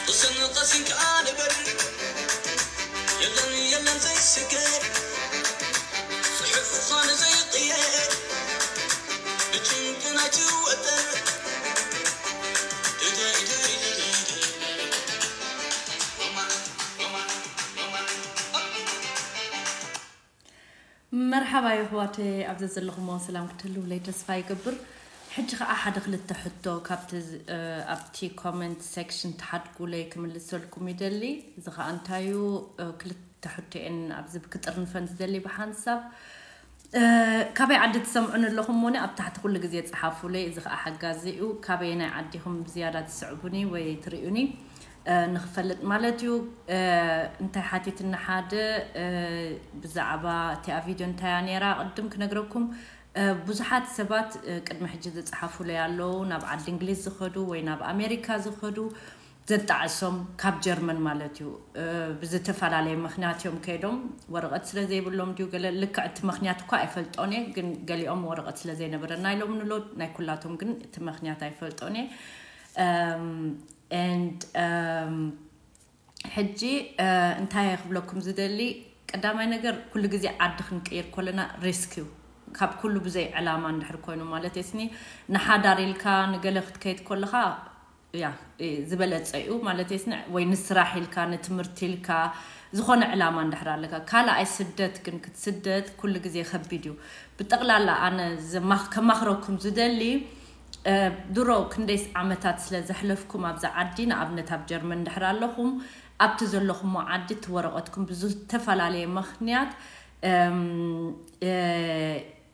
ቕስን ቐሲን ከኣ ንበር የለን የለን ዘይስገር ጽሑፍ ዃነ ዘይቕየር ብጭንቅን ኣይትወጠር መርሓባ የሕዋተይ፣ ኣብዚ ዘለኹሞ ሰላም ክትህልውለይ ተስፋ ይገብር። ሕጂ ኸዓ ሓደ ክልተ ሕቶ ካብቲ ዝ- እ፣ ኣብቲ ኮመንት ሴክሽን ትሓድጉለይ ክምልሰልኩም ይደሊ። እዚ ኸዓ እንታዩ፣ እ፣ ክልተ ሕቶ እየን ኣብዚ ክጥርንፈን ዝደሊ ብሓንሳብ። እ፣ ካበይ ዓዲ ትሰምዑን ኣለኹም ሞነ ኣብ ታሕቲ ኩሉ ግዜ ጸሓፉለይ። እዚ ኸዓ ሓጋዚ እዩ። ካበየናይ ዓዲኹም ብዝያዳ ትስዕቡኒ ወይ ትርእዩኒ? እ፣ ንኽፈልጥ ማለት እዩ። እ፣ እንታይ ሓቲትና ሓደ፣ እ፣ ብዛዕባ እቲኣ ቪድዮ እንታያ ነይራ ቅድም ክነግረኩም። እ፣ ብዙሓት ሰባት፣ እ፣ ቅድሚ ሕጂ ዝጸሓፉለይ ኣለዉ፣ ናብ ዓዲ እንግሊዝ ዝኸዱ ወይ ናብ ኣሜሪካ ዝኸዱ ዘጣዕሶም ካብ ጀርመን ማለት እዩ። እ፣ ብዝተፈላለየ ምኽንያት እዮም ከይዶም። ወረቐት ስለ ዘይብሎም ድዩ ገለ ልክዕ እቲ ምኽንያት እኳ ኣይፈልጦን እየ፣ ግን ገሊኦም ወረቐት ስለ ዘይነበረና ኢሎም ንሎ ናይ ኩላቶም ግን እቲ ምኽንያት ኣይፈልጦን እየ። እም፣ and እም፣ ሕጂ እ፣ እንታይ እየ ክብለኩም ዝደሊ፣ ቀዳማይ ነገር ኩሉ ግዜ ዓዲ ክንቅይር ከለና ሪስክ እዩ። ካብ ኩሉ ብዘይ ዕላማ እንድሕር ኮይኑ ማለት የስኒ ንሓዳር ኢልካ ንገለ ክትከይድ ከለኻ ያ እ፣ ዝበለጸ እዩ ማለት የስኒ ወይ ንስራሕ ኢልካ ንትምህርቲ ኢልካ ዝኾነ ዕላማ እንድሕር ኣለካ። ካልኣይ ስደት ግን ክትስደት ኩሉ ግዜ ከቢድ እዩ። ብጠቕላላ ኣነ ዘማኽ- ከማኽረኩም ዝደሊ እ፣ ድሮ ክንደይስ ዓመታት ስለ ዘሕለፍኩም ኣብዛ ዓዲ ንኣብነት ኣብ ጀርመን እንድሕር ኣለኹም ኣብቲ ዘለኹሞ ዓዲ እቲ ወረቐትኩም ብዝተፈላለየ ምኽንያት እም፣ እ፣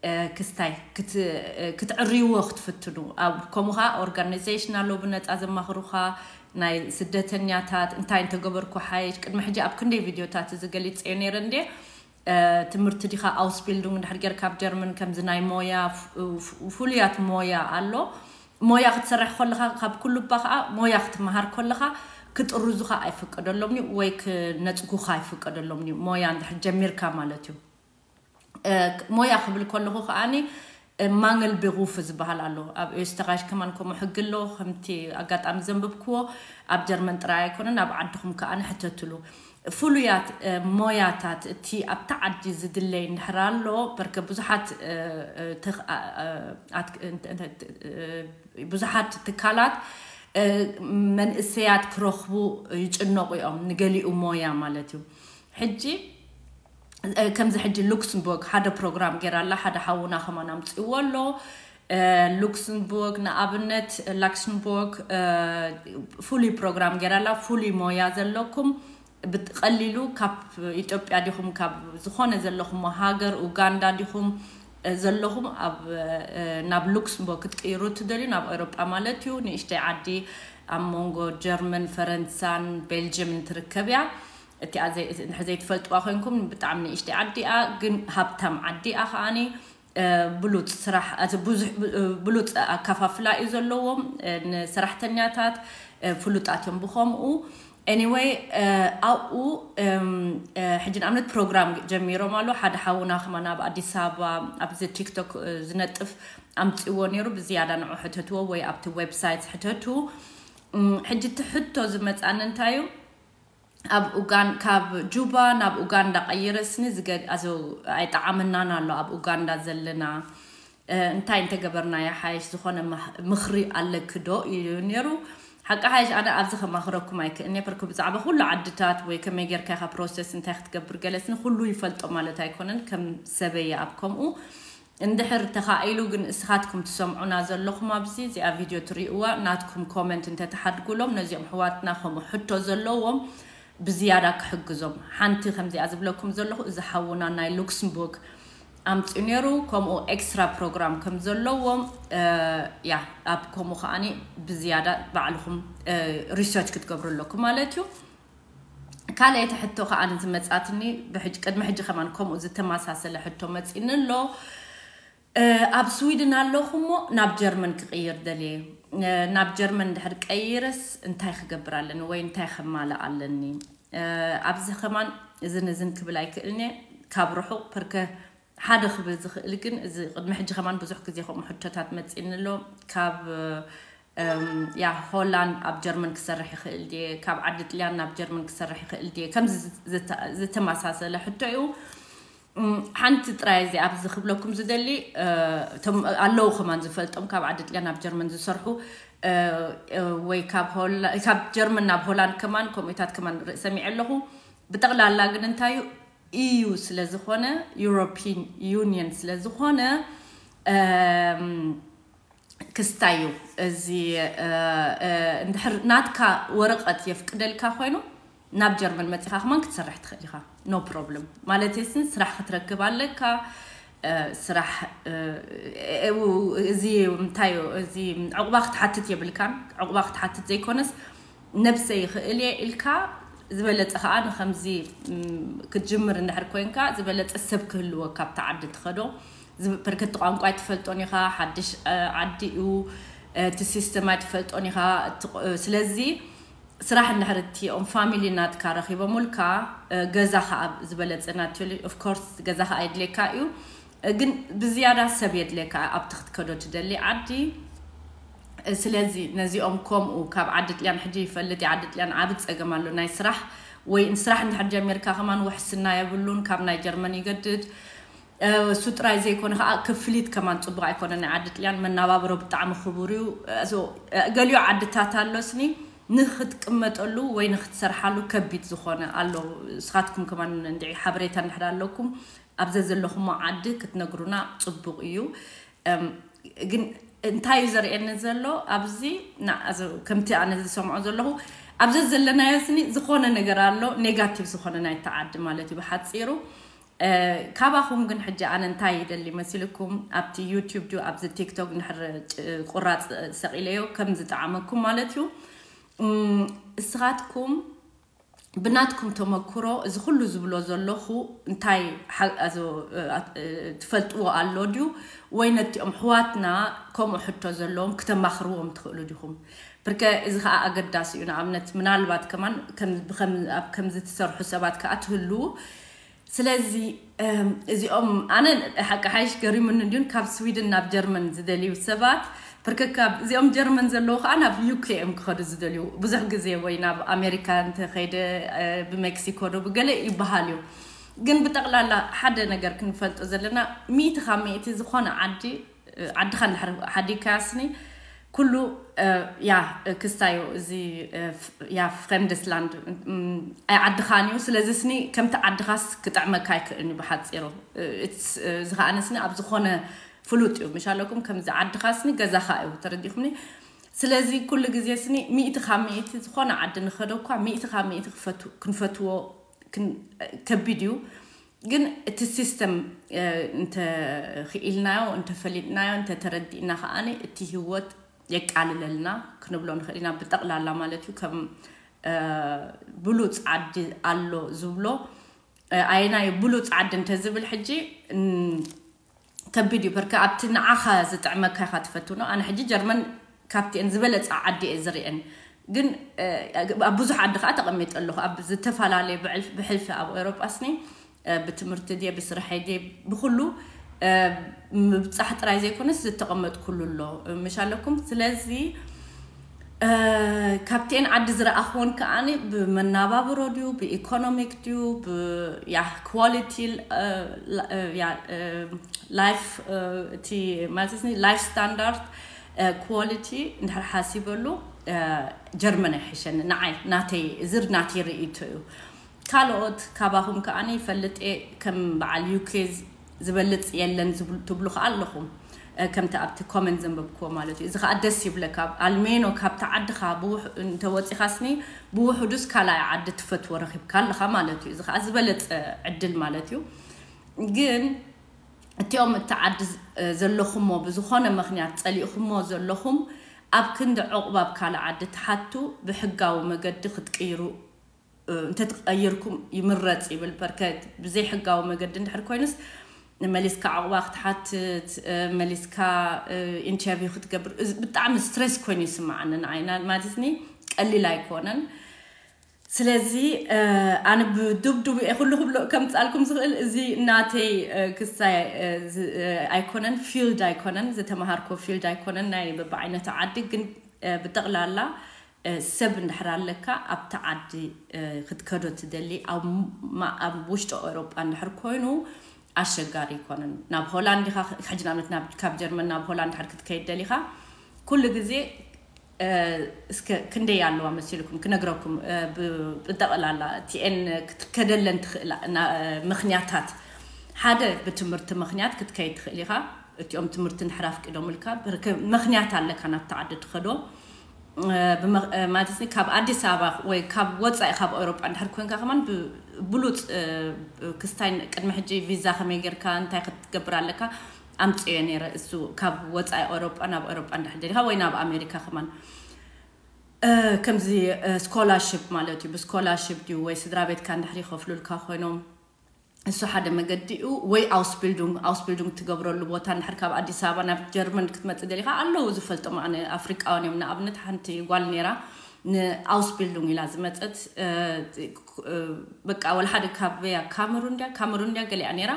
እ፣ ክስታይ ክት- እ፣ ክትዕርይዎ ክትፍትኑ ኣብ ከምኡ ኸዓ ኦርጋናይዜሽን ኣለዉ ብነፃ ዘማኽሩኻ ናይ ስደተኛታት እንታይ እንተገበርኩ ሓይሽ ቅድሚ ሕጂ ኣብ ክንደይ ቪድዮታት እዚ ገሊፀዮ ነይረ እንዴ እ፣ ትምህርቲ ዲኻ ኣውስቢልዱንግ እንድሕር ጌርካ ኣብ ጀርመን ከምዚ ናይ ሞያ ፍ- ፍ- ፍሉያት ሞያ ኣሎ ሞያ ክትሰርሕ ከለኻ ካብ ኩሉ እባ ከዓ ሞያ ክትመሃር ከለኻ ክጥርዙኻ ኣይፍቀደሎምኒ ወይ ክነፅጉኻ ኣይፍቀደሎምኒ ሞያ እንድሕር ጀሚርካ ማለት እዩ እ፣ ሞያ ክብል ከለኹ ከዓኒ ማንግል ብሩፍ ዝበሃል ኣሎ ኣብ ኦስተራይሽ ከማን ከምኡ ሕጊ ኣሎ ከምቲ ኣጋጣሚ ዘንብብክዎ ኣብ ጀርመን ጥራይ ኣይኮነን ኣብ ዓድኹም ከዓ ንሕተትሉ ፍሉያት እ፣ ሞያታት እቲ ኣብቲ ዓዲ ዝድለይ እንድሕር ኣሎ በርከ ብዙሓት እ፣ እ፣ ትኽ- እ፣ እ፣ ኣት- እንተ- እንተ- እ፣ ብዙሓት ትካላት እ፣ መንእሰያት ክረኽቡ ይጭነቑ እዮም ንገሊኡ ሞያ ማለት እዩ ሕጂ እ፣ ከምዚ ሕጂ ሉክስምቡርግ ሓደ ፕሮግራም ገይራ ኣላ ሓደ ሓውና ከማን ኣምፅእዎ ኣሎ እ፣ ሉክስምቡርግ ንኣብነት ላክስምቡርግ እ፣ ፍሉይ ፕሮግራም ገይራ ኣላ ፍሉይ ሞያ ዘለኩም ብቀሊሉ ካብ ኢትዮጵያ ዲኹም ካብ ዝኾነ ዘለኹም ሃገር ኡጋንዳ ዲኹም እ፣ ዘለኹም ኣብ እ፣ ናብ ሉክስምቡርግ ክትቅይሩ ትደልዩ ናብ ኤውሮጳ ማለት እዩ ንእሽተይ ዓዲ ኣብ መንጎ ጀርመን ፈረንሳን ቤልጅየምን ትርከብ እያ እቲኣ ዘይ- እንድሕር ዘይትፈልጥዋ ኮይንኩም ብጣዕሚ ንእሽተይ ዓዲ እያ ግን ሃብታም ዓዲ እያ ከዓኒ እ፣ ብሉፅ ስራሕ እቲ ብዙሕ ብ- እ፣ ብሉፅ ኣካፋፍላ እዩ ዘለዎም እ፣ ንሰራሕተኛታት እ፣ ፍሉጣት እዮም ብኸምኡ anyway እ፣ ኣብኡ እም፣ እ፣ ሕጂ ንኣብነት ፕሮግራም ጀሚሮም ኣሎ ሓደ ሓውና ከማን ኣብ ኣዲስ ኣበባ ኣብዚ ቲክቶክ እ፣ ዝነጥፍ ኣምፅዎ ነይሩ ብዝያዳ ንዑ ሕተትዎ ወይ ኣብቲ ዌብሳይት ሕተቱ እም፣ ሕጂ እቲ ሕቶ ዝመፃኒ እንታይ እዩ ኣብ ኡጋን ካብ ጁባ ናብ ኡጋንዳ ቀይረስኒ ዝገድ ኣዞ ኣይጠዓመናን ኣሎ ኣብ ኡጋንዳ ዘለና እ፣ እንታይ እንተገበርና ይሓይሽ ዝኾነ ምህ- ምኽሪ ኣለኪ ዶ ኢሉ ነይሩ ሓቂ ሓይሽ ኣነ ኣብዚ ከማኽረኩም ኣይክእልኒ በርክ ብዛዕባ ኩሉ ዓድታት ወይ ከመይ ጌርካ ኢኻ ፕሮሰስ እንታይ ክትገብር ገለስኒ ኩሉ ይፈልጦ ማለት ኣይኮነን ከም ሰበየ ኣብ ከምኡ እንድሕር ተኻኢሉ ግን እስኻትኩም ትሰምዑና ዘለኹም ኣብዚ እዚኣ ቪድዮ ትሪእዋ ናትኩም ኮመንት እንተተሓድጉሎም ነዚኦም ሕዋትና ከምኡ ሕቶ ዘለዎም ብዝያዳ ክሕግዞም ሓንቲ ከምዚኣ ዝብለኩም ዘለኹ እዚ ሓውና ናይ ሉክስምቡርግ ኣምፅኡ ነይሩ ከምኡ ኤክስትራ ፕሮግራም ከም ዘለዎም እ፣ ያ ኣብ ከምኡ ከዓኒ ብዝያዳ ባዕልኹም እ፣ ሪሰርች ክትገብሩ ኣለኩም ማለት እዩ ካልኣይቲ ሕቶ ከዓ ንዝመፃትኒ ብሕጂ- ቅድሚ ሕጂ ከማን ከምኡ ዝተመሳሰለ ሕቶ መፂኒ ኣሎ እ፣ ኣብ ስዊድን ኣለኹ እሞ ናብ ጀርመን ክቕይር ደልየ እ፣ ናብ ጀርመን እንድሕር ቀይረስ እንታይ ክገብር ኣለኒ ወይ እንታይ ከማልእ ኣለኒ እ፣ ኣብዚ ከማን እዝን እዝን ክብል ኣይክእልኒ ካብ ርሑቕ ፐርከ ሓደ ክብል ዝኽእል ግን እዚ ቅድሚ ሕጂ ከማን ብዙሕ ግዜ ከምኡ ሕቶታት መፂኒ ኣሎ ካብ እ፣ ያ ሆላንድ ኣብ ጀርመን ክሰርሕ ይኽእል ድየ፣ ካብ ዓዲ ጥልያን ናብ ጀርመን ክሰርሕ ይኽእል ድየ፣ ከምዚ ዝተመሳሰለ ሕቶ እዩ። ሓንቲ ጥራይ እዚ ኣብዚ ክብለኩም ዝደሊ፣ ኣለዉ ከማን ዝፈልጦም ካብ ዓዲ ጥልያን ናብ ጀርመን ዝሰርሑ፣ ወይ ካብ ጀርመን ናብ ሆላንድ ከማን ከምኡታት ከማን ሰሚዐ ኣለኹ። ብጠቕላላ ግን እንታይ እዩ፣ ኢዩ ስለ ዝኾነ፣ ዩሮፒን ዩኒየን ስለ ዝኾነ፣ ክስታይ እዩ። እዚ እንድሕር ናትካ ወረቐት የፍቅደልካ ኮይኑ፣ ናብ ጀርመን መፂኻ ከማን ክትሰርሕ ትኽእል ኢኻ። ኖ ፕሮብለም ማለት ስን ስራሕ ክትረክብ ኣለካ። ስራሕ እዚ እንታይ እዚ ዕቑባ ክትሓትት የብልካን። ዕቑባ ክትሓትት ዘይኮነስ፣ ነብሰ ይኽእል እየ ኢልካ፣ ዝበለፀ ከዓ ንከምዚ ክትጅምር እንድሕር ኮይንካ፣ ዝበለፀ ሰብ ክህልወካ ኣብታ ዓዲ ትኸዶ። በርከቲ ቋንቋ ኣይትፈልጦን ኢኻ፣ ሓድሽ ዓዲ እዩ፣ እቲ ሲስተም ኣይትፈልጦን ኢኻ። ስለዚ ስራሕ እንድሕር እቲኦም ፋሚሊ ናትካ ረኺቦምልካ፣ ገዛ ከዓ ዝበለፀ ናትዮ ኦፍኮርስ ገዛ ከዓ የድልየካ እዩ። ግን ብዝያዳ ሰብ የድልየካ ኣብቲ ክትከዶ ትደሊ ዓዲ። ስለዚ ነዚኦም ከምኡ ካብ ዓዲ ጥልያን ሕጂ ይፈልጥ፣ ዓዲ ጥልያን ዓቢ ፀገም ኣሎ ናይ ስራሕ፣ ወይ ስራሕ እንድሕር ጀሚርካ ከማን ውሕስና የብሉን፣ ካብ ናይ ጀርመን ይገድድ። እሱ ጥራይ ዘይኮነ ከዓ ክፍሊት ከማን ፅቡቅ ኣይኮነ። ናይ ዓዲ ጥልያን መናባብሮ ብጣዕሚ ክቡር እዩ። ገሊዮ ዓድታት ኣሎ ስኒ ንክትቅመጠሉ ወይ ንክትሰርሓሉ ከቢድ ዝኾነ ኣሎ። ንስኻትኩም ከማን እንድዒ ሓበሬታ እንድሕር ኣለኩም፣ ኣብ ዘዘለኹሞ ዓዲ ክትነግሩና ጽቡቕ እዩ። ግን እንታይ እዩ ዘርእየኒ ዘሎ ኣብዚ፣ ከምቲ ኣነ ዝሰምዖ ዘለኹ፣ ኣብ ዘዘለናዮ ስኒ ዝኾነ ነገር ኣሎ፣ ኔጋቲቭ ዝኾነ ናይቲ ዓዲ ማለት እዩ ብሓጺሩ። ካባኹም ግን ሕጂ ኣነ እንታይ ይደሊ መሲልኩም፣ ኣብቲ ዩቲዩብ ድዩ ኣብዚ ቲክቶክ ንሕር ቁራጽ ሰቒለዮ ከም ዝጠዓመኩም ማለት እዩ። እስኻትኩም ብናትኩም ተመክሮ እዚ ኩሉ ዝብሎ ዘለኹ እንታይ ትፈልጥዎ ኣሎ ድዩ? ወይ ነቲኦም ሕዋትና ከምኡ ሕቶ ዘለዎም ክተማኽርዎም ትኽእሉ ዲኹም? ብርከ እዚ ከዓ ኣገዳሲ እዩ። ንኣብነት ምናልባት ከማን ከምዚ ትሰርሑ ሰባት ከዓ ትህልዉ። ስለዚ እዚኦም ኣነ ሓቂ ሓይሽ ገሪሙኒ እንዲሁን ካብ ስዊድን ናብ ጀርመን ዝደልዩ ሰባት፣ ብርከካ እዚኦም ጀርመን ዘለዉ ከዓ ናብ ዩኬ እዮም ክኸዱ ዝደልዩ። ብዙሕ ግዜ ወይ ናብ ኣሜሪካ እንተኸይደ ብሜክሲኮ ዶ ብገለ ይበሃል እዩ። ግን ብጠቕላላ ሓደ ነገር ክንፈልጦ ዘለና፣ ሚእቲ ካብ ሚእቲ ዝኾነ ዓዲ ዓድኻ እንድሕር ሓዲግካያ ስኒ ኩሉ ያ ክስታዮ እዚ ያ ፍሬምደስላንድ ኣይ ዓድኻን እዩ። ስለዚ ስኒ ከምቲ ዓድኻስ ክጥዕመካ ኣይክእልን እዩ ብሓፂሩ። እዚ ከዓነ ስኒ ኣብ ዝኾነ ፍሉጥ እዩ። ምሻለኩም ከምዚ ዓድኻ ስኒ ገዛኻ እዩ። ተረዲኹምኒ? ስለዚ ኩሉ ግዜ ስኒ ሚእቲ ካብ ሚእቲ ዝኾነ ዓዲ ንኸዶ እኳ ሚእቲ ካብ ሚእቲ ክንፈትዎ ከቢድ እዩ። ግን እቲ ሲስተም እንተኽኢልናዮ፣ እንተፈሊጥናዮ፣ እንተተረዲእና ከዓኒ እቲ ህይወት የቃልለልና ክንብሎ ንኽእል ኢና። ብጠቕላላ ማለት እዩ። ከም ብሉፅ ዓዲ ኣሎ ዝብሎ ኣየናይ ብሉፅ ዓዲ እንተዝብል ሕጂ ከቢድ እዩ። በርከ ኣብቲ ንዓኻ ዝጥዕመካ ኢኻ ትፈትኖ። ኣነ ሕጂ ጀርመን ካብቲአን ዝበለፃ ዓዲ እየ ዝርአን። ግን ኣብ ብዙሕ ዓዲ ከዓ ተቐሚጠ ኣለኹ። ኣብ ዝተፈላለየ ብሕልፊ ኣብ ኤሮጳ ስኒ ብትምህርቲ ድየ ብስርሐይ ድየ ብኩሉ ምብፃሕ ጥራይ ዘይኮነስ ዝተቐመጥኩሉ ኣሎ ምሽ ኣለኩም። ስለዚ ካብቲአን ዓዲ ዝረኣኽዎን ከዓኒ ብመናባብሮ ድዩ ብኢኮኖሚክ ድዩ ብያ ኳሊቲ ላይፍ እቲ ማለት ላይፍ ስታንዳርድ ኳሊቲ እንድሕር ሓሲበሉ ጀርመን ኣይሕሸኒ። ንዓይ ናተይ ዝር ናተይ ርእይቶ እዩ። ካልኦት ካባኹም ከዓኒ ይፈልጥ እየ ከም በዓል ዩኬ ዝበልጽ የለን ትብሉ ከዓ ኣለኹም። ከምቲ ኣብቲ ኮመንት ዘንበብክዎ ማለት እዩ። እዚ ከዓ ደስ ይብለካ። ኣልሜኖ ካብቲ ዓድኻ እንተወፂኻስኒ ብውሕዱስ ካልኣይ ዓዲ ትፈትዎ ረኺብካ ኣለኻ ማለት እዩ። እዚ ከዓ ዝበለፀ ዕድል ማለት እዩ። ግን እቲኦም እቲ ዓዲ ዘለኹሞ ብዝኾነ ምኽንያት ፀሊእኹሞ ዘለኹም ኣብ ክንዲ ዕቑባ ኣብ ካልእ ዓዲ ትሓቱ ብሕጋዊ መገዲ ክትቅይሩ እንተትቀይርኩም ይምረፅ ይብል። በርከት ብዘይሕጋዊ መገዲ እንድሕር ኮይኑስ መሊስካ ዕቑባ ክትሓትት መሊስካ ኢንተርቪው ክትገብር ብጣዕሚ ስትሬስ ኮይኑ ይስማዓኒ ንዓይና ማለት ኒ ቀሊል ኣይኮነን። ስለዚ ኣነ ብዱብዱብ እየ ኩሉ ክብሎ ከምፃልኩም ዝኽእል እዚ ናተይ ክሳይ ኣይኮነን ፊልድ ኣይኮነን ዝተምሃርኮ ፊልድ ኣይኮነን ናይ በብዓይነቱ ዓዲ ግን ብጠቕላላ ሰብ እንድሕር ኣለካ ኣብቲ ዓዲ ክትከዶ ትደሊ ኣብ ውሽጢ ኤውሮጳ እንድሕር ኮይኑ ኣሸጋሪ ኣይኮነን። ናብ ሆላንድ ኢኻ ሕጂ ንኣብነት ካብ ጀርመን ናብ ሆላንድ ድሕር ክትከይድ ደሊኻ ኩሉ ግዜ እስከ ክንደይ ኣለዋ መሲልኩም ክነግረኩም። ብጠቕላላ ቲኤን ክትከደለን ትኽእል ምክንያታት ሓደ ብትምህርቲ ምክንያት ክትከይድ ትኽእል ኢኻ። እቲኦም ትምህርቲ እንድሕር ኣፍቂዶምልካ ምክንያት ኣለካ ናብቲ ዓዲ ትኸዶ። ማለት ካብ ኣዲስ ኣበባ ወይ ካብ ወፃኢ ካብ ኤውሮጳ እንድሕር ኮንካ ከማን ብሉፅ ክስታይ ቅድሚ ሕጂ ቪዛ ከመይ ጌርካ እንታይ ክትገብር ኣለካ ኣምፅዮ ነይረ። እሱ ካብ ወፃኢ ኤውሮጳ ናብ ኤውሮጳ እንድሕር ደሊካ ወይ ናብ ኣሜሪካ ከማን ከምዚ ስኮላርሽፕ ማለት እዩ። ብስኮላርሽፕ ድዩ ወይ ስድራ ቤትካ እንድሕር ይኸፍሉልካ ኮይኖም እሱ ሓደ መገዲ እዩ። ወይ ኣውስቢልዱንግ ኣውስቢልዱንግ ትገብረሉ ቦታ እንድሕር ካብ ኣዲስ ኣበባ ናብ ጀርመን ክትመፅእ ደሊካ ኣለዉ ዝፈልጦም ኣነ ኣፍሪቃውን እዮም። ንኣብነት ሓንቲ ጓል ነይራ ንኣውስቢልዱንግ ኢላ ዝመፀት በቃ ወላ ሓደ ካብ ካመሩን ድያ ካመሩን ድያ ገሊኣ ነይራ።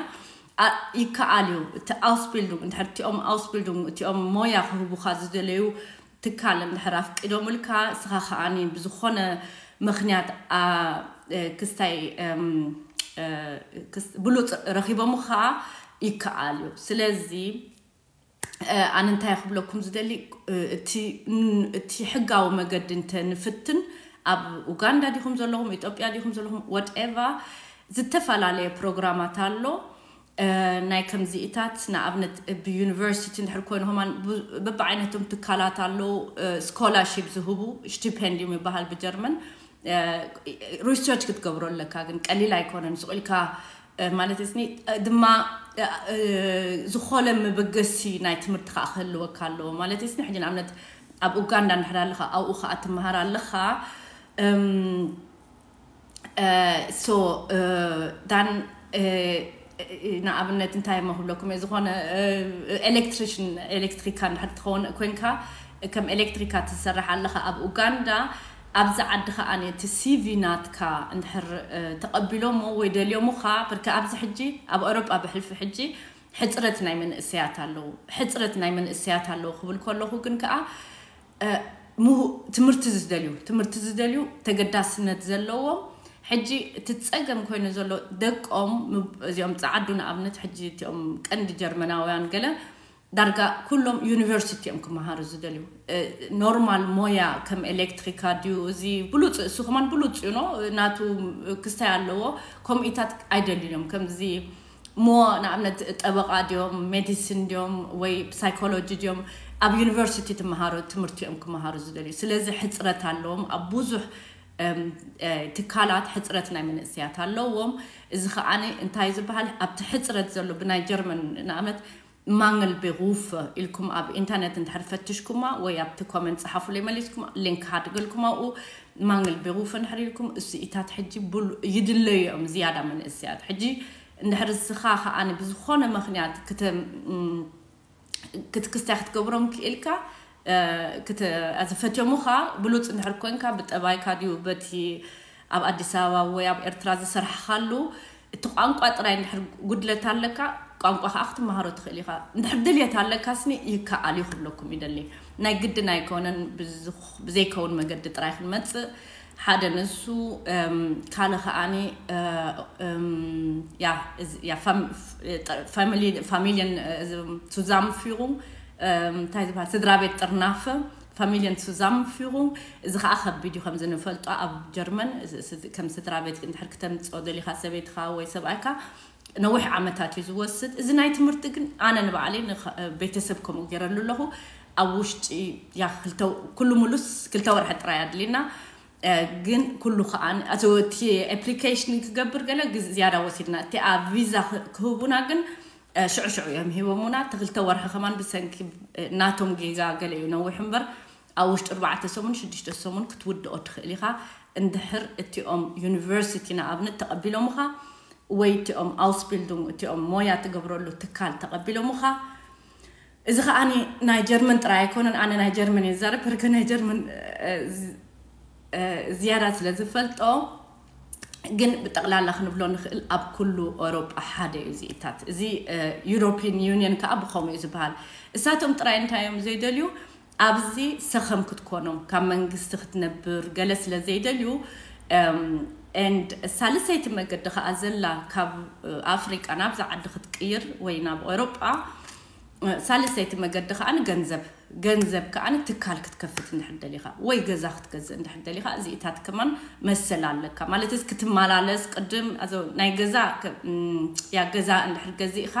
ይከኣል እዩ እቲ ኣውስቢልዱንግ እንድሕር እቲኦም ኣውስቢልዱንግ እቲኦም ሞያ ክህቡካ ዝደለዩ ትካል እንድሕር ኣፍቂዶምልካ እስኻ ከኣኒ ብዝኾነ ምክንያት ክስታይ ብሉፅ ረኺቦም ከዓ ይከኣል እዩ። ስለዚ ኣነ እንታይ ክብለኩም ዝደሊ እቲ ሕጋዊ መገዲ እንተ ንፍትን ኣብ ኡጋንዳ ዲኹም ዘለኹም ኢትዮጵያ ዲኹም ዘለኹም ወትኤቨ ዝተፈላለየ ፕሮግራማት ኣሎ። ናይ ከምዚኢታት ንኣብነት ብዩኒቨርሲቲ እንድሕር ኮይኑ ከማን በብዓይነቶም ትካላት ኣለዉ። ስኮላርሺፕ ዝህቡ ስቲፔንዲዩም ይበሃል ብጀርመን። ሪሰርች ክትገብሮ ኣለካ ግን ቀሊል ኣይኮነን ስቕ ኢልካ ማለት ስኒ ድማ ዝኾነ መበገሲ ናይ ትምህርቲ ከዓ ክህልወካ ኣለዎ ማለት ስኒ ሕጂ ንኣብነት ኣብ ኡጋንዳ እንድሕር ኣለካ ኣብኡ ከዓ ትመሃር ኣለካ። ሶ ዳን ንኣብነት እንታይ እሞ ክብለኩም እየ ዝኾነ ኤሌክትሪሽን ኤሌክትሪካ እንድሕር ትኸውን ኮንካ ከም ኤሌክትሪካ ትሰርሕ ኣለኻ ኣብ ኡጋንዳ ኣብዚ ዓዲ ከዓ እቲ ሲቪ ናትካ እንድሕር ተቐቢሎሞ ወይ ደልዮሙኻ ብርከ ኣብዚ ሕጂ ኣብ ኣውሮጳ ብሕልፊ ሕጂ ሕፅረት ናይ መንእሰያት ኣለዉ ሕፅረት ናይ መንእሰያት ኣለዉ ክብል ከለኹ ግን ከዓ ትምህርቲ ዝደልዩ ትምህርቲ ዝደልዩ ተገዳስነት ዘለዎም ሕጂ እቲ ፀገም ኮይኑ ዘሎ ደቆም እዚኦም ፀዓዱ ንኣብነት ሕጂ እቲኦም ቀንዲ ጀርመናውያን ገለ ዳርጋ ኩሎም ዩኒቨርሲቲ እዮም ክመሃሩ ዝደልዩ። ኖርማል ሞያ ከም ኤሌክትሪካ ድዩ እዚ ብሉፅ እሱ ከማን ብሉፅ እዩ ኖ ናቱ ክስታይ ኣለዎ። ከምኡታት ኣይደልዩን እዮም ከምዚ እሞ ንኣብነት ጠበቓ ድዮም ሜዲሲን ድዮም ወይ ሳይኮሎጂ ድዮም ኣብ ዩኒቨርሲቲ ትመሃሩ ትምህርቲ እዮም ክመሃሩ ዝደልዩ። ስለዚ ሕፅረት ኣለዎም ኣብ ብዙሕ ትካላት ሕፅረት ናይ መንእሰያት ኣለዎም። እዚ ከዓ እንታይ ዝበሃል ኣብቲ ሕፅረት ዘሎ ብናይ ጀርመን ንኣብነት ማንግል ቤሩፍ ኢልኩም ኣብ ኢንተርነት እንድሕር ፈትሽኩማ ወይ ኣብቲ ኮመንት ፀሓፉለይ መሊስኩም ሊንክ ሃድገልኩም ኣብኡ ማንግል ቤሩፍ እንድሕር ኢልኩም እሱኢታት ሕጂ ይድለዩ እዮም ዝያዳ መንእሰያት ሕጂ እንድሕር እስኻ ከዓኒ ብዝኾነ ምኽንያት ክትክስታይ ክትገብሮም ክኢልካ ዝፈትዮሙኻ ብሉፅ እንድሕር ኮንካ ብጠባይካ ድዩ በቲ ኣብ ኣዲስ ኣበባ ወይ ኣብ ኤርትራ ዝሰርሕኻሉ እቲ ቋንቋ ጥራይ እንድሕር ጉድለት ኣለካ ቋንቋ ከዓ ክትመሃሮ ትኽእል ኢኻ። እንድሕር ድልየት ኣለካ ስኒ ይከኣል እዩ ክብለኩም ይደሊ። ናይ ግድን ኣይኮነን ብዘይከውን መገዲ ጥራይ ክንመፅእ ሓደ ንሱ ካልእ ከዓኒ ያ ፋሚልየን ቱዛምፊሩ እንታይ ዝበሃል ስድራ ቤት ጥርናፈ ፋሚልየን ቱዛምፊሩ እዚ ከዓ ከቢድ እዩ ከምዚ ንፈልጦ ኣብ ጀርመን ከም ስድራ ቤት እንድሕር ክተምፅኦ ደሊካ ሰበይትካ ወይ ሰብኣይካ ነዊሕ ዓመታት እዩ ዝወስድ። እዚ ናይ ትምህርቲ ግን ኣነ ንባዕለይ ቤተሰብ ከምኡ ገይረሉ ኣለኹ። ኣብ ውሽጢ ኩሉ ሙሉስ ክልተ ወርሒ ጥራይ ኣድልና ግን ኩሉ ከዓ እቲ ኣፕሊኬሽን ክገብር ገለ ዝያዳ ወሲድና እቲ ኣብ ቪዛ ክህቡና ግን ሽዑ ሽዑ እዮም ሂቦሙና። እቲ ክልተ ወርሒ ከማን ብሰንኪ ናቶም ጌጋ ገለ እዩ ነዊሕ እምበር ኣብ ውሽጢ ኣርባዕተ ሰሙን ሽዱሽተ ሰሙን ክትውድኦ ትኽእል ኢኻ። እንድሕር እቲኦም ዩኒቨርሲቲ ንኣብነት ተቐቢሎምኻ ወይ እቲኦም ኣውስቢልዱንግ እቲኦም ሞያ ትገብረሉ ትካል ተቐቢሎምኻ። እዚ ከዓኒ ናይ ጀርመን ጥራይ ኣይኮነን። ኣነ ናይ ጀርመን እየ ዝዛረብ ርከ ናይ ጀርመን ዝያዳ ስለ ዝፈልጦ ግን ብጠቕላላ ክንብሎ ንኽእል ኣብ ኩሉ ኣውሮጳ ሓደ እዩ እዚኢታት እዚ ዩሮፒን ዩኒየን ከዓ ብኸምኡ እዩ ዝበሃል። እሳቶም ጥራይ እንታይ እዮም ዘይደልዩ ኣብዚ ሰኸም ክትኮኖም ካብ መንግስቲ ክትነብር ገለ ስለ ዘይደልዩ and ሳልሰይቲ መገዲ ከዓ ዘላ ካብ ኣፍሪቃ ናብዛ ዓዲ ክትቅይር ወይ ናብ ኤውሮጳ ሳልሰይቲ መገዲ ከዓ ንገንዘብ ገንዘብ ከዓ ንትካል ክትከፍት እንድሕር ደሊኻ ወይ ገዛ ክትገዝእ እንድሕር ደሊኻ እዚኢታት ከማን መሰል ኣለካ ማለት ክትመላለስ ቅድም ናይ ገዛ ያ ገዛ እንድሕር ገዚእኻ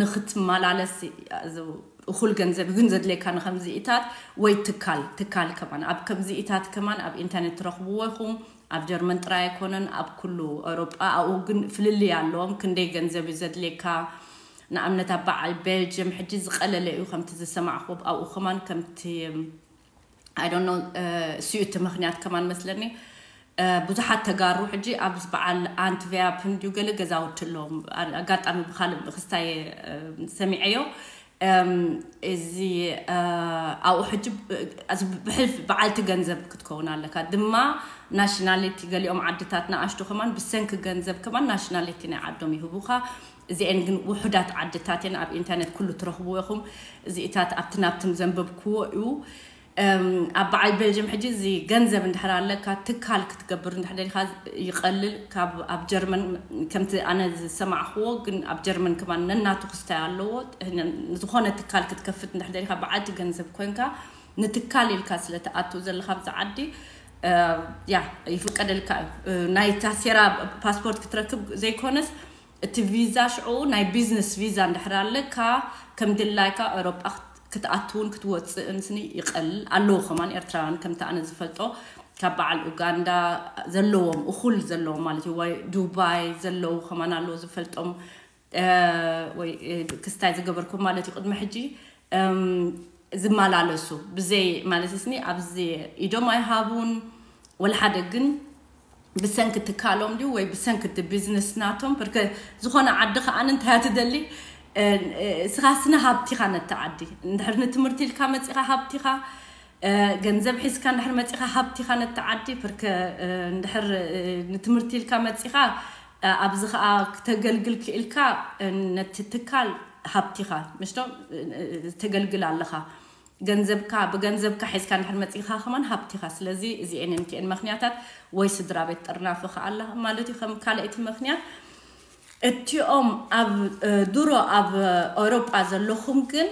ንክትመላለስ እኹል ገንዘብ ግን ዘድልየካ ንከምዚኢታት ወይ ትካል ትካል ከማን ኣብ ከምዚኢታት ከማን ኣብ ኢንተርኔት ትረኽብዎ ኢኹም ኣብ ጀርመን ጥራይ ኣይኮነን ኣብ ኩሉ ኤውሮጳ ኣብኡ ግን ፍልልይ ኣለዎም ክንደይ ገንዘብ እዩ ዘድልየካ ንኣብነት ኣብ በዓል ቤልጅየም ሕጂ ዝቐለለ እዩ ከምቲ ዝሰማዕክዎ ኣብኡ ከማን ከምቲ I don't know ስዩ እቲ ምክንያት ከማን መስለኒ ብዙሓት ተጋሩ ሕጂ ኣብ በዓል ኣንትቨርፕን ድዩ ገለ ገዛውቲ ኣለዎም ኣጋጣሚ ብካልእ ክስታይ ሰሚዐዮ እዚ ኣብኡ ሕጂ ብሕልፊ በዓልቲ ገንዘብ ክትከውን ኣለካ ድማ ናሽናሊቲ ገሊኦም ዓድታት ንኣሽቱ ከማን ብሰንኪ ገንዘብ ከማን ናሽናሊቲ ናይ ዓዶም ይህቡካ እዚአን ግን ውሑዳት ዓድታት እየን ኣብ ኢንተርኔት ኩሉ ትረኽብዎ ኢኹም እዚኢታት ኣብቲ ናብትን ዘንበብክዎ እዩ ኣብ በዓል ቤልጅም ሕጂ እዚ ገንዘብ እንድሕር ኣለካ ትካል ክትገብር እንድሕር ደሊካ ይቐልል ካብ ኣብ ጀርመን ከምቲ ኣነ ዝሰማዕክዎ ግን ኣብ ጀርመን ከማን ነናቱ ክስታይ ኣለዎ ዝኾነ ትካል ክትከፍት እንድሕር ደሊካ በዓልቲ ገንዘብ ኮንካ ንትካል ኢልካ ስለ ትኣቱ ዘለካ ኣብዚ ዓዲ ያ ይፍቀደልካ እዩ ናይታ ሴራ ፓስፖርት ክትረክብ ዘይኮነስ እቲ ቪዛ ሽዑ ናይ ቢዝነስ ቪዛ እንድሕር ኣለካ ከም ድላይካ ኤውሮጳ ክትኣትውን ክትወፅእን ስኒ ይቐልል ኣለዉ ከማን ኤርትራውያን ከምቲ ኣነ ዝፈልጦ ካብ በዓል ኡጋንዳ ዘለዎም እኹል ዘለዎም ማለት እዩ ወይ ዱባይ ዘለዉ ከማን ኣለዉ ዝፈልጦም ወይ ክስታይ ዝገበርኩም ማለት እዩ ቅድሚ ሕጂ ዝመላለሱ ብዘይ ማለት ስኒ ኣብዚ ኢዶም ኣይሃቡን ወላ ሓደ ግን ብሰንኪ ትካሎም ድዩ ወይ ብሰንኪ እቲ ቢዝነስ ናቶም ብርከ ዝኾነ ዓዲ ከዓን እንታይ ትደሊ ስኻ ስነ ሃብቲኻ ነቲ ዓዲ እንድሕር ንትምህርቲ ኢልካ መፂኻ ሃብቲኻ ገንዘብ ሒዝካ እንድሕር መፂኻ ሃብቲኻ ነቲ ዓዲ ብርከ እንድሕር ንትምህርቲ ኢልካ መፂኻ ኣብዚ ከዓ ክተገልግል ክኢልካ ነቲ ትካል ሃብቲኻ ምሽቶ ተገልግል ኣለኻ ገንዘብካ ብገንዘብካ ሒዝካ እንድሕር መፂኻ ከማን ሃብቲኻ ስለዚ እዚኤን እንክኤን ምክንያታት ወይ ስድራ ቤት ጥርናፊ ከኣላ ማለት እዩ ከም ካልኣይቲ ምክንያት እቲኦም ኣብ ድሮ ኣብ ኣውሮጳ ዘለኹም ግን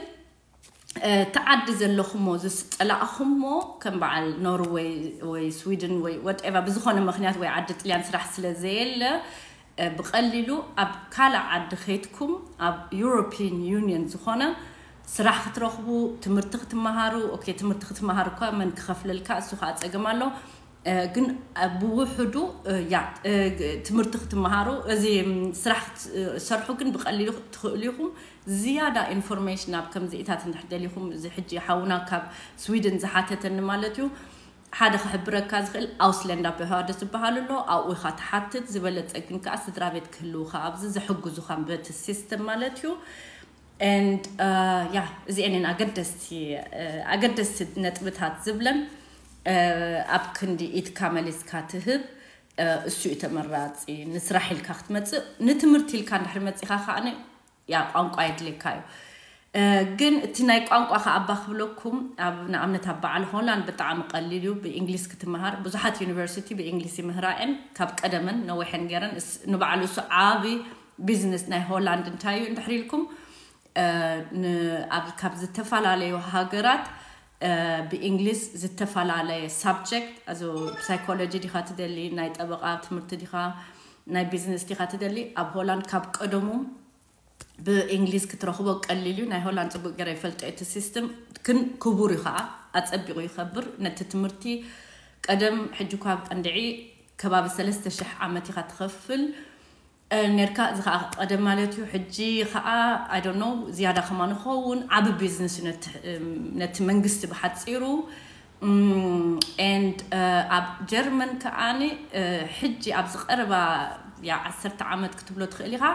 እቲ ዓዲ ዘለኹሞ ዝስጠላእኹሞ ከም በዓል ኖርወይ ወይ ስዊድን ወይ ወደኤቫ ብዝኾነ ምክንያት ወይ ዓዲ ጥልያን ስራሕ ስለ ዘየለ ብቐሊሉ ኣብ ካልእ ዓዲ ከይድኩም ኣብ ዩሮፒን ዩኒየን ዝኾነ ስራሕ ክትረኽቡ ትምህርቲ ክትመሃሩ ኦኬ ትምህርቲ ክትመሃሩ እኳ መን ክኸፍለልካ እሱ ከዓ ፀገም ኣሎ ግን ብውሕዱ ያ ትምህርቲ ክትመሃሩ እዚ ስራሕ ክትሰርሑ ግን ብቐሊሉ ትኽእሉ ኢኹም ዝያዳ ኢንፎርሜሽን ኣብ ከምዚኢታት እንድሕር ደሊኹም እዚ ሕጂ ሓውና ካብ ስዊድን ዝሓተተኒ ማለት እዩ ሓደ ክሕብረካ ዝኽእል ኣውስለንዳ በሃደ ዝበሃል ኣሎ ኣብኡ ኢኻ ትሓትት ዝበለፀ ግን ከዓ ስድራ ቤት ክህልውካ ኣብዚ ዝሕግዙኻ በቲ ሲስተም ማለት እዩ and ያ እዚአን እየን ኣገደስቲ ኣገደስቲ ነጥብታት ዝብለን ኣብ ክንዲ ኢድካ መሊስካ ትህብ እሱ እዩ ተመራፂ ንስራሕ ኢልካ ክትመፅእ ንትምህርቲ ኢልካ እንድሕር መፂኻ ከዓ ያ ቋንቋ የድልየካ እዩ ግን እቲ ናይ ቋንቋ ከዓ ኣባ ክብለኩም ኣብ ንኣብነት ኣብ በዓል ሆላንድ ብጣዕሚ ቀሊል እዩ ብእንግሊዝ ክትመሃር ብዙሓት ዩኒቨርሲቲ ብእንግሊዝ ይምህራ እየን ካብ ቀደመን ነዊሐን ገይረን ንባዕሉ እሱ ዓቢ ቢዝነስ ናይ ሆላንድ እንታይ እዩ እንድሕር ኢልኩም ካብ ዝተፈላለዩ ሃገራት ብእንግሊዝ ዝተፈላለየ ሳብጀክት እዚ ሳይኮሎጂ ዲኻ ትደሊ ናይ ጠበቃ ትምህርቲ ዲኻ ናይ ቢዝነስ ዲኻ ትደሊ ኣብ ሆላንድ ካብ ቀደሙ ብእንግሊዝ ክትረኽቦ ቀሊል እዩ ናይ ሆላንድ ፅቡቅ ገረ ይፈልጦ እቲ ሲስተም ግን ክቡር እዩ ከዓ ኣፀቢቑ ይኸብር ነቲ ትምህርቲ ቀደም ሕጂ እኳ እንድዒ ከባቢ ሰለስተ ሽሕ ዓመት ኢኻ ትኸፍል ነርካ እዚ ከዓ ቀደም ማለት እዩ ሕጂ ከዓ I don't know ዝያዳ ከማ ንኸውን ዓቢ ቢዝነስ እዩ ነቲ መንግስቲ ብሓፂሩ and ኣብ ጀርመን ከዓኒ ሕጂ ኣብዚ ቀረባ ያ ዓሰርተ ዓመት ክትብሎ ትኽእል ኢኻ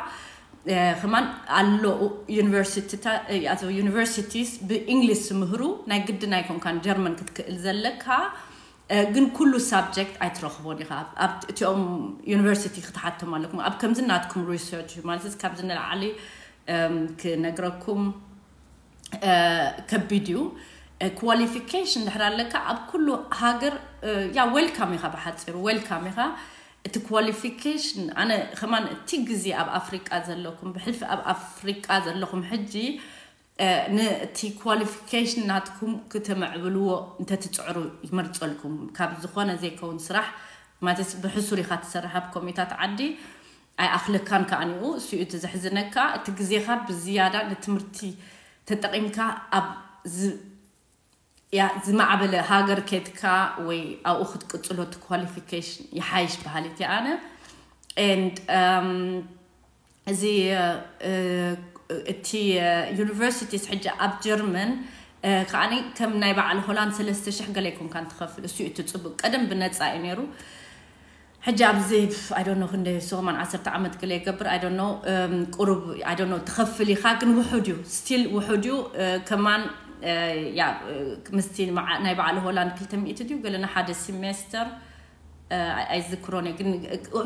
ከማን ኣሎ ዩኒቨርሲቲስ ብእንግሊዝ ትምህሩ ናይ ግድን ኣይኮንካን ጀርመን ክትክእል ዘለካ ግን ኩሉ ሳብጀክት ኣይትረኽቦን ኢኻ እቲኦም ዩኒቨርሲቲ ክትሓቶም ኣለኩም ኣብ ከምዚ ናትኩም ሪሰርች ማለት ካብዚ ንላዕሊ ክነግረኩም ከቢድ እዩ ኳሊፊኬሽን ድሕር ኣለካ ኣብ ኩሉ ሃገር። ያ ዌልካም ኢኻ፣ ብሓፂሩ ዌልካም ኢኻ። እቲ ኳሊፊኬሽን ኣነ ከማን እቲ ግዜ ኣብ ኣፍሪቃ ዘለኩም ብሕልፊ ኣብ ኣፍሪቃ ዘለኹም ሕጂ ነቲ ኳሊፊኬሽን ናትኩም ክተመዕብልዎ እንተትፅዕሩ ይመርፀልኩም። ካብ ዝኾነ ዘይከውን ስራሕ ማለት ብሕሱር ኢኻ ትሰርሕ ኣብ ኮሚታት ዓዲ ኣይኣኽለካን። ከኣኒኡ እሱ እቲ ዘሕዝነካ እቲ ግዜኻ ብዝያዳ ንትምህርቲ ተጠቒምካ ኣብ ያ ዝማዕበለ ሃገር ኬድካ ወይ ኣብኡ ክትቅፅሎ እቲ ኳሊፊኬሽን ይሓይሽ በሃሊት እየ ኣነ። And እዚ እቲ ዩኒቨርሲቲስ ሕጂ ኣብ ጀርመን ከዓኒ ከም ናይ በዓል ሆላንድ ሰለስተ ሽሕ ገለ ይኮንካ እንትኸፍል እሱ እቲ ፅቡቅ ቀደም ብነፃ እዩ ነይሩ። ሕጂ ኣብዚ I don't know ክንደይ ሰማን ዓሰርተ ዓመት ገለ ይገብር I don't know ቁሩብ I don't know ትኸፍል ኢኻ ግን ውሑድ እዩ still ውሑድ እዩ። ከማን ያ ምስቲ ናይ በዓል ሆላንድ ክልተ ሚእቲ ድዩ ገለና ሓደ ሲሜስተር ኣይዝክሮን እየ ግን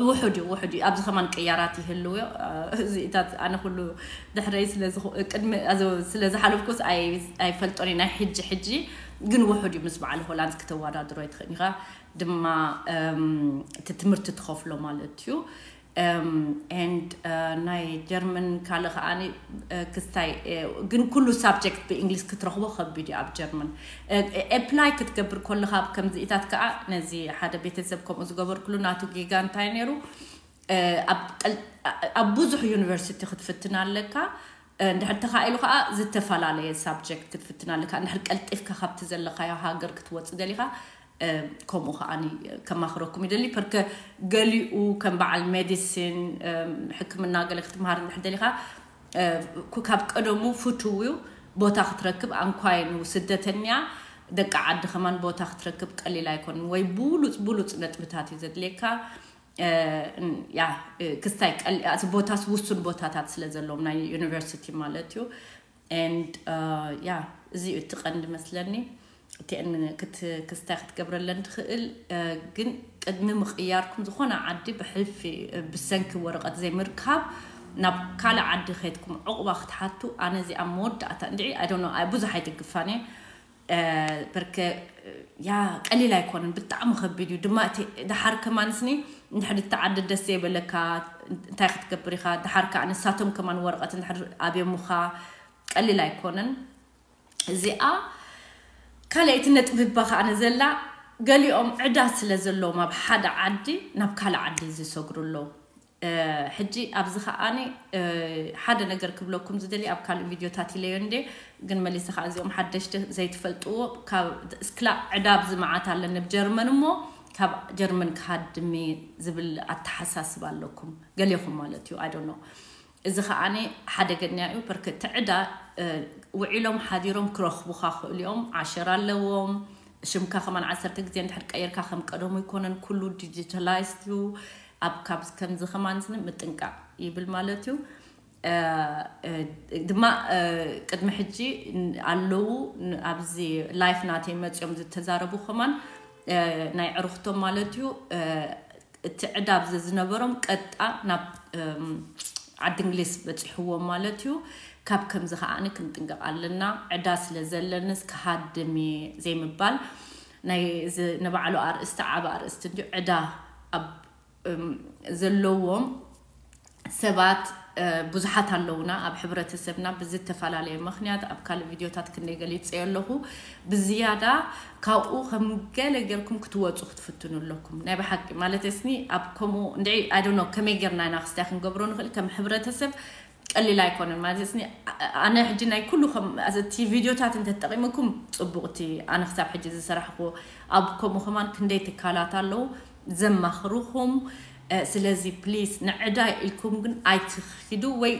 ውሑድ እዩ ውሑድ እዩ። ኣብዚ ከማን ቅያራት ይህልው እዮ። እዚኢታት ኣነ ኩሉ ድሕረይ ቅድሚ ስለዝሓለፍኩስ ኣይፈልጦን እየ ናይ ሕጂ ሕጂ ግን ውሑድ እዩ። ምስ በዓል ሆላንድ ክተወዳድሮ ይትኽእል ኢኻ ድማ እቲ ትምህርቲ ትኸፍሎ ማለት እዩ። And ናይ ጀርመን ካልእ ከዓኒ ክስታይ ግን ኩሉ ሳብጀክት ብእንግሊዝ ክትረኽቦ ከቢድ እዩ ኣብ ጀርመን። ኤፕላይ ክትገብር ከለኻ ኣብ ከምዚኢታት ከዓ ነዚ ሓደ ቤተሰብ ከምኡ ዝገበርኩሉ ናቱ ጌጋ እንታይ ነይሩ ኣብ ብዙሕ ዩኒቨርሲቲ ክትፍትን ኣለካ። እንድሕር ተኻኢሉ ከዓ ዝተፈላለየ ሳብጀክት ክትፍትን ኣለካ። እንድሕር ቀልጢፍካ ካብቲ ዘለካዮ ሃገር ክትወፅ ደሊካ ከምኡ ከዓ ከማኽረኩም ይደሊ ፐርከ ገሊኡ ከም በዓል ሜዲሲን ሕክምና ገለ ክትምሃር እንድሕር ደሊካ ካብ ቀደሙ ፍትው እዩ። ቦታ ክትረክብ ኣንኳይኑ ስደተኛ ደቂ ዓዲ ከማን ቦታ ክትረክብ ቀሊል ኣይኮንን ወይ ብሉፅ ብሉፅ ነጥብታት እዩ ዘድልየካ። ያ ክስታይ ቦታስ ውሱን ቦታታት ስለ ዘለዎም ናይ ዩኒቨርሲቲ ማለት እዩ። And ያ እዚ እዩ እቲ ቀንዲ መስለኒ። እቲአን ክስታይ ክትገብረለን ትኽእል ግን ቅድሚ ምቕያርኩም ዝኾነ ዓዲ ብሕልፊ ብሰንኪ ወረቐት ዘይምርካብ ናብ ካልእ ዓዲ ከይድኩም ዕቑባ ክትሓቱ ኣነ እዚኣ መወዳእታ እንድዒ I don't know ብዙሕ ኣይትግፋን እየ። በርከ ያ ቀሊል ኣይኮነን ብጣዕሚ ከቢድ እዩ ድማ እቲ ደሓር ከማንስኒ እንድሕር እቲ ዓዲ ደስ ዘይበለካ እንታይ ክትገብር ኢኻ ደሓር ከዓ ንሳቶም ከማን ወረቐት እንድሕር ኣብዮሙኻ ቀሊል ኣይኮነን። እዚኣ ካልኣይቲ ነጥቢ እባ ከዓ ዘላ ገሊኦም ዕዳ ስለ ዘለዎም ኣብ ሓደ ዓዲ ናብ ካልእ ዓዲ ዝሰግሩ ኣለዉ። ሕጂ ኣብዚ ከዓኒ ሓደ ነገር ክብለኩም ዝደሊ ኣብ ካልእ ቪድዮታት ኢለዮ እንዴ ግን መሊሰ ከዓ እዚኦም ሓደሽቲ ዘይትፈልጥዎ ካብ እስክላ ዕዳ ኣብዚ መዓት ኣለኒ ብ ጀርመን እሞ ካብ ጀርመን ክሃድሚ ዝብል ኣተሓሳስብ ኣለኩም ገሌኹም ማለት እዩ I don't know። እዚ ከዓኒ ሓደገኛ እዩ ፐርክ እቲ ዕዳ ውዒሎም ሓዲሮም ክረኽቡኻ ክእሉ እዮም። ዓሸራ ኣለዎም። ሽምካ ከማን ዓሰርተ ግዜ እንድሕር ቀይርካ ከም ቀደሙ ይኮነን ኩሉ ዲጂታላይዝድ እዩ። ኣብ ካብ ከምዚ ከማን ምጥንቃቕ ይብል ማለት እዩ። ድማ ቅድሚ ሕጂ ኣለዉ ኣብዚ ላይፍ ናተይ መፅኦም ዝተዛረቡ ከማን ናይ ዕርኽቶም ማለት እዩ። እቲ ዕዳ ኣብዚ ዝነበሮም ቀጣ ናብ ዓዲ እንግሊዝ በፂሕዎም ማለት እዩ። ካብ ከምዚ ከዓኒ ክንጥንቀቕ ኣለና። ዕዳ ስለ ዘለንስ ክሃድም እየ ዘይምባል ናይ ንባዕሉ ኣርእስቲ ዓብ ኣርእስቲ እንዲ ዕዳ ኣብ ዘለዎም ሰባት ብዙሓት ኣለውና ኣብ ሕብረተሰብና ብዝተፈላለየ ምክንያት ኣብ ካልእ ቪድዮታት ክንደይ ገሊፀዮ ኣለኹ። ብዝያዳ ካብኡ ከም ገለ ጌርኩም ክትወፁ ክትፍትኑ ኣለኩም ናይ ብሓቂ ማለት ስኒ ኣብ ከምኡ እንድዒ I don't know ከመይ ጌርና ኢና ክስታይ ክንገብሮ ንኽእል ከም ሕብረተሰብ ቀሊል ኣይኮነን ማለት ስኒ ኣነ ሕጂ ናይ ኩሉ እቲ ቪድዮታት እንተተጠቂምኩም ፅቡቅ እቲ ኣነ ክሳብ ሕጂ ዝሰራሕኩዎ ኣብ ከምኡ ከማን ክንደይ ትካላት ኣለዉ ዘማኽሩኹም። ስለዚ ፕሊስ ንዕዳ ኢልኩም ግን ኣይትኺዱ ወይ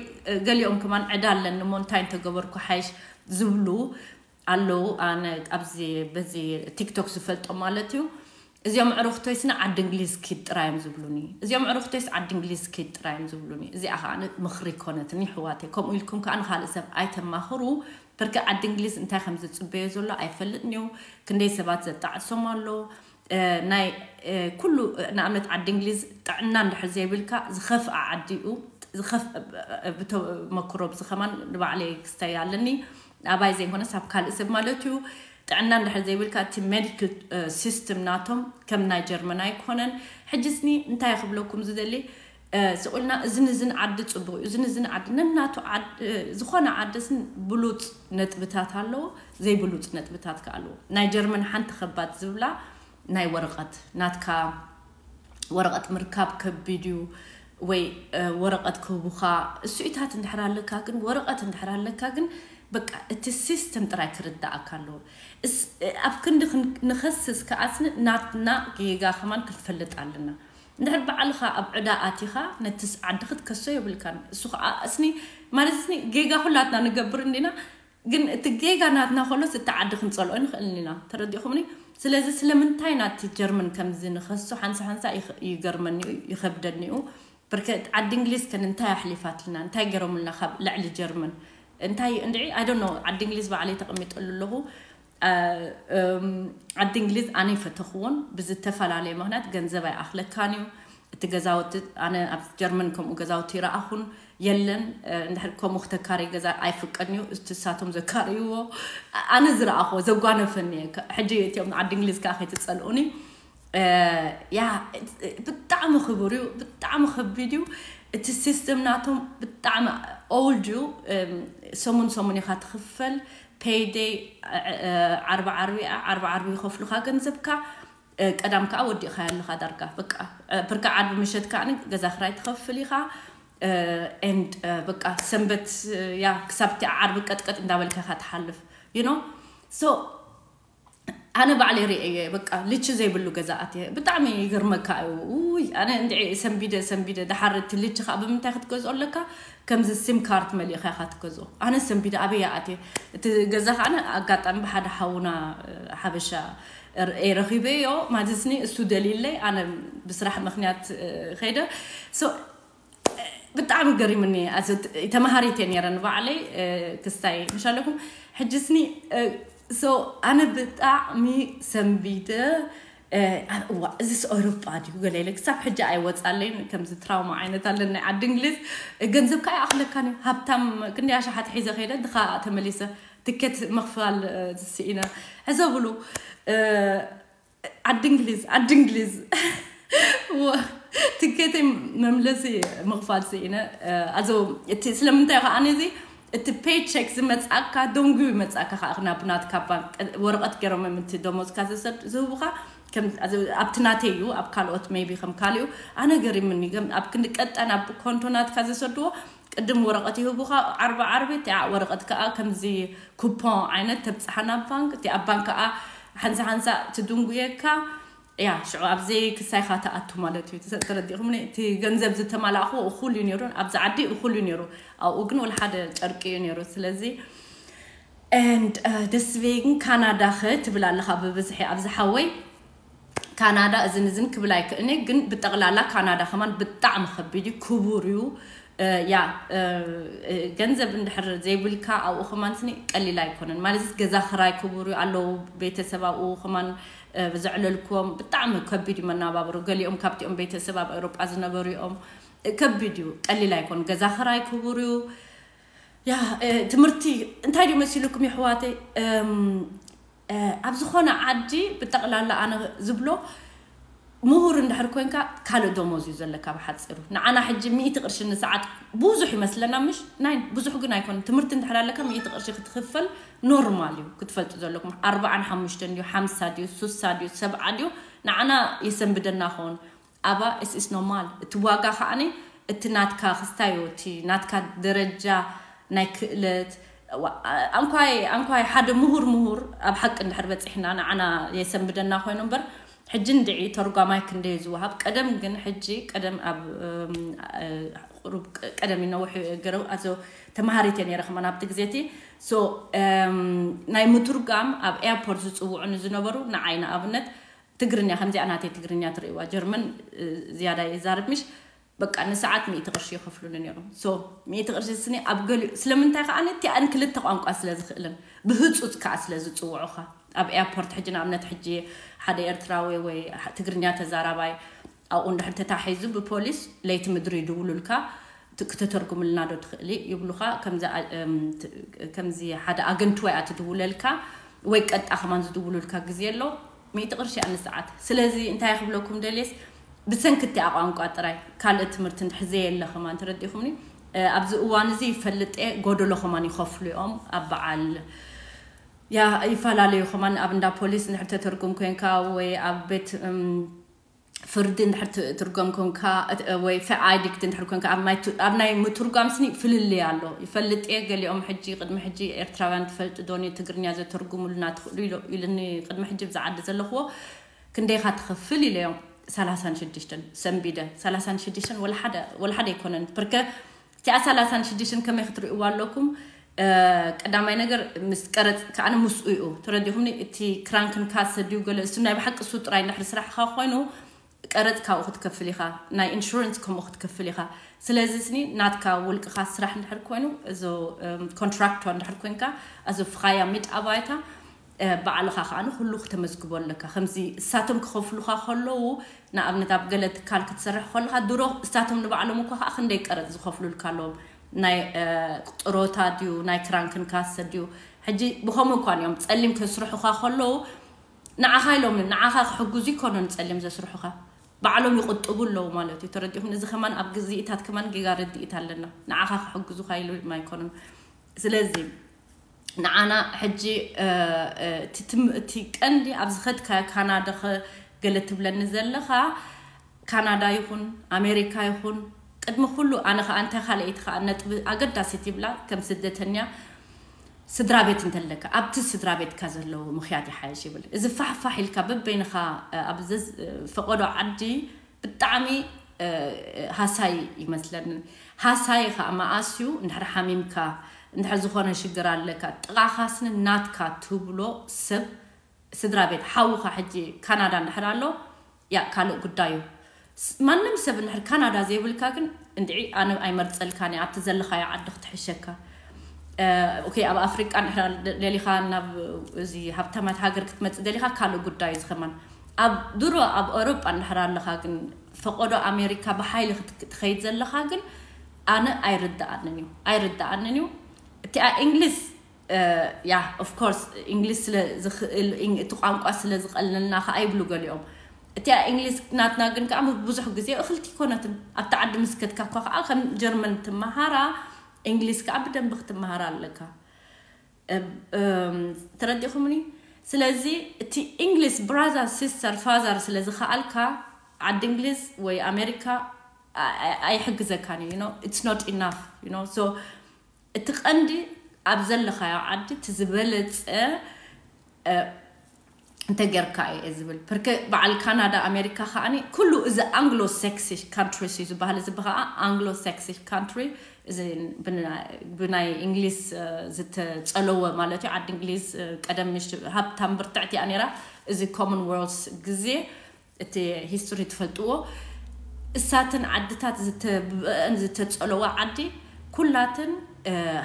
ገሊኦም ከማን ዕዳ ኣለኒ እሞ እንታይ እንተገበርኩ ሓይሽ ዝብሉ ኣለዉ። ኣነ ኣብዚ በዚ ቲክቶክ ዝፈልጦም ማለት እዩ። እዚኦም ዕሩኽቶይስ ንዓዲ እንግሊዝ ኪድ ጥራዮም ዝብሉኒ እዚኦም ዕሩኽቶይስ ዓዲ እንግሊዝ ኪድ ጥራዮም ዝብሉኒ እዚኣ ከዓ ምኽሪ ኮነትኒ ሕዋተይ ከምኡ ኢልኩም ከዓ ንካልእ ሰብ ኣይተማኽሩ። ብርኪ ዓዲ እንግሊዝ እንታይ ከም ዝፅበዮ ዘሎ ኣይፈልጥን እዩ። ክንደይ ሰባት ዘጣዕሶም ኣሎ ናይ ኩሉ ንኣብነት ዓዲ እንግሊዝ ጥዕና እንድሕር ዘይብልካ ዝኸፍኣ ዓዲ እዩ። ዝኸፍ ብተመክሮ ብዚ ከማን ንባዕለይ ክስተይ ኣለኒ ኣባይ ዘይኮነስ ኣብ ካልእ ሰብ ማለት እዩ። ጥዕና እንድሕር ዘይብልካ እቲ ሜዲካል ሲስተም ናቶም ከም ናይ ጀርመን ኣይኮነን። ሕጂ ስኒ እንታይ ክብለኩም ዝደሊ ስቁልና እዝን እዝን ዓዲ ጽቡቅ እዩ። እዝን እዝን ዓዲ ነናቱ ዝኾነ ዓዲ ስን ብሉጽ ነጥብታት ኣለዎ፣ ዘይብሉጽ ነጥብታት ከ ኣለዎ። ናይ ጀርመን ሓንቲ ከባድ ዝብላ ናይ ወረቐት ናትካ ወረቐት ምርካብ ከቢድ እዩ ወይ ወረቐት ክህቡኻ እሱኢታት እንድሕር ኣለካ ግን ወረቐት እንድሕር ኣለካ ግን በቃ እቲ ሲስተም ጥራይ ክርዳእካ ኣለዎ። ኣብ ክንዲ ንኸስስ ከኣስኒ ናትና ጌጋ ከማን ክንፈልጥ ኣለና። እንድሕር ባዕልኻ ኣብ ዕዳ ኣቲኻ ነቲ ዓዲ ክትከሶ የብልካን። እሱ ከዓ እስኒ ማለት እስኒ ጌጋ ኩላትና ንገብር እንዲና ግን እቲ ጌጋ ናትና ከሎስ እቲ ዓዲ ክንጸልኦ ንኽእል ኢና። ተረዲኹምኒ? ስለዚ ስለምንታይ ናቲ ጀርመን ከምዚ ንኸሶ ሓንሳ ሓንሳ ይገርመኒ ይኸብደኒ እዩ። ብርከት ዓዲ እንግሊዝ ከን እንታይ ኣሕሊፋትልና እንታይ ገይሮምልና ካብ ልዕሊ ጀርመን እንታይ እንድዒ I don't know። ዓዲ እንግሊዝ ባዕለይ ተቐሚጠሉ ኣለኹ። ዓዲ እንግሊዝ ኣነ ይፈተኽዎን ብዝተፈላለየ ምክንያት ገንዘብ ኣይኣኽለካን እዩ። እቲ ገዛውቲ ኣነ ኣብ ጀርመን ከምኡ ገዛውቲ ይረኣኹን የለን። እንድሕር ከምኡ ክተካሪ ገዛ ኣይፍቀድን እዩ። እቲ ሳቶም ዘካርይዎ ኣነ ዝረኣኹዎ ዘጓነፈኒ እየ። ሕጂ እቲኦም ዓዲ እንግሊዝ ከዓ ከይትፀልኡኒ። ያ ብጣዕሚ ክቡር እዩ፣ ብጣዕሚ ከቢድ እዩ። እቲ ሲስተም ናቶም ብጣዕሚ ኦልድ እዩ። ሰሙን ሰሙን ኢኻ ትኽፈል። ፔይደይ ዓርቢ ዓርቢ ዓርቢ ዓርቢ ይኸፍሉኻ ገንዘብካ። ቀዳም ከዓ ወዲእኻ ያለኻ ዳርጋ በቃ ብርካ ዓርቢ ምሸት ከዓ ገዛ ክራይ ትኸፍል ኢኻ። ኤንድ በቃ ሰንበት ያ ክሳብቲ ዓርቢ ቀጥቀጥ እንዳበልካ ኢኻ ትሓልፍ። You know? So ኣነ ባዕለይ ርእየ በቃ ልቺ ዘይብሉ ገዛ ኣትየ ብጣዕሚ ይገርመካ እዩ። ውይ ኣነ እንድዒ ሰንቢደ ሰንቢደ ድሓር እቲ ልቺ ከዓ ብምንታይ ክትገዝኦ ኣለካ? ከምዚ ሲም ካርድ መሊእካ ኢኻ ትገዝኦ። ኣነ ሰንቢደ ኣበይ ኣትየ እቲ ገዛ ከዓ ኣጋጣሚ ብሓደ ሓውና ሓበሻ ረኺበዮ ማለትኒ እሱ ደሊለይ ኣነ ብስራሕ ምክንያት ከይደ ብጣዕሚ ገሪምኒ። ተመሃሪት እየ ነረ ንባዕለይ ክስታይ ምሻለኩም ሕጂ ስኒ so ኣነ ብጣዕሚ ሰንቢደ እዋ እዚስ ኣውሮጳ ድዩ ገለ ኢለ ክሳብ ሕጂ ኣይወፃለይን። ከምዚ ትራውማ ዓይነት ኣለን ናይ ዓዲ እንግሊዝ። ገንዘብካ ኣይኣኽለካን እዩ። ሃብታም ክንደይ ኣሽሓት ሒዘ ከይደ ድኻ ተመሊሰ ትኬት ምኽፋል ስኢነ። ሕሰብሉ። ዓዲ እንግሊዝ ዓዲ እንግሊዝ ትኬተይ መምለሲ ምኽፋል ስኢነ። ኣዞ እቲ ስለምንታይ ከኣ ነዚ እቲ ፔቸክ ዝመጻካ ደንጉ ይመጻካ ከኣ ናብ ናትካ ባንክ ወረቐት ገይሮም እዮም እቲ ደሞዝካ ዝሰድ ዝህቡኻ። ኣብቲ ናተይ እዩ ኣብ ካልኦት ሜቢ ከም ካልኡ ኣነ ገሪምኒ። ኣብ ክንዲ ቀጣን ኣብ ኮንቶ ናትካ ዝሰድዎ ቅድም ወረቐት ይህቡኻ ዓርቢ ዓርቢ እቲ ወረቐት ከኣ ከምዚ ኩፖን ዓይነት ተብጽሓ ናብ ባንክ እቲ ኣብ ባንክ ከኣ ሓንሳ ሓንሳ ትድንጉየካ። ያ ሽዑ ኣብዚ ክሳይኻ ተኣቱ ማለት እዩ። ተረዲኹምኒ? እቲ ገንዘብ ዝተማላእኹ እኹል እዩ ነይሩ፣ ኣብዚ ዓዲ እኹል እዩ ነይሩ፣ ኣብኡ ግን ወላ ሓደ ጨርቂ እዩ ነይሩ። ስለዚ and ደስቤግን ካናዳ ኸ ትብል ኣለኻ ብብዝሒ ኣብዚ ሓወይ ካናዳ እዝን እዝን ክብል ኣይክእልኒ፣ ግን ብጠቕላላ ካናዳ ከማን ብጣዕሚ ከቢድ እዩ፣ ክቡር እዩ። ያ ገንዘብ እንድሕር ዘይብልካ ኣብኡ ከማን ስኒ ቀሊል ኣይኮነን ማለት ገዛ ክራይ ክቡር እዩ ኣለዉ ቤተሰብ ኣብኡ ከማን ብዘዕለልክዎም ብጣዕሚ ከቢድ እዩ መናባብሮ። ገሊኦም ካብቲኦም ቤተሰብ ኣብ ኤውሮጳ ዝነበሩ እዮም። ከቢድ እዩ፣ ቀሊል ኣይኮን። ገዛ ክራይ ክቡር እዩ። ያ ትምህርቲ እንታይ ድዩ መሲሉኩም ይሕዋተይ? ኣብ ዝኾነ ዓዲ ብጠቕላላ ኣነ ዝብሎ ምሁር እንድሕር ኮንካ ካልእ ደሞዝ እዩ ዘለካ ብሓፂሩ። ንዓና ሕጂ ሚእቲ ቅርሺ ንሰዓት ብዙሕ ይመስለና ምሽ ናይ ብዙሕ ግን ኣይኮነ። ትምህርቲ እንድሕር ኣለካ ሚእቲ ቅርሺ ክትክፈል ኖርማል እዩ። ክትፈልጡ ዘለኩም ኣርባዓን ሓሙሽተን ድዩ ሓምሳ ድዩ ሱሳ ድዩ ሰብዓ ድዩ ንዓና የሰንብደና ኸውን ኣባ እስእስ ኖርማል እቲ ዋጋ ከዓኒ እቲ ናትካ ክስታዮ እቲ ናትካ ደረጃ ናይ ክእለት ኣንኳይ ኣንኳይ ሓደ ምሁር ምሁር ኣብ ሓቂ እንድሕር በፂሕና ንዓና የሰንብደና ኮይኑ እምበር ሕጂ እንድዒ ተርጓማይ ክንደዩ ዝወሃብ ቀደም ግን ሕጂ ቀደም ኣብ ቁሩብ ቀደም ይነውሕ ገረው ኣዞ ተማሃሪት እየ ነረ ከማን ኣብቲ ግዜ እቲ ናይ ምትርጓም ኣብ ኤርፖርት ዝፅውዑ ንዝነበሩ ንዓይ ንኣብነት ትግርኛ ከምዚኣ ናተይ ትግርኛ ትርእይዋ ጀርመን ዝያዳ ይዛርብ ምሽ በቃ ንሰዓት ሚእቲ ቅርሺ ይኸፍሉኒ ነይሮም። So ሚእቲ ቅርሺ ስኒ ኣብ ገሊኡ ስለምንታይ ከዓ ነቲኣን ክልተ ቋንቋ ስለ ዝኽእልን ብህፁፅ ከዓ ስለ ዝፅውዑኻ ኣብ ኤርፖርት ሕጂ ንኣብነት ሕጂ ሓደ ኤርትራዊ ወይ ትግርኛ ተዛራባይ ኣብኡ እንድሕር ተታሒዙ ብፖሊስ ለይቲ ምድሪ ይድውሉልካ። ክተተርጉምልና ዶ ትኽእሊ ይብሉኻ። ከምዚ ሓደ ኣገንት ወይ ኣትድውለልካ ወይ ቀጣ ከማን ዝድውሉልካ ግዜ ኣሎ። ሚእቲ ቅርሺ ኣንሰዓት። ስለዚ እንታይ ክብለኩም ደልየስ፣ ብሰንክቲ ቋንቋ ጥራይ ካልእ ትምህርቲ እንድሕር ዘየለ ከማን ተረዲኹምኒ። ኣብዚ እዋን እዚ ይፈልጥ እየ፣ ጎደሎ ከማን ይኸፍሉ እዮም ኣብ በዓል። ያ ይፈላለዩ ከማን ኣብ እንዳ ፖሊስ እንድሕር ተተርጉም ኮንካ ወይ ኣብ ቤት ፍርዲ እንድሕር ትርጎም ኮንካ ወይ ፈኣይዲክት እንድሕር ኮንካ ኣብ ናይ ምትርጓም ስኒ ፍልልይ ኣሎ። ይፈልጥ እየ፣ ገሊኦም ሕጂ ቅድሚ ሕጂ ኤርትራውያን ትፈልጡ ዶኒ ትግርኛ ዘተርጉሙልና ትኽእሉ ኢሉኒ። ቅድሚ ሕጂ ብዛ ዓዲ ዘለኽዎ ክንደይኻ ትኸፍል ኢለዮም። ሰላሳን ሽዱሽተን ሰንቢደ። ሰላሳን ሽዱሽተን ወላ ሓደ ኣይኮነን። ብርከ እቲኣ ሰላሳን ሽዱሽተን ከመይ ክትርእይዋ ኣለኩም? ቀዳማይ ነገር ምስ ቀረጽ ከኣነ ምስኡ እዩ። ተረዲኹምኒ? እቲ ክራንክን ካሰ ድዩ ገለ እሱ ናይ ብሓቂ እሱ ጥራይ እንድሕር ስራሕኻ ኮይኑ ቀረጽ ካብኡ ክትከፍል ኢኻ፣ ናይ ኢንሹራንስ ከምኡ ክትከፍል ኢኻ። ስለዚ ስኒ ናትካ ውልቅኻ ስራሕ እንድሕር ኮይኑ፣ እዚ ኮንትራክተር እንድሕር ኮንካ፣ እዚ ፍኻያ ሚድ ኣባይታ ባዕልኻ ከዓ ንኩሉ ክተመዝግቦ ኣለካ። ከምዚ እሳቶም ክኸፍሉኻ ከለዉ፣ ንኣብነት ኣብ ገለ ትካል ክትሰርሕ ከለኻ ድሮ እሳቶም ንባዕሎም እኮ ከዓ ክንደይ ቀረጽ ዝኸፍሉልካ ኣለዎም። ናይ ጥሮታ ድዩ ናይ ክራንክን ካሰ ድዩ? ሕጂ ብኸምኡ እኳ እዮም ጸሊም ከስርሑኻ ከለዉ ንዓኻ ኢሎም ንዓኻ ክሕግዙ ይኮኑን ጸሊም ዘስርሑኻ፣ ባዕሎም ይቁጥቡ ኣለዉ ማለት እዩ። ተረዲኹም? እዚ ከማን ኣብ ግዜታት ከማን ጌጋ ርድኢት ኣለና። ንዓኻ ክሕግዙኻ ኢሉ ኣይኮኑን። ስለዚ ንዓና ሕጂ እቲ ቀንዲ ኣብ ዝኸድካ ካናዳ ገለ ትብለኒ ዘለኻ፣ ካናዳ ይኹን ኣሜሪካ ይኹን ቅድሚ ኩሉ ኣነ ከዓ እንታይ ካልኣይቲ ከዓ ነጥቢ ኣገዳሲት ይብላ ከም ስደተኛ ስድራ ቤት እንተለካ ኣብቲ ስድራ ቤትካ ዘለዉ ምኽያት ይሓይሽ ይብል። እዚ ፋሕፋሕ ኢልካ በበይንኻ ኣብ ፈቐዶ ዓዲ ብጣዕሚ ሃሳይ ይመስለኒ። ሃሳይ ከዓ መኣስዩ እንድሕር ሓሚምካ እንድሕር ዝኾነ ሽግር ኣለካ ጥቓኻስኒ ናትካ ትብሎ ሰብ ስድራ ቤት ሓውኻ ሕጂ ካናዳ እንድሕር ኣሎ ያ ካልእ ጉዳዩ። ማንም ሰብ እንድሕር ካናዳ ዘይብልካ ግን እንድዒ ኣነ ኣይመርጸልካን እየ ኣብቲ ዘለኻዮ ዓዲ ክትሕሸካ። ኦኬ ኣብ ኣፍሪቃ እንድሕር ደሊኻ ናብ እዚ ሃብታማት ሃገር ክትመጽእ ደሊኻ ካልእ ጉዳዩ ዝኸማን። ኣብ ድሮ ኣብ ኤውሮጳ እንድሕር ኣለኻ ግን ፈቐዶ ኣሜሪካ ብሓይሊ ክትኸይድ ዘለኻ ግን ኣነ ኣይርድኣንን እዩ ኣይርድኣንን እዩ። እቲኣ እንግሊዝ ያ ኦፍ ኮርስ እንግሊዝ ስለ ዝኽእል እቲ ቋንቋ ስለ ዝቐልልና ከዓ ይብሉ ገሊኦም። እቲኣ እንግሊዝ ናትና ግን ከዓ ብዙሕ ግዜ እኽልቲ ይኮነትን ኣብቲ ዓዲ ምስ ከድካ እኳ ከዓ ከም ጀርመን ትመሃራ እንግሊዝ ከዓ ብደንቢ ክትመሃራ ኣለካ። ተረዲኹምኒ? ስለዚ እቲ እንግሊዝ ብራዘር ሲስተር ፋዘር ስለ ዝኸኣልካ ዓዲ እንግሊዝ ወይ ኣሜሪካ ኣይሕግዘካን እዩ። It's not enough። So እቲ ቀንዲ ኣብ ዘለኻዮ ዓዲ እቲ ዝበለፀ እንተጌርካ እየ ዝብል። ፐርከ በዓል ካናዳ ኣሜሪካ ከዓኒ ኩሉ እዚ ኣንግሎ ሳክሲሽ ካንትሪስ እዩ ዝበሃል። እዚ ከዓ ኣንግሎ ሳክሲሽ ካንትሪ እዚ ብናይ እንግሊዝ ዝተፀለወ ማለት እዩ። ዓዲ እንግሊዝ ቀደም ሃብታም ብርትዕቲ እያ ነይራ። እዚ ኮመንወልስ ግዜ እቲ ሂስቶሪ ትፈልጥዎ እሳትን ዓድታት ዝተብአን ዝተፀለዋ ዓዲ ኩላትን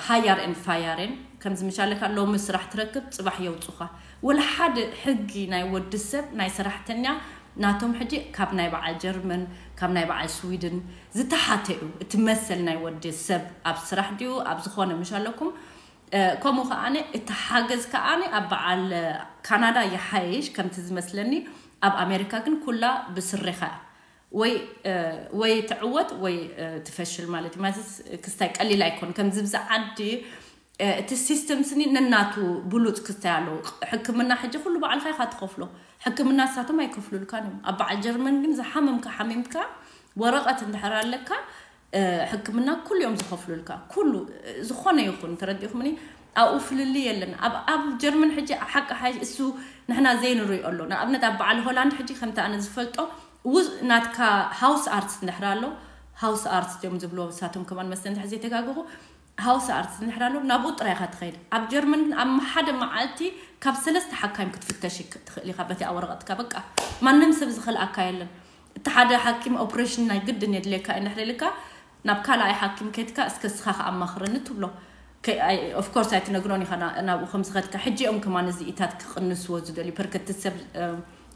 ሃያር ኤን ፋያር እየን። ከምዚ ምሻለካ ሎሚ ስራሕ ትረክብ ፅባሕ የውፁኻ። ወላ ሓደ ሕጊ ናይ ወዲ ሰብ ናይ ሰራሕተኛ ናቶም ሕጂ ካብ ናይ በዓል ጀርመን ካብ ናይ በዓል ስዊድን ዝተሓተ እዩ። እቲ መሰል ናይ ወዲ ሰብ ኣብ ስራሕ ድዩ ኣብ ዝኾነ ምሻለኩም ከምኡ ከዓነ እቲ ሓገዝ ከዓነ ኣብ በዓል ካናዳ ይሓይሽ ከምቲ ዝመስለኒ። ኣብ ኣሜሪካ ግን ኩላ ብስሬኻ ወይ ወይ ትዕወት ወይ ትፈሽል ማለት እዩ። ማለት ክስታይ ቀሊል ኣይኮን ከምዚ ብዛ ዓዲ እቲ ሲስተም ስኒ ነናቱ ብሉፅ ክስታይ ኣለዉ። ሕክምና ሕጂ ኩሉ ባዕልካ ኢካ ትኸፍሎ። ሕክምና እሳቶም ኣይከፍሉልካን እዮም። ኣብ በዓል ጀርመን ግን ዝሓመምካ ሓሚምካ ወረቐት እንድሕር ኣለካ ሕክምና ኩሉ እዮም ዝኸፍሉልካ። ኩሉ ዝኾነ ይኹን ተረዲኹምኒ። ኣብኡ ፍልልይ የለን። ኣብ ጀርመን ሕጂ ሓቂ ሓይሽ እሱ ንሕና ዘይንሪኦ ኣሎ። ንኣብነት ኣብ በዓል ሆላንድ ሕጂ ከምቲ ኣነ ዝፈልጦ ውዝ ናትካ ሃውስ ኣርትስ እንድሕር ኣሎ ሃውስ ኣርትስ እዮም ዝብሎ እሳቶም ከማን መስተ እንድሕር ዘይተጋገኹ ሃውስ ኣርትስ እንድሕር ኣሎ ናብኡ ጥራይ ኢኻ ትኸይድ። ኣብ ጀርመን ግን ኣብ ሓደ መዓልቲ ካብ ሰለስተ ሓካይም ክትፍተሽ ትኽእል ኢኻ በቲ ኣወረቐትካ በቃ ማንም ሰብ ዝኸልኣካ የለን። እቲ ሓደ ሓኪም ኦፕሬሽን ናይ ግድን የድልየካ እንድሕር ኢልካ ናብ ካልኣይ ሓኪም ከድካ እስከ እስኻ ከኣማኽረኒ ትብሎ። ኦፍኮርስ ኣይትነግሮን ኢኻ ናብኡ ከም ዝኸድካ። ሕጂ እዮም ከማን እዚ ኢታት ክቕንስዎ ዝደልዩ ፐርከቲ ሰብ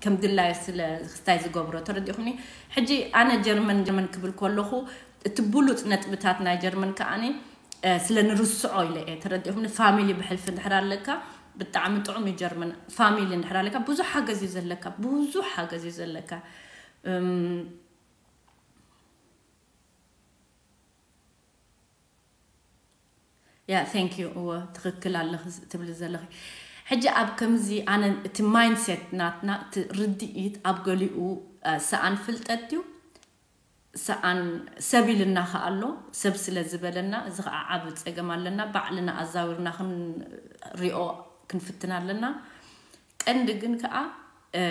ከም ድላዩ ስለ ክስታይ ዝገብሮ ተረዲኹምኒ። ሕጂ ኣነ ጀርመን ጀርመን ክብል ከለኹ እቲ ብሉፅ ነጥብታት ናይ ጀርመን ከዓኒ ስለ ንርስዖ ኢለ እየ ተረዲኹምኒ። ፋሚሊ ብሕልፊ እንድሕር ኣለካ ብጣዕሚ ጥዑም እዩ ጀርመን። ፋሚሊ እንድሕር ኣለካ ብዙሕ ሓገዝ እዩ ዘለካ፣ ብዙሕ ሓገዝ እዩ ዘለካ። እም፣ ያ thank you። እወ ትኽክል ኣለኺ ትብሊ ዘለኺ። ሕጂ ኣብ ከምዚ ኣነ እቲ ማይንድሴት ናትና እቲ ርድኢት ኣብ ገሊኡ እ፣ ሰኣን ፍልጠት እዩ፣ ሰኣን ሰብ ኢልና ከኣ ኣሎ። ሰብ ስለ ዝበለና እዚ ከዓ ዓቢ ጸገም ኣለና። ባዕልና ኣዛዊርና ክንሪኦ ክንፍትን ኣለና። ቀንዲ ግን ከዓ እ፣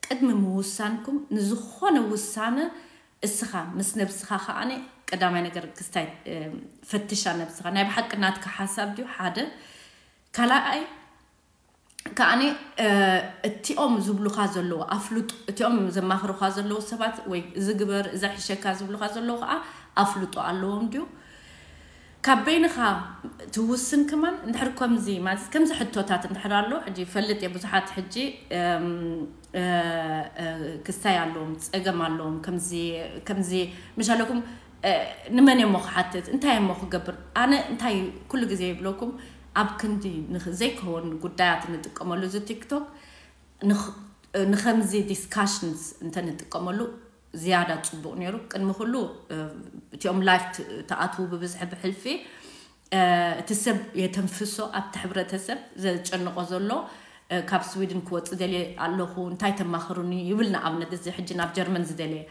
ቅድሚ ምውሳንኩም ንዝኾነ ውሳነ እስኻ ምስ ነብስኻ ከኣኒ ቀዳማይ ነገር ክስታይ እ፣ ፈትሻ ነብስኻ። ናይ ብሓቂ ናትካ ሓሳብ ድዩ ሓደ? ካልኣይ ከኣኒ እ፣ እቲኦም ዝብሉኻ ዘለዉ ኣፍልጡ፣ እቲኦም ዘማኽሩኻ ዘለዉ ሰባት ወይ እዚ ግበር፣ እዚ ሕሸካ ዝብሉኻ ዘለዉ ከዓ ኣፍልጡ ኣለዎም ድዩ? ካብ በይንኻ ትውስን ከማን እንድሕር ከምዚ ማለት ከምዚ ሕቶታት እንድሕር ኣሎ፣ ሕጂ ይፈልጥ እየ ብዙሓት ሕጂ እም፣ እ፣ እ፣ ክስታይ ኣለዎም፣ ጸገም ኣለዎም፣ ከምዚ ከምዚ ምሻለኩም እ፣ ንመን እሞ ክሓትት እንታይ እሞ ክገብር? ኣነ እንታይ ኩሉ ግዜ ይብለኩም ኣብ ክንዲ ንኽ- ዘይከውን ጉዳያት እንጥቀመሉ እዚ ቲክቶክ ንኽ- ንኸምዚ ዲስካሽንስ እንተንጥቀመሉ ዝያዳ ጽቡቕ ነይሩ። ቅድሚ ኩሉ እ፣ እቲኦም ላይፍ ት- ትኣትዉ ብብዝሒ ብሕልፊ እ፣ እቲ ሰብ የተንፍሶ ኣብቲ ሕብረተሰብ ዘጨንቆ ዘሎ እ፣ ካብ ስዊድን ክወጽእ ደልየ ኣለኹ እንታይ ተማኽሩኒ ይብል። ንኣብነት እዚ ሕጂ ናብ ጀርመን ዝደልየ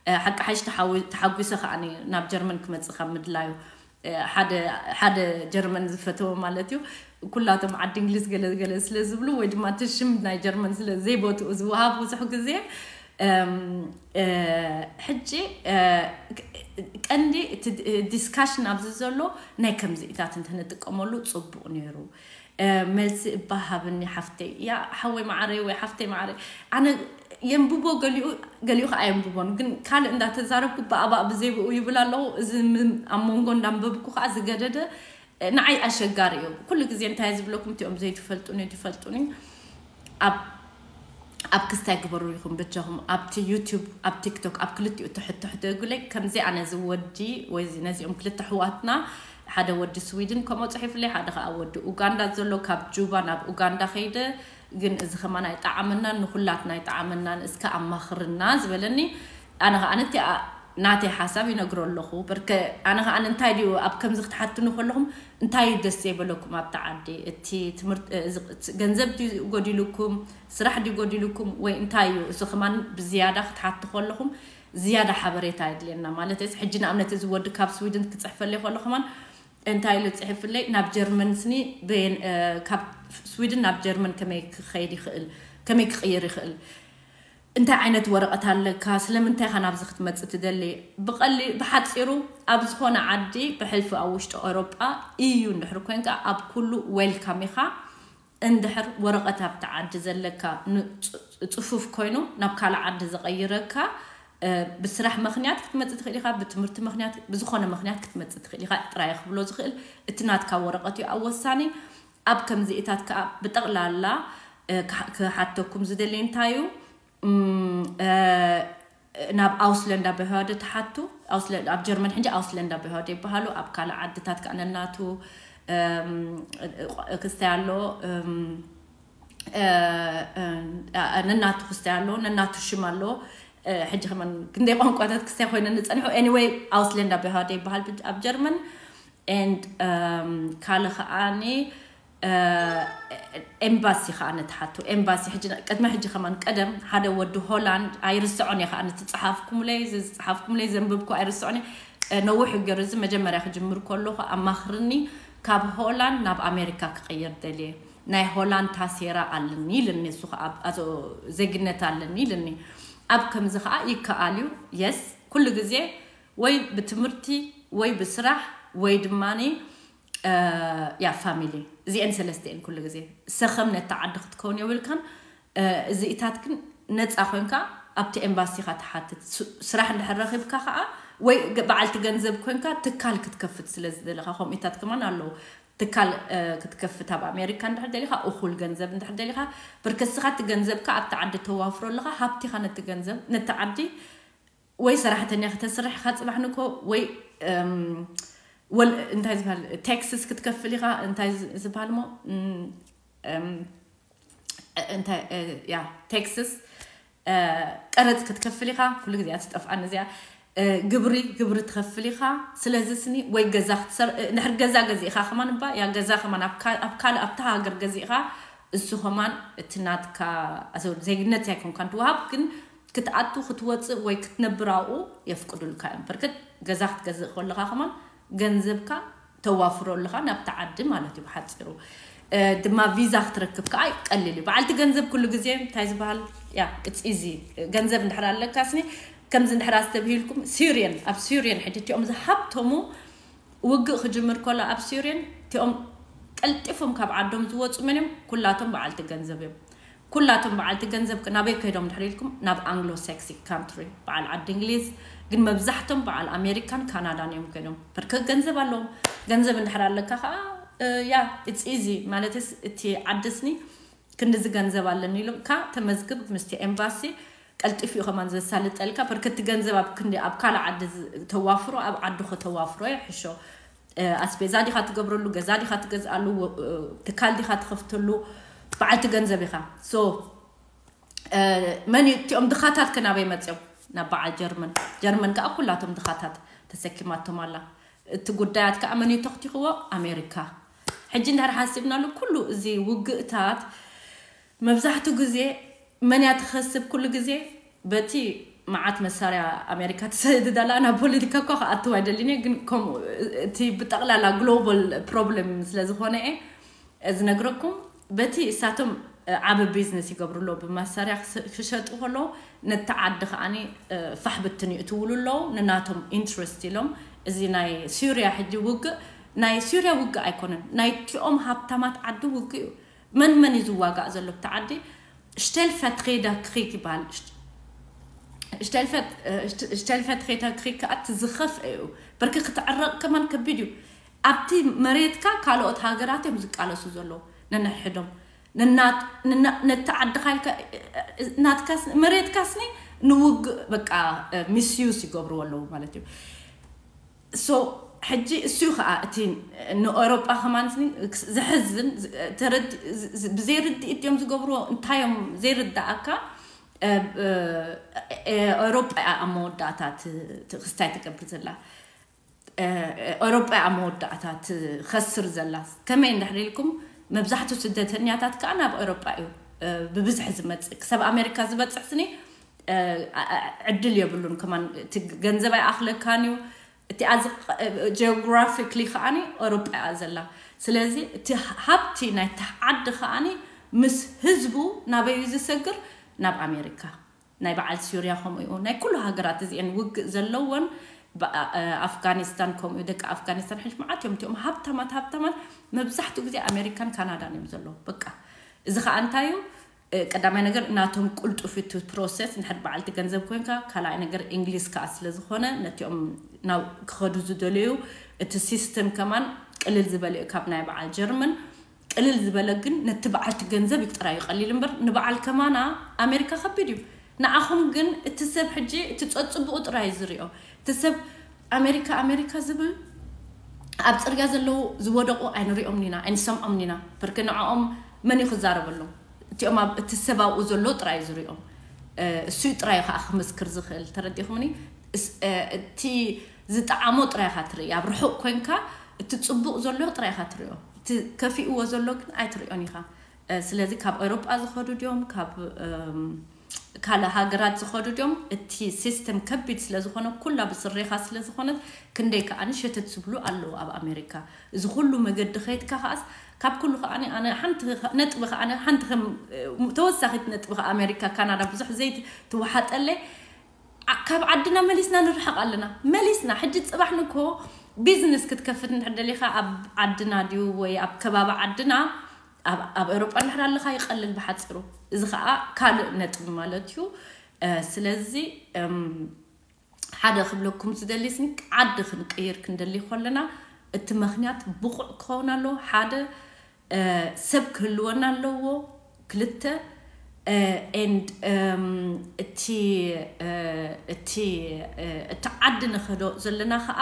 እ፣ ሓቂ ሓይሽ ተሓዊ- ተሓጒሰ ከኣ ናብ ጀርመን ክመጽእ ካብ ምድላዩ እ፣ ሓደ ሓደ ጀርመን ዝፈተወ ማለት እዩ። ኩላቶም ዓዲ እንግሊዝ ገለ ገለ ስለ ዝብሉ ወይ ድማ እቲ ሽም ናይ ጀርመን ስለ ዘይቦትኡ ዝወሃብ ብዙሕ ግዜ እም፣ እ፣ ሕጂ እ፣ ቀንዲ እቲ ዲስካሽን ኣብዚ ዘሎ ናይ ከምዚኢታት እንተንጥቀመሉ ጽቡቕ ነይሩ። እ፣ መልሲ እባ ሃብኒ ሓፍተይ። ያ ሓወይ መዓረይ ወይ ሓፍተይ መዓረይ ኣነ የንብቦ ገሊኡ ገሊኡ ከዓ የንብቦን ግን ካልእ እንዳተዛረብኩ ብኣባእ ብዘይብኡ ይብል ኣለኹ። እዚ ም- ኣብ መንጎ እንዳንበብኩ ከዓ ዝገደደ እ፣ ንዓይ ኣሸጋሪ እዩ። ኩሉ ግዜ እንታይ ዝብለኩም እቲኦም ዘይትፈልጡኒ ትፈልጡኒ ኣብ ኣብ ክስታይ ግበሩ ይኹን ብቻኹም ኣብቲ ዩቲዩብ ኣብ ቲክቶክ ኣብ ክልቲኡ ትሕት ትሕት እግለይ ከምዚ ኣነ እዚ ወዲ ወይ እዚ ነዚኦም ክልተ ኣሕዋትና ሓደ ወዲ ስዊድን ከምኡ ጽሒፍለይ ሓደ ከዓ ወዲ ኡጋንዳ ዘሎ ካብ ጁባ ናብ ኡጋንዳ ከይደ ግን እዚ ከማን ኣይጠዓመናን ንኩላትና ኣይጠዓመናን እስከ ኣማኽርና ዝበለኒ ኣነ ከዓ ነቲ ናተይ ሓሳብ ይነግሮ ኣለኹ በርከ ኣነ ከዓ እንታይ ድዩ ኣብ ከምዚ ክትሓትኑ ከለኹም እንታይ እዩ ደስ ዘይበለኩም ኣብቲ ዓዲ እቲ ትምህርቲ ገንዘብ ድዩ ጎዲሉኩም ስራሕ ድዩ ጎዲሉኩም ወይ እንታይ እዩ እዚ ከማን ብዝያዳ ክትሓቱ ከለኹም ዝያዳ ሓበሬታ የድልየና ማለት እዚ ሕጂ ንኣብነት እዚ ወዲ ካብ ስዊድን ክፅሕፈለይ ከሎ ከማን እንታይ ኢሉ ፅሒፍለይ ናብ ጀርመን ስኒ በየን ካብ ስዊድን ናብ ጀርመን ከመይ ክኸይድ ይኽእል ከመይ ክቕይር ይኽእል እንታይ ዓይነት ወረቐት ኣለካ ስለምንታይ ኢኻ ናብዚ ክትመፅእ ትደሊ ብቐሊ ብሓፂሩ ኣብ ዝኾነ ዓዲ ብሕልፊ ኣብ ውሽጢ ኤውሮጳ ኢዩ እንድሕር ኮንካ ኣብ ኩሉ ዌልካም ኢኻ እንድሕር ወረቐት ኣብቲ ዓዲ ዘለካ ጽፉፍ ኮይኑ ናብ ካልእ ዓዲ ዝቐይረካ ብስራሕ ምኽንያት ክትመፅእ ትኽእል ኢኻ ብትምህርቲ ምኽንያት ብዝኾነ ምኽንያት ክትመፅእ ትኽእል ኢኻ ጥራይ ክብሎ ዝኽእል እቲ ናትካ ወረቐት እዩ ኣብ ወሳኒ ኣብ ከምዚኢታት ከዓ ብጠቕላላ ክሓተኩም ዝደሊ እንታይ እዩ ናብ ኣውስለንዳ በህዋደ ተሓቱ ኣብ ጀርመን ሕጂ ኣውስለንዳ በህዋደ ይበሃሉ ኣብ ካልእ ዓድታት ከዓ ነናቱ ክስታይ ኣሎ ነናቱ ክስታይ ኣሎ ነናቱ ሽም ኣሎ ሕጂ ከመን ክንደይ ቋንቋታት ክስታይ ኮይነ ንፀንሑ ኤኒወይ ኣውስለንዳ በህዋደ ይበሃል ኣብ ጀርመን and ካልእ ከዓኒ ኤምባሲ ከዓ ንትሓቱ ኤምባሲ ሕጂ ቅድሚ ሕጂ ከማን ቀደም ሓደ ወዲ ሆላንድ ኣይርስዖን እየ ከዓ ንትፅሓፍኩምለይ ዝፅሓፍኩምለይ ዘንብብኩ ኣይርስዖን ነዊሕ ገሩ እዚ መጀመርያ ክጅምር ከለኹ ኣማኽርኒ ካብ ሆላንድ ናብ ኣሜሪካ ክቕይር ደልየ ናይ ሆላንድ ታሴራ ኣለኒ ኢልኒ እሱ ከዓ ዜግነት ኣለኒ ኢልኒ ኣብ ከምዚ ከዓ ይከኣል እዩ የስ ኩሉ ግዜ ወይ ብትምህርቲ ወይ ብስራሕ ወይ ድማ ያ ፋሚሊ እዚአን ሰለስተ እየን ኩሉ ግዜ ሰኸም ነቲ ዓዲ ክትከውን የብልካን እዚኢታት ግን ነፃ ኮንካ ኣብቲ ኤምባሲኻ ትሓትት ስራሕ እንድሕር ረኺብካ ከዓ ወይ በዓልቲ ገንዘብ ኮንካ ትካል ክትከፍት ስለ ዝደለካ ከምኡታት ከማን ኣለዉ ትካል ክትከፍት ኣብ ኣሜሪካ እንድሕር ደሊካ እኩል ገንዘብ እንድሕር ደሊካ ብርከስኻ እቲ ገንዘብካ ኣብቲ ዓዲ ተዋፍሮ ኣለካ ሃብቲኻ ነቲ ገንዘብ ነቲ ዓዲ ወይ ሰራሕተኛ ከተስርሕ ኢኻ ፅባሕ ንኮ ወይ እንታይ ዝበሃል ቴክስስ ክትከፍል ኢኻ እንታይ ዝበሃል ሞ እንታይ ያ ቴክስስ ቀረፅ ክትከፍል ኢኻ። ኩሉ ግዜ ትጠፍኣን እዚኣ ግብሪ ግብሪ ትኸፍል ኢኻ። ስለዚ ስኒ ወይ ገዛ ክትሰር ንድሕር ገዛ ገዚእኻ ከማን እባ ያ ገዛ ከማን ኣብ ካልእ ኣብታ ሃገር ገዚእኻ እሱ ከማን እቲ ናትካ ዜግነት ኣይኮንካን ትወሃብ፣ ግን ክትኣቱ ክትወፅእ ወይ ክትነብር ኣብኡ የፍቅዱልካ እዮም። በርክት ገዛ ክትገዝእ ከለኻ ከማን ገንዘብካ ተዋፍሮ ኣለኻ ናብቲ ዓዲ ማለት እዩ ብሓፂሩ። ድማ ቪዛ ክትረክብ ከዓ ቀሊል እዩ። በዓልቲ ገንዘብ ኩሉ ግዜ እንታይ ዝበሃል ያ ኢዚ ገንዘብ እንድሕር ኣለካ ስኒ ከምዚ እንድሕር ኣስተብሂልኩም ሲሪየን ኣብ ሲሪየን ሕጂ እቲኦም ዝሃብተሙ ውግእ ክጅምር ከሎ ኣብ ሲሪየን እቲኦም ቀልጢፎም ካብ ዓዶም ዝወፁ መን እዮም? ኩላቶም በዓልቲ ገንዘብ እዮም። ኩላቶም በዓልቲ ገንዘብ ናበይ ከይዶም ድሕር ኢልኩም ናብ ኣንግሎ ሳክሲ ካንትሪ በዓል ዓዲ እንግሊዝ፣ ግን መብዛሕቶም በዓል ኣሜሪካን ካናዳን እዮም ከይዶም። በርከ ገንዘብ ኣለዎም። ገንዘብ እንድሕር ኣለካ ከዓ ያ ኢዚ ማለት እቲ ዓዲ ስኒ ክንድዚ ገንዘብ ኣለኒ ኢሎም ካ ተመዝግብ ምስቲ ኤምባሲ ቀልጢፍ እዩ ከማን ዘሳልጠልካ። በርከቲ ገንዘብ ኣብ ክንዲ ኣብ ካልእ ዓዲ ተዋፍሮ ኣብ ዓዱ ከተዋፍሮ ይሕሾ። ኣስቤዛ ዲኻ ትገብረሉ፣ ገዛ ዲኻ ትገዝኣሉ፣ ትካል ዲኻ ትኸፍተሉ፣ በዓልቲ ገንዘብ ኢኻ። ሶ መን እቲኦም ድኻታት ከናበይ መፅኦም? ናብ በዓል ጀርመን። ጀርመን ከዓ ኩላቶም ድኻታት ተሰኪማቶም ኣላ። እቲ ጉዳያት ከዓ መን ተኽቲኽዎ? ኣሜሪካ። ሕጂ እንድሕር ሓሲብናሉ ኩሉ እዚ ውግእታት መብዛሕትኡ ግዜ መን እያ ትኸስብ? ኩሉ ግዜ በቲ መዓት መሳርያ ኣሜሪካ ትሰድድ ኣላ። ናብ ፖለቲካ እኳ ክኣትው ኣይደልን እየ፣ ግን ከምኡ እቲ ብጠቕላላ ግሎባል ፕሮብለም ስለ ዝኾነ እየ ዝነግረኩም። በቲ እሳቶም ዓቢ ቢዝነስ ይገብሩ ኣለዉ። ብመሳርያ ክሸጡ ከለዉ ነቲ ዓዲ ከዓኒ ፋሕ ብትን ይእትውሉ ኣለዉ ንናቶም ኢንትረስት ኢሎም። እዚ ናይ ሱርያ ሕጂ ውግእ ናይ ሱርያ ውግእ ኣይኮነን፣ ናይቲኦም ሃብታማት ዓዲ ውግእ እዩ። መን መን እዩ ዝዋጋእ ዘሎ ብቲ ዓዲ? ሽተልፈትሬዳ ክሪክ ይበሃል። ሽተልፈትሬዳ ክሪክ ከዓ እቲ ዝኸፍአ እዩ። በርኪ ክትዕረቕ ከማን ከቢድ እዩ። ኣብቲ መሬትካ ካልኦት ሃገራት እዮም ዝቃለሱ ዘለዉ ነንሕድሕዶም። ነቲ ዓድኻ ኢልካ ናትካስ መሬትካስኒ ንውግእ በቃ ሚስዩስ ይገብርዎ ኣለዉ ማለት እዩ። ሶ ሕጂ እሱ እዩ ከዓ እቲ ንኤውሮጳ ከማን ዘሕዝን ብዘይርድእ እዮም ዝገብርዎ። እንታዮም ዘይርዳእካ ኤውሮጳ እያ ኣብ መወዳእታ ክስታይ ትገብር ዘላ። ኤውሮጳ እያ ኣብ መወዳእታ ትኸስር ዘላ። ከመይ እንድሕር ኢልኩም መብዛሕትኡ ስደተኛታት ከዓ ናብ ኤውሮጳ እዩ ብብዝሒ ዝመፅእ። ክሳብ ኣሜሪካ ዝበፅሕ ስኒ ዕድል የብሉን። ከማን እቲ ገንዘብ ኣይኣኽለካን እዩ። እቲኣ ጂኦግራፊክሊ ከዓኒ ኤውሮጳ እያ ዘላ። ስለዚ እቲ ሃብቲ ናይቲ ዓዲ ከዓኒ ምስ ህዝቡ ናበይ እዩ ዝሰግር? ናብ ኣሜሪካ። ናይ በዓል ሱርያ ከምኡ እዩ። ናይ ኩሉ ሃገራት እዚአን ውግእ ዘለወን ኣፍጋኒስታን ከምኡ እዩ። ደቂ ኣፍጋኒስታን ሕጂ መዓት እዮም እቲኦም ሃብታማት ሃብታማት። መብዛሕትኡ ግዜ ኣሜሪካን ካናዳን እዮም ዘለዉ። በቃ እዚ ከዓ እንታይ እዩ? ቀዳማይ ነገር ናቶም ቁልጡፍ እቲ ፕሮሰስ። ንድሕር በዓልቲ ገንዘብ ኮይንካ፣ ካልኣይ ነገር እንግሊዝ ከዓ ስለ ዝኾነ ነቲኦም ናብ ክኸዱ ዝደለዩ እቲ ሲስተም ከማን ቅልል ዝበለ እዩ ካብ ናይ በዓል ጀርመን። ቅልል ዝበለ ግን ነቲ በዓልቲ ገንዘብ እዩ ጥራይ እዩ ቀሊል እምበር ንበዓል ከማና ኣሜሪካ ከቢድ እዩ። ንዓኹም ግን እቲ ሰብ ሕጂ እቲ ጸጽቡቑ ጥራይ እዩ ዝሪኦ። እቲ ሰብ ኣሜሪካ ኣሜሪካ ዝብል ኣብ ጽርግያ ዘለዉ ዝወደቑ ኣይንሪኦም ኢና ኣይንሰምዖም ኢና። ብርክ ንዕኦም መን እዩ ክዛረበሎም? እቲኦም ኣብ እቲ ሰብ ኣብኡ ዘሎ ጥራይ እዩ ዝሪኦም። እሱ ጥራይ ከዓ ክምስክር ዝኽእል ተረዲኹምኒ። እቲ ዝጠዓሞ ጥራይ ኢኻ ትርኢ። ኣብ ርሑቕ ኮንካ እቲ ጽቡቕ ዘሎ ጥራይ ኢኻ ትሪኦ። እቲ ከፊእዎ ዘሎ ግን ኣይትሪኦን ኢኻ። ስለዚ ካብ ኤውሮጳ ዝኸዱ ድዮም ካብ ካልእ ሃገራት ዝኸዱ ድዮም? እቲ ሲስተም ከቢድ ስለ ዝኾነ ኩላ ብስሬኻ ስለ ዝኾነት ክንደይ ከኣ ሸተት ዝብሉ ኣለዉ ኣብ ኣሜሪካ። እዚ ኩሉ መገዲ ከይድካ ከኣስ ካብ ኩሉ ከኣ ኣነ ሓንቲ ነጥቢ ከኣ ሓንቲ ከም ተወሳኺት ነጥቢ ከኣ ኣሜሪካ ካናዳ ብዙሕ ዘይት ትወሓጠለይ ካብ ዓድና መሊስና ንርሕቕ ኣለና። መሊስና ሕጂ ጽባሕ ንኮ ቢዝነስ ክትከፍት እንድሕር ደሊኻ ኣብ ዓድና ድዩ ወይ ኣብ ከባቢ ዓድና ኣብ ኤውሮጳ እንድሕር ኣለኻ ይቐልል ብሓፂሩ። እዚ ከዓ ካልእ ነጥቢ ማለት እዩ። ስለዚ ሓደ ክብለኩም ዝደሊ ስኒ ዓዲ ክንቅይር ክንደሊ ከለና እቲ ምክንያት ብቑዕ ክኸውን ኣለዎ። ሓደ ሰብ ክህልወና ኣለዎ። ክልተ and እቲ እቲ እቲ ዓዲ ንኸዶ ዘለና ከዓ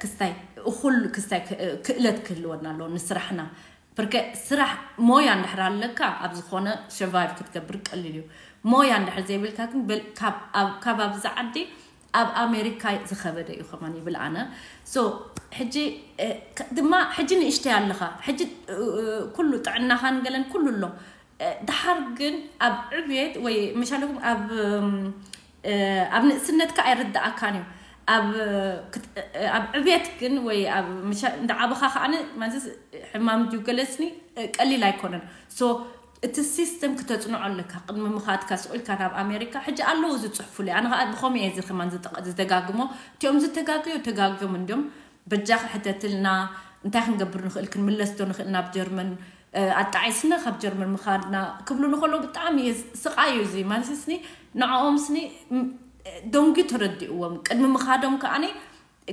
ክስታይ እኹል ክስታይ ክእለት ክህልወና ኣለዎ ንስራሕና። ብርከ ስራሕ ሞያ እንድሕር ኣለካ ኣብ ዝኾነ survive ክትገብር ቀሊል እዩ። ሞያ እንድሕር ዘይብልካ ግን በል- ካብ ኣብ- ካብ ኣብዚ ዓዲ ኣብ ኣሜሪካ ዝኸበደ እዩ ከማን ይብል ኣነ። So ሕጂ እ፣ ከ- ድማ ሕጂ ንእሽተይ ኣለኻ፣ ሕጂ እ፣ እ፣ ኩሉ ጥዕናኻን ገለን ኩሉ ኣሎ። እ፣ ድሓር ግን ኣብ ዕብየት ወይ መሻለኩም ኣብ እም፣ እ፣ ኣብ ንእስነትካ ኣይርድኣካን እዩ። ኣብ ክት- እ፣ ኣብ ዕብየት ግን ወይ ኣብ መሻ- እንዳ ዓበኻ ከዓነ ማለት ሕማም ድዩ ገለስኒ እ፣ ቀሊል ኣይኮነን። So እቲ ሲስተም ክተፅንዖ ኣለካ ቅድሚ ምኻድካ ስቑልካ ናብ ኣሜሪካ። ሕጂ ኣለዉ ዝፅሕፉለይ፣ ኣነ ከዓ ብኸምኡ እየ እዚ ከማን ዝጠቕ- ዝደጋግሞ። እቲኦም ዝተጋገዩ ተጋግዮም እንዲዮም። በጃኺ ሕተትልና፣ እንታይ ክንገብር ንኽእል፣ ክንምለስ ዶ ንኽእል ናብ ጀርመን፣ እ፣ ኣጣዒስና ካብ ጀርመን ምኻድና ክብሉ ንኸሎ ብጣዕሚ እየ ዝ- ስቓይ እዩ እዚ ማለት ስኒ ንዕኦም ስኒ ም- ደንጉ ተረዲእዎም ቅድሚ ምኻዶም ከዓኒ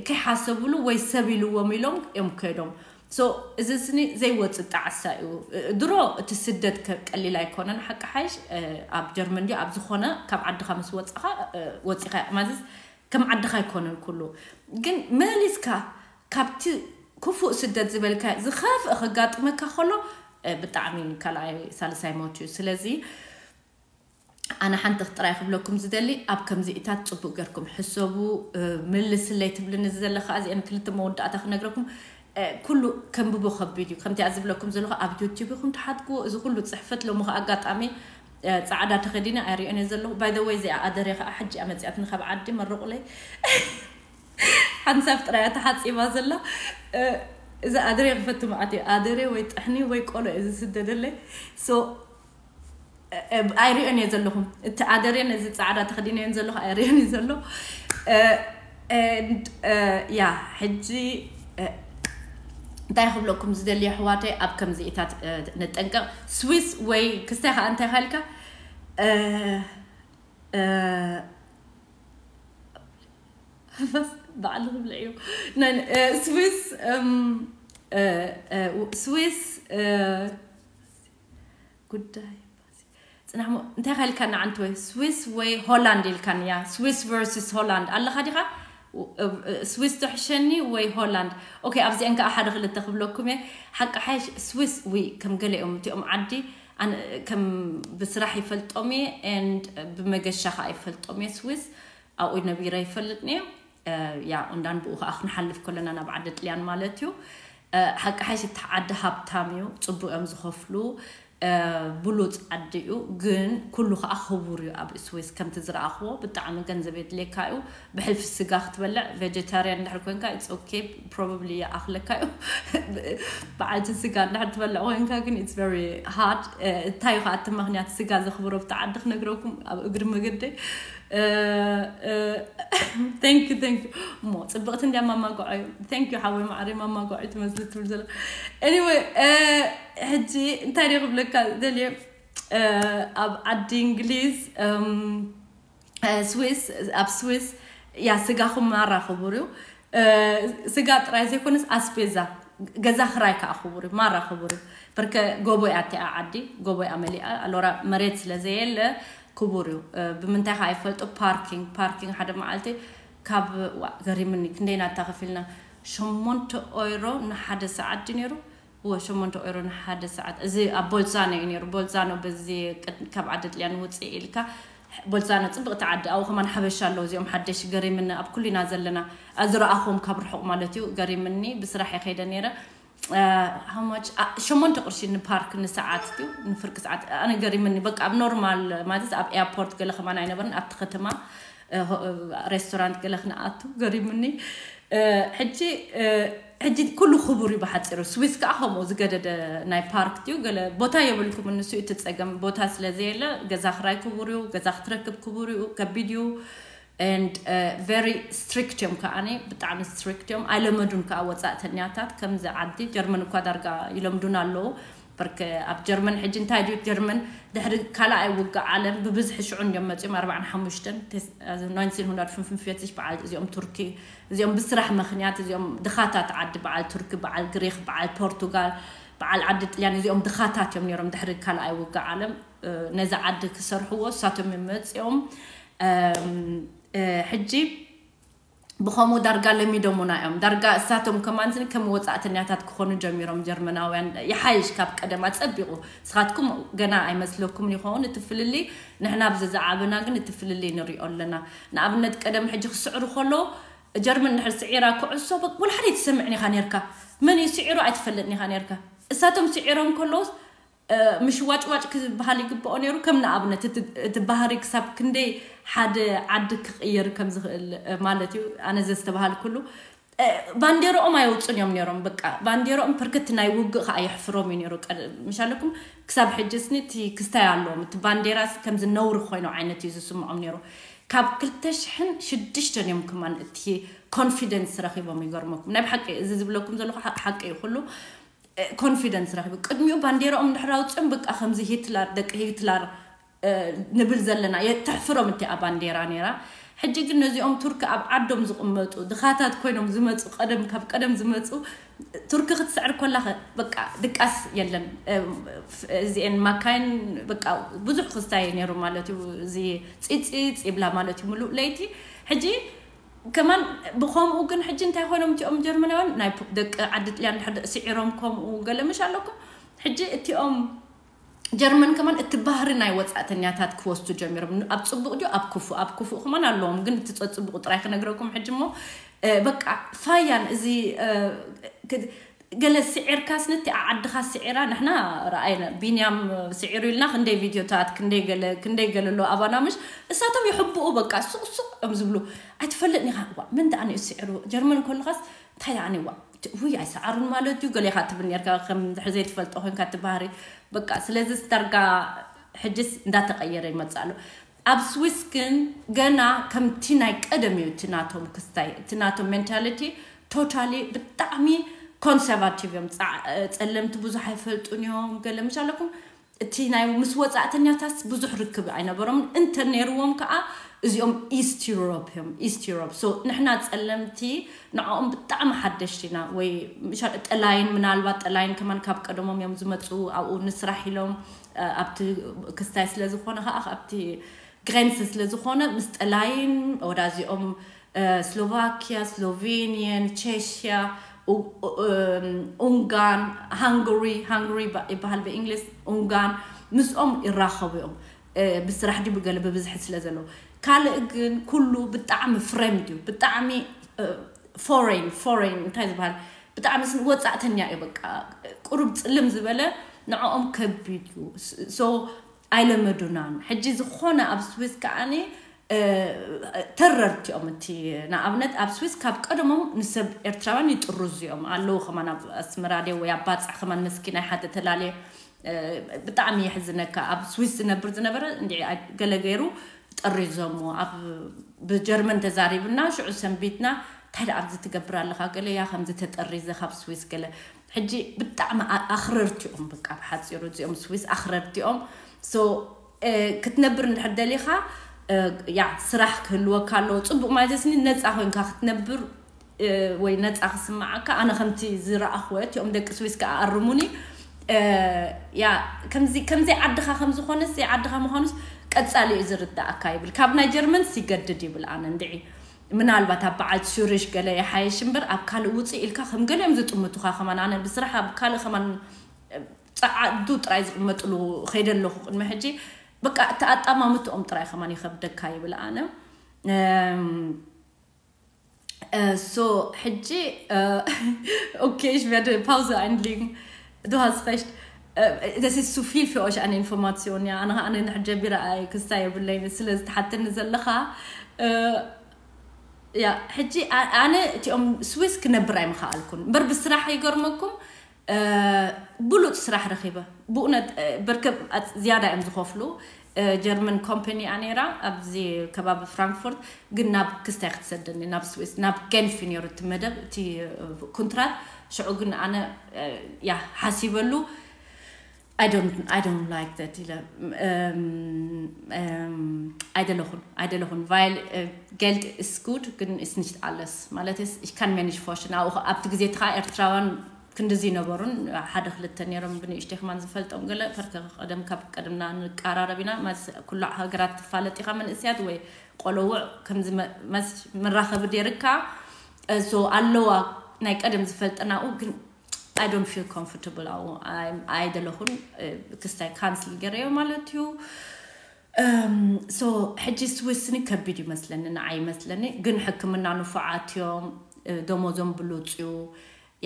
ከይሓሰብሉ ወይ ሰብ ኢልዎም ኢሎም እዮም ከይዶም። So እዚ ስኒ ዘይወፅእ ጣዕሳ እዩ። እ፣ ድሮ እቲ ስደት ከ- ቀሊል ኣይኮነን ሓቂ ሓይሽ እ፣ ኣብ ጀርመን ድዩ ኣብ ዝኾነ ካብ ዓድኻ ምስ ወፅኻ እ፣ ወፂኻ ማለት ከም ዓድኻ ኣይኮነን ኩሉ። ግን መሊስካ ካብቲ ክፉእ ስደት ዝበልካ ዝኸፍእ ከጋጥመካ ከሎ እ፣ ብጣዕሚ ካልኣይ ሳልሳይ ሞት እዩ። ስለዚ ኣነ ሓንቲ ጥራይ ክብለኩም ዝደሊ ኣብ ከምዚኢታት ፅቡቅ ገርኩም ሕሰቡ። እ፣ ምልስለይ ትብልኒ እዚ ዘለካ እዚአን ክልተ መወዳእታ ክነግረኩም እ፣ ኩሉ ከንብቦ ከቢድ እዩ። ከምቲ ዝብለኩም ዘለኹ ኣብ ዩቲዩብ ይኹም ትሓትኩ እዚ ኩሉ ፅሕፈት ሎሚ ከ ኣጋጣሚ እ፣ ፃዕዳ ተኸዲነ ኣይሪኦን እየ ዘለኹ። By the way እዚኣ ኣደሬ ከዓ ሕጂ እያ መፅኣትኒ ካብ ዓዲ መረቑለይ። ሓንሳብ ጥራይ እያ ተሓፂባ ዘላ። እ፣ እዚ ኣደሬ ክፈቱ መዓት እዩ። ኣደሬ ወይ ጥሕኒ ወይ ቆሎ እዩ ዝስደደለይ። So እ፣ እ፣ ኣይሪኦን እየ ዘለኹም። እቲ ኣደሬ ነዚ ፃዕዳ ተኸዲነዮን ዘለኹ ኣይሪኦን እዩ ዘሎ። እ፣ and፣ እ፣ ያ ሕጂ እ፣ እንታይ ክብለኩም ዝደሊ ኣሕዋተይ ኣብ ከምዚኢታት እ፣ ንጠንቀቕ። ስዊስ ወይ ክስታይ ከዓ እንታይ ካልካ እ፣ እ፣ በስ ባዕሉ ክብልዕ እዩ። ናይ- እ፣ ስዊስ እም፣ እ፣ እ፣ ስዊስ እ፣ ጉዳይ ጽናሕሞ እንታይ ካልካና ዓንተ ወይ ስዊስ ወይ ሆላንድ ኢልካን እያ። ስዊስ versus ሆላንድ ኣለኻ ዲኻ? ስዊስ ትሕሸኒ ወይ ሆላንድ? ኦኬ ኣብዚአን ከዓ ሓደ ክልተ ክብለኩም እየ። ሓቂ ሓይሽ ስዊስ ዊ ከም ገሊኦም እቲኦም ዓዲ ኣነ ከም ብስራሕ ይፈልጦም እየ and ብመገሻ ከዓ ይፈልጦም እየ። ስዊስ ኣብኡ ነቢረ ይፈልጥኒ እየ። ያ እንዳን ብኡ ከዓ ክንሓልፍ ከለና ናብ ዓዲ ጥልያን ማለት እዩ። ሓቂ ሓይሽ እቲ ዓዲ ሃብታም እዩ፣ ፅቡቅ እዮም ዝኸፍሉ። ብሉፅ ዓዲ እዩ ግን ኩሉ ከዓ ክቡር እዩ። ኣብ ስዊስ ከምቲ ዝረኣኽዎ ብጣዕሚ ገንዘብ የድልየካ እዩ። ብሕልፊ ስጋ ክትበልዕ ቬጀታርያን እንድሕር ኮንካ it's okay probably ይኣኽለካ እዩ። በዓልቲ ስጋ እንድሕር ትበልዕ ኮንካ ግን it's very hard። እንታይ እዩ ከዓ እቲ ምክንያት ስጋ ዘኽብሮ ብቲ ዓዲ ክነግረኩም ኣብ እግሪ መገደይ። Thank you thank you። እሞ ፅብቕቲ እንድያ ማማጓዖ እዩ። Thank you ሓወይ ማዕሪ ማማጓዖ ትመስል ትብል ዘላ። Anyway ሕጂ እንታይ ደ ክብለካ ደልየ ኣብ ዓዲ እንግሊዝ ስዊስ ኣብ ስዊስ ያ ስጋኹም ማራ ክቡር እዩ። ስጋ ጥራይ ዘይኮነስ ኣስቤዛ ገዛ ክራይ ከዓ ክቡር እዩ፣ ማራ ክቡር እዩ። በርከ ጎቦ እያ እቲኣ ዓዲ፣ ጎቦ እያ መሊኣ ኣሎራ መሬት ስለ ዘየለ ክቡር እዩ። ብምንታይ ከዓ ይፈልጦ ፓርኪንግ ፓርኪንግ ሓደ መዓልቲ ካብ ገሪምኒ ክንደይ ናታ ከፊልና ሸሞንተ ኦይሮ ንሓደ ሰዓት ድዩ ነይሩ? እወ ሸሞንተ ኦይሮ ንሓደ ሰዓት። እዚ ኣብ ቦልዛኖ እዩ ነይሩ። ቦልዛኖ በዚ ካብ ዓዲ ጥልያን ውፅእ ኢልካ ቦልዛኖ ፅብቕቲ ዓዲ ኣብኡ ከማን ሓበሻ ኣለዉ እዚኦም ሓደሽ ገሪምኒ ኣብ ኩሉ ኢና ዘለና። ዝረኣኹም ካብ ርሑቕ ማለት እዩ ገሪምኒ። ብስራሕ እየ ከይደ ነይረ። How much ሸሞንተ ቅርሺ ንፓርክ ንሰዓት እዩ ንፍርቂ ሰዓት። ኣነ ገሪምኒ በቃ ኣብ ኖርማል ማለት ኣብ ኤርፖርት ገለ ከማን ኣይነበርን ኣብቲ ከተማ ሬስቶራንት ገለ ክንኣቱ ገሪምኒ። ሕጂ ሕጂ ኩሉ ክቡር እዩ ብሓፂሩ። ስዊስ ከዓ ከምኡ ዝገደደ ናይ ፓርክ እዩ። ገለ ቦታ የብልኩም ንሱ እቲ ፀገም ቦታ ስለ ዘየለ ገዛ ክራይ ክቡር እዩ፣ ገዛ ክትረክብ ክቡር እዩ፣ ከቢድ እዩ። And very strict እዮም ከዓኒ ብጣዕሚ strict እዮም። ኣይለመዱን ከዓ ወፃእተኛታት ከምዚ ዓዲ ጀርመን እኳ ዳርጋ ይለምዱን ኣለዉ። በርከ ኣብ ጀርመን ሕጂ እንታይ ድዩ ጀርመን ድሕሪ ካልኣይ ውግእ ዓለም ብብዝሒ ሽዑ እንዲዮም መፂኦም ኣርባዓን ሓሙሽተን ናይንቲን ሁንድረድ ፍንፍንፌትሽ በዓል እዚኦም ቱርኪ እዚኦም ብስራሕ ምክንያት እዚኦም ድኻታት ዓዲ በዓል ቱርኪ በዓል ግሪክ በዓል ፖርቱጋል በዓል ዓዲ ጥልያን እዚኦም ድኻታት እዮም ነይሮም ድሕሪ ካልኣይ ውግእ ዓለም ነዚ ዓዲ ክሰርሕዎ እሳቶም እዮም መፂኦም። ሕጂ ብኸምኡ ዳርጋ ለሚዶሙና እዮም። ዳርጋ እሳቶም ከማን ከም ወጻእተኛታት ክኾኑ ጀሚሮም ጀርመናውያን። ይሓይሽ ካብ ቀደም ኣጸቢቑ። ንስኻትኩም ገና ኣይመስለኩምን ይኸውን እቲ ፍልልይ። ንሕና ኣብዚ ዝዓበና ግን እቲ ፍልልይ ንሪኦ ኣለና። ንኣብነት ቀደም ሕጂ ክስዕሩ ከለዉ ጀርመን እንድሕር ስዒራ ኩዕሶ በ-፣ ወላ ሓደ ኣይትሰምዕን ኢኻ ነርካ። መን እዩ ስዒሩ ኣይትፈልጥን ኢኻ ነርካ። እሳቶም ስዒሮም ከለዉስ ምሽዋጭዋጭ ክበሃል ይግብኦ ነይሩ። ከም ንኣብነት እቲ ባህሪ ክሳብ ክንደይ ሓደ ዓዲ ክቕየር ከም ዝኽእል ማለት እዩ። ኣነ ዘስተባሃልኩሉ ባንዴራኦም ኣየውፅን እዮም ነይሮም። በቃ ባንዴራኦም ፕርክት ናይ ውግእ ከዓ የሕፍሮም እዩ ነይሩ። ምሻለኩም ክሳብ ሕጂ ስኒ እቲ ክስታይ ኣለዎም። እቲ ባንዴራ ከምዚ ነውሪ ኮይኖም ዓይነት እዩ ዝስምዖም ነይሩ። ካብ ክልተ ሽሕን ሽዱሽተን እዮም ክማን እቲ ኮንፊደንስ ረኪቦም። ይገርመኩም ናይ ብሓቂ እዚ ዝብለኩም ዘለኹ ሓቂ እዩ። ኩሉ ኮንፊደንስ ረኪቡ ቅድሚኡ ባንዴራኦም እንድሕር ኣውፅኦም በቃ ከምዚ ሂትለር ደቂ ሂትለር ንብል ዘለና። ተሕፍሮም እቲኣ ባንዴራ ነይራ። ሕጂ ግን ነዚኦም ቱርክ ኣብ ዓዶም ዝቕመጡ ድኻታት ኮይኖም ዝመፁ ቀደም ካብ ቀደም ዝመፁ ቱርክ ክትስዕር ኮላ በቃ ድቃስ የለን። እዚአን ማካይን በቃ ብዙሕ ክስታይ ነይሩ ማለት እዩ። እዚ ፂፂፅ ይብላ ማለት እዩ ምሉእ ለይቲ። ሕጂ ከማን ብኸምኡ ግን ሕጂ እንታይ ኮይኖም እቲኦም ጀርመናውያን ናይ ደቂ ዓዲ ጥልያን ስዒሮም ከምኡ ገለ ምሽ ኣለኩም። ሕጂ እቲኦም ጀርመን ከማን እቲ ባህሪ ናይ ወፃእተኛታት ክወስዱ ጀሚሮም። ኣብ ፅቡቕ ድዩ ኣብ ክፉእ? ኣብ ክፉእ ከማን ኣለዎም። ግን እቲ ፀፅቡቕ ጥራይ ክነግረኩም ሕጂ እሞ በቃ ፋያን እዚ ገለ ስዒርካስ ነቲ ዓድኻ ስዒራ ንሕና ረኣይና። ቢንያም ስዒሩ ኢልና ክንደይ ቪድዮታት ክንደይ ገለ ኣሎ ኣባና ምሽ እሳቶም ይሕብኡ በቃ ሱቕ ሱቕ እዮም ዝብሉ። ኣይትፈልጥን ኢኻ ዋ መን ደኣ ንዩ ስዒሩ ጀርመን ከለኻስ እንታይ ደኣ ንዋ ውይ ኣይሰዓሩን ማለት እዩ ገሌኻ ትብል ነርካ ከም ድሕር ዘይትፈልጦ ኮንካ እቲ ባህሪ በቃ ስለዚ ዳርጋ ሕጅስ እንዳተቀየረ ይመጽእ ኣሎ። ኣብ ስዊስ ግን ገና ከምቲ ናይ ቀደም እዩ እቲ ናቶም ክስታይ እቲ ናቶም ሜንታሊቲ ቶታሊ ብጣዕሚ ኮንሰርቫቲቭ እዮም። ጸለምቲ ብዙሕ ኣይፈልጡን እዮም ገለ ምሽ ኣለኩም እቲ ናይ ምስ ወጻእተኛታት ብዙሕ ርክብ ኣይነበሮምን እንተ ነይርዎም ከዓ እዚኦም ኢስት ዩሮፕ እዮም። ኢስት ዩሮፕ ሶ ንሕና ጸለምቲ ንዕኦም ብጣዕሚ ሓደሽቲ ኢና ወይ ምሻ ጠላይን ምናልባት ጠላይን ከማን ካብ ቀደሞም እዮም ዝመፁ ኣብኡ ንስራሕ ኢሎም ኣብቲ ክስታይ ስለ ዝኾነ ከዓ ኣብቲ ግሬንስ ስለ ዝኾነ ምስ ጠላይን ወዳዚኦም ስሎቫኪያ፣ ስሎቬኒየን፣ ቼሽያ፣ ኡንጋን፣ ሃንጉሪ ሃንጉሪ ይበሃል ብእንግሊዝ ኡንጋን ምስኦም ይራኸቡ እዮም። ብስራሕ ድዩ ብገለ ብብዝሒ ስለ ዘለዉ ካልእ ግን ኩሉ ብጣዕሚ ፍሬምድ እዩ። ብጣዕሚ ፎሬን ፎሬን እንታይ ዝበሃል ብጣዕሚ ስን ወፃእተኛ እዩ። በቃ ቁሩብ ፅልም ዝበለ ንዕኦም ከቢድ እዩ። ሶ ኣይለመዱናን። ሕጂ ዝኾነ ኣብ ስዊስ ከዓኒ ተረርቲ እዮም። እቲ ንኣብነት ኣብ ስዊስ ካብ ቀደሞም ንሰብ ኤርትራውያን ይጥርዙ እዮም ኣለዉ። ከማን ኣብ ኣስመራ ድየ ወይ ኣብ ባፅዕ ከማን መስኪናይ ሓደ ተላለየ ብጣዕሚ የሕዝነካ። ኣብ ስዊስ ዝነብር ዝነበረ እንዲ ገለ ገይሩ ጠሪዞሞ ኣብ ብጀርመን ተዛሪብና ሽዑ ሰንቢትና እንታይ ደኣ ኣብዚ ትገብር ኣለኻ ገለ ያ ከምዚ ተጠሪዘ ካብ ስዊስ ገለ ሕጂ ብጣዕሚ ኣኽረርቲኦም በቃ ብሓፂሩ እዚኦም ስዊስ ኣኽረርቲኦም። ሶ ክትነብር እንድሕር ደሊኻ ያ ስራሕ ክህልወካ ኣለዎ። ፅቡቅ ማለት ስኒ ነፃ ኮይንካ ክትነብር ወይ ነፃ ክስምዓካ ኣነ ከምቲ ዝረኣኽዎ እቲኦም ደቂ ስዊስ ከዓ ኣርሙኒ። ያ ከምዚ ከምዚ ዓድኻ ከም ዝኾነስ ዓድኻ ምዃኑስ ቀፃሊ እዩ ዝርዳእካ ይብል። ካብ ናይ ጀርመንስ ይገድድ ይብል ኣነ እንድዒ ምናልባት ኣብ በዓል ሱሪሽ ገለ ይሓይሽ እምበር ኣብ ካልእ ውፅእ ኢልካ ከም ገሊኦም ዝጥምቱኻ ከማን ኣነ ብስራሕ ኣብ ካልእ ከማን ፀዓዱ ጥራይ ዝቕመጥሉ ከይደ ኣለኹ ቅድሚ ሕጂ በቃ እቲ ኣጣማምትኦም ጥራይ ከማን ይኸብደካ ይብል ኣነ። ሶ ሕጂ okay, ich werde Pause einlegen. Du hast recht. Das ist zu viel für euch an Informationen. Ja, ኣነ ኣነ ንሕር ጀቢረ ክስታ የብለይን ስለ ዝተሓተኒ ዘለኻ። ያ ሕጂ ኣነ እቲኦም ስዊስ ክነብር ኣይምኸኣልኩን እምበር ብስራሕ ይገርመኩም ብሉፅ ስራሕ ረኺበ። ብእውነት በርከብ ዝያዳ እዮም ዝኸፍሉ። ጀርመን ኮምፓኒ እያ ነይራ ኣብዚ ከባቢ ፍራንክፎርት ግን ናብ ክስታይ ክትሰደኒ ናብ ስዊስ ናብ ገንፊ ነይሩ እቲ መደብ እቲ ኩንትራት። ሽዑ ግን ኣነ ያ ሓሲበሉ I don't I don't like that ኢለ ኣይደለኹን ኣይደለኹን weil Geld ist gut ግን ist nicht alles ማለት ich kann mir nicht vorstellen ኣብኡ ኣብቲ ግዜ እቲ ከዓ ኤርትራውያን ክንድዚ ነበሩን ሓደ ክልተ ነይሮም ብንእሽተይ ከማን ዝፈልጦም ገለ ፐርከ ቀደም ካብ ቀደምና ንቀራረብ ኢና። ማስ ኩሉ ሃገራት ትፋለጥ ኢኻ መንእስያት ወይ ቆለውዕ ከምዚ መ- መስ መራኸቢ ደርካ ሶ ኣለዋ ናይ ቀደም ዝፈልጠናኡ ግን I don't feel comfortable ኣብኡ ኣይደለኹን ክስታይ ካንስል ገረዮ ማለት እዩ። ሶ ሕጂ ስዊስኒ ከቢድ ይመስለኒ ንዓይ ይመስለኒ ግን ሕክምና ንፉዓት እዮም። ደሞዞም ብሉፅ እዩ።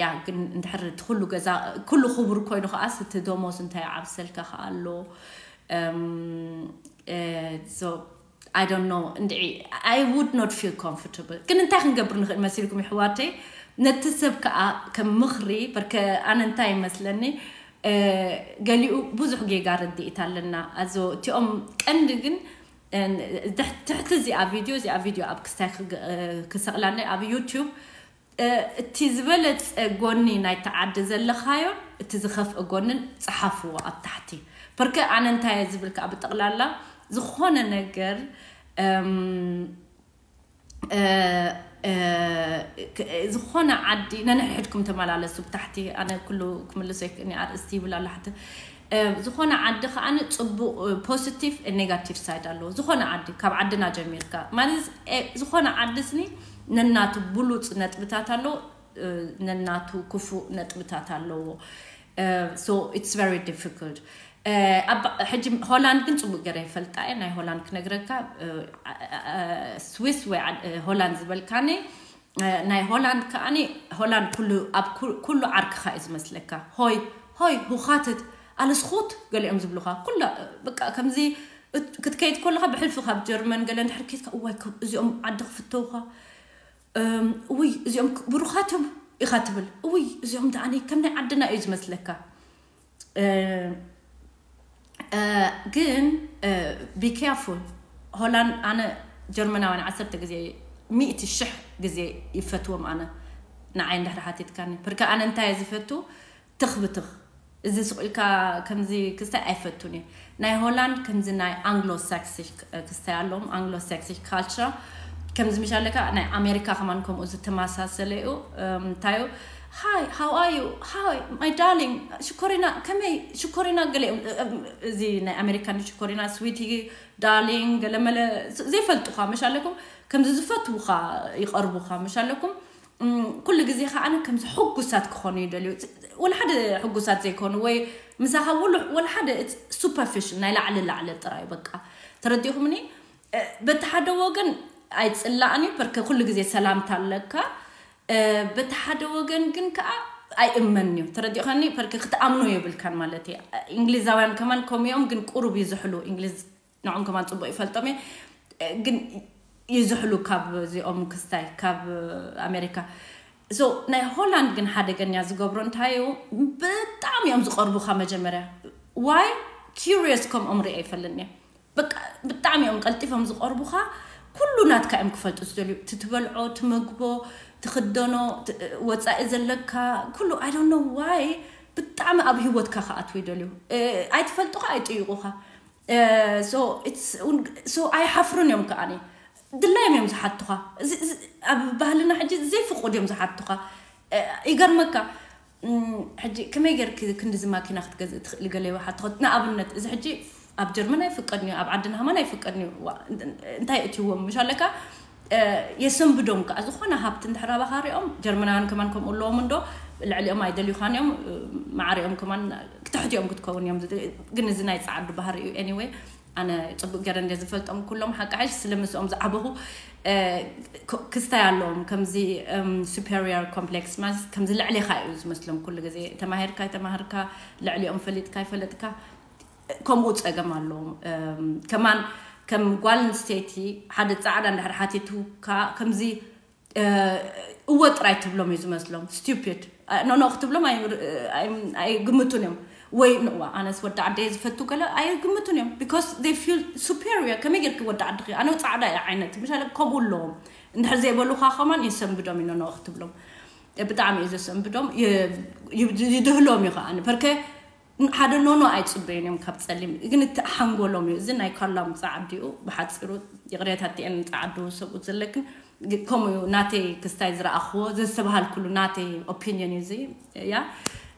ያ ግን እንድሕር እቲ ኩሉ ገዛ ኩሉ ክቡር ኮይኑ ከዓስ እቲ ደሞዝ እንታይ ዓብሰልካ ከኣ ኣሎ። I don't know እንድዒ I would not feel comfortable ግን እንታይ ክንገብር ንኽእል መሲልኩም ይሕዋተይ? ነቲ ሰብ ከዓ ከም ምኽሪ በርከ ኣነ እንታይ ይመስለኒ ገሊኡ ብዙሕ ጌጋ ርድኢት ኣለና ኣዞ እቲኦም ቀንዲ ግን ትሕቲ እዚኣ ቪድዮ እዚኣ ቪድዮ ኣብ ክስታይ ክሰቕላለ ኣብ ዩቱብ እቲ ዝበለፀ ጎኒ ናይቲ ዓዲ ዘለኻዮ እቲ ዝኸፍእ ጎንን ፀሓፍዎ ኣብ ታሕቲ። በርከ ኣነ እንታይ ዝብል ከዓ ብጠቕላላ ዝኾነ ነገር ዝኾነ ዓዲ ነንሕድሕድኩም ተመላለሱ ብታሕቲ ኣነ ኩሉ ክምልሶ ይክእኒ ኣርእስቲ ይብል ኣሎ ሓቲ ዝኾነ ዓዲ ከዓ ፅቡቅ positive negative side ኣለዎ። ዝኾነ ዓዲ ካብ ዓድና ጀሚርካ ማለት ዝኾነ ዓዲ ስኒ ነናቱ ብሉፅ ነጥብታት ኣለዎ፣ ነናቱ ክፉእ ነጥብታት ኣለዎ። So it's very difficult። ሕጂ ሆላንድ ግን ፅቡቅ ገይረ ይፈልጣ እየ። ናይ ሆላንድ ክነግረካ ስዊስ ወይ ሆላንድ ዝበልካኒ ናይ ሆላንድ ከዓኒ ሆላንድ ኩሉ ኣብ ኩሉ ዓርክኻ እዩ ዝመስለካ። ሆይ ሆይ ሁኻትት ኣለስኹት ገሊኦም ዝብሉኻ ኩላ በቃ ከምዚ ክትከይድ ከለኻ ብሕልፊ ካብ ጀርመን ገለ እንድሕር ከይድካ እዋይ እዚኦም ዓዲ ክፍተውኻ ውይ እዚኦም ብሩኻት እዮም ኢኻ ትብል። ውይ እዚኦም ደኣኒ ከም ናይ ዓድና እዩ ዝመስለካ። ግን be careful ሆላንድ ኣነ ጀርመናውያን ዓሰርተ ግዜ ሚእቲ ሽሕ ግዜ ይፈትዎም ኣነ ንዓይ እንድሕር ሓቲትካኒ ፕርከ ኣነ እንታይ ዝፈቱ ትኽ ብትኽ እዚ ስቕ ኢልካ ከምዚ ክስታይ ኣይፈቱን እየ። ናይ ሆላንድ ከምዚ ናይ ኣንግሎ ሳክሲሽ ክስታይ ኣለዎም ኣንግሎ ሳክሲሽ ካልቸር ከምዚ ምሽ ኣለካ ናይ ኣሜሪካ ከማን ከምኡ ዝተመሳሰለ እዩ። እንታይ እዩ hi how are you hi my darling ሽኮሪና ከመይ ሽኮሪና ገለ እዚ ናይ ኣሜሪካን ሽኮሪና ስዊቲ ዳርሊንግ ገለመለ ዘይፈልጡኻ መሽ ኣለኩም ከምዚ ዝፈትውኻ ይቐርቡኻ መሽ ኣለኩም። ኩሉ ግዜ ከዓ ከምዚ ሕጉሳት ክኾኑ ይደልዩ። ወላ ሓደ ሕጉሳት ዘይኮኑ ወይ ምሳኻ ወላ ሓደ superficial ናይ ላዕሊ ላዕሊ ጥራይ በቃ ተረዲኹምኒ። በቲ ሓደ ወገን ኣይፅላእን እዩ በርከ ኩሉ ግዜ ሰላምታ ኣለካ። በቲ ሓደ ወገን ግን ከዓ ኣይእመን እዩ ተረዲኸኒ በርከ ክትኣምኖ የብልካን ማለት እዩ። እንግሊዛውያን ከማን ከምኡ እዮም ግን ቁሩብ ይዝሕሉ እንግሊዝ ንዖም ከማን ፅቡቅ ይፈልጦም እየ ግን ይዝሕሉ ካብ እዚኦም ክስታይ ካብ ኣሜሪካ። So ናይ ሆላንድ ግን ሓደገኛ ዝገብሮ እንታይ እዩ ብጣዕሚ እዮም ዝቐርቡካ መጀመርያ ዋይ curious ከምኦም ሪአ ይፈልን እየ። በቃ ብጣዕሚ እዮም ቀልጢፎም ዝቐርቡካ ኩሉ ናትካ እዮም ክፈልጡ ዝደልዩ ትትበልዖ ትመግቦ ትኽደኖ ወፃኢ ዘለካ ኩሉ I don't know why ብጣዕሚ ኣብ ህይወትካ ክኣትዉ ይደልዩ። ኣይትፈልጡካ ኣይጥይቁካ። So ኣይሓፍሩን እዮም ከዓኒ ድላዮም እዮም ዝሓቱኻ። ኣብ ባህልና ሕጂ ዘይፍቁድ እዮም ዝሓቱኻ። ይገርመካ ሕጂ ከመይ ገርክ ክንዲዚ ማኪና ክትገዝእ ትኽእሊ ገለ ይወሓትኾ ንኣብነት እዚ ሕጂ ኣብ ጀርመን ኣይፍቀድን እዩ ኣብ ዓድና ሃማን ኣይፍቀድን እዩ። እንታይ እትዎም ምሽ ኣለካ የሰንብዶም ከዓ ዝኾነ ሃብቲ እንድሕር ኣባኻ ሪኦም ጀርመናውያን ከማን ከምኡ ኣለዎም እንዶ ልዕሊኦም ኣይደልዩኻን እዮም። ማዕሪኦም ከማን ክትሕቲኦም ክትከውን እዮም። ግን እዚ ናይ ፃዓዱ ባህሪ እዩ anyway ኣነ ፅቡቅ ገረ እንደ ዝፈልጦም ኩሎም ሓቂ ሓሽ ስለ ምስኦም ዝዓበኹ ክስታይ ኣለዎም ከምዚ superior complex ማለት ከምዚ ልዕሌኻ እዩ ዝመስሎም ኩሉ ግዜ ተማሂርካ ይተማህርካ ልዕሊኦም ፈሊጥካ ይፈለጥካ ከምኡ ፀገም ኣለዎም። ከማን ከም ጓል ኣንስተይቲ ሓደ ፃዕዳ እንድሕር ሓቲቱካ ከምዚ እወ ጥራይ ትብሎም እዩ ዝመስሎም stupid ኖኖ ክትብሎም ኣይግምቱን እዮም። ወይ ንዋ ኣነስ ወዲ ዓደየ ዝፈቱ ገለ ኣይግምቱን እዮም because they feel superior ከመይ ጌርኪ ወዲ ዓድኺ ኣነ ፃዕዳ እየ ዓይነት ምሻለ ከምኡ ኣለዎም። እንድሕር ዘይበሉካ ከማን የሰንብዶም እዩ ኖኖ ክትብሎም ብጣዕሚ እዩ ዘሰንብዶም። ይድህሎም እዩ ከዓ በርከ ሓደ ኖኖ ኣይፅበዩን እዮም ካብ ፀሊም፣ ግን እቲ ሓንጎሎም እዩ። እዚ ናይ ካርላ ምፃ ዓዲኡ ብሓፂሩ ይቕሬታ እቲአን ምፃ ዓዱ ሰብኡት ዘለክን ግ- ከምኡ እዩ። ናተይ ክስታይ ዝረኣኽዎ ዘስተባሃልኩሉ ናተይ ኦፒኒየን እዩ። እዚ ያ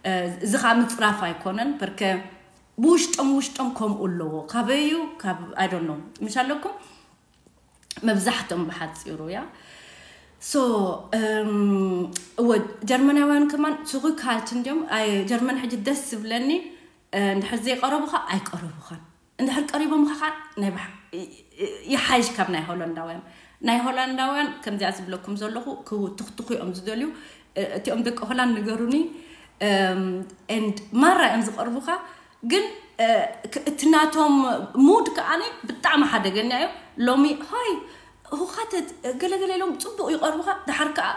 እ፣ እዚ ከዓ ምፅራፍ ኣይኮነን። በርከ ብውሽጦም ውሽጦም ከምኡ ኣለዎ። ካበዩ ካብ I don't know ምሽ ኣለኩም መብዛሕቶም ብሓፂሩ ያ so እወ ጀርመናውያን ከማን ሱቂ ካልት እንዲዮም። ኣይ ጀርመን ሕጂ ደስ ዝብለኒ እ፣ እንድሕር ዘይቀረቡኻ ኣይቀረቡኻን፣ እንድሕር ቀሪቦምኻ ከዓ ናይ ባሕ- ይ- ይ- ይሓይሽ ካብ ናይ ሆላንዳውያን። ናይ ሆላንዳውያን ከምዚኣ ዝብለኩም ዘለኹ ክው- ትኽትኹ እዮም ዝደልዩ። እ፣ እቲኦም ደቂ ሆላንድ ንገሩኒ and ማራ እዮም ዝቐርቡኻ። ግን እ፣ ክ- እቲ ናቶም ሙድ ከዓኒ ብጣዕሚ ሓደገኛ እዮም። ሎሚ ሆይ ሁኻተት ገለገለ ኢሎም ፅቡቅ ይቐርቡኻ፣ ድሓር ከዓ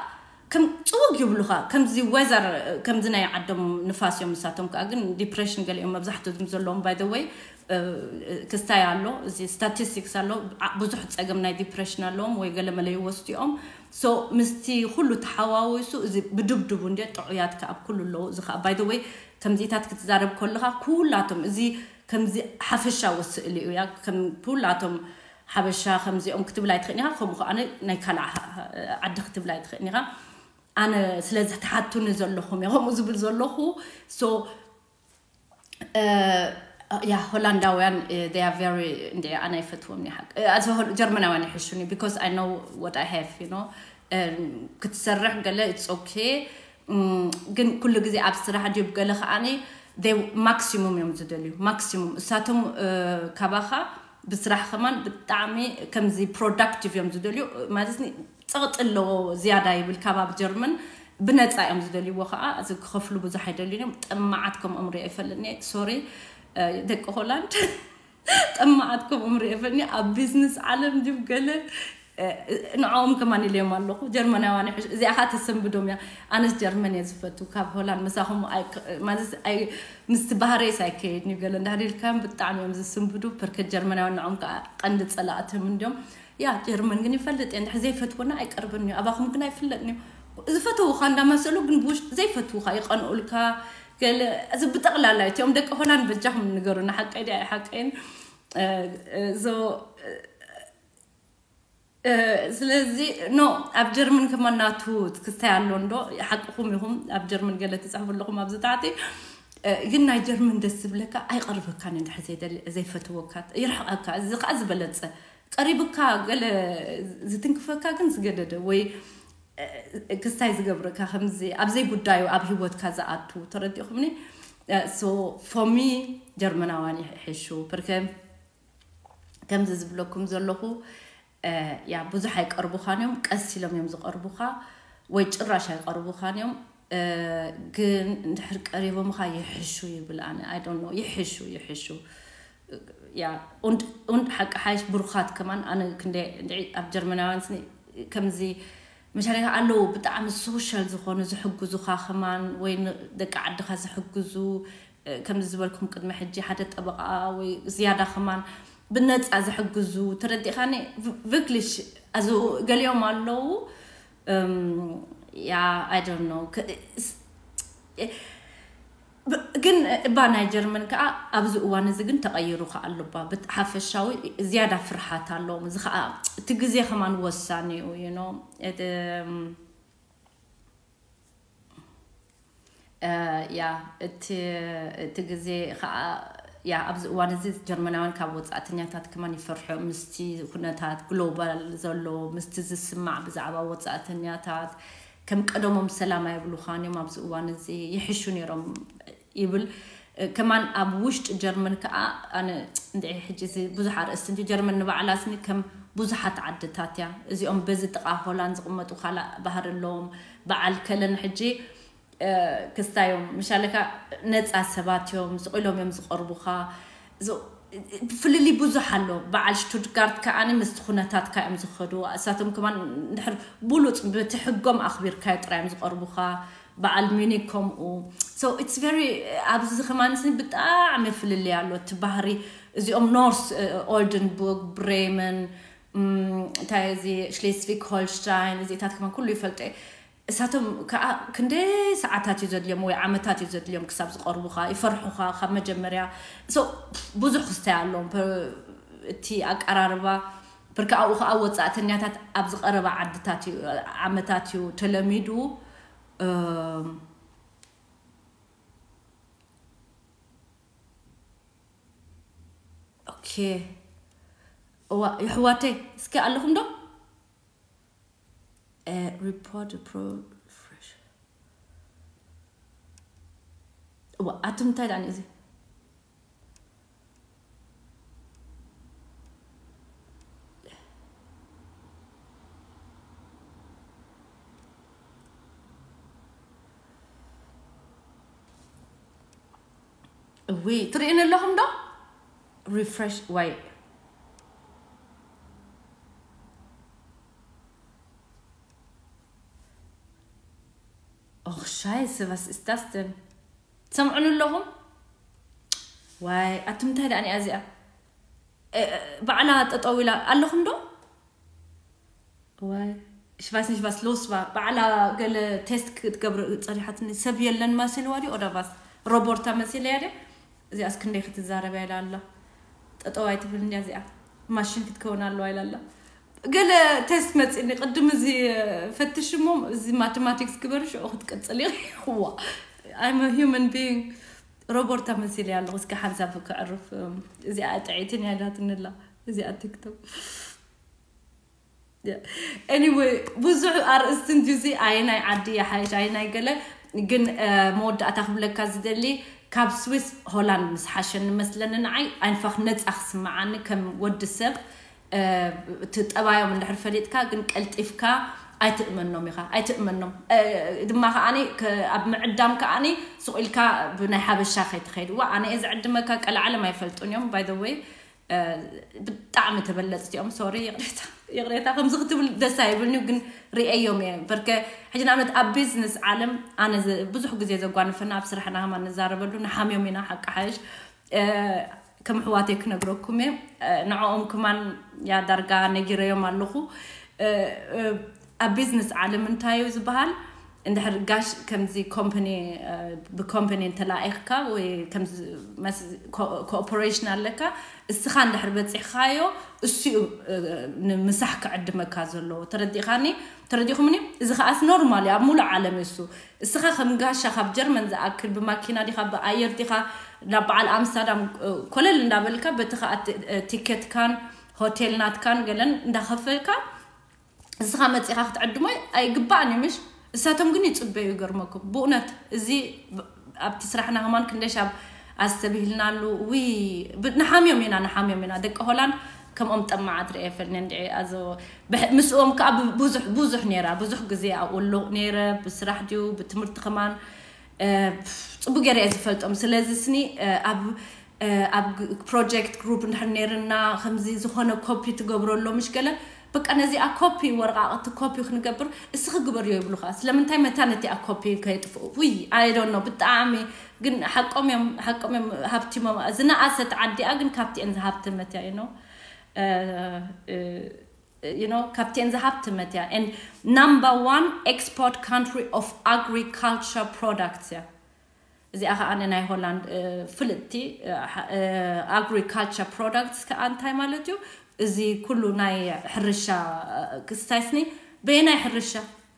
ከም ፅውግ ይብሉኻ። ከምዚ ወዘር ከምዚ ናይ ዓዶም ንፋስ እዮም። ንሳቶም ከዓ ግን ዲፕሬሽን ገሊኦም መብዛሕትኦም ዘለዎም by the way ክስታይ ኣሎ፣ እዚ ስታቲስቲክስ ኣሎ። ዓ- ብዙሕ ፀገም ናይ ዲፕሬሽን ኣለዎም ወይ ገለ መለ ይወስዱ እዮም። So ምስቲ ኩሉ ተሓዋዊሱ እዚ ብድብድቡ እንደ ጥዑያት ከዓ ኣብ ኩሉ ኣለዉ። እዚ ከዓ by the way ከምዚታት ክትዛረብ ከለኻ ኩላቶም እዚ ከምዚ ሓፈሻዊ ስእሊ እዩ ያ ከም ኩላቶም ሓበሻ ከምዚኦም ክትብል ኣይትኽእልኒ ኢኻ። ከምኡ ከኣ ናይ ካልእ ዓዲ ክትብል ኣይትኽእልኒ ኢኻ። ኣነ ስለዚ ትሓቱኒ ዘለኹም እየ ከምኡ ዝብል ዘለኹ። So ያ ሆላንዳውያን they are very እንደ ኣነ ኣይፈትዎም ኒ ሓቅ ጀርመናውያን ይሕሹኒ because I know what I have you know ክትሰርሕ ገለ it's okay ግን ኩሉ ግዜ ኣብ ስራሕ ድዩ ገለ ከዓኒ ማክሲሙም እዮም ዝደልዩ ማክሲሙም እሳቶም ካባኻ ብስራሕ ከማን ብጣዕሚ ከምዚ ፕሮዳክቲቭ እዮም ዝደልዩ ማለት ጸቕጢ ኣለዎ ዝያዳ ይብል ካብ ኣብ ጀርመን ብነፃ እዮም ዝደልይዎ ከዓ እዚ ክኸፍሉ ብዙሕ ኣይደልዩን እዮም ጠማዓት ከምኦም ሪኦ ይፈልኒ sorry ደቂ ሆላንድ ጠማዓት ከምኦም ሪኦ ይፈልኒ ኣብ ቢዝነስ ዓለም ድዩ ገለ ንዕኦም ከማን ኢለዮም ኣለኹ ጀርመናውያን ይሕሽ እዚኣ ከዓ ተሰንብዶም እያ ኣነስ ጀርመን እየ ዝፈቱ ካብ ሆላንድ ምሳኹም ምስ ባህረይስ ኣይከየድን እዩ ገለ እንዳህር ኢልካዮም ብጣዕሚ እዮም ዝስንብዱ ፐርከት ጀርመናውያን ንዕኦም ከዓ ቀንዲ ፀላእትም እንዲዮም ያ ጀርመን ግን ይፈልጥ እየ እንድሕር ዘይፈትወና ኣይቀርብን እዩ ኣባኹም ግን ኣይፍለጥን እዩ ዝፈተውኻ እንዳመሰሉ ግን ብውሽጢ ዘይፈትውኻ ይቐንኡልካ ገለ እዚ ብጠቕላላ እቲኦም ደቂ ሆላንድ በጃኹም ንገሩና ሓቀይ ድያ ሓቀይን ዞ ስለዚ ኖ ኣብ ጀርመን ከማን ናቱ ክስታይ ኣሎ እንዶ ሓቅኹም ኢኹም ኣብ ጀርመን ገለ ትፅሕፉ ኣለኹም ኣብዚ ታሕቲ ግን ናይ ጀርመን ደስ ዝብለካ ኣይቐርበካን እንድሕር ዘይደሊ ዘይፈትወካ ይርሕቐካ እዚ ከዓ ዝበለፀ ቀሪብካ ገለ ዝትንክፈካ ግን ዝገደደ ወይ ክስታይ ዝገብረካ ከምዚ ኣብዘይ ጉዳዩ ኣብ ህይወትካ ዝኣቱ ተረዲኹምኒ ፎሚ ጀርመናውያን ይሕሹ ፕርከ ከምዚ ዝብለኩም ዘለኹ ያ ብዙሕ ኣይቀርቡኻን እዮም ቀስ ኢሎም እዮም ዝቐርቡኻ ወይ ጭራሽ ኣይቀርቡኻን እዮም ግን እንድሕር ቀሪቦምኻ ይሕሹ ይብል ኣነ ኣይ ዶንት ኖ ይሕሹ ይሕሹ ያ und und ሓቂ ሓይሽ ብሩኻት ከማን ኣነ ክንደ እንድዒ ኣብ ጀርመናውያን ስኒ ከምዚ መሻሪካ ኣለዉ ብጣዕሚ ሶሻል ዝኾኑ ዝሕግዙኻ ከማን ወይ ደቂ ዓድኻ ዝሕግዙ ከምዚ ዝበልኩም ቅድሚ ሕጂ ሓደ ጠበቃ ወይ ዝያዳ ከማን ብነፃ ዝሕግዙ ተረዲእካኒ wirklich ኣዚ ገሊኦም ኣለዉ ያ I don't know ግን እባ ናይ ጀርመን ከዓ ኣብዚ እዋን እዚ ግን ተቐይሩ ከዓ ኣሎ እባ ሓፈሻዊ ዝያዳ ፍርሓት ኣለዎም እዚ ከዓ እቲ ግዜ ከማን ወሳኒ እዩ you know ያ እቲ እቲ ግዜ ከዓ ያ ኣብዚ እዋን እዚ ጀርመናውያን ካብ ወፃእተኛታት ከማን ይፈርሑ ምስቲ ኩነታት ግሎባል ዘሎ ምስቲ ዝስማዕ ብዛዕባ ወፃእተኛታት ከም ቀደሞም ሰላም ኣይብሉኻን እዮም ኣብዚ እዋን እዚ ይሕሹ ነይሮም ይብል ከማን ኣብ ውሽጢ ጀርመን ከዓ ኣነ እንድዒ ሕጂ እዚ ብዙሕ ኣርእስቲ እንጂ ጀርመን ንባዕላ ስኒ ከም ብዙሓት ዓድታት እያ እዚኦም በዚ ጥቓ ሆላንድ ዝቕመጡ ካልእ ባህሪ ኣለዎም በዓል ከለን ሕጂ ክስታዮም ምሻለካ ነፃ ሰባት እዮም ዝቕሎም እዮም ዝቐርቡኻ ፍልልይ ብዙሕ ኣሎ በዓል ሽቱትጋርት ከዓኒ ምስቲ ኩነታትካ እዮም ዝኸዱ እሳቶም ከማን እንድሕር ብሉፅ በቲ ሕጎም ኣኽቢርካዮ ጥራይ እዮም ዝቐርቡኻ በዓል ሚኒክ ከምኡ so it's very ኣብዚ ከማን ስኒ ብጣዕሚ ፍልልይ ኣሎ እቲ ባህሪ እዚኦም ኖርስ ኦልደንቡርግ ብሬመን እንታይ እዚ ሽሌስቪክ ሆልሽታይን እዚታት ከማን ኩሉ ይፈልጦ እሳቶም ከዓ ክንደይ ሰዓታት እዩ ዘድልዮም ወይ ዓመታት እዩ ዘድልዮም ክሳብ ዝቐርቡኻ፣ ይፈርሑኻ ካብ መጀመርያ። So ብዙሕ ክስታይ ኣለዎም። ፐ-፣ እቲ ኣቀራርባ ብርካ ኣብኡ ከዓ ወፃእተኛታት ኣብ ዝቐረባ ዓድታት እዩ፣ ዓመታት እዩ ተለሚዱ። እም፣ ኦኬ። እዋ፣ የሕዋተይ፣ እስኪ ኣለኹም ዶ? እ፣ ሪፖርት ፕሮ-፣ ፍሬሽ። እዋ፣ ኣቱም እንታይ ደኣ እዚ? እዊ፣ ትርእዩኒ ኣለኹም ዶ? ሪፍሬሽ፣ ዋይ። ኦኽ፣ ሻይሰ፣ ዋስ ኢስ ዳስ ደን? ትሰምዑኒ ኣለኹም? ዋይ፣ ኣቱም እንታይ ደኣ እዚኣ? እ፣ እ፣ ባዕላ ጠጠው ኢላ ኣለኹም ዶ? ዋይ፣ ich weiß nicht, was los war. ባዕላ ገለ ቴስት ክትገብር ጸኒሓትኒ። ሰብ የለን መሲልዋ ድዩ? ኦዳ ቫስ ሮቦርታ መሲለያ ድያ? እዚኣስ ክንደይ ክትዛረብ ኢላ ኣላ። ጠጠው ኣይትብል እንድያ እዚኣ። ማሽን ክትከውን ኣለዋ ኢላ ኣላ። ገለ ቴስት መጺኒ። ቅድም እዚ ፈትሽ እሞ፣ እዚ ማቴማቲክስ ግበሪ፣ ሽዑ ክትቅጽል ኢኺ። ዋ፣ I'm a human being. ሮቦርታ መሲለያ ኣለኹ። እስኪ ሓንሳብ ከዕርፍ። እዚኣ ጥዕይትን እያ ኢላትኒ ኣላ። እዚኣ ቲክቶክ። ኤኒወይ፣ ብዙሕ ኣርእስቲ እንድዩ እዚ። ኣየናይ ዓዲ ይሓይሽ፣ ኣየናይ ገለ። ግን፣ እ፣ መወዳእታ ክብለካ ዝደሊ፣ ካብ ስዊስ ሆላንድ ምስ ሓሸኒ መስለኒ ንዓይ። ኣይንፋኽ ነጻ ክስምዓኒ ከም ወዲ ሰብ፣ እ፣ እቲ ጠባዮም እንድሕር ፈሊጥካ፣ ግን ቀልጢፍካ ኣይትእመኖም ኢኻ፣ ኣይትእመኖም። እ፣ ድማ ከኣኒ ከ-፣ ኣብ ምዕዳም ከኣኒ ስቕ ኢልካ ብናይ ሓበሻ ከይትኸይድ። ዋ፣ ኣነ እየ ዝዕድመካ፣ ቀልዓለም ኣይፈልጡን እዮም፣ by the way። እ፣ ብጣዕሚ ተበለጽቲ እዮም። ሶሪ፣ ይቕሬታ፣ ይቕሬታ። ከምዚ ክትብል ደስ ኣይብልኒ፣ ግን ርእየዮም እየ። በርከ ሕጂ ንኣብነት ኣብ ቢዝነስ ዓለም ኣነ ዘ-፣ ብዙሕ ግዜ ዘጓንፈና ኣብ ስራሕና ከማን ንዛረበሉ፣ ንሓምዮም ኢና ሓቂ ሓይሽ። እ፣ ከም ኣሕዋተይ ክነግረኩም እየ። እ፣ ንዕኦም ከማን ያ ዳርጋ ነጊረዮም ኣለኹ። እ፣ እ፣ ኣብ ቢዝነስ ዓለም እንታይ እዩ ዝበሃል? እንድሕር ጋሽ ከምዚ ኮምፓኒ፣ እ፣ ብኮምፓኒ እንተላኢኽካ ወይ ከምዚ መስ-፣ ኮ-፣ ኮኦፐሬሽን ኣለካ፣ እስኻ እንድሕር በጺሕኻዮ፣ እሱ እዩ፣ እ፣ ንምሳሕ ክዕድመካ ዘለዎ። ተረዲእኻኒ? ተረዲእኹምኒ? እዚ ኸኣስ ኖርማል እዩ፣ ኣብ ሙሉእ ዓለም እዩ እሱ። እስኻ ከም ጋሻ ካብ ጀርመን ዝኣክል ብማኪና ዲኻ፣ ብኣየር ዲኻ፣ ናብ በዓል ኣምስተርዳም፣ እ፣ ኮለል እንዳበልካ፣ በቲ ኸኣ ቲ-፣ እ፣ ቲኬትካን ሆቴል ናትካን ገለን እንዳኸፈልካ፣ እስኻ መጺኻ ክትዕድሞ ኣይግባእን እዩ፣ ምሽ? እሳቶም ግን ይጽበዩ፣ ይገርመኩም። ብእውነት፣ እዚ ብ-፣ ኣብቲ ስራሕና ከማን ክንደይ ሻብ ኣስተብሂልናሉ። ውይ፣ ብ-፣ ንሓምዮም ኢና፣ ንሓምዮም ኢና። ደቂ ሆላንድ ከምኦም ጠማዓት ርእየ ፈልኒ እንድዒ። ኣዞ፣ ብሕ-፣ ምስኦም ከኣ ብ-፣ ብዙሕ፣ ብዙሕ ነይራ። ብዙሕ ግዜ ኣብኡ ኣለኹ ነይረ፣ ብስራሕ ድዩ፣ ብትምህርቲ ከማን፣ እ፣ ጽቡቅ ገይረ እየ ዝፈልጦም። ስለዚ ስኒ፣ እ፣ ኣብ፣ እ፣ ኣብ ግ-፣ ፕሮጀክት ግሩፕ እንድሕር ነይርና፣ ከምዚ ዝኾነ ኮፒ ትገብረሎ፣ ምሽ ገለ፣ በቃ ነዚኣ ኮፒ፣ ወረቃቕቲ ኮፒ ክንገብር፣ እስኺ ግበርዮ ይብሉኻ። ስለምንታይ መታ ነቲኣ ኮፒ ከየጥፍኡ? ውይ፣ I don't know፣ ብጣዕሚ ግን ሓቆም እዮም፣ ሓቆም እዮም፣ ሃብቲሞም። ዝነኣሰት ዓዲኣ ግን ካብቲኤን ዝሃብተመት እያ፣ you know። እ፣ እ፣ you know፣ ካብቲኤን ዝሃብተመት እያ። And number one export country of agriculture products እያ። እዚኣ ኸኣ ናይ ሆላንድ፣ እ፣ ፍልጥቲ፣ እ፣ ሓ-፣ እ፣ ኣግሪካልቸር ፕሮዳክትስ ከኣ እንታይ ማለት እዩ? እዚ ኩሉ ናይ ሕርሻ፣ እ፣ ክስታይስኒ በየናይ ሕርሻ?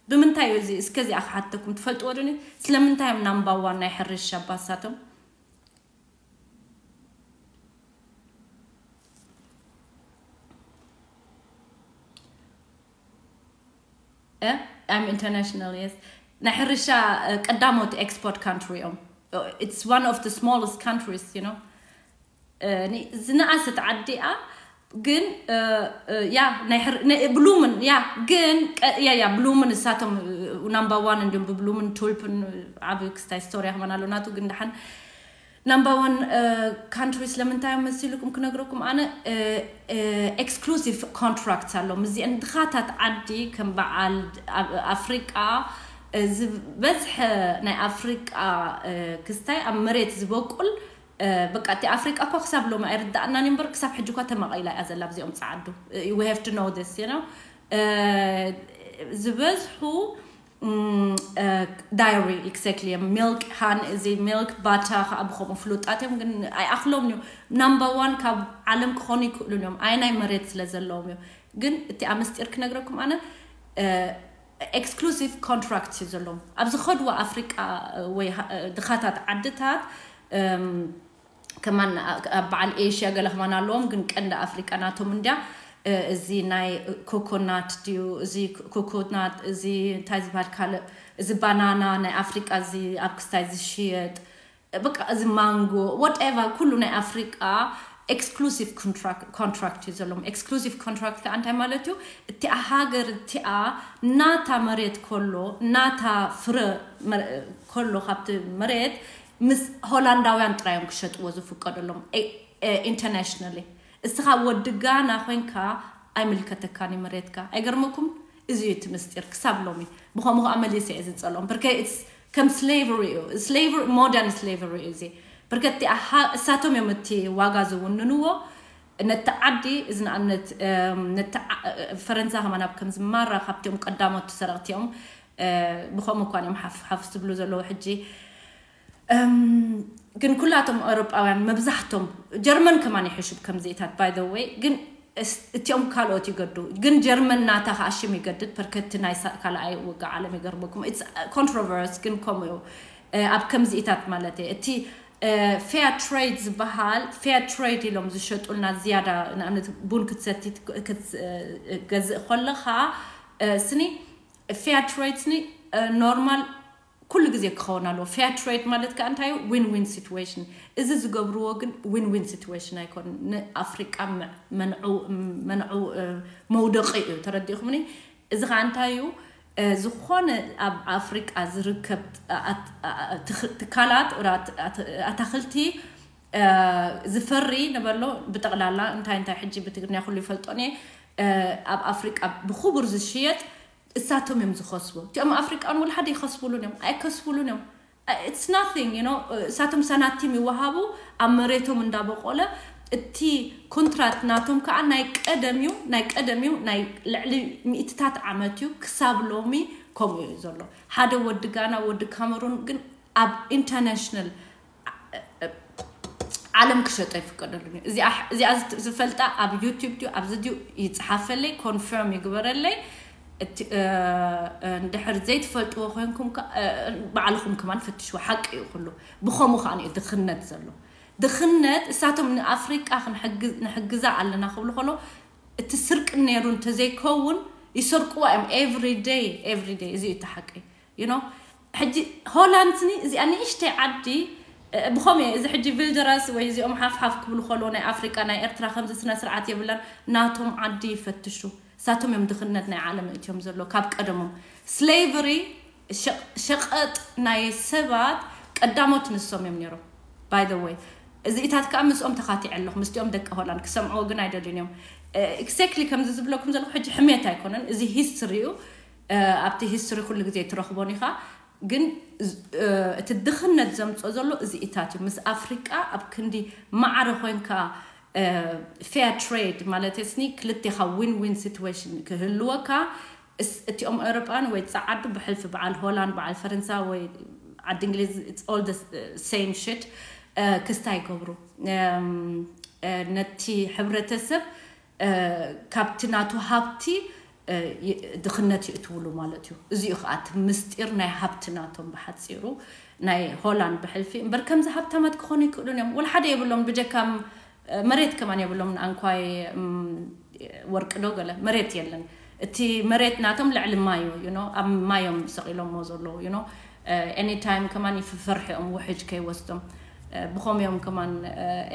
ብምንታይ እዩ እዚ? እስከ እዚኣ ክሓተኩም ትፈልጥዎ ዶ? ስለምንታይ እዮም ናምባ ዋን ናይ ሕርሻ ባሳቶም? እ? I'm international, yes. ናይ ሕርሻ፣ እ፣ ቀዳሞት ኤክስፖርት ካንትሪ እዮም። It's one of the smallest countries, you know. እ፣ ኒ-፣ ዝነኣሰት ዓዲ እያ፣ ግን፣ እ፣ እ፣ ያ፣ ናይ ሕር-፣ ናይ ብሉምን፣ ያ፣ ግን ቀ-፣ ያ፣ ያ፣ ብሉምን እሳቶም፣ እ፣ ናምባ ዋን እንዲዮም ብብሉምን ቱልፕን ዓቢ ክስታይ ስቶሪ ከማን ኣሎ ናቱ፣ ግን ደሓን ናምባ ዋን፣ እ፣ ካንትሪ ስለምንታይ እዮም መሲልኩም ክነግረኩም ኣነ፣ እ፣ እ፣ ኤክስክሉሲቭ ኮንትራክት ኣሎ። ምስዚአን ድኻታት ዓዲ ከም በዓል ኣብ ኣፍሪቃ፣ እ፣ ዝበዝሐ ናይ ኣፍሪቃ፣ እ፣ ክስታይ ኣብ መሬት ዝበቁል፣ እ፣ በቃ እቲ ኣፍሪቃ እኳ ክሳብ ሎሚ ኣይርዳእናን እዩ እምበር ክሳብ ሕጂ እኳ ተመቒላ እያ ዘላ ብዚኦም ጸዓዱ። እ፣ we have to know this, you know። እ፣ ዝበዝሑ ዳይሪ ኤግዛክትሊ። ሚልክ ሃን እዚ ሚልክ ባታ ከዓ ብከምኡ ፍሉጣት እዮም፣ ግን ኣይኣኽሎም እዩ። ናምበር ዋን ካብ ዓለም ክኾኑ ይክእሉን እዮም። ኣየናይ መሬት ስለ ዘለዎም እዩ። ግን እቲ ኣብ ምስጢር ክነግረኩም ኣነ ኤክስክሉሲቭ ኮንትራክት እዩ ዘለዎም ኣብ ዝኸድዎ ኣፍሪቃ ወይ ድኻታት ዓድታት። ከማን ኣብ በዓል ኤሽያ ገለ ከማን ኣለዎም፣ ግን ቀንዲ ኣፍሪቃ ናቶም እንድያ። እዚ ናይ ኮኮናት ድዩ፣ እዚ ኮኮናት፣ እዚ እንታይ ዝበሃል ካልእ፣ እዚ ባናና ናይ ኣፍሪቃ፣ እዚ ኣብ ክስታይ ዝሽየጥ፣ በቃ እዚ ማንጎ፣ ዋትኤቨር፣ ኩሉ ናይ ኣፍሪቃ ኤክስክሉሲቭ ኮንትራክት እዩ ዘለዎም። ኤክስክሉሲቭ ኮንትራክት ከዓ እንታይ ማለት እዩ? እቲኣ ሃገር እቲኣ ናታ መሬት ከሎ፣ ናታ ፍረ ከሎ ካብቲ መሬት ምስ ሆላንዳውያን ጥራዮም ክሸጥዎ ዝፍቀደሎም ኢንተርናሽናሊ። እስኻ ወዲ ጋና ኮይንካ ኣይምልከተካን እዩ መሬትካ። ኣይገርመኩም? እዚ እዩ እቲ ምስጢር ክሳብ ሎሚ። ብኸምኡ ከዓ መሊሰ እየ ዝፀሎም። ብርከ ከም ስሌቨሪ እዩ። ስሌቨሪ፣ ሞደርን ስሌቨሪ እዩ እዚ። ብርከቲ እሳቶም እዮም እቲ ዋጋ ዝውንንዎ። ነቲ ዓዲ፣ እዚ ንኣብነት ፈረንሳ ከማን ኣብ ከም ዝማራ ካብቲኦም ቀዳሞት ሰረቕቲኦም። ብኸምኡ እኳ እዮም ሓፍ ሓፍ ዝብሉ ዘለዉ ሕጂ። ግን ኩላቶም ኣውሮጳውያን መብዛሕቶም፣ ጀርመን ከማን ይሕሹ ከምዚኢታት ባይ ዘ ወይ። ግን እቲኦም ካልኦት ይገዱ። ግን ጀርመን ናታ ከዓ ሽም ይገድድ። ፐርከቲ ናይ ካልኣይ ውጋ ዓለም ይገርመኩም ኮንትሮቨርስ። ግን ከምኡ እዩ ኣብ ከምዚኢታት ማለት እየ። እቲ ፌር ትሬድ ዝበሃል፣ ፌር ትሬድ ኢሎም ዝሸጡልና ዝያዳ። ንኣብነት ቡን ክትሰቲ ክትገዝእ ከለኻ ስኒ ፌር ትሬድ ስኒ ኖርማል ኩሉ ግዜ ክኸውን ኣለዎ። ፌር ትሬድ ማለት ከዓ እንታይ እዩ? ዊን ዊን ሲትዌሽን። እዚ ዝገብርዎ ግን ዊን ዊን ሲትዌሽን ኣይኮን። ንኣፍሪቃ መንዑ መውደቂ እዩ። ተረዲእኹምኒ? እዚ ከዓ እንታይ እዩ? ዝኾነ ኣብ ኣፍሪቃ ዝርከብ ትካላት ኣታክልቲ ዝፈሪ ነበሎ ብጠቕላላ እንታይ እንታይ ሕጂ ብትግርኛ ኩሉ ይፈልጦን እየ። ኣብ ኣፍሪቃ ብክቡር ዝሽየጥ እሳቶም እዮም ዝኸስቡ። እቲኦም ኣፍሪቃን ወላ ሓደ ይኸስቡሉን እዮም፣ ኣይከስቡሉን እዮም። It's nothing, you know። እሳቶም ሳናቲም ይወሃቡ ኣብ መሬቶም እንዳበቆለ። እቲ ኮንትራት ናቶም ከዓ ናይ ቀደም እዩ፣ ናይ ቀደም እዩ፣ ናይ ልዕሊ ሚእትታት ዓመት እዩ። ክሳብ ሎሚ ከምኡ እዩ ዘሎ። ሓደ ወዲ ጋና፣ ወዲ ካመሩን ግን ኣብ ኢንተርናሽናል ዓለም ክሸጦ ይፍቀደሉን እዩ። እዚኣ ዝፈልጣ ኣብ ዩቲዩብ ድዩ ኣብዚ ድዩ ይፅሓፈለይ፣ ኮንፈርም ይግበረለይ። እንድሕር ዘይትፈልጥዎ ኮይንኩም ባዕልኹም ከማን ፈትሽዎ። ሓቂ እዩ ኩሉ። ብኸምኡ ከዓ እዩ ድኽነት ዘሎ። ድኽነት እሳቶም ንኣፍሪቃ ንሕግዛ ኣለና ክብሉ ከሎ እቲ ስርቂ ነይሩ እንተዘይከውን ይሰርቅዋ እዮም። ኤቭሪ ደይ ኤቭሪ ደይ። እዚ እዩ እቲ ሓቂ። You know፣ ሕጂ ሆላንድ ስኒ እዚኣ ንእሽተይ ዓዲ ብኸም እዚ ሕጂ ቪልደራስ ወይ እዚኦም ሓፍ ሓፍ ክብሉ ከሎ ናይ ኣፍሪቃ ናይ ኤርትራ ከምዚ ስነ ስርዓት የብላን። ናቶም ዓዲ ይፈትሹ። ሳቶም እዮም ድኽነት ናይ ዓለም እትዮም ዘሎ ካብ ቀደሞም። ስሌቨሪ፣ ሸቐጥ ናይ ሰባት ቀዳሞት ንሶም እዮም ነይሮም። ባይ ዘ ወይ እዚኢታት ከዓ ምስኦም ተኻቲዐ ኣለኹ። ምስቲኦም ደቂ ሆላንድ ክሰምዕዎ ግን ኣይደልዩን እዮም። ኤግዛክትሊ ከምዚ ዝብለኩም ዘለኹ ሕጂ ሕሜት ኣይኮነን። እዚ ሂስትሪ እዩ። ኣብቲ ሂስትሪ ኩሉ ግዜ ትረኽቦን ኢኻ። ግን እቲ ድኽነት ዘምፅኦ ዘሎ እዚኢታት እዩ። ምስ ኣፍሪቃ ኣብ ክንዲ ማዕረ ኮይንካ ፌር ትሬድ ማለት ስኒ ክልቴኻ ዊን ዊን ሲትዌሽን ክህልወካ። እቲኦም ኤውሮጳን ወይ ፃዓዱ ብሕልፊ በዓል ሆላንድ፣ በዓል ፈረንሳ ወይ ዓዲ እንግሊዝ፣ ኦል ሴም ሽት ክስታይ ይገብሩ። ነቲ ሕብረተሰብ ካብቲ ናቱ ሃብቲ ድኽነት ይእትውሉ ማለት እዩ። እዚኡ ከዓ እቲ ምስጢር ናይ ሃብቲ ናቶም ብሓፂሩ። ናይ ሆላንድ ብሕልፊ እምበር ከምዚ ሃብታማት ክኾኑ ይክእሉን እዮም። ወላ ሓደ የብሎም ብጀካም መሬት ከማን የብሎም። ንኣንኳይ ወርቂ ዶ ገለ መሬት የለን። እቲ መሬት ናቶም ልዕሊ ማዩ ዩ ኣብ ማዮም ሰቂሎሞ ዘለዉ ዩ። ኤኒታይም ከማን ይፍፈርሕኦም ውሕጅ ከይወስዶም። ብኸምዮም ከማን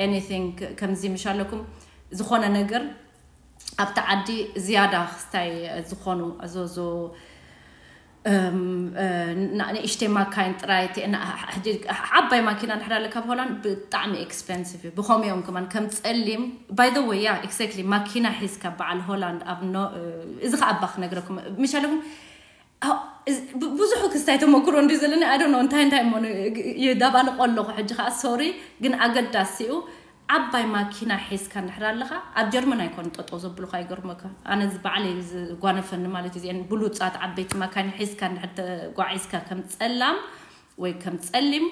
ኤኒቲንግ ከምዚ ምሽ ኣለኩም ዝኾነ ነገር ኣብቲ ዓዲ ዝያዳ ክስታይ ዝኾኑ ኣዞዞ ንእሽተይ ማካይን ጥራይ። ዓባይ ማኪና ንሕዳ ኣለካ ብሆላንድ ብጣዕሚ ኤክስፐንሲቭ እዩ። ብኸምኡ እዮም ከማን ከም ፀሊም ባይ ወይ ያ ኤግዛክትሊ ማኪና ሒዝካ በዓል ሆላንድ ኣብ እዚ ከዓ ኣባ ክነግረኩም ምሽ ኣለኩም። ብዙሑ ክስታይ ተመክሮ እንዲ ዘለኒ ኣይ ዶንት ኖ እንታይ እንታይ እሞ ይዳባልቆ ኣለኹ ሕጂ ከዓ ሶሪ። ግን ኣገዳሲ እዩ። ዓባይ ማኪና ሒዝካ እንድሕር ኣለኻ፣ ኣብ ጀርመን ኣይኮን ጠጠው ዘብሉኻ። ይገርመካ፣ ኣነ እዚ ባዕለይ ዝጓነፈኒ ማለት እዩ። እዚአን ብሉፃት ዓበይቲ ማካይን ሒዝካ እንድሕር ተጓዒዝካ፣ ከም ፀላም ወይ ከም ፀሊም፣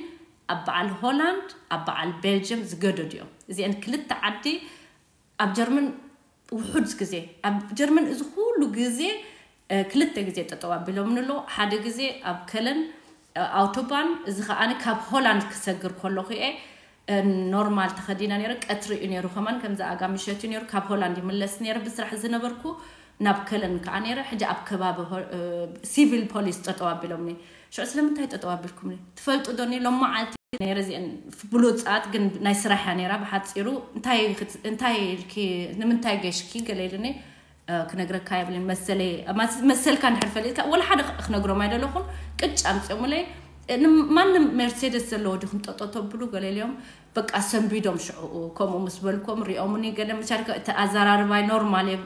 ኣብ በዓል ሆላንድ፣ ኣብ በዓል ቤልጅየም ዝገደዱ እዮም። እዚአን ክልተ ዓዲ ኣብ ጀርመን ውሑድ ግዜ፣ ኣብ ጀርመን እዚ ኩሉ ግዜ ክልተ ግዜ ጠጠው ኣቢሎም ንሎ። ሓደ ግዜ ኣብ ከለን ኣውቶባን፣ እዚ ከዓኒ ካብ ሆላንድ ክሰግር ከለኹ እየ ኖርማል ተኸዲና ነይረ። ቀትሪ እዩ ነይሩ ከማን፣ ከምዚ ኣጋ ምሸት እዩ ነይሩ። ካብ ሆላንድ ይምለስ ነይረ ብስራሕ ዝነበርኩ፣ ናብ ከለን ከዓ ነይረ። ሕጂ ኣብ ከባቢ ሲቪል ፖሊስ ጠጠው ኣቢሎምኒ። ሽዑ ስለምንታይ ጠጠው ኣቢልኩምኒ? ትፈልጡ ዶኒ? ሎም መዓልቲ ነይረ እዚአን ብሉፃት፣ ግን ናይ ስራሕ እያ ነይራ። ብሓፂሩ እንታይ ኢልኪ፣ ንምንታይ ገሽኪ ገለ ኢልኒ። ክነግረካ የብልን መሰለይ። መሰልካ እንድሕር ፈሊጥካ፣ ወላ ሓደ ክነግሮም ኣይደለኹን። ቅጭ ኣምፅኦምለይ። ማንም ሜርሴደስ ዘለዎ ዲኹም ጠጠው ተብሉ ገለ ኢሎም፣ በቃ ሰንቢዶም። ሽዑ ከምኡ ምስ በልኮም ሪኦምኒ። ገለ መቻልካ እቲ ኣዘራርባይ ኖርማል እየ፣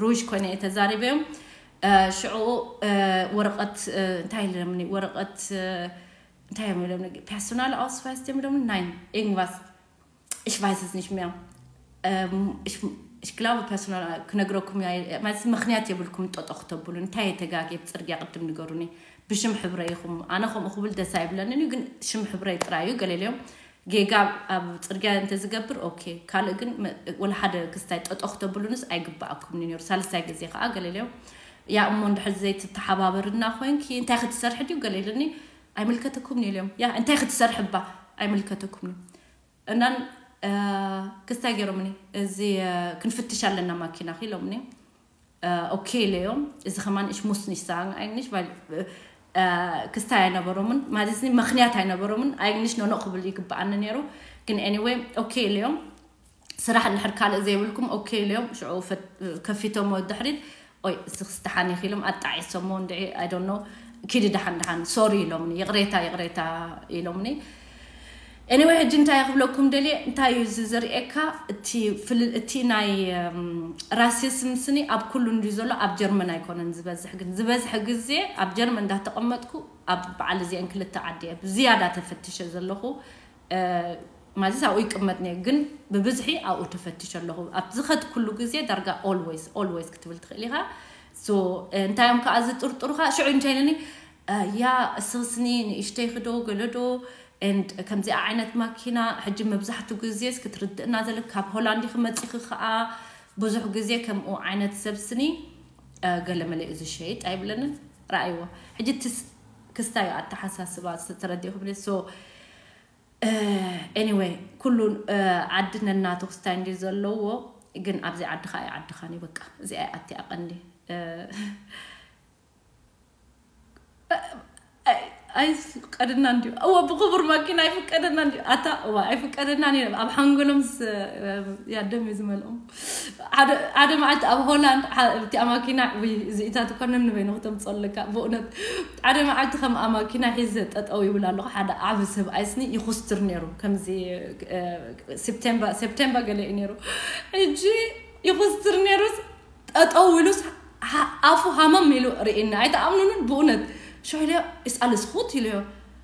ሩዥ ኮይነ እየ ተዛሪበዮም። ሽዑ ወረቐት እንታይ ኢሎምኒ? ወረቐት እንታይ እዮም ኢሎምኒ? ፐርሶናል ኣውስቫይስ እዮም ኢሎምኒ። ናይን፣ ኢንግቫስ፣ ich weiß es nicht mehr. Ich glaube personal ክነግረኩም እያ ማለት፣ ምኽንያት የብልኩም ጠጠው ክተብሉ። እንታይ እየ ተጋግየ? ብፅርግያ ቅድም ንገሩኒ። ብሽም ሕብረ ኢኹም። ኣነ ከምኡ ክብል ደስ ኣይብለንን እዩ፣ ግን ሽም ሕብረይ ጥራይ እዩ። ገለ ኢሎም ጌጋ ኣብ ፅርግያ እንተዝገብር ኦኬ። ካልእ ግን ወላ ሓደ ክስታይ ጠጠው ክተብሉንስ ኣይግባኣኩምኒ ነይሩ። ሳልሳይ ግዜ ከዓ ገለ ኢሎም ያ እሞ እንድሕር ዘይትተሓባበርና ኮይንኪ እንታይ ክትሰርሒ ድዩ ገለ ኢልኒ። ኣይምልከተኩም ኢሎም። ያ እንታይ ክትሰርሒ እባ? ኣይምልከተኩም። እናን ክስታይ ገይሮምኒ። እዚ ክንፍትሽ ኣለና ማኪና ኢሎምኒ። ኦኬ ኢለዮም። እዚ ከማን እሽ ሙስ ንሽ ሳን ኣይንሽ ክስታይ ኣይነበሮምን ማለት ምኽንያት ኣይነበሮምን። ኣይንሽ ኖኖ ክብል ይግብኣኒ ነይሩ። ግን ኤኒወይ ኦኬ ኢለዮም። ስራሕ እንድሕር ካልእ ዘይብልኩም ኦኬ ኢለዮም። ሽዑ ከፊቶሞ ድሕሪት ኦይ ስኽስ ደሓን ኢኺ ኢሎም ኣጣዒሶሞ እንድዒ። I don't know። ኪዲ ደሓን ደሓን ሶሪ ኢሎምኒ፣ ይቕሬታ ይቕሬታ ኢሎምኒ። ኤኒወይ ሕጂ እንታይ ክብለኩም ደልየ፣ እንታይ እዩ እዚ ዘርእየካ? እቲ ናይ ራሲስም ስኒ ኣብ ኩሉ እንዲ ዘሎ ኣብ ጀርመን ኣይኮነን ዝበዝሕ፣ ግን ዝበዝሕ ግዜ ኣብ ጀርመን እንዳተቐመጥኩ ኣብ በዓል እዚአን ክልተ ዓዲ እየ ብዝያዳ ተፈትሸ ዘለኹ። ማለት ኣብኡ ይቅመጥ ነየ፣ ግን ብብዝሒ ኣብኡ ተፈትሸ ኣለኹ። ኣብ ዝኸድ ኩሉ ግዜ ዳርጋ ኦልዌይስ ኦልዌይስ ክትብል ትኽእል ኢኻ። ሶ እንታይ እዮም ከዓ ዝጥርጥሩኻ? ሽዑ እንታይ ኢለኒ፣ ያ እስኽስኒ ንእሽተይ ክዶ ገለዶ ኤንድ ከምዚኣ ዓይነት ማኪና ሕጂ መብዛሕትኡ ግዜ ክትርድእና ዘለካ ካብ ሆላንድ ክመፂኺ ከዓ ብዙሕ ግዜ ከምኡ ዓይነት ሰብ ስኒ ገለመለ እዩ ዝሸይጥ ኣይብለንን። ረኣይዎ ሕጂ ክስታዩ ኣተሓሳስባ ተረዲኹም ሶ ኤኒወይ ኩሉ ዓዲ ነናቱ ክስታይ እንዲ ዘለዎ ግን ኣብዚ ዓዲ ከዓ ዓድኻኒ በቃ እዚኣ ኣቲ ኣቀንዲ ኣይፍቀድና እንዲዩ እወ ብክቡር ማኪና ኣይፍቀደና እንዲዩ ኣታ እዋ ኣይፍቀደና ኒ ኣብ ሓንጎሎም ያደም እዩ ዝመልኦም ሓደ መዓልቲ ኣብ ሆላንድ እቲኣ ማኪና እዚኢታት እኳ ነንበይኑ ክተምፀለካ ብእውነት ሓደ መዓልቲ ከም ኣማኪና ሒዘ ጠጠው ይብል ኣለኹ ሓደ ዓብ ሰብ ኣይስኒ ይኹስትር ነይሩ ከምዚ ሴፕቴምበር ሴፕቴምበር ገለ እዩ ነይሩ ሕጂ ይኹስትር ነይሩስ ጠጠው ኢሉስ ኣፉ ሃመም ኢሉ ርእና ኣይተኣምኑንን ብእውነት ሽሕልዮ ይስኣልስ ኹት ኢለዮ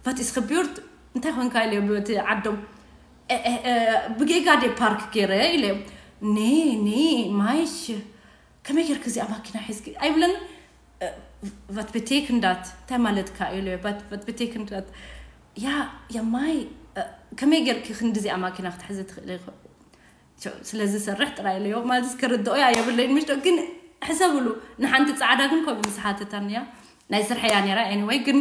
vat is gebeurd እንታይ ኮንካ ኢለዮ ብቲ ዓዶም ብጌጋ ደ ፓርክ ገይረ ኢለዮ ኔ ኔ ማይሽ ከመይ ጌርክ እዚኣ ማኪና ሒዝኪ ኣይብለኒ vat betekent dat እንታይ ማለትካ ኢለዮ vat betekent dat ያ የማይ ከመይ ጌርኪ ክንዲ እዚኣ ማኪና ክትሕዚ ትኽእሊ ስለዝሰርሕ ጥራይ ኢለዮ ማለት ከረድኦ እያ የብለይን ምሽ ግን ሕሰብሉ ንሓንቲ ፃዕዳ ግን ከምኡ ምስ ሓተታን እያ ናይ ስርሐ እያ ነራ anyway ግን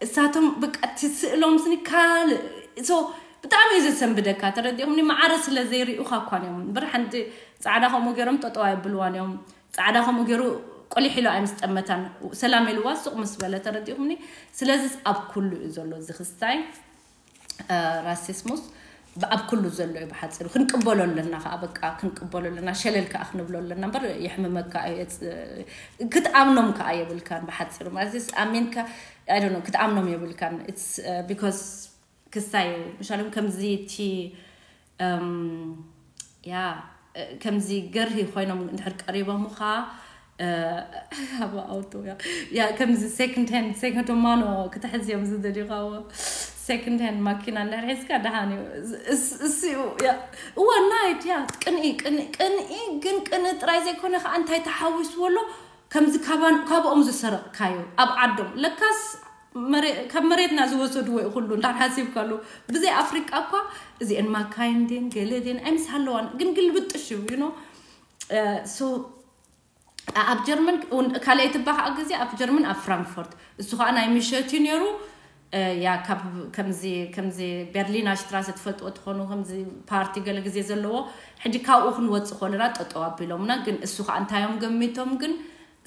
እሳቶም በቃ እቲ ስእሎም ስኒ ካልእ so ብጣዕሚ እዩ ዘሰንብደካ ተረዲኹምኒ መዓረ ስለ ዘይርኡኻ እኳን እዮም እምበር ሓንቲ ፃዕዳ ከምኡ ገይሮም ጠጠው ኣይብልዋን እዮም ፃዕዳ ከምኡ ገይሩ ቆሊሕ ኢሉ ኣይምስጠመታን ሰላም ኢልዋ ሱቕ ምስ በለ ተረዲኹምኒ ስለዚስ ኣብ ኩሉ እዩ ዘሎ እዚ ክስታይ ራሲስሙስ ኣብ ኩሉ ዘሎ እዩ ብሓፂሩ ክንቅበሎ ኣለና ከዓ በቃ ክንቅበሎ ኣለና ሸለል ከዓ ክንብሎ ኣለና እምበር የሕምመካ ክትኣምኖም ከዓ የብልካን ብሓፂሩ ማለት ኣሜንካ ክትኣምኖም የብልካን because ክስታይ እዩ ምሻሎም ከምዚ እቲ ያ ከምዚ ገርሂ ኮይኖም እንድሕር ቀሪቦምኻ ኣብ ኣውቶ ያ ከምዚ second hand second ማኖ ክትሕዝዮም ዝደልዩኻዎ second hand ማኪና እንድሕር ሒዝካ ደሓን እዩ። እስ- እስ- እሱ እዩ፣ ያ። እዋ ናይት፣ ያ፣ ቅንኢ፣ ቅንኢ፣ ቅንኢ፣ ግን ቅንኢ ጥራይ ዘይኮነ ከዓ እንታይ ተሓዊስዎ ኣሎ? ከምዚ ካባን-፣ ካብኦም ዝሰረቕካዮ ኣብ ዓዶም። ለካስ መሬ-፣ ካብ መሬትና ዝወሰድዎ እዩ ኩሉ እንዳ ሓሲብካሉ። ብዘይ ኣፍሪቃ እኳ እዚአን ማካይን ድን ገለ ድን ኣይምስ ሃለዋን፣ ግን ግልብጥሽ እዩ፣ you know። እ፣ so ኣብ ጀርመን እውን ካልኣይ ትባህ ግዜ ኣብ ጀርመን ኣብ ፍራንክፎርት፣ እሱ ከዓ ናይ ምሸት እዩ ነይሩ። እ፣ ያ፣ ካብ ከምዚ ከምዚ ቤርሊና ሽትራሰ ትፈልጥዎ ትኾኑ፣ ከምዚ ፓርቲ ገለ ግዜ ዘለዎ፣ ሕጂ ካብኡ ክንወፅእ ከለና ጠጠው ኣቢሎምና። ግን እሱ ከዓ እንታይ እዮም ገሚቶም? ግን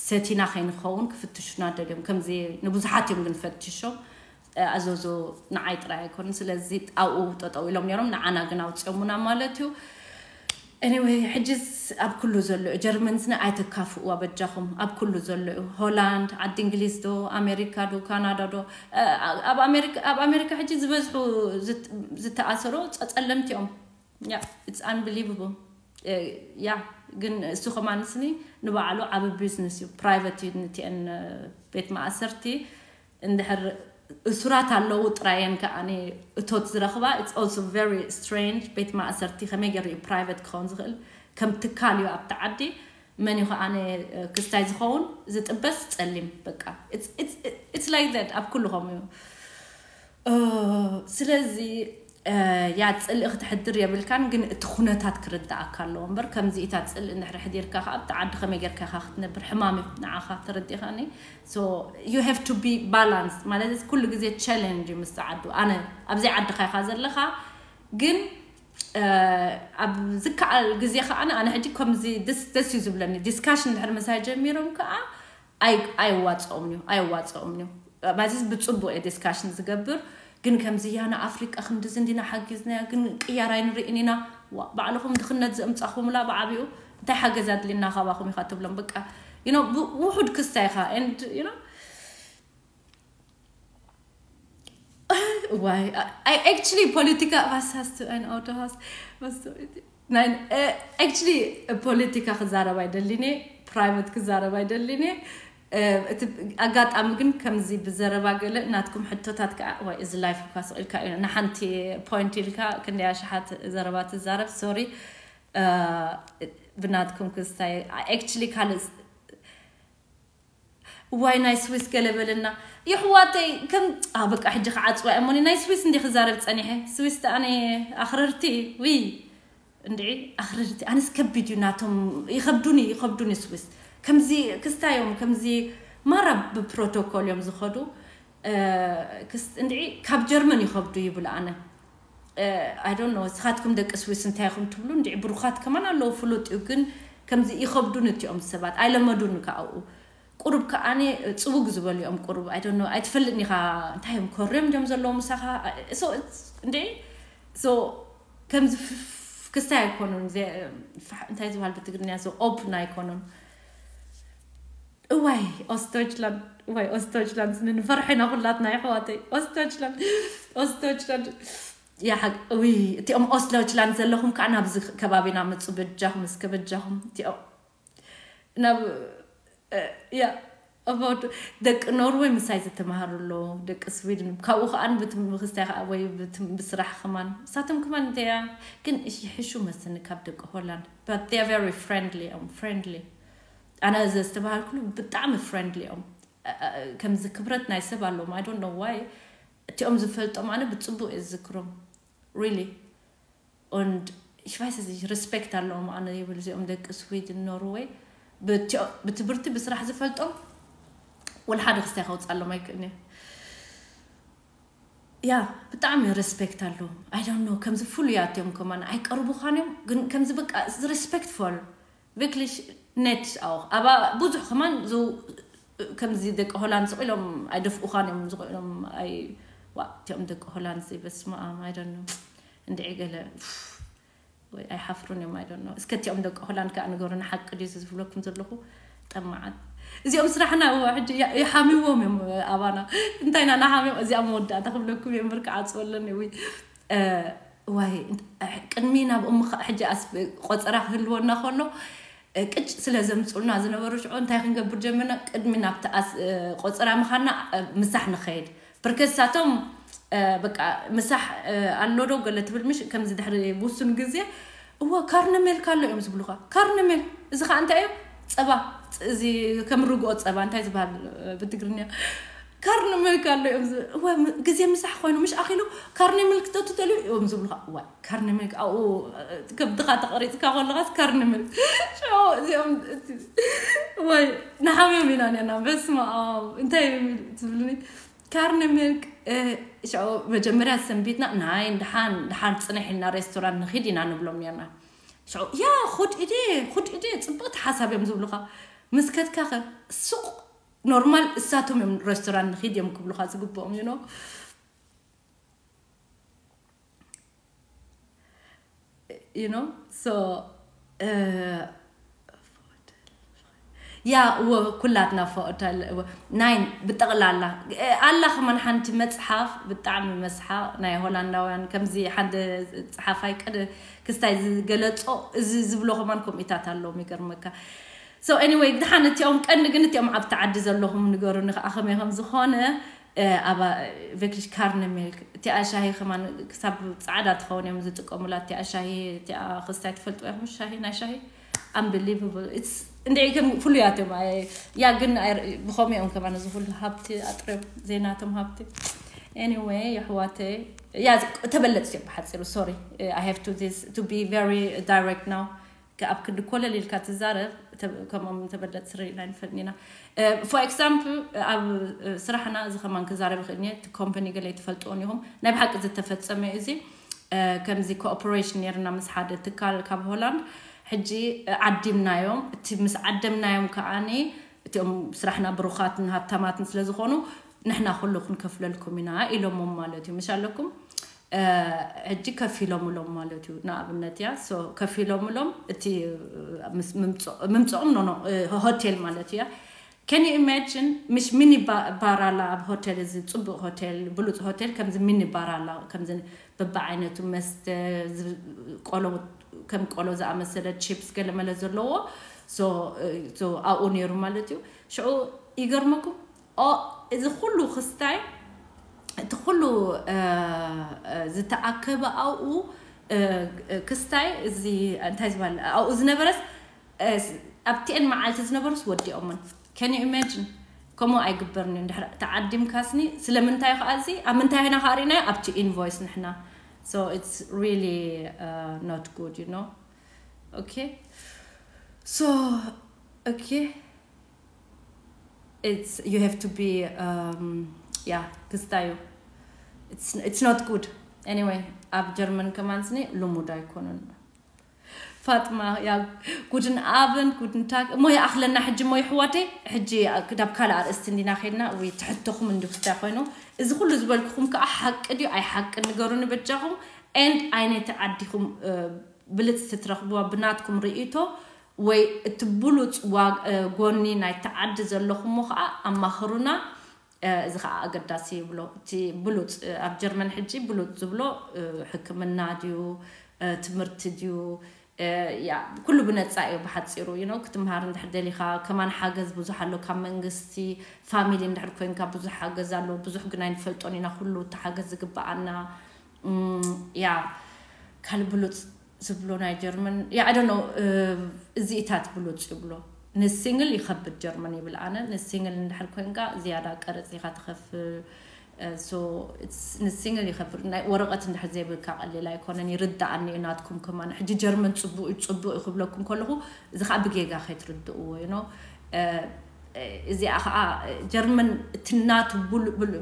ሰቲና ከይንኸውን ክፍትሹና ደልዮም። ከምዚ ንብዙሓት እዮም ግን ፈትሾም፣ እ፣ ኣዞዞ ንዓይ ጥራይ ኣይኮኑን። ስለዚ ኣብኡ ጠጠው ኢሎም ነይሮም፣ ንዓና ግን ኣውፅኦሙና ማለት እዩ። Anyway፣ ሕጅስ ኣብ ኩሉ ዘሎ እዩ። ጀርመንስ ንዓይ ተካፍኡ ኣበጃኹም፣ ኣብ ኩሉ ዘሎ እዩ። ሆላንድ፣ ዓዲ እንግሊዝ ዶ፣ ኣሜሪካ ዶ፣ ካናዳ ዶ? እ፣ ኣብ ኣሜሪካ፣ ኣብ ኣሜሪካ ሕጂ ዝበዝሑ ዝት-፣ ዝተኣሰሩ ጸ-፣ ጸለምቲ እዮም። ያ፣ it's unbelievable። እ፣ ያ፣ ግን እሱ ከማን ስኒ ንባዕሉ ዓቢ ቢዝነስ እዩ፣ ፕራይቨት እዩ። ንቲአን፣ እ፣ ቤት ማእሰርቲ እንድሕር እሱራት ኣለዉ ጥራየን ከኣ እቶት ዝረኽባ። It's also very strange። ቤት ማእሰርቲ ከመይ ገይሩ እዩ ፕራይቨት ክኸውን ዝኽእል? ከም ትካል እዩ ኣብቲ ዓዲ። መን እዩ ከኣ ክስታይ ዝኸውን? ዝጥበስ ጸሊም። በቃ it's, it's, it's like that። ኣብ ኩሉ ከምኡ እዩ። እ፣ ስለዚ፣ እ፣ ያ ጽልኢ ክትሕድር የብልካን፣ ግን እቲ ኩነታት ክርዳኣካ ኣለዎ እምበር፣ ከምዚ ኢታ ጽልኢ እንድሕር ሕዲርካ ከኣ ኣብቲ ዓዲ ከመይ ጌርካ ኢኻ ክትነብር? ሕማም እዩ ንዓኻ፣ ተረዲእካኒ? So you have to be balanced፣ ማለት ኩሉ ግዜ ቻሌንጅ እዩ ምስ ዓዱ። ኣነ ኣብዚ ዓድኻ ኢኻ ዘለኻ፣ ግን፣ እ፣ ኣብ ዝከኣል ግዜ ከኣ ኣነ፣ ኣነ ሕጂ ከምዚ ደስ፣ ደስ እዩ ዝብለኒ። ዲስካሽን እንድሕር ምሳይ ጀሚሮም ከኣ ኣይ-፣ ኣይዋጽኦም እዩ፣ ኣይዋጽኦም እዩ። ማለት ብጽቡቅ እየ ዲስካሽን ዝገብር፣ ግን ከምዚ ያና ኣፍሪቃ ክንድዚ እንዲና ሓጊዝናያ፣ ግን ቅያር ኣይንርእን ኢና። ዋ፣ ባዕልኹም ድኽነት ዘምጻኹምላ ብዓቢኡ እንታይ ሓገዝ ኣድልየና ካባኹም ኢኻ ትብሎም። በቃ፣ you know፣ ብ-፣ ውሑድ ክስታይ ኢኻ። And, you know፣ ዋይ፣ I actually ፖለቲካ፣ was hast du ein Autohaus? Was du-፣ ናይ፣ እ፣ actually ፖለቲካ ክዛረብ ኣይደልን እየ፣ ፕራይቨት ክዛረብ ኣይደልን እየ። እ፣ እቲ ኣጋጣሚ ግን ከምዚ ብዘረባ ገለ ናትኩም ሕቶታት ከዓ፣ ዋይ፣ እዚ ላይፍ እኳ ስቕ ኢልካ እዩ፣ ንሓንቲ ፖይንት ኢልካ ክንደይ ኣሽሓት ዘረባ ትዛረብ፣ ሶሪ። እ፣ ብናትኩም ክስታይ፣ actually ካልእ እዋይ፣ ናይ ስዊስ ገለ በለና። የሕዋተይ፣ ከም፣ አ፣ በቃ፣ ሕጂ ክዓጽዋ እየ እሞኒ፣ ናይ ስዊስ እንዲ ክዛረብ ጸኒሐ። ስዊስ ደኣ ኣነ ኣኽረርቲ፣ ውይ፣ እንድዒ፣ ኣኽረርቲ። ኣነስ ከቢድ እዩ ናቶም፣ ይኸብዱኒ፣ ይኸብዱኒ ስዊስ። ከምዚ ክስታዮም፣ ከምዚ ማራ ብፕሮቶኮል እዮም ዝኸዱ። እ፣ ክስ-፣ እንድዒ፣ ካብ ጀርመን ይኸብዱ ይብል ኣነ። እ፣ I don't know፣ ንስኻትኩም ደቂ ስዊስ እንታይ ኢኹም ትብሉ? እንድዒ፣ ብሩኻት ከማን ኣለዉ፣ ፍሉጥ እዩ። ግን ከምዚ ይኸብዱኒ እቲኦም ሰባት፣ ኣይለመዱኒ ከኣ ኣብኡ። ቁሩብ ከኣ ጽውግ ዝበሉ እዮም። ቁሩብ፣ I don't know፣ ኣይትፈልጥን ኢኻ፣ እንታይ እዮም፣ ኮርዮም ድዮም ዘለዉ ምሳኻ? So it's፣ እንዴ? So ከምዚ ፍ-፣ ፍ-፣ ክስታይ ኣይኮኑን። ዘ-፣ ፍ-፣ እንታይ ዝበሃል ብትግርኛ? So ኦፕን ኣይኮኑን። እዋይ፣ ኦስትዶይችላንድ፣ እዋይ፣ ኦስትዶይችላንድ፣ ንፈርሕ ኢና ኩላትና፣ የሕዋተይ። ኦስትዶይችላንድ፣ ኦስትዶይችላንድ። ያ ሓቅ፣ ውይ፣ እቲኦም ኦስትዶይችላንድ ዘለኹም ከኣ ናብዚ ከባቢና ምጹ፣ በጃኹም፣ እስከ በጃኹም። እቲኦም ናብ፣ እ፣ ያ፣ about ደቂ ኖርወይ ምሳይ ዝተማሃሩ ኣለዉ፣ ደቂ ስዊድን። ካብኡ ከኣ ብትም-፣ ብክስታይ ከኣ ወይ ብትም-፣ ብስራሕ ከማን። ንሳቶም ከማን እንተያ፣ ግን እሺ፣ ይሕሹ መስኒ ካብ ደቂ ሆላንድ። But they are very friendly እዮም፣ ፍሬንድሊ። ኣነ ዘስተባሃልኩሉ ብጣዕሚ ፍሬንድሊ እዮም። እ፣ እ፣ ከምዚ ክብረት ናይ ሰብ ኣለዎም። I don't know why። እቲኦም ዝፈልጦም ኣነ ብጽቡቅ እየ ዝዝክሮም። Really። Und ich weiß es nicht፣ ሪስፔክት ኣለዎም። ኣነ ይብል እዚኦም ደቂ ስዊድን፣ ኖርወይ፣ ብቲ-፣ ብትምህርቲ፣ ብስራሕ ዝፈልጦም ወላ ሓደ ክስታይ ከውፅኣሎም ኣይክእልን እየ። ያ፣ ብጣዕሚ ሪስፔክት ኣለዎም። I don't know፣ ከምዚ ፍሉያት እዮም ከማን፣ ኣይቀርቡኻን እዮም፣ ግን ከምዚ በቃ ሪስፔክትፎል፣ ቪርክሊሽ ኔት ኣውኽ። ኣባ ብዙሕ ከማን ዙ-፣ ከምዚ ደቂ ሆላንድ ስቕ ኢሎም ኣይደፍኡኻን እዮም፣ ስቕ ኢሎም ኣይ-፣ ዋ፣ እቲኦም ደቂ ሆላንድ እዚ፣ በስመ ኣብ፣ I don't know። እንድዒ ገለ፣ ኡፍ፣ ወይ ኣይሓፍሩን እዮም፣ I don't know። እስከ እቲኦም ደቂ ሆላንድ ከኣ ንገሩኒ፣ ሓቂ ድዩ እዚ ዝብለኩም ዘለኹ? ጠማዓት። እዚኦም ስራሕና፣ እዋ፣ ሕጂ ያ-፣ ይሓምዎም እዮም ኣባና። እንታይ ኢና ንሓምዮም? እዚኣ መወዳእታ ክብለኩም እየ እምበር፣ ክዓጽወለን እየ። ውይ፣ እ፣ ዋይ፣ እንት-፣ ቅድሚ ናብ እምኻ-፣ ሕጂ ኣስ-፣ ቆጸራ ክህልወና ከሎ፣ እ፣ ቅጭ ስለ ዘምጽኡልና ዝነበሩ ሽዑ እንታይ ክንገብር ጀመርና? ቅድሚ ናብቲ ኣስ-፣ እ፣ ቆጸራ ምኻድና፣ እ፣ ምሳሕ ንኸይድ። ብርከት ንሳቶም በቃ ምሳሕ ኣሎ ዶ ገለ ትብል ምሽ ከምዚ ድሕሪ ውሱን ግዜ እዋ ካርነ ሜልክ ኣሎ እዮም ዝብሉኻ። ካርነ ሜልክ እዚ ከዓ እንታይ እዩ? ጸባ፣ እዚ ከም ርግኦ ጸባ እንታይ ዝበሃል ብትግርኛ? ካርነ ሜልክ ኣሎ እዮም። ግዜ ምሳሕ ኮይኑ ምሽ ኣኺሉ ካርነ ሜልክ ጠጡ ተልዩ እዮም ዝብሉኻ። እዋ ካርነ ሜልክ ኣብኡ ከብድኻ ተቐሪፅካ ከለኻስ ካርነ ሜልክ ሽዑ እዚኦም ወይ ንሓምዮም ኢና ኔርና። በስመ ኣብ እንታይ ትብልኒ? ካርነ ሜልክ ሽዑ መጀመርያ ሰንቢትና ናይ ድሓን ድሓን ፅንሕ ኢልና ሬስቶራንት ንኺድ ኢና ንብሎም ኔርና። ሽዑ ያ ኹድ ኢዴ ኹድ ኢዴ ፅብቕቲ ሓሳብ እዮም ዝብሉኻ። ምስ ከድካኸ ሱቕ ኖርማል እሳቶም እዮም ሬስቶራንት ንኺድ እዮም ክብሉኻ ዝግብኦም you know you know so ያ እወ ኩላትና ፈኦታ ናይን ብጠቕላላ ኣላ ከማን ሓንቲ መፅሓፍ ብጣዕሚ መስሓ ናይ ሆላንዳውያን ከምዚ ሓደ ፀሓፋይ ቀደ ክስታይ ዝገለፆ እዚ ዝብሎ ከማን ከምኢታት ኣለዎም ይገርመካ so anyway ድሓን እቲኦም ቀንዲ ግን እቲኦም ኣብቲ ዓዲ ዘለኹም ንገሩኒ ከዓ ከመይ ከም ዝኾነ ኣብ ቬክሊሽ ካርነ ሜልክ እቲኣ ሻሂ ከማን ክሳብ ፃዕዳ ትኸውን እዮም ዝጥቀሙላ እቲኣ ሻሂ እቲኣ ክስታይ ትፈልጥዋ ኢኹም ሻሂ ናይ ሻሂ unbelievable እንደ ከም ፍሉያት እዮም ያ ግን ብኸምኡ እዮም ከማን እዚ ኩሉ ሃብቲ ኣጥርዮም ዜናቶም ሃብቲ anyway የሕዋተይ ያ ተበለፅቲ እዮም ብሓፂሩ sorry I have to this to be very direct now ኣብ ክንዲ ኮለል ኢልካ ትዛረብ ከምኦም ተበለፅቲ ርኢና ንፈልኒ ኢና for example ኣብ ስራሕና እዚ ከማን ክዛረብ ይኽእል እቲ company ገለ ትፈልጥዎን ኢኹም ናይ ብሓቂ ዝተፈፀመ እዚ ከምዚ cooperation ነርና ምስ ሓደ ትካል ካብ ሆላንድ ሕጂ ዓዲምናዮም እቲ ምስ ዓደምናዮም ከዓኒ እቲኦም ስራሕና ብሩኻትን ሃብታማትን ስለ ዝኾኑ ንሕና ኩሉ ክንከፍለልኩም ኢና ኢሎሞም ማለት እዩ ምሽ ኣለኩም ሕጂ ከፊሎምሎም ማለት እዩ ንኣብነት እያ ከፊሎምሎም እቲ ምምፅኦም ኖ ሆቴል ማለት እያ can you imagine ምሽ ሚኒ ባራላ ኣብ ሆቴል እዚ ፅቡቅ ሆቴል ብሉፅ ሆቴል ከምዚ ሚኒ ባራላ ከምዚ በብዓይነቱ መስተ ቆሎ ከም ቆሎ ዝኣመሰለ ቺፕስ ገለመለ ዘለዎ ኣብኡ ነይሩ ማለት እዩ ሽዑ ይገርመኩም እዚ ኩሉ ክስታይ እቲ ኩሉ ዝተኣከበ ኣብኡ ክስታይ እዚ እንታይ ዝበሃል ኣብኡ ዝነበረስ ኣብቲኤን መዓልቲ ዝነበሩስ ወዲኦምን can you imagine ከምኡ ኣይግበርን እዩ እንድሕር ተዓዲምካስኒ ስለምንታይ ከዓ እዚ ኣብ ምንታይ ኢና ከዓ ርኢናዮ ኣብቲ invoice ንሕና so it's really uh, not good you know okay so okay it's you have to be um yeah ክስታዩ it's it's not good anyway ኣብ ጀርመን ከማን ስኒ ልሙድ ኣይኮነን ፋጥማ ያ ጉድን ኣብን ጉድን ታክ እሞ ይኣኽለና ሕጂ እሞ ይሕዋተይ ሕጂ ክዳብ ካልእ ኣርእስቲ እንዲና ከድና ወይ ትሕተኹም እንዲ ክስታይ ኮይኑ እዚ ኩሉ ዝበልኩኹም ከዓ ሓቂ ድዩ ኣይ ሓቂ ንገሩኒ በጃኹም and ኣይነቲ ዓዲኹም ብልፅቲ ትረኽብዋ ብናትኩም ርእቶ ወይ እቲ ብሉፅ ጎኒ ናይ ተዓዲ ዘለኹሞ ከዓ ኣማኽሩና እዚ ከዓ ኣገዳሲ ይብሎ እቲ ብሉፅ ኣብ ጀርመን ሕጂ ብሉፅ ዝብሎ ሕክምና ድዩ ትምህርቲ ድዩ ያ ኩሉ ብነፃ እዩ ብሓፂሩ you know ክትምሃር እንድሕር ደሊኻ ከማን ሓገዝ ብዙሕ ኣሎ ካብ መንግስቲ ፋሚሊ እንድሕር ኮይንካ ብዙሕ ሓገዝ ኣሎ ብዙሕ ግን ኣይንፈልጦን ኢና ኩሉ እቲ ሓገዝ ዝግበኣና ያ ካልእ ብሉፅ ዝብሎ ናይ ጀርመን ያ I don't know እዚኢታት ብሉፅ ይብሎ ንሲንግል ይኸብድ ጀርመን ይብል ኣነ ንሲንግል እንድሕር ኮይንካ ዝያዳ ቀረፅ ኢኻ ትኸፍል ንሲንግል ይኸብድ ናይ ወረቐት እንድሕር ዘይብልካ ቀሊል ኣይኮነን ይርዳኣኒ እዩ ናትኩም ከማን ሕጂ ጀርመን ፅቡቅ እዩ ፅቡቅ እዩ ክብለኩም ከለኹ እዚ ከዓ ብጌጋ ከይትርድእዎ you know እዚኣ ከዓ ጀርመን እቲ ናቱ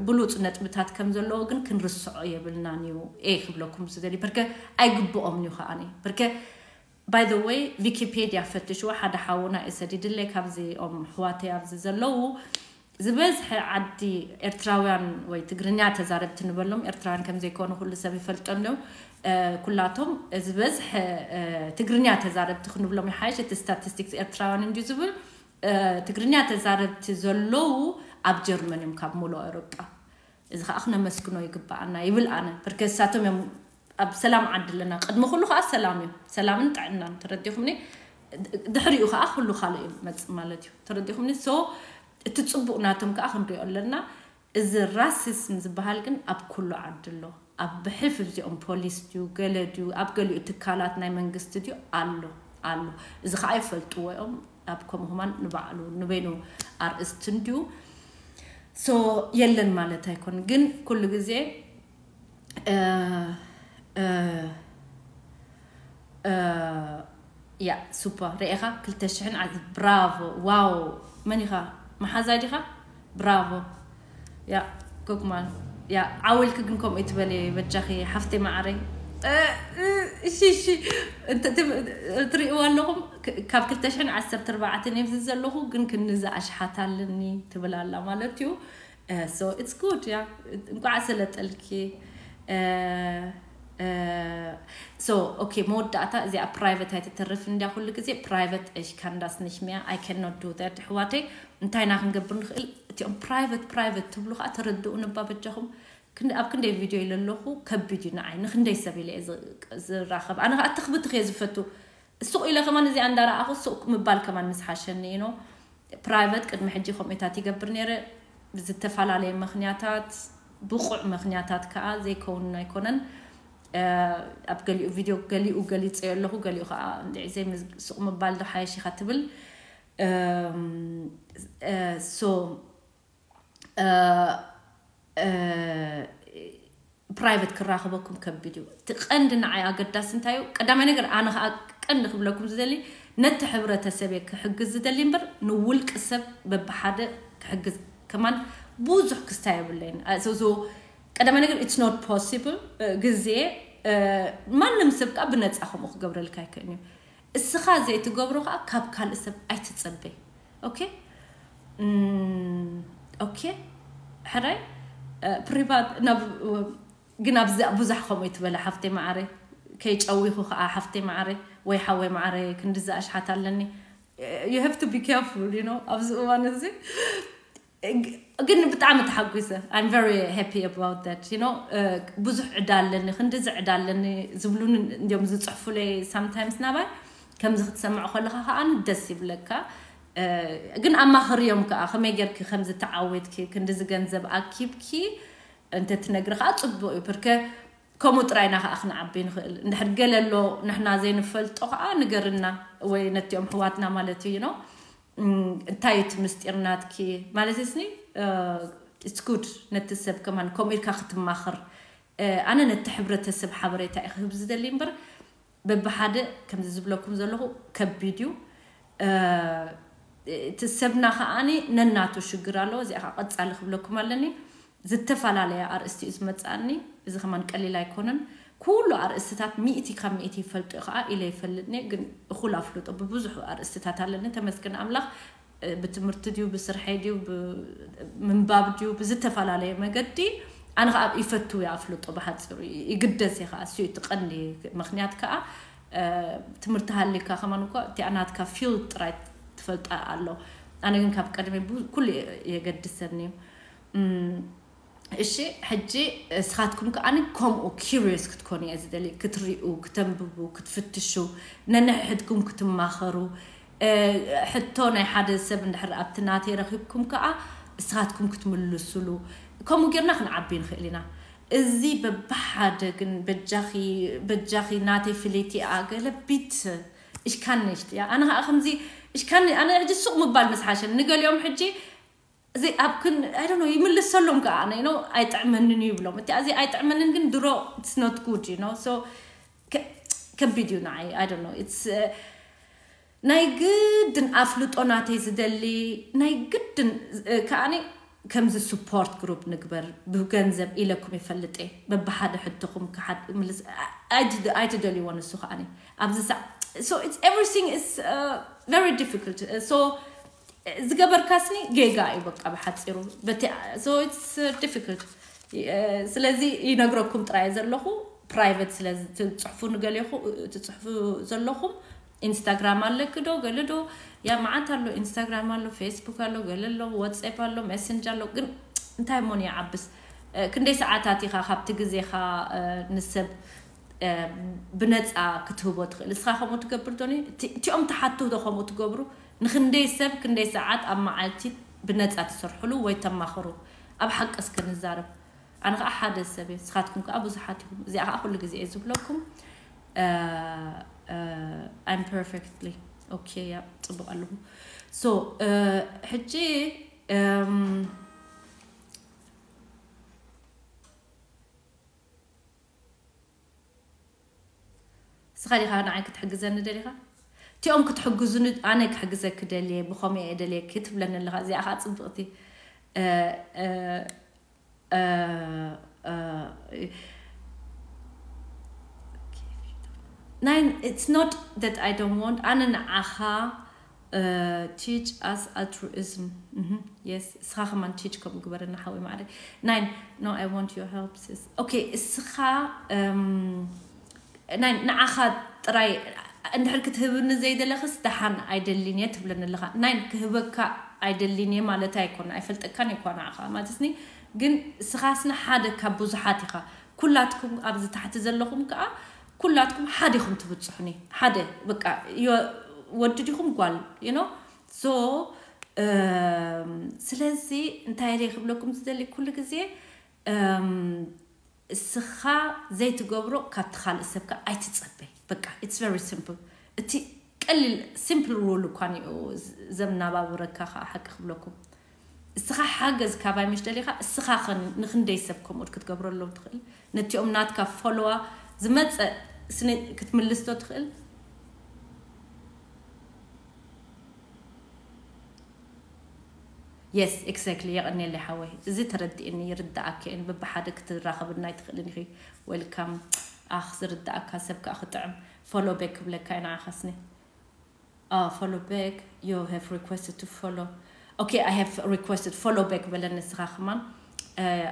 ብሉፅ ነጥብታት ከም ዘለዎ ግን ክንርስዖ የብልናን እዩ ኤ ክብለኩም ዝደሊ በርከ ኣይግብኦም እዩ ከዓኒ በርከ by the way ቪኪፔድያ ፈትሽዎ ሓደ ሓውና እየ ሰዲድለይ ካብዚኦም ኣሕዋተይ ኣብዚ ዘለዉ ዝበዝሐ ዓዲ ኤርትራውያን ወይ ትግርኛ ተዛረብቲ ንበሎም ኤርትራውያን ከም ዘይኮኑ ኩሉ ሰብ ይፈልጦም ዶ ኩላቶም ዝበዝሐ ትግርኛ ተዛረብቲ ክንብሎም ይሓይሽ እቲ ስታቲስቲክስ ኤርትራውያን እንድዩ ዝብል ትግርኛ ተዛረብቲ ዘለዉ ኣብ ጀርመን እዮም ካብ ሙሉእ ኤውሮጳ እዚ ከዓ ክነመስግኖ ይግበኣና ይብል ኣነ ብርከ እሳቶም እዮም ኣብ ሰላም ዓዲ ኣለና ቅድሚ ኩሉ ከዓ ሰላም እዩ ሰላምን ጥዕናን ተረዲኹምኒ ድሕሪኡ ከዓ ኩሉ ካልእ እዩ መፅእ ማለት እዩ ተረዲኹምኒ so እቲ ፅቡቅ ናቶም ከዓ ክንሪኦ ኣለና እዚ ራሲዝም ዝበሃል ግን ኣብ ኩሉ ዓዲ ኣሎ። ኣብ ብሕልፊ እዚኦም ፖሊስ ድዩ ገለ ድዩ ኣብ ገሊኡ ትካላት ናይ መንግስቲ ድዩ ኣሎ ኣሎ። እዚ ከዓ ይፈልጥዎ እዮም። ኣብ ከምኡ ከማን ንባዕሉ ንበይኑ ኣርእስቲ እንድዩ። ሶ የለን ማለት ኣይኮን፣ ግን ኩሉ ግዜ ያ ሱፐር ርኢኻ ክልተ ሽሕን ዓሰርተ። ብራቮ። ዋው፣ መን ኢኻ? መሓዛይ ዲኻ? ብራቮ። ያ ኮክማን። ያ ዓውልክ ግን ከምኡ ትበሊ በጃኺ ሓፍተይ ማዕረይ። እሺ እሺ። ትሪእዎ ኣለኹም? ካብ ክልተ ሽሕን ዓሰርተ ኣርባዕተን እየ ዘለኹ፣ ግን ክንዚ ኣሽሓት ኣለኒ ትብል ኣላ ማለት እዩ። So it's good። ያ እንኳዕ ሰለጠልኪ። So okay፣ መወዳእታ እዚኣ ፕራይቨት ኣይትተርፍ እንዲያ። ኩሉ ግዜ ፕራይቨት እሽ ካንዳስ ንሽ ሚያ። I cannot do that ኣሕዋተይ። እንታይ ኢና ክንገብር ንኽእል? እቲኦም ፕራይቨት ፕራይቨት ትብሉ ከዓ ተረድኡ ነባ በጃኹም። ኣብ ክንደይ ቪድዮ ኢለ ኣለኹ። ከቢድ እዩ ንዓይ። ንክንደይ ሰብ ኢለ እየ ዝራኸብ። ኣነ ከዓ ትኽብትኽ እየ ዝፈቱ። ሱቕ ኢለ ከማን እዚኣ እንዳረኣኹ ሱቕ ምባል ከማን ምስ ሓሸኒ ኢኖ። ፕራይቨት ቅድሚ ሕጂ ከምኡታት ይገብር ነይረ። ብዝተፈላለየ ምኽንያታት፣ ብቑዕ ምኽንያታት ከዓ ዘይከውን ኣይኮነን። ኣብ ገሊኡ ቪድዮ ገሊኡ ገሊፀዮ ኣለኹ፣ ገሊኡ ከዓ እንድዒ ዘይምዝ-፣ ሱቕ ምባል ዶ ሓየሽ ኢኻ ትብል። ሶ ፕራይቨት ክራኸበኩም ከቢድ እዩ። እቲ ቀንዲ ንዓይ ኣገዳሲ እንታይ እዩ? ቀዳማይ ነገር ኣነ ከዓ ቀንዲ ክብለኩም ዝደሊ ነቲ ሕብረተሰብ እየ ክሕግዝ ዝደሊ እምበር ንውልቂ ሰብ በብሓደ ክሕግዝ ከማን ብዙሕ ክስታይ የብለይን። ሶ ቀዳማይ ነገር it's not possible። ግዜ ማንም ሰብ ከዓ ብነፃ ከምኡ ክገብረልካ ኣይክእልን እዩ። እስኻ ዘይትገብሮ ከዓ ካብ ካልእ ሰብ ኣይትፀበይ። ኦኬ ኦኬ። ሕራይ ፕሪቫት ናብ ግን ኣብዚ ብዙሕ ከምኡ ይትበለ ሓፍተይ ማዕረ ከይጨዊኹ ከዓ ሓፍተይ ማዕረ ወይ ሓወይ ማዕረ ክንድዚ ኣሽሓት ኣለኒ። You have to be careful, you know፣ ኣብዚ እዋን እዚ። ግን ብጣዕሚ ተሓጒሰ። I'm very happy about that, you know። ብዙሕ ዕዳ ኣለኒ፣ ክንድዚ ዕዳ ኣለኒ ዝብሉኒ እንዲዮም ዝፅሕፉለይ sometimes ናባይ። ከምዚ ክትሰምዕ ከለካ ከዓ ደስ ይብለካ። ግን ኣማኽርዮም ከዓ ከመይ ጌርኪ ከምዚ ተዓወትኪ፣ ክንድዚ ገንዘብ ኣኪብኪ እንተ ትነግሪ ከዓ ፅቡቅ እዩ። ብርከ ከምኡ ጥራይና ከዓ ክንዓቢ ንኽእል። እንድሕር ገለ ኣሎ ንሕና ዘይንፈልጦ ከዓ ንገርና፣ ወይ ነቲኦም ኣሕዋትና ማለት እዩ ነው። እንታይ እቲ ምስጢር ናትኪ ማለት ስኒ it's good። ነቲ ሰብ ከማን ከምኡ ኢልካ ክትማኽር። ኣነ ነቲ ሕብረተሰብ ሓበሬታ እየ ክህብ ዝደሊ እምበር በብሓደ ከምዚ ዝብለኩም ዘለኹ ከቢድ እዩ። እቲ ሰብና ከዓኒ ነናቱ ሽግር ኣለዎ። እዚኣ ከዓ ቀጻሊ ክብለኩም ኣለኒ። ዝተፈላለየ ኣርእስቲ እዩ ዝመጽኣኒ። እዚ ከማን ቀሊል ኣይኮነን። ኩሉ ኣርእስትታት ሚእቲ ካብ ሚእቲ ይፈልጦ እዩ ከዓ ኢለ ይፈልጥኒ፣ ግን እኹል ኣፍልጦ ብብዙሕ ኣርእስትታት ኣለኒ። ተመስገን ኣምላኽ። ብትምህርቲ ድዩ ብስርሐይ ድዩ ብምንባብ ድዩ ብዝተፈላለየ መገዲ ኣነ ከዓ ይፈቱ እየ ኣፍልጦ ብሓፂሩ ይግደስ እየ ከዓ። እሱ እዩ እቲ ቀንዲ ምክንያት ከዓ። ትምህርቲ ሃልዩካ ከማን እኳ እቲኣ ናትካ ፊልድ ጥራይ ትፈልጣ ኣሎ። ኣነ ግን ካብ ቀደመ ኩሉ የገድሰኒ እዩ። እሺ፣ ሕጂ እስኻትኩም ከዓኒ ከምኡ ኪሪየስ ክትኮኑ እየ ዝደሊ፣ ክትሪኡ፣ ክተንብቡ፣ ክትፍትሹ፣ ነንሕድኩም ክትማኸሩ። ሕቶ ናይ ሓደ ሰብ እንድሕር ኣብቲ ናተይ ረኺብኩም ከዓ እስኻትኩም ክትምልሱሉ፣ ከምኡ ጌርና ክንዓቢ ንኽእል ኢና። እዚ በብሓደ ግን በጃኺ በጃኺ ናተይ ፍልይቲ እያ ገለ ቢት እሽካን ንሽት እያ። ኣነ ከዓ ከምዚ እሽካን ኣነ ሕጂ ሱቕ ምባል ምስ ሓሸን ንገሊኦም ሕጂ እዚ ኣብ ክን I don't know ይምልሰሎም ከዓ ኣነ you know ኣይጥዕመንን እዩ ይብሎም። እቲ እዚ ኣይጥዕመንን ግን ድሮ it's not good you know so ከቢድ እዩ ንዓይ። I don't know it's ናይ ግድን ኣፍልጦ ናተይ ዝደሊ ናይ ግድን ከዓኒ ከምዚ support group ንግበር ብገንዘብ ኢለኩም ይፈልጥ እየ። በብሓደ ሕቶኹም ክሓድ ምልስ ኣይትደልይዎ ንሱ ከዓኒ ኣብዚ ሰዓት so it's everything is very difficult so ዝገበርካስኒ ጌጋ እዩ በቃ ብሓፂሩ። So it's difficult። ስለዚ ይነግረኩም ጥራይ ዘለኹ ፕራይቨት ስለ ትፅሕፉ ንገሌኹ ትፅሕፉ ዘለኹም ኢንስታግራም ኣለኪ ዶ ገለ ዶ ያ መዓት ኣሎ። ኢንስታግራም ኣሎ፣ ፌስቡክ ኣሎ፣ ገለ ኣሎ፣ ዋትስኣፕ ኣሎ፣ ሜሰንጀር ኣሎ። ግን እንታይ ሞን ይዓብስ ክንደይ ሰዓታት ኢኻ ካብቲ ግዜኻ ንሰብ ብነፃ ክትህቦ ትኽእል? እስኻ ከምኡ ትገብር ዶኒ? እቲኦም ትሓቱ ዶ ከምኡ ትገብሩ? ንክንደይ ሰብ ክንደይ ሰዓት ኣብ መዓልቲ ብነፃ ትሰርሕሉ ወይ ተማኽሩ? ኣብ ሓቂ እስከ ንዛረብ። ኣነ ከዓ ሓደ ሰብ እየ፣ ንስኻትኩም ከዓ ብዙሓት ኢኹም። እዚኣ ከዓ ኩሉ ግዜ እየ ዝብለኩም። I'm perfectly okay እያ፣ ፅቡቕ ኣለኹ። So ሕጂ ንስኻ ዲኻ ንዓይ ክትሕግዘኒ ደሊኻ? እቲኦም ክትሕግዙኒ፣ ኣነ ክሕግዘኪ ደልየ፣ ብኸምኡ እየ ደልየኪ ትብለኒ ኣለኻ። እዚኣ ኸዓ ጽብቕቲ፣ ናይን፣ it's not that I don't want፣ ኣነ ንዓኻ teach us altruism። Yes፣ እስኻ ከማን teach ከምኡ ግበረና ሓወይ ማዕረ። ናይን፣ no, I want your help, sis. Okay፣ እስኻ ናይ ንዓኻ ጥራይ እንድሕር ክትህብኒ ዘይደለኽስ ደሓን ኣይደሊን እየ ትብለኒ ኣለኻ። ናይ ክህበካ ኣይደሊን እየ ማለት ኣይኮነ፣ ኣይፈልጠካን እኳ ንዓኻ ማለትስኒ። ግን ስኻስኒ ሓደ ካብ ብዙሓት ኢኻ። ኩላትኩም ኣብዚ ታሕቲ ዘለኹም ከዓ ኩላትኩም ሓደ ኢኹም ትብጽሑኒ። ሓደ በቃ፣ ወዲ ዲኹም ጓል? You know? So ስለዚ እንታይ ደ ክብለኩም ዝደሊ፣ ኩሉ ግዜ እስኻ ዘይትገብሮ ካብቲ ካልእ ሰብ ከዓ ኣይትጸበይ። በቃ it's very simple። እቲ ቀሊል simple rule እኳ እዩ ዘምናባብረካ ከዓ ሓቂ ክብለኩም። እስኻ ሓገዝ ካባይ ምሽ ደሊኻ፣ እስኻ ኸ ንኽንደይ ሰብ ከምኡት ክትገብረሎም ትኽእል? ነቲኦም ናትካ ፎሎዋ ዝመጸ ስኒ ክትምልስቶ ትኽእል? Yes, exactly። የቐንየለይ ሓወይ፣ እዚ ተረዲእኒ፣ ይርዳኣኪ እን። ብብሓደ ክትራኸብና ኣይትኽእልን ኢኺ። Welcome። ኣኽ ዝርዳኣካ ሰብ ከዓ ክጥዕም። Follow back ክብለካ ኢና ዓኻስኒ። Ah, follow back. You have requested to follow. Okay, I have requested follow back በለኒ ንስኻ ከማን።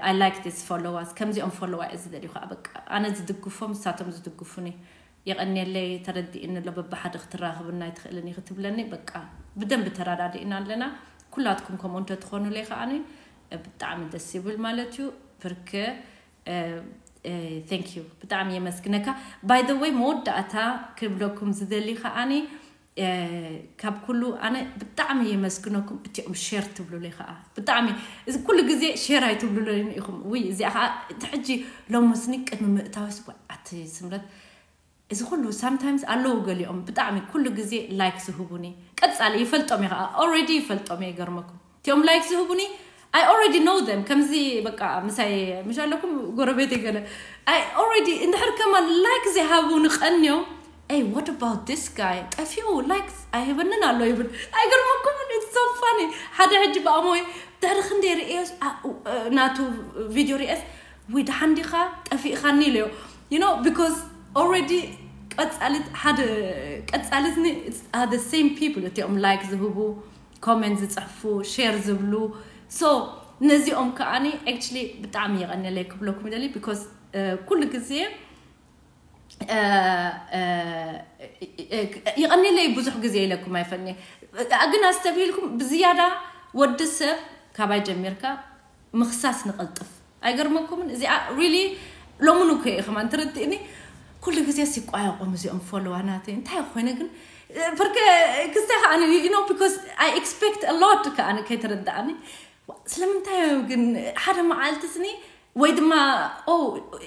I like this followers። ከምዚኦም ፎሎዋ እዚ ደልዩ ከዓ በቃ ኣነ ዝድግፎም ንሳቶም ዝድግፉኒ። የቐንየለይ፣ ተረዲእኒ ኣሎ። በብሓደ ክትራኸብና ኣይትኽእልን ኢኺ ትብለኒ። በቃ ብደንብ ተራዳዲእና ኣለና። ኩላትኩም ከምኡ እንተትኾኑለይ ከዓኒ ብጣዕሚ ደስ ይብል ማለት እዩ። ብርክ thank you፣ ብጣዕሚ የመስግነካ። By the way፣ መወዳእታ ክብለኩም ዝደሊ ከዓኒ ካብ ኩሉ ኣነ ብጣዕሚ የመስግነኩም እቲኦም ሼር ትብሉለይ ከዓ። ብጣዕሚ እዚ ኩሉ ግዜ ሼር ኣይትብሉለይን ኢኹም። ውይ እዚኣ ከዓ እቲ ሕጂ ሎምስኒ ቅድሚ ምእታወስ ኣቲ ስምረት እዚ ኩሉ sometimes ኣለዉ ገሊኦም ብጣዕሚ ኩሉ ግዜ ላይክ ዝህቡኒ። ቀጻሊ ይፈልጦም እየ ከዓ፣ already ይፈልጦም እየ። ይገርመኩም እቲኦም ላይክ ዝህቡኒ፣ I already know them። ከምዚ በቃ ምሳይ ምሽ ኣለኩም ጎረቤት ገለ I already እንድሕር ከማን ላይክ ዘይሃቡኒ ቀንዮም፣ Hey, what about this guy? ጠፊኡ ላይክ ኣይህበንን ኣሎ ይብል። ኣይገርመኩም? It's so funny። ሓደ ሕጂ ብኣሞይ ድሕሪ ክንደይ ርእየስ ናቱ ቪድዮ ርእየስ፣ ወይ ደሓን ዲኻ ጠፊእኻኒ ኢለዮ። You know, because already ቀጻሊት ሓደ ቀጻሊትኒ the same people እቲኦም ላይክ ዝህቡ፣ ኮሜንት ዝጽሕፉ፣ ሼር ዝብሉ። So ነዚኦም ከዓኒ actually ብጣዕሚ የቐንየለይ ክብለኩም ይደሊ። Because ኩሉ ግዜ ይቐንየለይ ብዙሕ ግዜ ኢለኩም ኣይፈኒ። ግን ኣስተብሂልኩም ብዝያዳ ወዲ ሰብ ካባይ ጀሚርካ ምኽሳስ ንቐልጥፍ። ኣይገርመኩምን? እዚኣ really ሎምን እኮ እየ ከማን ትርድእኒ። ኩሉ ግዜ ሲቋየቆም እዚኦም ፎሎዋ ናተይ እንታይ ኮይነ ግን ብርከ ክስተ ከዓ you know, because I expect a lot ከዓ ከይተረዳእኒ። ስለምንታይ እዮም ግን ሓደ መዓልቲ ስኒ ወይ ድማ ኦ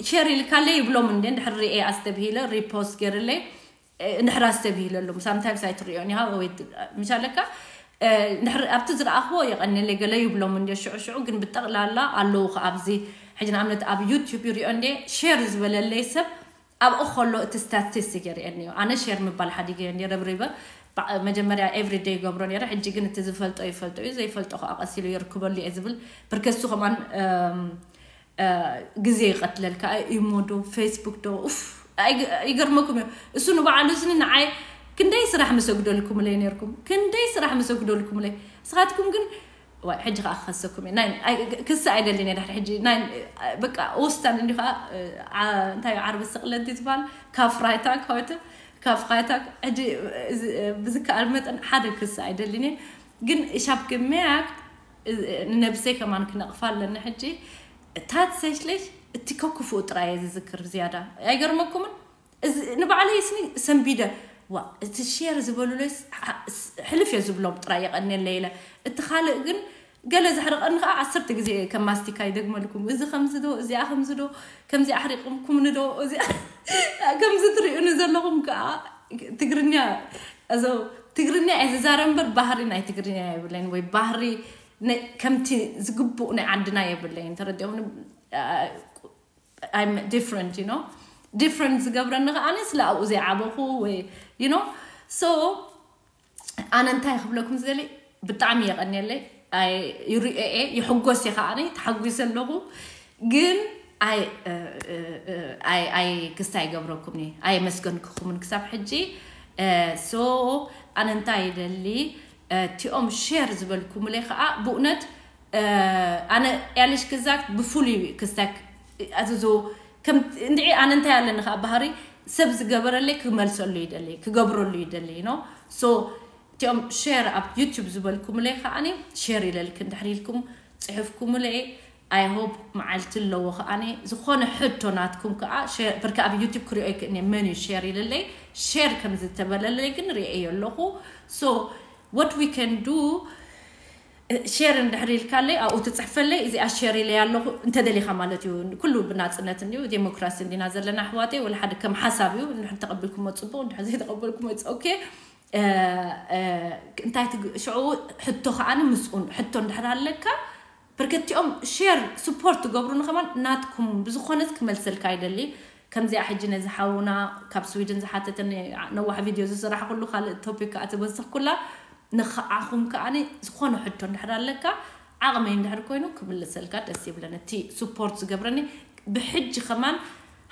ሼር ኢልካለይ ይብሎም እንደ እንድሕር ርኤ ኣስተብሂለ ሪፖስት ገይርለይ። እንድሕር ኣስተብሂለሎም sometimes ኣይትሪኦን ኢኻ ወይ ምሻለካ። እንድሕር ኣብቲ ዝረኣኽዎ የቐንየለይ ገለ ይብሎም እንደ ሽዑ ሽዑ ግን ብጠቕላላ ኣለዉ ከ ኣብዚ ሕጂ ንኣብነት ኣብ ዩቲዩብ ይሪኦ እንደ ሼር ዝበለለይ ሰብ ኣብኡ ከሎ እቲ ስታቲስቲክ የርእየኒ እዩ። ኣነ ሼር ምባል ሓዲገ እንደ ረብሪበ መጀመርያ ኤቭሪደይ ይገብሮ ነይረ። ሕጂ ግን እቲ ዝፈልጦ ይፈልጦ እዩ፣ ዘይፈልጦ ከዓ ቀሲሉ ይርክበሉ እየ ዝብል። ብርከሱ ከማን ግዜ ይቐትለልካ። ኢሞ ዶ ፌስቡክ ዶ ኡፍ ይገርመኩም እዩ። እሱ ንባዕሉ ስኒ ንዓይ ክንደይ ስራሕ መሰግደልኩምለይ ነርኩም፣ ክንደይ ስራሕ መሰግደልኩምለይ። ንስኻትኩም ግን ዋይ ሕጂ ከዓ ክኸሰኩም እየ። ናይ ክሲ ኣይደልን እየ ድሕሪ ሕጂ ናይ በቃ ወስታን እንዲ ከዓ እንታይ ዓርቢ ስቕለት ዝበሃል ካፍራይታ ከወተ ካፍራይታ ሕጂ ብዝከኣል መጠን ሓደ ክሲ ኣይደልን እየ። ግን ሻብ ግመያክ ንነብሰይ ከማን ክነቕፋ ኣለኒ ሕጂ። Tatsächlich እቲ ከክፉኡ ጥራይ እየ ዝዝክር ዝያዳ። ኣይገርመኩምን? ንባዕለይ ስኒ ሰንቢደ ዋ እቲ ሼር ዝበሉለይ ሕልፍ እየ ዝብሎም ጥራይ የቐንየለይ ኢለ። እቲ ካልእ ግን ገለ ዘሕርቐኒ ከዓ ዓሰርተ ግዜ ከም ማስቲካ ይደግመልኩም። እዚ ከምዚ ዶ፣ እዚኣ ከምዚ ዶ፣ ከምዚ ኣሕሪቕኩምኒ ዶ፣ እዚኣ ከምዚ ትርእዩኒ ዘለኹም ከዓ ትግርኛ፣ እዞ ትግርኛ እየ ዝዛረብ እምበር ባህሪ ናይ ትግርኛ የብለይን፣ ወይ ባህሪ ነ-፣ ከምቲ ዝግቡእ ናይ ዓድና የብለይን። ተረዲኦም I'm different, you know, different ዝገብረኒ ከዓኒ ስለ ኣብኡ ዘይዓበኹ ወይ you know። So ኣነ እንታይ ክብለኩም ዝደሊ፣ ብጣዕሚ የቐንየለይ። ኣይ ይርእየ ይሕጎስ እየ ከዓኒ ተሓጒሰ ኣለኹ። ግን ኣይ ኣይ ኣይ ክስታ ይገብረኩም እየ፣ ኣየመስገንክኹምን ክሳብ ሕጂ። So ኣነ እንታይ ይደሊ፣ እቲኦም ሼር ዝበልኩምለይ ከዓ ብእውነት ኣነ ያለሽ ክዛክ ብፍሉይ ክስታክ ኣዝዞ ከም እንድዒ ኣነ እንታይ ኣለኒ ከዓ ባህሪ ሰብ ዝገበረለይ ክመልሰሉ ይደሊ፣ ክገብረሉ ይደሊ ነው። So እቲኦም ሼር ኣብ ዩቲዩብ ዝበልኩምለይ ከዓኒ ሼር ይለልክ እንድሕር ኢልኩም ጽሕፍኩምለይ። I hope መዓልቲ ኣለዎ ከዓኒ ዝኾነ ሕቶ ናትኩም ከዓ ሼር፣ ብርካ ኣብ ዩቲዩብ ክሪኦ ይክእኒ መን እዩ ሼር ይለለይ፣ ሼር ከም ዝተበለለይ ግን ርእየ ኣለኹ። So what we can do፣ ሼር እንድሕር ኢልካለይ ኣብኡ ትጽሕፈለይ፣ እዚኣ ሼር ኢለይ ኣለኹ እንተደሊኻ ማለት እዩ። ኩሉ ብናጽነት እንዲዩ፣ ዴሞክራሲ እንዲና ዘለና ኣሕዋተይ። ወላ ሓደ ከም ሓሳብ እዩ፣ እንድሕር ተቐቢልኩሞ ጽቡቕ፣ እንድሕር ዘይተቐበልኩሞ it's okay። እንታይ ትግ-፣ ሽዑ ሕቶ ከዓኒ ምስኡን ሕቶ እንድሕር ኣለካ፣ ብርከቲኦም ሼር ስፖርት ትገብሩኒ ከማን ናትኩም ብዝኾነት ክመልሰልካ ይደሊ። ከምዚኣ ሕጂ ነዚ ሓውና ካብ ስዊድን ዝሓተተኒ ነዋሕ ቪድዮ ዝሰራሕኩሉ ካልእ ቶፒክ ከዓ ትበዝሕ ኩላ ንኽዓኹም ከዓኒ ዝኾነ ሕቶ እንድሕር ኣለካ ዓቕመይ እንድሕር ኮይኑ ክምልሰልካ ደስ ይብለኒ። እቲ ስፖርት ዝገብረኒ ብሕጂ ከማን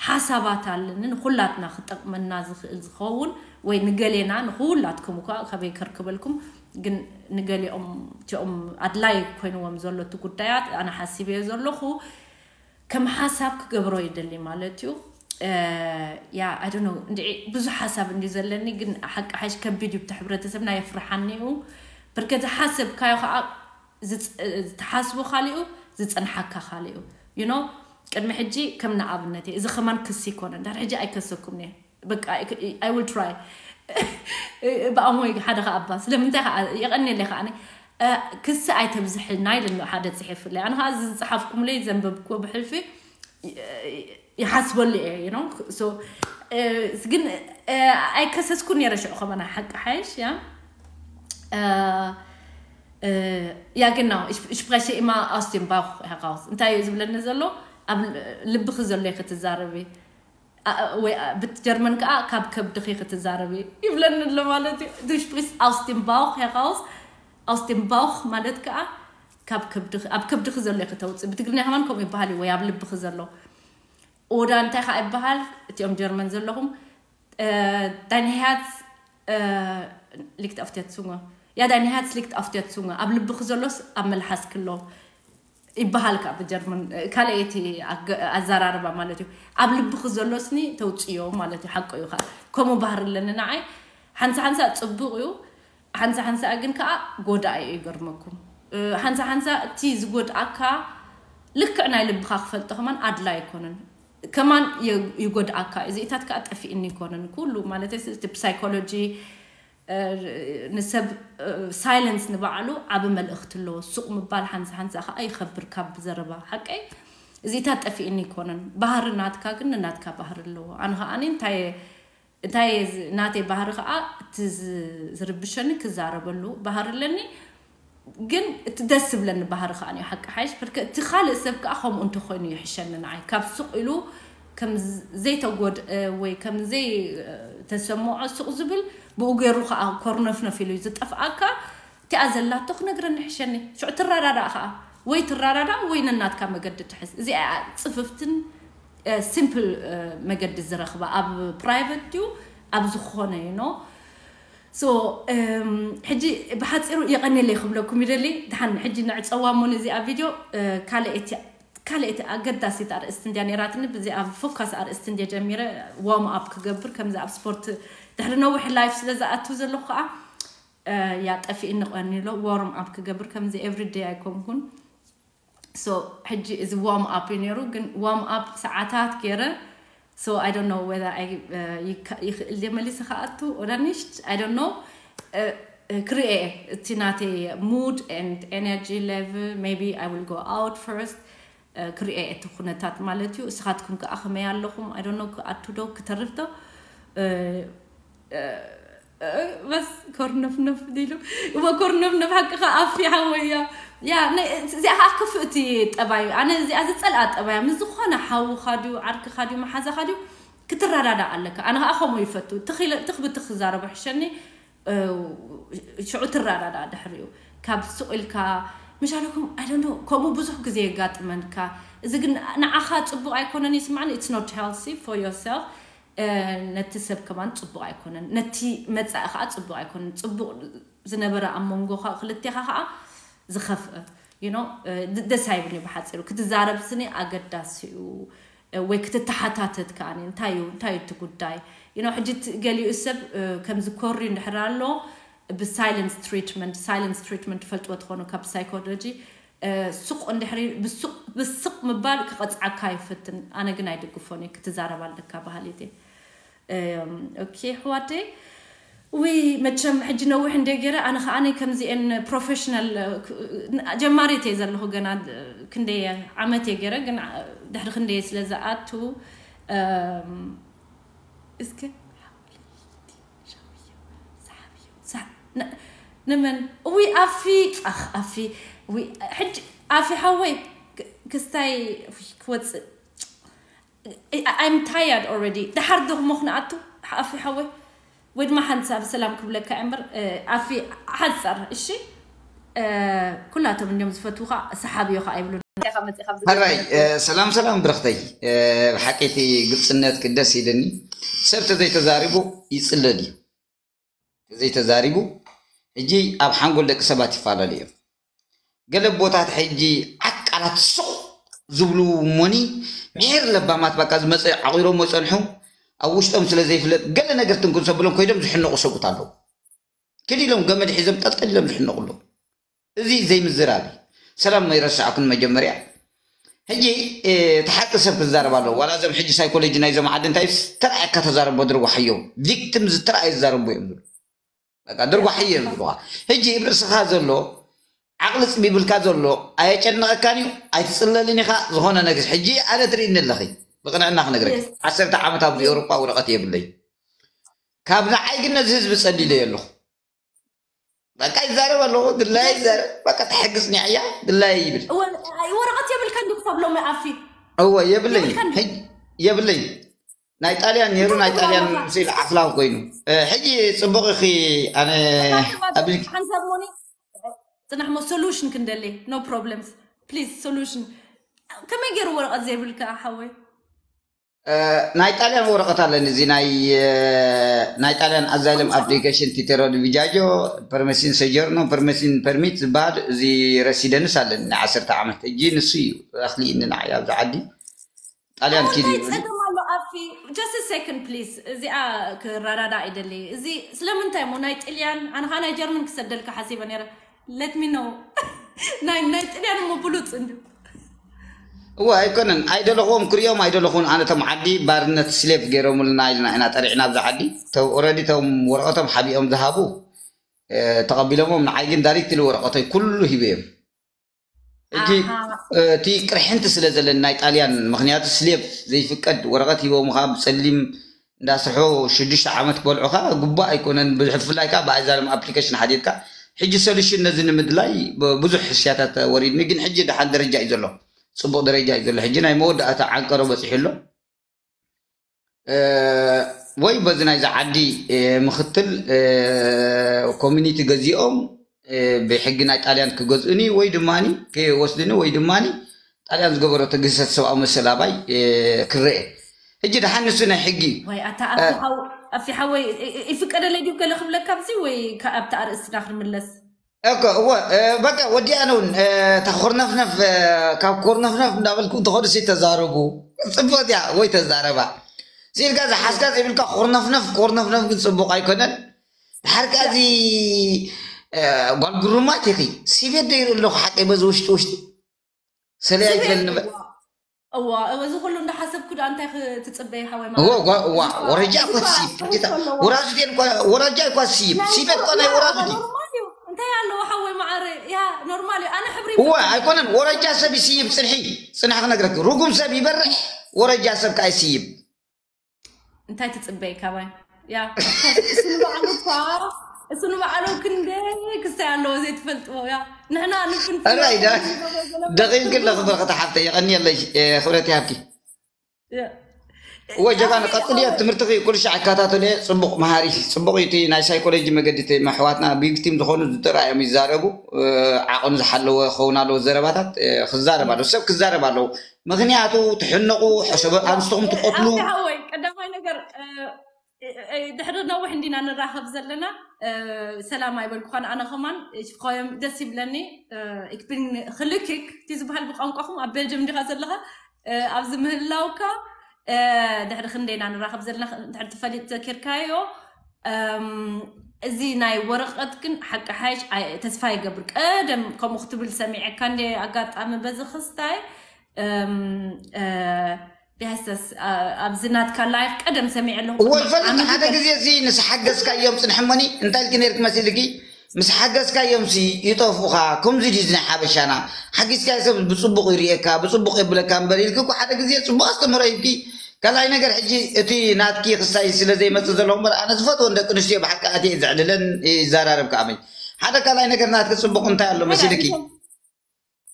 ሓሳባት ኣለኒ ንኹላትና ክጠቕመና ዝኽእል ዝኸውን ወይ ንገሌና ንኹላትኩም እኳ ከበይ ከርክበልኩም ግን ንገሊኦም እቲኦም ኣድላይ ኮይንዎም ዘሎ እቲ ጉዳያት ኣነ ሓሲበዮ ዘለኹ ከም ሓሳብ ክገብሮ ይደሊ ማለት እዩ። ያ ኣይ ዶንት ኖ እንድዒ ብዙሕ ሓሳብ እንዲ ዘለኒ ግን ሓቂ ሓሽ ከቢድ እዩ ብቲ ሕብረተሰብና የፍርሓኒ እዩ። ብርከ ዝሓሰብካዮ ከዓ ዝፅ-፣ ዝትሓስቦ ካሊኡ ዝፀንሓካ ካሊኡ you know። ቅድሚ ሕጂ ከም ንኣብነት እዩ እዚ ከማን ክሲ ይኮነ እንድሕር ሕጂ ኣይከሰኩም እየ በቃ I will try ብኣሞይ ሓደ ከዓ ኣባ ስለምንታይ ከዓ የቐንየለይ ከዓ ክሲ ኣይተብዝሕልና ኢለ ሓደ ፅሒፍለይ ኣነ ከዓ ዝፀሓፍኩምለይ ዘንበብክዎ ብሕልፊ ይሓስበሉ እየ you know። So ግን ኣይከሰስኩ ነረ ሽዑ ከመና ሓቂ ሓይሽ ያ Ja, genau. Ich, ich spreche immer aus dem Bauch heraus. እንታይ እዩ ዝብለኒ ዘሎ ኣብ ልብኺ ዘሎ ክትዛረቢ ወይ ብቲ ጀርመን ከዓ ካብ ከብድኺ ክትዛረቢ ይብለኒ ኣሎ ማለት እዩ። Du sprichst aus dem Bauch heraus. Aus dem Bauch ማለት ከዓ ካብ ከብድኺ፣ ኣብ ከብድኺ ዘሎ ክትውፅእ። ብትግርኛ ከማን ከምኡ ይበሃል እዩ ወይ ኣብ ልብኺ ዘሎ። ኦዳ እንታይ ከዓ ይበሃል እቲኦም ጀርመን ዘለኹም Dein Herz liegt auf der Zunge. Ja, dein Herz liegt auf der Zunge. ኣብ ልብኺ ዘሎስ ኣብ መልሓስኪ ኣሎ ይበሃል ከዓ ብጀርመን ካልኣይቲ ኣዘራርባ ማለት እዩ። ኣብ ልብኺ ዘሎስኒ ተውፅዮ ማለት እዩ። ሓቆ እዩ ከዓ ከምኡ ባህር ኣለኒ ንዓይ ሓንሳ ሓንሳ ፅቡቕ እዩ ሓንሳ ሓንሳ ግን ከዓ ጎዳኢ እዩ ይገርመኩም። ሓንሳ ሓንሳ እቲ ዝጎድኣካ ልክዕ ናይ ልብኻ ክፈልጦ ከማን ኣድላ ኣይኮነን። ከማን ይጎድኣካ እዚኢታት ከዓ ጠፊእኒ ይኮነን ኩሉ ማለት እቲ ፕሳይኮሎጂ ንሰብ ሳይለንስ ንባዕሉ ዓብ መልእኽቲ ኣለዎ። ሱቕ ምባል ሓንሳ ሓንሳ ከዓ ይኸብር ካብ ዘረባ ሓቀይ እዚኢታት ጠፊእኒ ይኮነን። ባህሪ ናትካ ግን ንናትካ ባህሪ ኣለዎ። ኣነ ከዓ እንታይ እንታይ ናተይ ባህሪ ከዓ እቲ ዝርብሸኒ ክዛረበሉ ባህሪ ኣለኒ። ግን እቲ ደስ ዝብለኒ ባህሪ ከዓ እዩ ሓቂ ሓይሽ ብርከ እቲ ካልእ ሰብ ከዓ ከምኡ እንተኮይኑ ይሕሸኒ ንዓይ ካብ ሱቕ ኢሉ ከም ዘይተጎድአ ወይ ከም ዘይተሰምዖ ሱቕ ዝብል ብኡ ገይሩ ከዓ ኮርነፍነፍ ኢሉ እዩ ዝጠፍኣካ። እቲኣ ዘላቶ ክነግረኒ ሕሸኒ ሽዑ ትረዳዳእ ከዓ ወይ ትረዳዳእ ወይ ነናትካ መገዲ ትሕዝ እዚኣ ጽፍፍትን ሲምፕል መገዲ ዝረኽባ ኣብ ፕራይቨት ድዩ ኣብ ዝኾነ ዩ ኖ። So ሕጂ ብሓፂሩ የቐኒለይ ክብለኩም ይደሊ። ድሓን ሕጂ ንዕፀዋ እሞ ነዚኣ ቪድዮ ካልአይቲ ካልአይቲ ኣገዳሲት ኣርእስቲ እንድያ ነይራትኒ። ብዚኣ ፎካስ ኣርእስቲ እንድየ ጀሚረ ዋርም ኣፕ ክገብር ከምዚ ኣብ ስፖርት ድሕሪ ነዊሕ ላይፍ ስለ ዝኣቱ ዘለኹ ከዓ ያ ጠፊእኒ ቀኒሎ ዋርም ኣፕ ክገብር ከምዚ ኤቭሪ ዴይ ኣይኮንኩን። So ሕጂ እዚ ዋርም ኣፕ እዩ ነይሩ ግን ዋርም ኣፕ ሰዓታት ገይረ። So I don't know whether I ይክእል ድየ መሊሰ ከኣቱ ወላ ንሽት I don't know። ክርኤ እቲ ናተይ mood and energy level, maybe I will go out first. ክርኤ እቲ ኩነታት ማለት እዩ። እስኻትኩም ከኣ ከመይ ኣለኹም? I don't know፣ ክኣቱ ዶ ክተርፍ ዶ? በስ ኮርነፍነፍ ዲሉ እሞ ኮርነፍነፍ ሓቅኻ ኣፊ ሓወያ። ያ እዚኣ ከዓ ክፍእቲ ጠባዩ። ኣነ እዚኣ ዝፀልኣ ጠባያ ምስ ዝኾነ ሓውኻ ድዩ ዓርክኻ ድዩ መሓዛኻ ድዩ ክትረዳዳ ኣለካ። ኣነ ከዓ ከምኡ ይፈቱ። ትኽ ብትኽ ክዛረቦ ሕሸኒ። ሽዑ ትረዳዳ ድሕሪኡ ካብ ሱቕ ኢልካ ምሻለኩም ኣይደንዶ። ከምኡ ብዙሕ ግዜ የጋጥመንካ። እዚ ግን ንዓኻ ፅቡቕ ኣይኮነን ይስማዕኒ። It's not healthy for yourself። ነቲ ሰብ ከማን ፅቡቕ ኣይኮነን፣ ነቲ መፃኢ ከዓ ፅቡቕ ኣይኮነን። ፅቡቕ ዝነበረ ኣብ መንጎኻ ክልቴኻ ከዓ ዝኸፍአ ደስ ኣይብልኒ። ብሓፂሩ ክትዛረብ ስኒ ኣገዳሲ እዩ። ወይ ክትተሓታተት ከኣ እንታይ እዩ እንታይ እቲ ጉዳይ? ሕጂ ገሊኡ ሰብ ከምዚ ኮሪ እንድሕር ኣሎ ብሳይለንስ ትሪትመንት ሳይለንስ ትሪትመንት ትፈልጥዎ ትኾኑ ካብ ሳይኮሎጂ። ሱቕ እንድሕሪ ብስቕ ምባል ክቐፅዓካ ይፈትን። ኣነ ግን ኣይድግፎን እየ። ክትዛረብ ኣለካ ባህሊት እየ። ኦኬ ኣሕዋተይ። ውይ መቸም ሕጂ ነዊሕ እንደ ገይረ ኣነ ከዓነይ ከምዚኤን ፕሮፌሽናል ጀማሪት እየ ዘለኹ ገና። ክንደየ ዓመት እየ ገይረ ግን ድሕሪ ክንደየ ስለ ዝኣቱ እስከ ንመን ውይ ኣፊ ኣኽ ኣፊ ውይ ሕጂ ኣፊ ሓወይ ክስታይ ክወፅእ I'm tired already። ደሓር ዶ ክሞ ክንኣቱ ኣፊ ሓወይ ወይ ድማ ሓንሳብ ሰላም ክብለካ እምበር ኣፊ ሓፀር እሺ። ኩላቶም እንዲም ዝፈትውካ ሰሓብዮ ከዓ ይብሉ። ሕራይ ሰላም ሰላም ብርኽተይ። ብሓቂ እቲ ግልፅነት ክደስ ኢልኒ። ሰብ ተዘይተዛሪቡ ይፅለል እዩ። ተዘይተዛሪቡ ሕጂ ኣብ ሓንጎል ደቂ ሰባት ይፈላለዩ እዮም። ገለ ቦታት ሕጂ ዓቃላት ሱቕ ዝብሉ እሞኒ ምሒር ለባማት በቃ ዝመፀ ዓቂሮሞ ይፀንሑ። ኣብ ውሽጦም ስለ ዘይፍለጥ ገለ ነገር ትንክን ሰብሎም ኮይዶም ዝሕነቑ ሰብኡት ኣለዉ። ክድ ኢሎም ገመድ ሒዞም ጠልጠል ኢሎም ዝሕነቑ ኣለዉ። እዚ ዘይምዝራብ እዩ። ሰላም ኣይረሳዕኩን መጀመርያ። ሕጂ እቲ ሓቂ ሰብ ክዛረብ ኣለዎ። ዋላ እዞም ሕጂ ሳይኮሎጂ ናይዞም ዓዲ እንታይ ዝተረኣየካ ተዛረቦ ድርጓሓዮ። ቪክቲም ዝተረኣየ ዝዛረቡ እዮም ዝብሉ። በቃ ድርጓሓዮ እዮም ዝብሉኻ። ሕጂ ብርእስኻ ዘሎ ዓቕሊ ፅቢብልካ ዘሎ ኣየጨንቐካን እዩ። ኣይትፅለልን ኢኻ ዝኾነ ነገር። ሕጂ ኣነ ትርእይኒ ኣለኺ። ብቕንዕና ክነግረኪ ዓሰርተ ዓመት ኣብዚ ኤውሮጳ ወረቐት የብለይ። ካብ ንዓይ ግን ነዚ ህዝቢ ፀሊለዮ ኣለኹ። በቃ ይዛረብ ኣለኹ ድላይ ይዛረብ በቃ ተሐግስ ኒዕያ ድላይ ይብል። ወረቐት የብልካ እንዲ ክሳብ ሎሚ ኣፊ እወ የብለይ። የብልካ እንዲ? ሕጂ የብለይ። ናይ ጣልያን ነይሩ ናይ ጣልያን ስኢል ዓፍላው ኮይኑ። ሕጂ ፅቡቕ ኢኺ። ኣነ ኣብልኪ ሓንሳብ ሞኒ ፅናሕ ሞ ሶሉሽን ክንደሊ። No problems please solution። ከመይ ገይሩ ወረቐት ዘይብልካ ሓወይ? ናይ ጣልያን ወረቐት ኣለኒ። እዚ ናይ ናይ ጣልያን ኣዛይለም ኣፕሊኬሽን ቲቴሮ ዲቪጃጆ ፐርሜሲን ሶጀርኖ ፐርሜሲን ፐርሚት ዝበሃል እዚ ረሲደንስ ኣለኒ ናይ ዓሰርተ ዓመት። እጂ ንሱ እዩ ኣኽሊእኒ ንዓይ ኣብዚ ዓዲ ጣልያን ኪድ እዩ። ጸገም ኣሎ ኣፊ። Just a second please። እዚኣ ክረዳዳ ኣይደሊ። እዚ ስለምንታይ እሞ ናይ ጥልያን ኣነ ኸኣ ናይ ጀርመን ክሰደልካ ሓሲበ ነይረ። Let me know። ናይ ናይ ጥልያን እሞ ብሉጽ እንዱ እወ ኣይኮነን ኣይደለኹዎም ክሪኦም ኣይደለኹን። ኣነ ቶም ዓዲ ባርነት ስሌቭ ገይሮምልና ኢልና ኢና ጠሪዕና ኣብዚ ዓዲ። ኦረዲ ቶም ወረቐቶም ሓቢኦም ዝሃቡ ተቐቢሎሞም ንዓይ ግን ዳይሬክትሊ ወረቐተይ ኩሉ ሂበዮም። እጂ እቲ ቅርሕንቲ ስለ ዘለኒ ናይ ጣልያን ምክንያቱ ስሌቭ ዘይፍቀድ ወረቐት ሂቦምኻ ብፀሊም እንዳስርሑ ሽዱሽተ ዓመት ክበልዑኻ ግቡእ ኣይኮነን። ብፍላይ ከዓ ብኣዛልም ኣፕሊኬሽን ሓቲትካ ሕጂ ሶሉሽን ነዚ ንምድላይ ብዙሕ ሕስያታት ወሪድኒ ግን ሕጂ ደሓን ደረጃ እዩ ዘሎ። ፅቡቕ ደረጃ እዩ ዘሎ። ሕጂ ናይ መወዳእታ ዓንቀሮ በፂሑ ኣሎ። ወይ በዚ ናይዚ ዓዲ ምክትል ኮሚኒቲ ገዚኦም ብሕጊ ናይ ጣልያን ክገዝእኒ ወይ ድማ ክወስድኒ ወይ ድማ ጣልያን ዝገበረቶ ግህሰት ሰብኣዊ መሰል ኣባይ ክረአ። ሕጂ ደሓን ንሱ ናይ ሕጊ እዩ። ወይ ኣታ ኣፊ ሓወይ ይፍቀደለይ ድዩ ገለ ክብለካ ኣብዚ ወይ ኣብቲ ኣርእስትና ክንምለስ? እኮ እወ በቃ ወዲኣን እውን እታ ኮርነፍነፍ ካብ ኮርነፍነፍ እንዳበልኩም ተኸዱ ሲ ተዛረቡ። ፅቡቅ እያ ወይ ተዛረባ ሲልካ ዝሓስካ ዘይብልካ ኮርነፍነፍ ኮርነፍነፍ ግን ፅቡቅ ኣይኮነን። ድሓር ከዚ ጓል ጉሩማት ኢኺ ሲቤት ደይሩ ኣለኹ ሓቀይ በዚ ውሽጢ ውሽጢ ሰለያ ይትበል ንበል። እዋ እዚ ኩሉ እንዳሓሰብኩ ዳ እንታይ ክትፅበይ ሓወይ ወረጃ እኳ ትስይብ ወራዙት ወራጃ እኳ ትስይብ ሲበት እኳ ናይ ወራዙት እዩ። እንታይ ኣለዎ ሓወይ መዓረ? ያ ኖርማል እዩ። ኣነ ሕብሪ እወ ኣይኮነን። ወረጃ ሰብ ይስይብ ጽንሒ ጽንሒ ክነግረኪ፣ ርጉም ሰብ ይበርሕ፣ ወረጃ ሰብ ከዓ ይስይብ። እንታይ ትጽበይ ካባይ? ያ እሱ ንባዕሉ እኳ እሱ ንባዕሉ ክንደይ ክስታይ ኣለዎ ዘይትፈልጥዎ። ያ ንሕና ንፍንፍን እራይ ዳ ደቂም ክለ ክብረኸታ ሓፍተ የቐንየለይ። ክብረት ይሃብኪ። እወ ጀጋኑ ቀጥልዮ። ትምህርትኺ ኩሉ ሻዕ እከታተልዮ። ጽቡቕ መሃሪ ጽቡቕ እዩ። እቲ ናይ ሳይኮሎጂ መገዲ እቲ ኣሕዋትና ቪክቲም ዝኾኑ ዝጥራዮም ይዛረቡ። ዓቕኑ ዝሓለወ ክኸውን ኣለዎ። ዘረባታት ክዛረብ ኣለዎ። ሰብ ክዛረብ ኣለዎ። ምኽንያቱ ትሕነቑ፣ ሰብ ኣንስትኹም ትቐትሉ። ሓወይ ቀዳማይ ነገር ድሕሪ ነዊሕ እንዲና ንራኸብ ዘለና። ሰላም ኣይበልኩኻን ኣነ ከማን። ሽፍኻዮም ደስ ይብለኒ። ኢክብን ክልክክ እቲ ዝበሃል ብቋንቋኹም ኣብ ቤልጅም እንዲኻ ዘለኻ ኣብዚ ምህላውካ። ድሕሪ ክንደይና ንራኸብ ዘለና ድሕሪ ትፈሊጥ ዘኪርካዮ። እዚ ናይ ወረቐት ግን ሓቂ ሓይሽ ተስፋ ይገብር። ቀደም ከምኡ ክትብል ሰሚዐካ እንደ ኣጋጣሚ በዚ ክስታይ ቢያስተስ ኣብዚ ናትካ ላይፍ ቀደም ሰሚዐ ኣለኹ። እወ ይፈልጥ። ሓደ ግዜ እዚ ምስ ሓገዝካዮም ጽንሕሞኒ እንታይ ኢልኪ ነርክ መሲልኪ? ምስ ሓገዝካዮም ሲ ይጠፍኡኻ። ከምዚ ድዩ ናይ ሓበሻና? ሓጊዝካዮ ሰብ ብጽቡቕ ይርእየካ፣ ብጽቡቕ የብለካ እምበር ኢልኪ እኮ ሓደ ግዜ ጽቡቕ ኣስተምህሮ ሂብኪ። ካልኣይ ነገር ሕጂ እቲ ናትኪ ክሳይ ስለ ዘይመጽእ ዘሎ እምበር ኣነ ዝፈትወን ደቂ ኣንስትዮ ብሓቂ ኣትየ ዘዕልለን ይዘራረብ ከኣመይ። ሓደ ካልኣይ ነገር ናትኪ ጽቡቕ እንታይ ኣሎ መሲልኪ?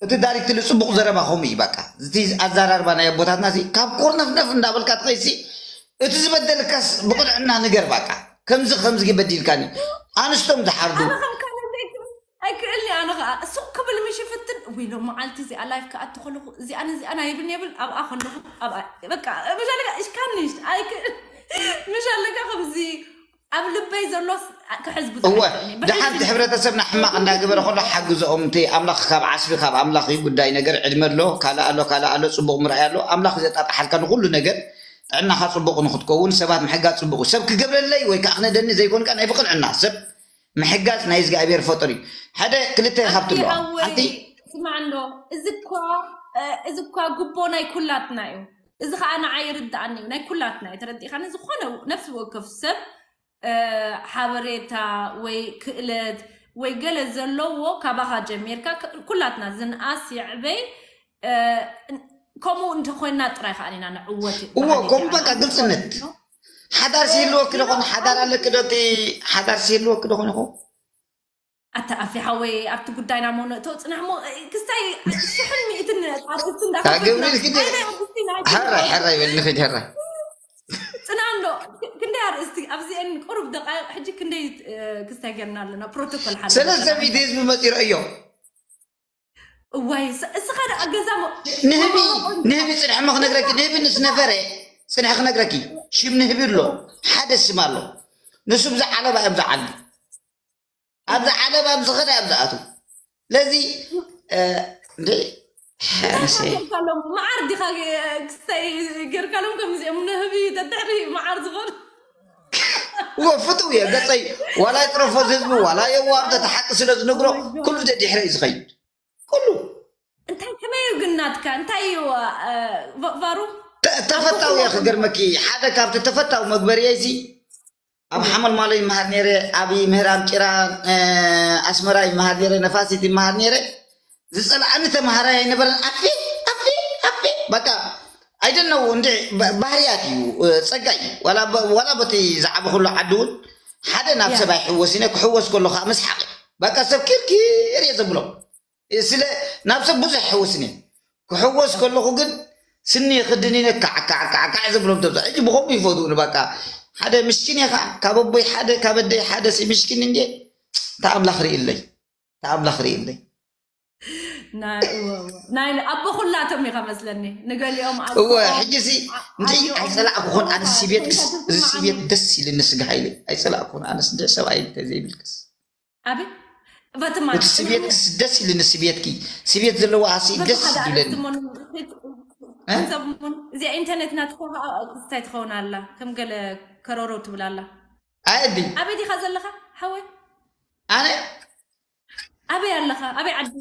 እቲ ዳይሬክትሊ ጽቡቕ ዘረባ ከምኡ እዩ። በቃ እቲ ኣዘራርባ ናይ ኣቦታትና ሲ ካብ ኮርነፍነፍ እንዳበልካ ትኸይሲ እቲ ዝበደልካስ ብቕንዕና ንገር። በቃ ከምዚ ከምዚ በዲልካኒ ኣንስቶም ዝሓርዱ ኣይክእልኒ ኣነ ከዓ ሱቕ ክብል ምሽ ይፍትን። ወይ ሎም መዓልቲ እዚኣ ላይፍ ክኣቱ ከለኹ እዚኣን እዚኣን ኣይብልን የብል ኣብኣ ከለኹ ኣብኣ በቃ ምሻለካ እሽካንሽ ኣይክእል ምሻለካ ከምዚ ኣብ ልበይ ዘሎስ ክሕዝ ብዙሕ እወ ኣይክእልን እየ። ደሓንቲ ሕብረተሰብና ሕማቕ እንዳገበረ ከሎ ሓግዝኦም። እቲ ኣምላኽ ካብ ዓስቢ ካብ ኣምላኽ እዩ። ጉዳይ ነገር ዕድመ ኣሎ፣ ካልእ ኣሎ፣ ካልእ ኣሎ፣ ጽቡቕ ምርኣይ ኣሎ። ኣምላኽ ዘጣጣሓልካ ንኹሉ ነገር ጥዕናኻ ጽቡቕ ንክትከውን ሰባት ምሕጋዝ ጽቡቕ እዩ። ሰብ ክገብረለይ ወይ ከዓ ክነደኒ ዘይኮንካ ናይ ብቕንዕና ሰብ ምሕጋዝ ናይ እግዚኣብሔር ፈጠር እዩ። ሓደ ክልተ ይሃብቲ ኣለዋ ሓንቲ ስማዕ እንዶ እዚ እኳ እዚ እኳ ጉቦ ናይ ኩላትና እዩ። እዚ ከዓ ንዓይ ይርድኣኒ እዩ ናይ ኩላትና እዩ። ተረዲእካኒ? ዝኾነ ነፍሲ ወከፍ ሰብ ሓበሬታ ወይ ክእለት ወይ ገለ ዘለዎ ካባኻ ጀሚርካ ኩላትና ዝንኣስ የዕበይ ከምኡ እንተኮይና ጥራይ ከዓ ኢና ንዕወት እዎ። ከም በቃ ግልፅነት ሓዳር ሲህልወኪ ዶኾን ሓዳር ኣለኪ ዶ ሓዳር ሲህልወኪ ዶኾን ይኹ ኣታ ኣፊ ሓወይ ኣብቲ ጉዳይና ሞ ነእቶ ፅናሕ ሞ ክስታይ ሽሕን ሚእትን ኣርእስቲ ታገብሪ ልክዲ ሕራይ ሕራይ በልኒ ኺድ ሕራይ ፅና ኣሎ ክንደይ ኣርእስቲ ኣብዚአን ቁሩብ ደቃይቅ ሕጂ ክንደይ ክስታይ ገርና ኣለና ፕሮቶኮል ሓ ሰለስተ ሚእቲ ህዝቢ መፂ ረእዮ እዋይ እስኻ ደኣ ገዛ ንህቢ ንህቢ ፅንሕ ሞ ክነግረኪ ንህቢ ንስ ነበረ ፅንሕ ክነግረኪ ሽም ንህቢ ኣሎ ሓደ ስም ኣሎ ንሱ ብዛ ዓለባ እዮም ዝዓሉ ኣብዚ ዓለም ኣብ ዝኸደ ኣብ ዝኣቱ ለዚ እንደ ሓንሰ መዓር ዲኻ ክስተይ ጌርካሎም ከምዚኦም ንህቢ ተድሕሪ መዓር ዝኾኑ እዎ ፍትው እየ ገፀይ ዋላ ይጥረፎ ዝህዝቢ ዋላ የዋር ተተሓቂ ስለ ዝነግሮ ኩሉ ደድሕረ እዩ ዝኸይድ ኩሉ እንታይ ከመይ እዩ ግን ናትካ እንታይ እዩ ቫሩ ተፈታዊ እየ ክገርመኪ ሓደ ካብቲ ተፈታዊ መግበሪ እየ ኣብ ሓመልማሎ ይመሃር ነይረ ኣብ ምህራም ጭራ ኣስመራ ይመሃር ነይረ ነፋሲት ይመሃር ነይረ ዝፀላኣኒ ተምሃራይ ኣይነበረን ኣፊ ኣፊ ኣፊ በቃ ኣይደነው እንዲ ባህርያት እዩ ፀጋ እዩ ዋላ በቲ ዝዓበ ኩሉ ዓዲ እውን ሓደ ናብ ሰብ ኣይሕወስን ክሕወስ ከሎ ከዓ መስሓቂ በቃ ሰብ ኪርኪር እየ ዘብሎ ስለ ናብ ሰብ ብዙሕ ሕውስኒ ክሕወስ ከለኹ ግን ስኒ ክድኒነ ካዕካዕካዕካዕ ዝብሎም ተብዛ ሕጂ ብኸምኡ ይፈትውኒ በቃ ሓደ ምሽኪን እየ ከዓ ካብ ኣቦይ ሓደ ካብ ኣደይ ሓደ ሲ ምሽኪን እንዴ ተኣምላኽ ርእለይ ተኣምላኽ ርእለይ ናይ ኣቦ ኩላቶም ኢኻ መስለኒ ንገሊኦም እወ ሕጂ ሲ እንዲ ኣይፀላእኩኹን ኣነ ስቤት እዚ ስቤት ደስ ኢልኒ ስጋ ሃይለ ኣይፀላእኩኹን ኣነስ እንዲ ሰብኣይ ተዘይብልክስ ኣበይ በትማ እቲ ስቤት ደስ ኢልኒ ስቤትኪ ስቤት ዘለዎ ኣሲ ደስ ይብለኒ እዚኣ ኢንተርኔት ናትኮ እንታይ ትኸውን ኣላ ከም ገለ ከረሮ ትብል ኣላ ኣየዲ ኣበይ ዲኻ ዘለኻ ሓወይ ኣነ ኣበይ ኣለኻ ኣበይ ዓዲ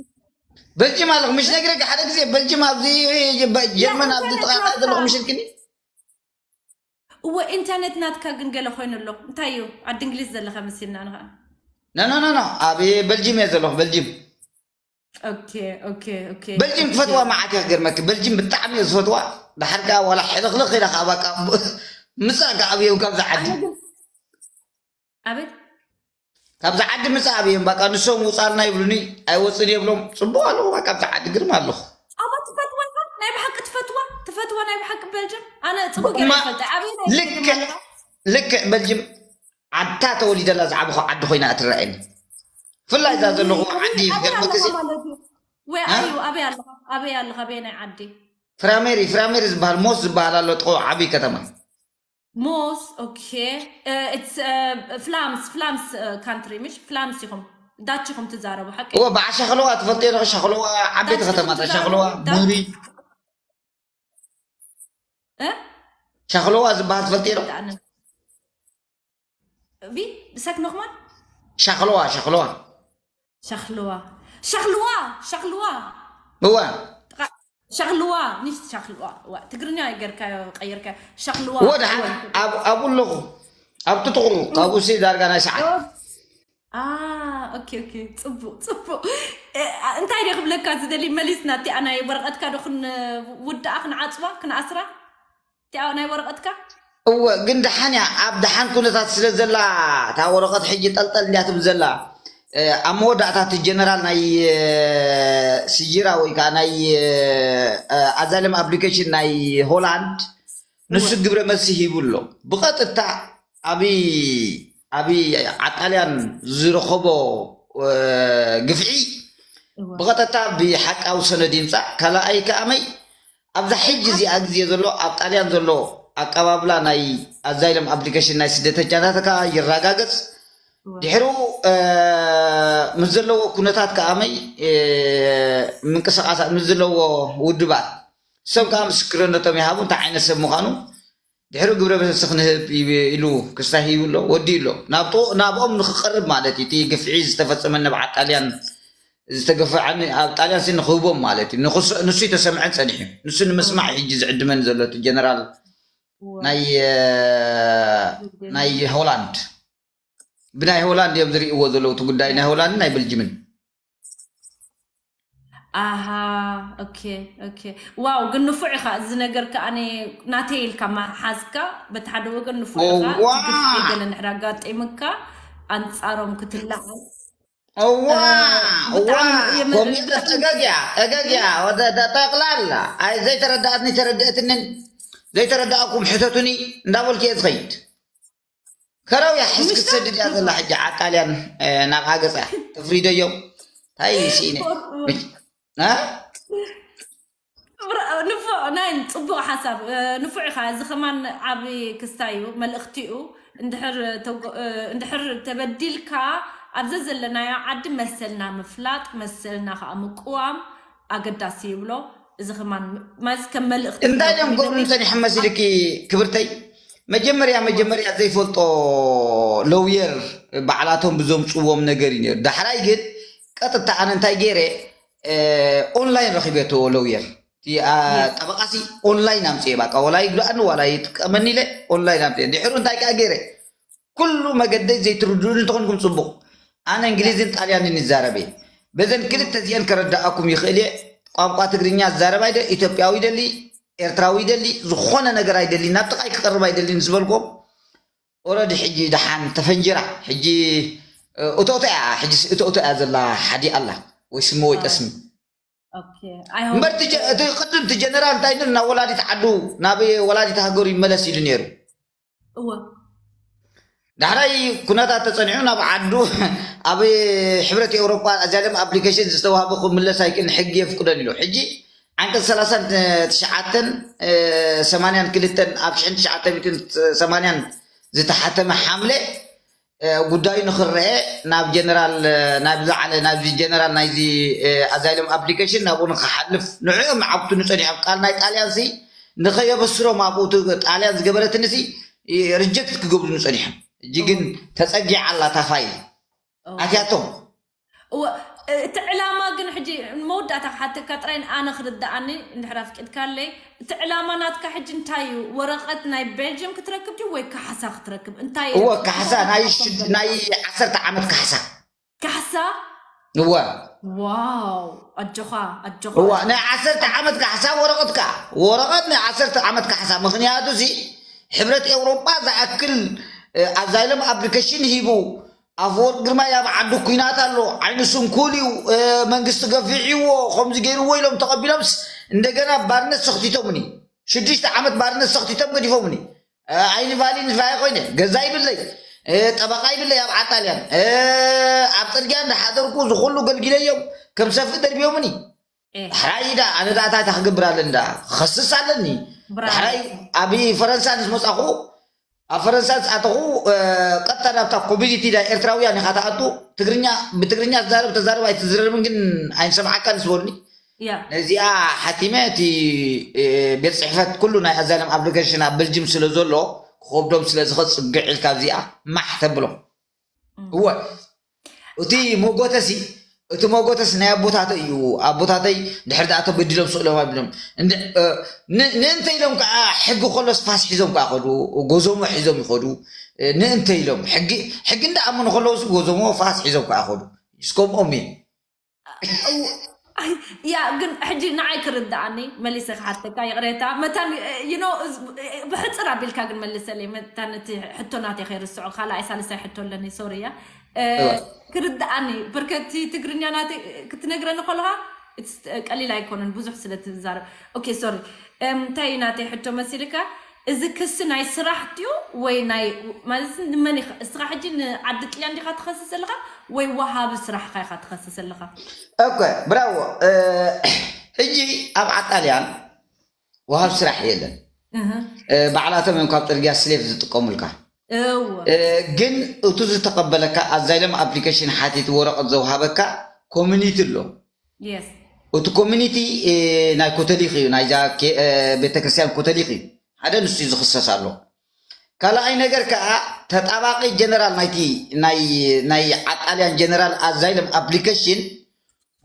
በልጅም ኣለኹ ምሽ ነግረኪ ሓደ ግዜ በልጅም ኣብዚ ጀርመን ኣብዚ ጥቓ ዘለኹ ምሽልክኒ እወ ኢንተርኔት ናትካ ግን ገለ ኮይኑ ኣሎ እንታይ እዩ ዓዲ እንግሊዝ ዘለኻ መሲልና ንኸዓ ኖ ኖ ኖ ኖ፣ ኣብ በልጅም እየ ዘለኹ። በልጅም ኦኬ ኦኬ ኦኬ በልጅም ክፈትዋ መዓት እየ ክገርመኪ። በልጅም ብጣዕሚ እየ ዝፈትዋ። ድሓር ከኣ ዋላ ሕልኽልኽ ኢላ ከኣ በቃ ምጻእ ከኣ ኣብዮም ካብዛ ዓዲ ኣቤት ካብዛ ዓዲ ምጻእ ኣብዮም። በቃ ንሶም ውጻልና ይብሉኒ፣ ኣይወጽን የብሎም። ጽቡቕ ኣለኹ በቃ ካብዛ ዓዲ ግርም ኣለኹ። ኣባ ትፈትዋ ኢኻ? ናይ ብሓቂ ትፈትዋ ትፈትዋ ናይ ብሓቂ በልጅም ኣነ ጽቡቅ ገይረ እማ ይፈልጠ ኣበይ ናይ ልክዕ ልክዕ በልጅም ዓድታ ተወሊደላ ዝዓበኹ ዓዲ ኮይና እትረኣየኒ። ብፍላይ እዛ ዘለኹ ዓዲ ኣበይ ገርመ ኣለኻ ግዜ ማለት እዩ ወይ እ? ኣዩ ኣበይ ኣለኻ ኣበይ ኣለኻ ኣበይ ናይ ዓዲ ፍራሜሪ ፍራሜሪ ዝበሃል ሞስ ዝበሃል ኣሎ ጥቑ ዓብዪ ከተማ። ሞስ ኦኬ ፍላምስ ፍላምስ ካንትሪ ምሽ ፍላምስ ኢኹም ዳች ኢኹም ትዛረቡ ሓቂ እወ በዓ ሻኽለዋ ትፈልጥዮ ዶ? ሻኽለዋ ዓበይቲ ዳች ከተማታት ትዛረቡ ሻኽለዋ ዳች ሙሪ እ? ሻኽለዋ ዝበሃል ትፈልጥዮ ዶ? ዳነ ቢ ብሰክ ኖኽማን ሻኽለዋ ሻኽለዋ ሻኽልዋ ሻኽልዋ ሻኽልዋ እወ ጥቓ- ሻኽልዋ ኒሽ ሻኽልዋ እዋ ትግርኛ ገርካ ቀይርካ ሻኽልዋ እወ ደሓን ኣብ- ኣብኡ ኣለኹ ኣብቲ ጥቕሩ ካብኡ ሲ ዳርጋ ናይ ሰዓት ኦኬ ኦኬ ጽቡቅ ጽቡቅ እ፣ እንታይ ደ ክብለካ ዝደሊ መሊስ ናቲ ናይ ወረቀትካ ዶ ክን ውድኣ ክንዓጽዋ ክንኣስራ እቲኣ ናይ ወረቀትካ እወ ግን ደሓን እያ ኣብ ደሓን ኩነታት ስለ ዘላ እታ ወረቐት ሕጂ ጠልጠል እንድያ ትብል ዘላ እ፣ ኣብ መወዳእታ እቲ ጀነራል ናይ እ፣ ስጅራ ወይ ከዓ ናይ እ፣ ኣዛለም ኣፕሊኬሽን ናይ ሆላንድ ንሱ ግብረ መልሲ ሂቡ ኣሎ ብቐጥታ ኣብ ኣብ ዓጣልያን ዝረኸቦ እ፣ ግፍዒ ብቐጥታ ብሓቃዊ ሰነድ ይምፃእ ካልኣይ ከኣመይ ኣብዛ ሕጂ እዚኣ ግዜ ዘሎ ኣብ ጣልያን ዘሎ ኣቀባብላ ናይ ኣዛይለም ኣፕሊኬሽን ናይ ስደተኛታት ከዓ ይረጋገፅ ድሕሩ እ፣ ምስ ዘለዎ ኩነታት ከኣመይ እ፣ ምንቅስቃሳት ምስ ዘለዎ ውድባት እሶም ከዓ ምስክርነቶም ይሃቡ እንታይ ዓይነት ሰብ ምዃኑ ድሕሪ ግብረ መልሲ ክንህብ ኢሉ ክስታይ ሂቡ ኣሎ ወዲኡ ኣሎ ናብኦም ንክቀርብ ማለት እዩ እቲ ግፍዒ ዝተፈፀመ ንብዓት ጣልያን ዝተገፈዐኒ ኣብ ጣልያን ሲ ንክህቦም ማለት እዩ ንሱ ተሰምዐን ፀኒሑ ንሱ ንምስማዕ ሕጂ ዝዕድመን ዘሎ እቲ ጀነራል ናይ ናይ ሆላንድ ብናይ ሆላንድ እዮም ዝርእዎ ዘለዉ እቲ ጉዳይ ናይ ሆላንድ ናይ በልጅምን ኣሃ ኦኬ ኦኬ ዋው ግን ንፉዕ ኢኻ እዚ ነገር ከኣ ናተይ ኢልካ ማሓዝካ በቲ ሓደ ወገን ንፉዕ ኢኻ እዋ እቲ ግፍዒ ገለ ንድሕር ኣጋጢምካ ኣንጻሮም ክትላዓል እዋ እ፣ እዋ ብጣዕሚ እየ መ- ኮሚደስ እገግያ እገግያ ወደ ጠቅላላ ኣይ ዘይተረዳእትኒ ተረድእትንን ዘይተረዳእኩም ሕተቱኒ እንዳበልክ እየ ዝኸይድ ከረው እያ ሕስ ክትሰድድ እያ ዘላ ሕጂ ዓጣልያን እ፣ ናብ ሃገፃ ተፍሪደዮም እንታይ ስኢነ እ? ንፉዕ ናይ ፅቡቅ ሓሳብ እ፣ ንፉዕ ኢኻ እዚ ከማን ዓብ ክስታይ እዩ መልእክቲ እዩ እንድሕር ተጎ- እ፣ እንድሕር ተበዲልካ ኣብ ዘዘለናዮ ዓዲ መሰልና ምፍላጥ መሰልና ከዓ ምቅዋም ኣገዳሲ ይብሎ እዚ ከማን ማለት ከም መልእክቲ እንታይ እዮም ክገብሩ ጸኒሖም መሲልኪ ክብርተይ መጀመርያ መጀመርያ ዘይፈልጦ ለውየር ባዕላቶም ብዘምፅዎም ነገር እዩ ነይሩ ዳሕራይ ግን ቀጥታ ኣነ እንታይ ገይረ ኦንላይን ረኪበትዎ ለውየር ጠበቃሲ ኦንላይን ኣምፅኤ ባቃ ዋላ ይጉዳእኒ ዋላ ይጥቀመኒ ኢለ ኦንላይን ኣምፅኤ ድሕሩ እንታይ ከዓ ገይረ ኩሉ መገደይ ዘይትርድኡኒ እንተኾንኩም ፅቡቕ ኣነ እንግሊዝን ጣልያንን ይዛረብ እየ በዘን ክልተ እዚአን ከረዳኣኩም ይኽእል እየ ቋንቋ ትግርኛ ዝዛረብ ኣይደ ኢትዮጵያዊ ይደሊ ኤርትራዊ ይደሊ ዝኾነ ነገር ኣይደሊ ናብ ጥቓይ ክቐርብ ኣይደሊ ዝበልኩም ኦረዲ ሕጂ ደሓን ተፈንጅራ ሕጂ እቶእቶ እያ ሕጂ እቶእቶ እያ ዘላ ሓዲ ኣላ ወይ ስሚ ወይ ጠስሚ እምበር እቲ ቅድም እቲ ጀነራል እንታይ ናብ ወላዲት ዓዱ ናብ ወላዲት ሃገሩ ይመለስ ኢሉ ነይሩ እወ ዳሕራይ ኩነታት ተፀኒሑ ናብ ዓዱ ኣብ ሕብረት ኤውሮጳ እዚኣለም ኣፕሊኬሽን ዝተዋህበ ክምለስ ኣይክእልን ሕጊ የፍቅደን ኢሉ ሕጂ ዓንቀፅ ሰላሳን ትሽዓተን ሰማንያን ክልተን ኣብ ሽሕን ትሽዓተ ሚእትን ሰማንያን ዝተሓተመ ሓምለ ጉዳዩ ንክረአ ናብ ጀነራል ናብ ዝዓለ ናብዚ ጀነራል ናይዚ ኣዛይሎም ኣፕሊኬሽን ናብኡ ንክሓልፍ ንዕኦም ዓብቱ ንፀኒሖም ቃል ናይ ጣልያን ሲ ንኸየበስሮም ኣብኡ ጣልያን ዝገበረትንሲ ሪጀክት ክገብሩኒ ጸኒሖም። ሕጂ ግን ተጸጊዓ ኣላ እታ ፋይል ኣትያቶም። እወ፣ እቲ ዕላማ ግን ሕጂ መወዳእታ ክሓተካ ጥራይ ኣነ ክርድኣኒ እንድሕር ኣፍቂድካለይ፣ እቲ ዕላማ ናትካ ሕጂ እንታይ እዩ? ወረቐት ናይ ቤልጅየም ክትረክብ ድዩ ወይ ካሕሳ ክትረክብ? እንታይ እዩ? እወ ካሕሳ ናይ ሽድ- ናይ ዓሰርተ ዓመት ካሕሳ ካሕሳ እዋ ዋው ኣጆኻ ኣጆኻ እዋ ናይ ዓሰርተ ዓመት ካሕሳ ወረቐት ከኣ ወረቐት ናይ ዓሰርተ ዓመት ካሕሳ ምኽንያቱ ሲ ሕብረት ኤውሮጳ ዝኣክል ኣዛይለም ኣፕሊኬሽን ሂቡ ኣፈወርቅ ግርማይ ኣብ ዓዱ ኩናት ኣሎ ዓይኑ ስንኩል እዩ መንግስቲ ገፊዕዎ ከምዚ ገይርዎ ኢሎም ተቐቢሎምስ እንደገና ባርነት ሰኽቲቶምኒ ሽዱሽተ ዓመት ባርነት ሰኽቲቶም ገዲፎምኒ ኣይኒ ቫሊ ንፋይ ኮይነ ገዛ ይብለይ ጠበቃ ይብለይ ኣብ ዓጣልያን ኣብ ፅርግያ እንዳሓደርኩ ዝኩሉ ገልጊለዮም ከም ሰፍእ ደርብዮምኒ ዳሕራይ ዳ ኣነ ዳእታ እንታይ ክገብር ኣለኒ ዳ ክኸስስ ኣለኒ ዳሕራይ ኣብ ፈረንሳ ምስ መፃኹ ኣብ ፈረንሳ ዝኣተኹ ቀጥታ ናብታ ኮሚኒቲ ናይ ኤርትራውያን ኢኻ ትኣቱ ትግርኛ ብትግርኛ ትዛረብ ተዛረብ ኣይትዝረብን ግን ኣይንሰምዓካን ዝበሉኒ ነዚኣ ሓቲመ እቲ ቤት ፅሕፈት ኩሉ ናይ ኣዛለም ኣፕሊኬሽን ኣብ በልጅም ስለ ዘሎ ክኸብዶም ስለ ዝኸ ፅግዕ ኢልካ ኣብዚኣ ማሕ ተብሎ እወ እቲ ሞጎተሲ እቲ ሞጎተስ ናይ ኣቦታተይ እዩ ኣቦታተይ ድሕር ዳኣ ተበድሎም ስእሎም ኣቢሎም ንእንተ ኢሎም ከዓ ሕጊ ከሎስ ፋስ ሒዞም ከዓ ከዱ ጎዞሞ ሒዞም ይኸዱ ንእንተ ኢሎም ሕጊ እንዳኣመኑ ከለውስ ጎዞሞ ፋስ ሒዞም ከዓ ከዱ ስከምኦም እየ ያ ግን ሕጂ ንዓይ ክርድኣኒ መሊሰ ክሓተካ ይቕሬታ መታን ብሕፅር ኣቢልካ ግን መልሰለይ መታን እቲ ሕቶ ናተይ ከይርስዖ ካልኣይ ሳልሳይ ሕቶ ኣለኒ ሶሪ እያ ክርድኣኒ በርከቲ ትግርኛ ናተይ ክትነግረኒ ከለካ ቀሊል ኣይኮነን ብዙሕ ስለ ትዛረብ ኦኬ ሶሪ እንታይ ናተይ ሕቶ መሲልካ እዚ ክሲ ናይ ስራሕ ድዩ ወይ ናይ ማለት ንመን እስኻ ሕጂ ንዓዲ ጥልያን ዲኻ ትኸስስ ኣለኻ ወይ ወሃቢ ስራሕኻ ኢኻ ትኸስስ ኣለኻ እኮ ብራዎ ሕጂ ኣብ ዓጣልያን ወሃብ ስራሕ የለን ባዕላቶም እዮም ካብ ፅርግያ ስሌፍ ዝጥቀሙልካ ግን እቱ ዝተቀበለካ ኣዛይለም ኣፕሊኬሽን ሓቲት ወረቀት ዘውሃበካ ኮሚኒቲ ኣሎ እቲ ኮሚኒቲ ናይ ኮተሊክ እዩ ናይዛ ቤተክርስትያን ኮተሊክ እዩ ሓደ ንሱ ዝክሰስ ኣሎ ካልኣይ ነገር ከዓ ተጣባቂ ጀነራል ናይቲ ናይ ዓጣልያን ጀነራል ኣዛይለም ኣፕሊኬሽን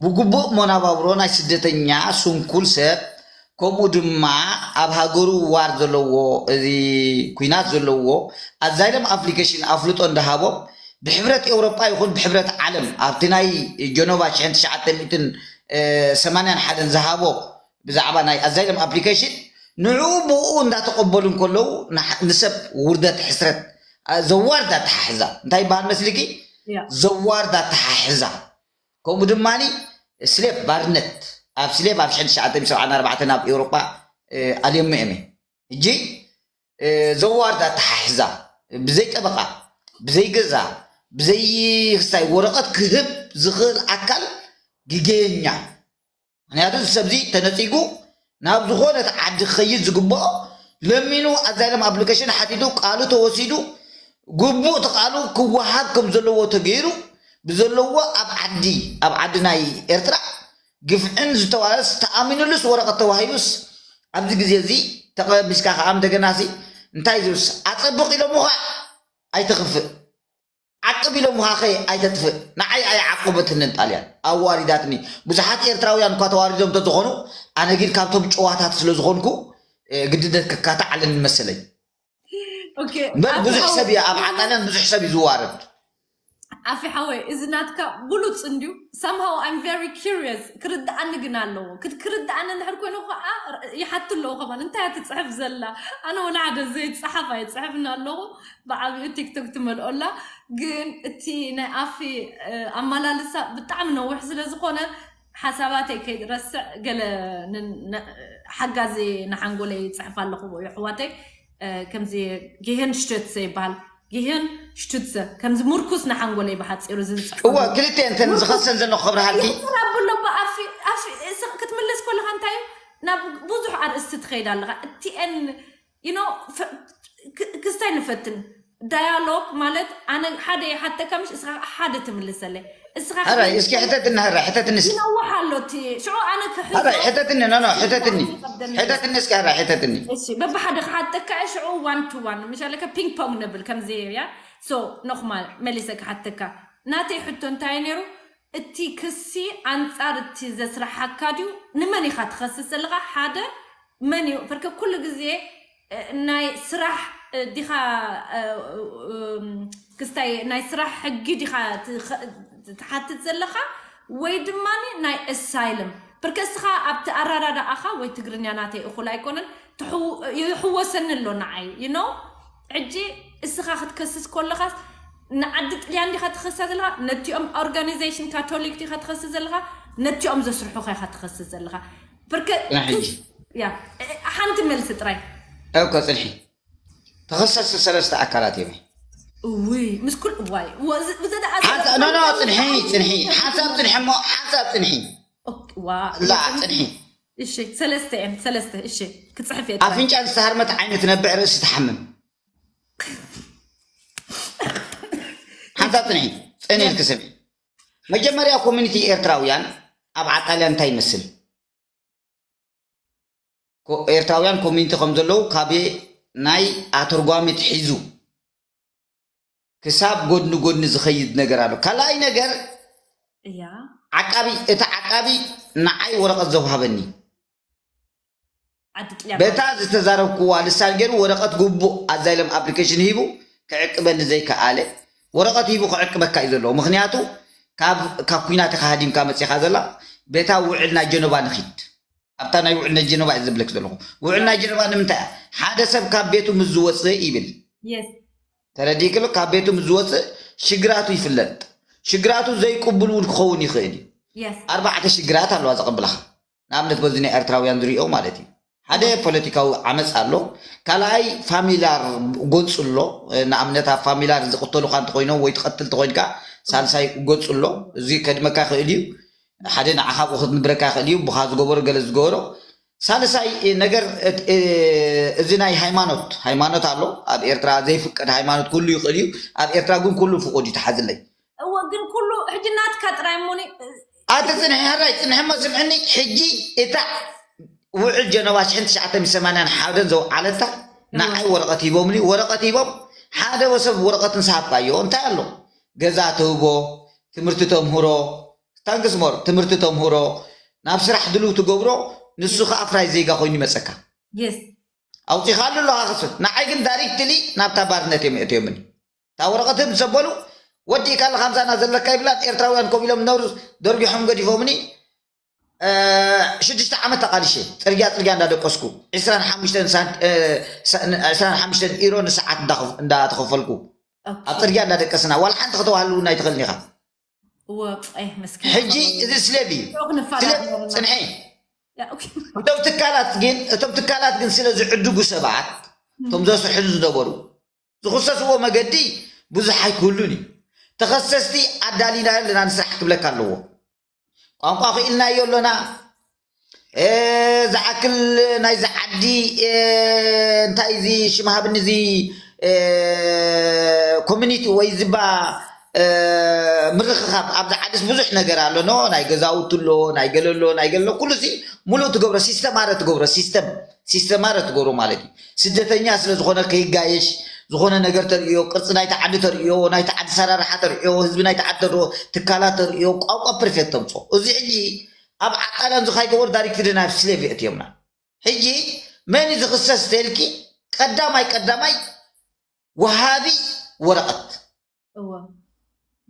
ብግቡእ መናባብሮ ናይ ስደተኛ ስንኩል ሰብ ከምኡ ድማ ኣብ ሃገሩ ዋር ዘለዎ እዚ ኩናት ዘለዎ ኣዛይለም ኣፕሊኬሽን ኣፍልጦ እንዳሃቦም ብሕብረት ኤውሮጳ ይኹን ብሕብረት ዓለም ኣብቲ ናይ ጀኖቫ ሽሕን ትሽዓተ ሚእትን ሰማንያን ሓደን ዝሃቦ ብዛዕባ ናይ ኣዛይለም ኣፕሊኬሽን ንዕኡ ብኡ እንዳተቐበሉ እንከለዉ ንሰብ ውርደት ሕስረት ዘዋርድ ኣተሓሕዛ እንታይ ይበሃል መስልኪ ዘዋርድ ኣተሓሕዛ ከምኡ ድማ ስሌፍ ባርነት ኣብ ስሌፍ ኣብ ሽሕን ትሽዓተ ሚእትን ሰብዓን ኣርባዕተን ኣብ ኤውሮጳ ኣልዮሞ እየም ሕጂ ዘዋርድ ኣተሓሕዛ ብዘይ ጠበቃ ብዘይ ገዛ ብዘይ ክስታይ ወረቀት ክህብ ዝኽእል ኣካል ግገኛ ምክንያቱ እዚ ሰብዚ ተነፂጉ ናብ ዝኾነት ዓዲ ክኸይድ ዝግብኦ ለሚኑ ኣዛይለም ኣፕሊኬሽን ሓቲቱ ቃሉ ተወሲዱ ግቡእ እቲ ቃሉ ክወሃብ ከም ዘለዎ ተገይሩ ብዘለዎ ኣብ ዓዲ ኣብ ዓዲ ናይ ኤርትራ ግፍዕን ዝተዋረስ ተኣሚኑሉስ ወረቐት ተዋሂቡስ ኣብዚ ግዜ እዚ ተቐቢስካ ከዓ እንደገና ሲ እንታይ ዝብስ ኣፀብቕ ኢሎምኻ ኣይተኽፍእ ዓቅብ ኢሎምኻ ኸ ኣይተጥፍእ ንዓይ ኣይዓቆበትንን ጣልያን ኣዋሪዳትኒ ብዙሓት ኤርትራውያን እኳ ተዋሪዶም ተዝኾኑ ኣነ ግን ካብቶም ጨዋታት ስለ ዝኾንኩ ግድነት ክካታዕ ኣለኒ መሰለኝ በል ብዙሕ ሰብ እዩ ኣብ ዓጣልያን ብዙሕ ሰብ እዩ ዝዋረድ ኣፊ ሓወይ እዚ ናትካ ብሉፅ እንድዩ somehow I'm very curious ክርድኣኒ ግን ኣለዎ ክትክርድኣኒ እንድሕር ኮይኑ ከዓ ይሓቱ ኣለዎ ከማን እንታይ ትፅሕፍ ዘላ ኣነ ወላ ሓደ ዘይፅሓፍ ኣይፅሕፍን ኣለኹ ብዓብኡ ቲክቶክ ትመልኦላ ግን እቲ ናይ ኣፊ ኣመላልሳ ብጣዕሚ ነዊሕ ስለ ዝኾነ ሓሳባተይ ከይረስዕ ገለ ሓጋዚ ንሓንጎለይ ይፅሕፍ ኣለኹ የሕዋተይ ከምዚ ጌሄን ሽቶትሰ ይበሃል ጌሄን ሽቱትሰ ከምዚ ምርኩስ ንሓንጎለይ ብሓፂሩ ዝፅሕፍ እወ ክልተ እንተን ዝኸሰን ዘሎ ክብርሃልኪ ይፅራብ ኣሎ ብኣፊ ክትምልስ ከለካ እንታይ እዩ ናብ ብዙሕ ኣርእስቲ ትኸይድ ኣለካ እቲአን you know ክስታይ ንፈትን ዳያሎግ ማለት ኣነ ሓደ ይሓተካ ምሽ እስኻ ሓደ ትምልሰለይ እስኻ ሕራይ እስኪ ሕተትኒ ሕራይ ሕተትኒ እስኪ ይነውሕ ኣሎ እቲ ሽዑ ኣነ ክሕዞ ሕራይ ሕተትኒ ኖ ኖ ሕተትኒ ሕተትኒ እስኪ ሕራይ ሕተትኒ እሺ በብሓደ ክሓተካ ሽዑ one to one ምሻለከ ፒንግ ፖንግ ንብል ከምዚ እያ so ኖኽማ መሊሰ ክሓተካ ናተይ ሕቶ እንታይ ነይሩ እቲ ክሲ ኣንጻር እቲ ዘስራሓካ ድዩ ንመን ኢኻ ትኸስስ ዘለኻ ሓደ መን እዩ ፈርከ ኩሉ ግዜ ናይ ስራሕ ዲኻ ክስታይ ናይ ስራሕ ሕጊ ዲኻ ትሓትት ዘለኻ ወይ ድማ ናይ ኣሳይለም? ብርከ እስኻ ኣብቲ ኣረዳድኣኻ ወይ ትግርኛ ናተይ እኹል ኣይኮነን፣ ትሕው-፣ ይሕወሰኒ ኣሎ ንዓይ። You know? ሕጂ እስኻ ክትከስስ ከለኻስ ንዓዲ ጥልያን ዲኻ ትኸሳ ዘለኻ? ነቲኦም ኦርጋኒዜሽን ካቶሊክ ዲኻ ትኸስስ ዘለኻ? ነቲኦም ዘስርሑኻ ኢኻ ትኸስስ ዘለኻ? ብርከ ጽንሒ ሕጂ። ያ፣ ሓንቲ መልሲ ጥራይ። እኮ ጽንሒ። ተኸሰስቲ ሰለስተ ኣካላት እዮም። እውይ፣ ምስ ኩል-፣ እዋይ፣ ወ-፣ እዚ፣ እዚ ደኣ ሓንሳ-፣ ኖ፣ ኖ፣ ጽንሒ፣ ጽንሒ። ሓንሳብ ጽንሒ እሞ፣ ሓንሳብ ጽንሒ። ኦኬ፣ ዋ። ላ፣ ጽንሒ። እሺ፣ ሰለስተ እየን፣ ሰለስተ። እሺ፣ ክጽሕፍ እየ ጥራይ። ኣፍንጫ ዝተሃርመት ዓይኒ ትነብዕ፣ ርእሲ ትሓምም። ሓንሳብ ጽንሒ፣ ጽን ኢልኪ ስምዒ። መጀመርያ ኮሚኒቲ ኤርትራውያን ኣብ ዓጣልያ እንታይ ይመስል? ኮ-፣ ኤርትራውያን ኮሚኒቲ ከም ዘለዉ ካብ ናይ ኣተርጓሚት ሒዙ ክሳብ ጎድኒ ጎድኒ ዝኸይድ ነገር ኣሎ። ካልኣይ ነገር እያ። ዓቃቢ፣ እቲ ዓቃቢ ንዓይ ወረቐት ዘውሃበኒ። ዓዲ ጥልያን በታ ዝተዛረብክዋ ልሳን ገይሩ ወረቐት ግቡእ ኣዛይለም ኣፕሊኬሽን ሂቡ ክዕቅበኒ ዘይከኣለ፣ ወረቐት ሂቡ ክዕቅበካ እዩ ዘለዎ። ምኽንያቱ ካብ፣ ካብ ኲናት ኢኻ ሃዲምካ መጺኻ ዘላ፣ በታ ውዕል ናይ ጀኖቫ ንኺድ። ኣብታ ናይ ውዕል ናይ ጀኖቫ እዩ ዝብለክ ዘለኹ። ውዕል ናይ ጀኖቫ ንምንታይ እያ? ሓደ ሰብ ካብ ቤቱ ምስ ዝወፅእ ይብል። የስ። ተረዲእክሎ? ካብ ቤቱ ምስ ዝወፅእ ሽግራቱ ይፍለጥ። ሽግራቱ ዘይቅቡል እውን ክኸውን ይኽእል እዩ። የስ። ኣርባዕተ ሽግራት ኣለዋ ዘቐብላኻ። ንኣብነት በዚ ናይ ኤርትራውያን ዝሪኦ ማለት እዩ። ሓደ ፖለቲካዊ ዓመፅ ኣሎ። ካልኣይ ፋሚላር ጎንፂ ኣሎ። ንኣብነት ኣብ ፋሚላር ዝቕተሉካ እንተኮይኖም ወይ ትቐትል ተኮይንካ ሳልሳይ ጎንፂ ኣሎ። እዚ ከድመካ ይኽእል እዩ። ሓደ ንዓኻ ኣብኡ ክትንብረካ ይኽእል እዩ። ብኻ ዝገበሮ ገለ ዝገበሮ። ሳልሳይ ነገር እት-፣ እ-፣ እዚ ናይ ሃይማኖት፣ ሃይማኖት ኣሎ። ኣብ ኤርትራ ዘይፍቀድ ሃይማኖት ኩሉ ይኽእል እዩ። ኣብ ኤርትራ ግን ኩሉ ፍቁድ እዩ። ተሓዝለይ። እወ፣ ግን ኩሉ ሕጂ ናትካ ጥራይ እሞኒ። ኣቲ ጽንሒ፣ ሕራይ ጽንሒ እሞ ስምዕኒ። ሕጂ እታ ውዕል ጀነቫ ሽሕን ትሽዓተ ሚእቲ ሰማንያን ሓደን ዘውዓለታ ንዓይ ወረቐት ሂቦምኒ። ወረቐት ሂቦም፣ ሓደ ወሰብ ወረቐት ንስሃብካዮ እንታይ ኣሎ? ገዛ ትህቦ፣ ትምህርቲ ተምህሮ፣ ታንክስ ሞር፣ ትምህርቲ ተምህሮ፣ ናብ ስራሕ ድልው ትገብሮ፣ ንሱ ኸኣ ፍራይ ዜጋ ኮይኑ ይመጸካ። የስ። ኣውጺኻሉ ኣለኻ ክስብ። ንዓይ ግን ዳይሬክትሊ ናብታ ባርነት እዮም የእትዮምኒ። እታ ወረቐት ምስ ዘበሉ፣ ወዲእካ ኣለኻ፣ ምሳና ዘለካ ይብላን፣ ኤርትራውያን ኮፍ ኢሎም ነብሩ ደርጊሖም ገዲፎምኒ። እ፣ ሽዱሽተ ዓመት ተቓሊሸ፣ ጽርግያ ጽርግያ እንዳደቀስኩ፣ ዕስራን ሓሙሽተን ሳንት-፣ እ፣ ሳ-፣ ን-፣ ዕስራን ሓሙሽተን ኢሮ ንሰዓት እንዳኸፍ-፣ እንዳተኸፈልኩ፣ ኦኬ። ኣብ ጽርግያ እንዳደቀስና፣ ዋላ ሓንቲ ከተዋህልውና ኣይትኽእልን ኢኻ። እወ፣ ኣይ፣ መስኪን። ሕጂ እዚ ስሌቭ እዩ። ሾክ ንፋላ ስሌቭ ነበርና። ጽንሒ። ያ፣ ኦኬ። እቶም ትካላት ግን፣ እቶም ትካላት ግን ስለ ዝዕድጉ ሰባት፣ እቶም ዘስሕሉ ዝነበሩ፣ ዝኽሰስዎ መገዲ ብዙሕ ኣይክህሉን እዩ። ተኸሰስቲ ኣዳሊና ኣለና፣ ንስራሕ ክብለካ ኣለዎ። ቋንቋ ክኢልናዮ ኣሎና። እ፣ ዝኣክል ናይዚ ዓዲ፣ እ፣ እንታይ እዚ ሽም ሃብኒ፣ እዚ፣ እ፣ ኮሚኒቲ ወይ ዝባ፣ እ፣ ምርኽኻብ ኣብዚ ዓድስ ብዙሕ ነገር ኣሎ። ኖ፣ ናይ ገዛውቲ ኣሎ፣ ናይ ገለ ኣሎ፣ ናይ ገለ ኣሎ። ኩሉ እዚ ሙሉእ ትገብሮ፣ ሲስተም ኣረ ትገብሮ፣ ሲስተም፣ ሲስተም ኣረ ትገብሮ ማለት እዩ። ስደተኛ ስለ ዝኾነ ከይጋየሽ፣ ዝኾነ ነገር ተርእዮ፣ ቅርጺ ናይቲ ዓዲ ተርእዮ፣ ናይቲ ዓዲ ሰራርሓ ተርእዮ፣ ህዝቢ ናይቲ ዓዲ ተርእዮ፣ ትካላት ተርእዮ፣ ቋንቋ ፐርፌክት ተምጽኦ። እዚ ሕጂ ኣብ ዓቃላን ዝኻይ ገበሩ ዳይሬክትሊ ናብ ስሌቭ የእትዮምና። ሕጂ መን እዩ ዝኽሰስ ተልኪ? ቀዳማይ፣ ቀዳማይ ወሃቢ ወረቐት። እወ።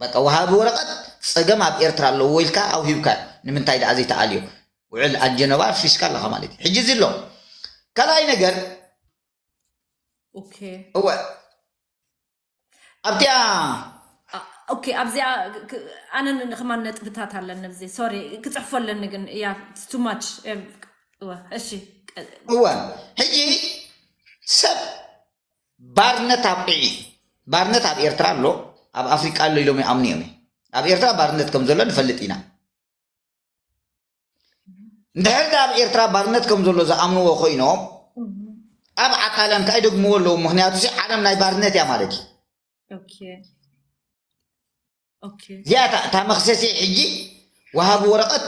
በቃ ወሃቢ ወረቐት ጸገም ኣብ ኤርትራ ኣለዎ ኢልካ ኣውሂብካ፣ ንምንታይ ደኣ ዘይተኣልዮ? ውዕል ኣጀነባ ኣፍሪስካ ኣለኻ ማለት እዩ። ሕጂ እዚ ኣሎ። ካልኣይ ነገር፣ ኦኬ። እወ። ኣብቲኣ አ-፣ ኦኬ፣ ኣብዚኣ ክ-፣ ኣነ ን-፣ ከማን ነጥብታት ኣለኒ ኣብዚ። ሶሪ፣ ክጽሕፎ ኣለኒ ግን፣ ያ፣ it's too much። እም፣ እወ፣ እሺ። ቀ-፣ እወ። ሕጂ ሰብ ባርነት ኣብቂዑ እዩ። ባርነት ኣብ ኤርትራ ኣሎ፣ ኣብ ኣፍሪቃ ኣሎ ኢሎም ይኣምኑ እዮም። ኣብ ኤርትራ ባርነት ከም ዘሎ ንፈልጥ ኢና። እንድሕር ደኣ ኣብ ኤርትራ ባርነት ከም ዘሎ ዝኣምንዎ ኮይኖም፣ እም። ኣብ ዓቃላን ከኣ ይደግምዎ ኣለዉ። ምኽንያቱ እዚ ዓለም ናይ ባርነት እያ ማለት እዩ። ኦኬ። ኦኬ። እዚኣ እታ፣ እታ መኽሰሲ ሕጂ ወሃቢ ወረቐት፣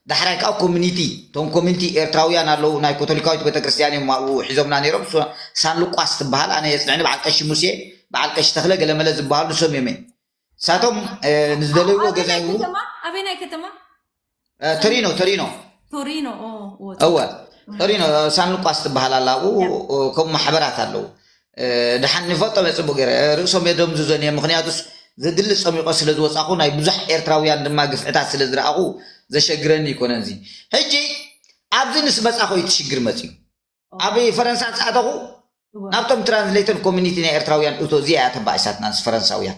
ዳሕራይ ከኣ ኮሚኒቲ፣ እቶም ኮሚኒቲ ኤርትራውያን ኣለዉ፣ ናይ ካቶሊካዊት ቤተክርስትያን እዮም ኣብኡ ሒዞምና ነይሮም። ሱ-፣ ሳን ሉቃስ ትበሃል፣ ኣነ የጽንዕኒ፣ በዓል ቀሺ ሙሴ፣ በዓል ቀሺ ተኽለ ገለመለ ዝበሃሉ ንሶም እዮም። ንሳቶም፣ እ፣ ንዝደለይዎ ኣበየናይ ገዛ ይህቡ። ከተማ? ኣበየናይ ከተማ? እ፣ ቶሪኖ፣ ቶሪኖ። ቶሪኖ፣ ኦ፣ ኦ። እወ፣ ቶሪኖ፣ ሳን ሉቃስ ትበሃል ኣላ ኣብኡ፣ ያ። እ፣ ከምኡ ማሕበራት ኣለዉ። እ፣ ደሓን ንፈልጦም እየ ጽቡቕ ገይረ። እ፣ ርእሶም የደምዝዞን እዮም። ምኽንያቱስ ዘድሊ ጸሚቆ ስለ ዝወጻኹ፣ ናይ ብዙሕ ኤርትራውያን ድማ ግፍዕታት ስለ ዝረኣኹ ዘሸግረኒ ኣይኮነን። እዚ ሕጂ ኣብዚ ምስ መጻኹ እዩ እቲ ሽግር መጺኡ። ኣብ ፈረንሳ ምስ ኣተኹ፣ እወ። ናብቶም ትራንስሌተር ኮሚኒቲ ናይ ኤርትራውያን እቶ፣ እዚኣ እያ ተባኢሳትና፣ ምስ ፈረንሳውያን።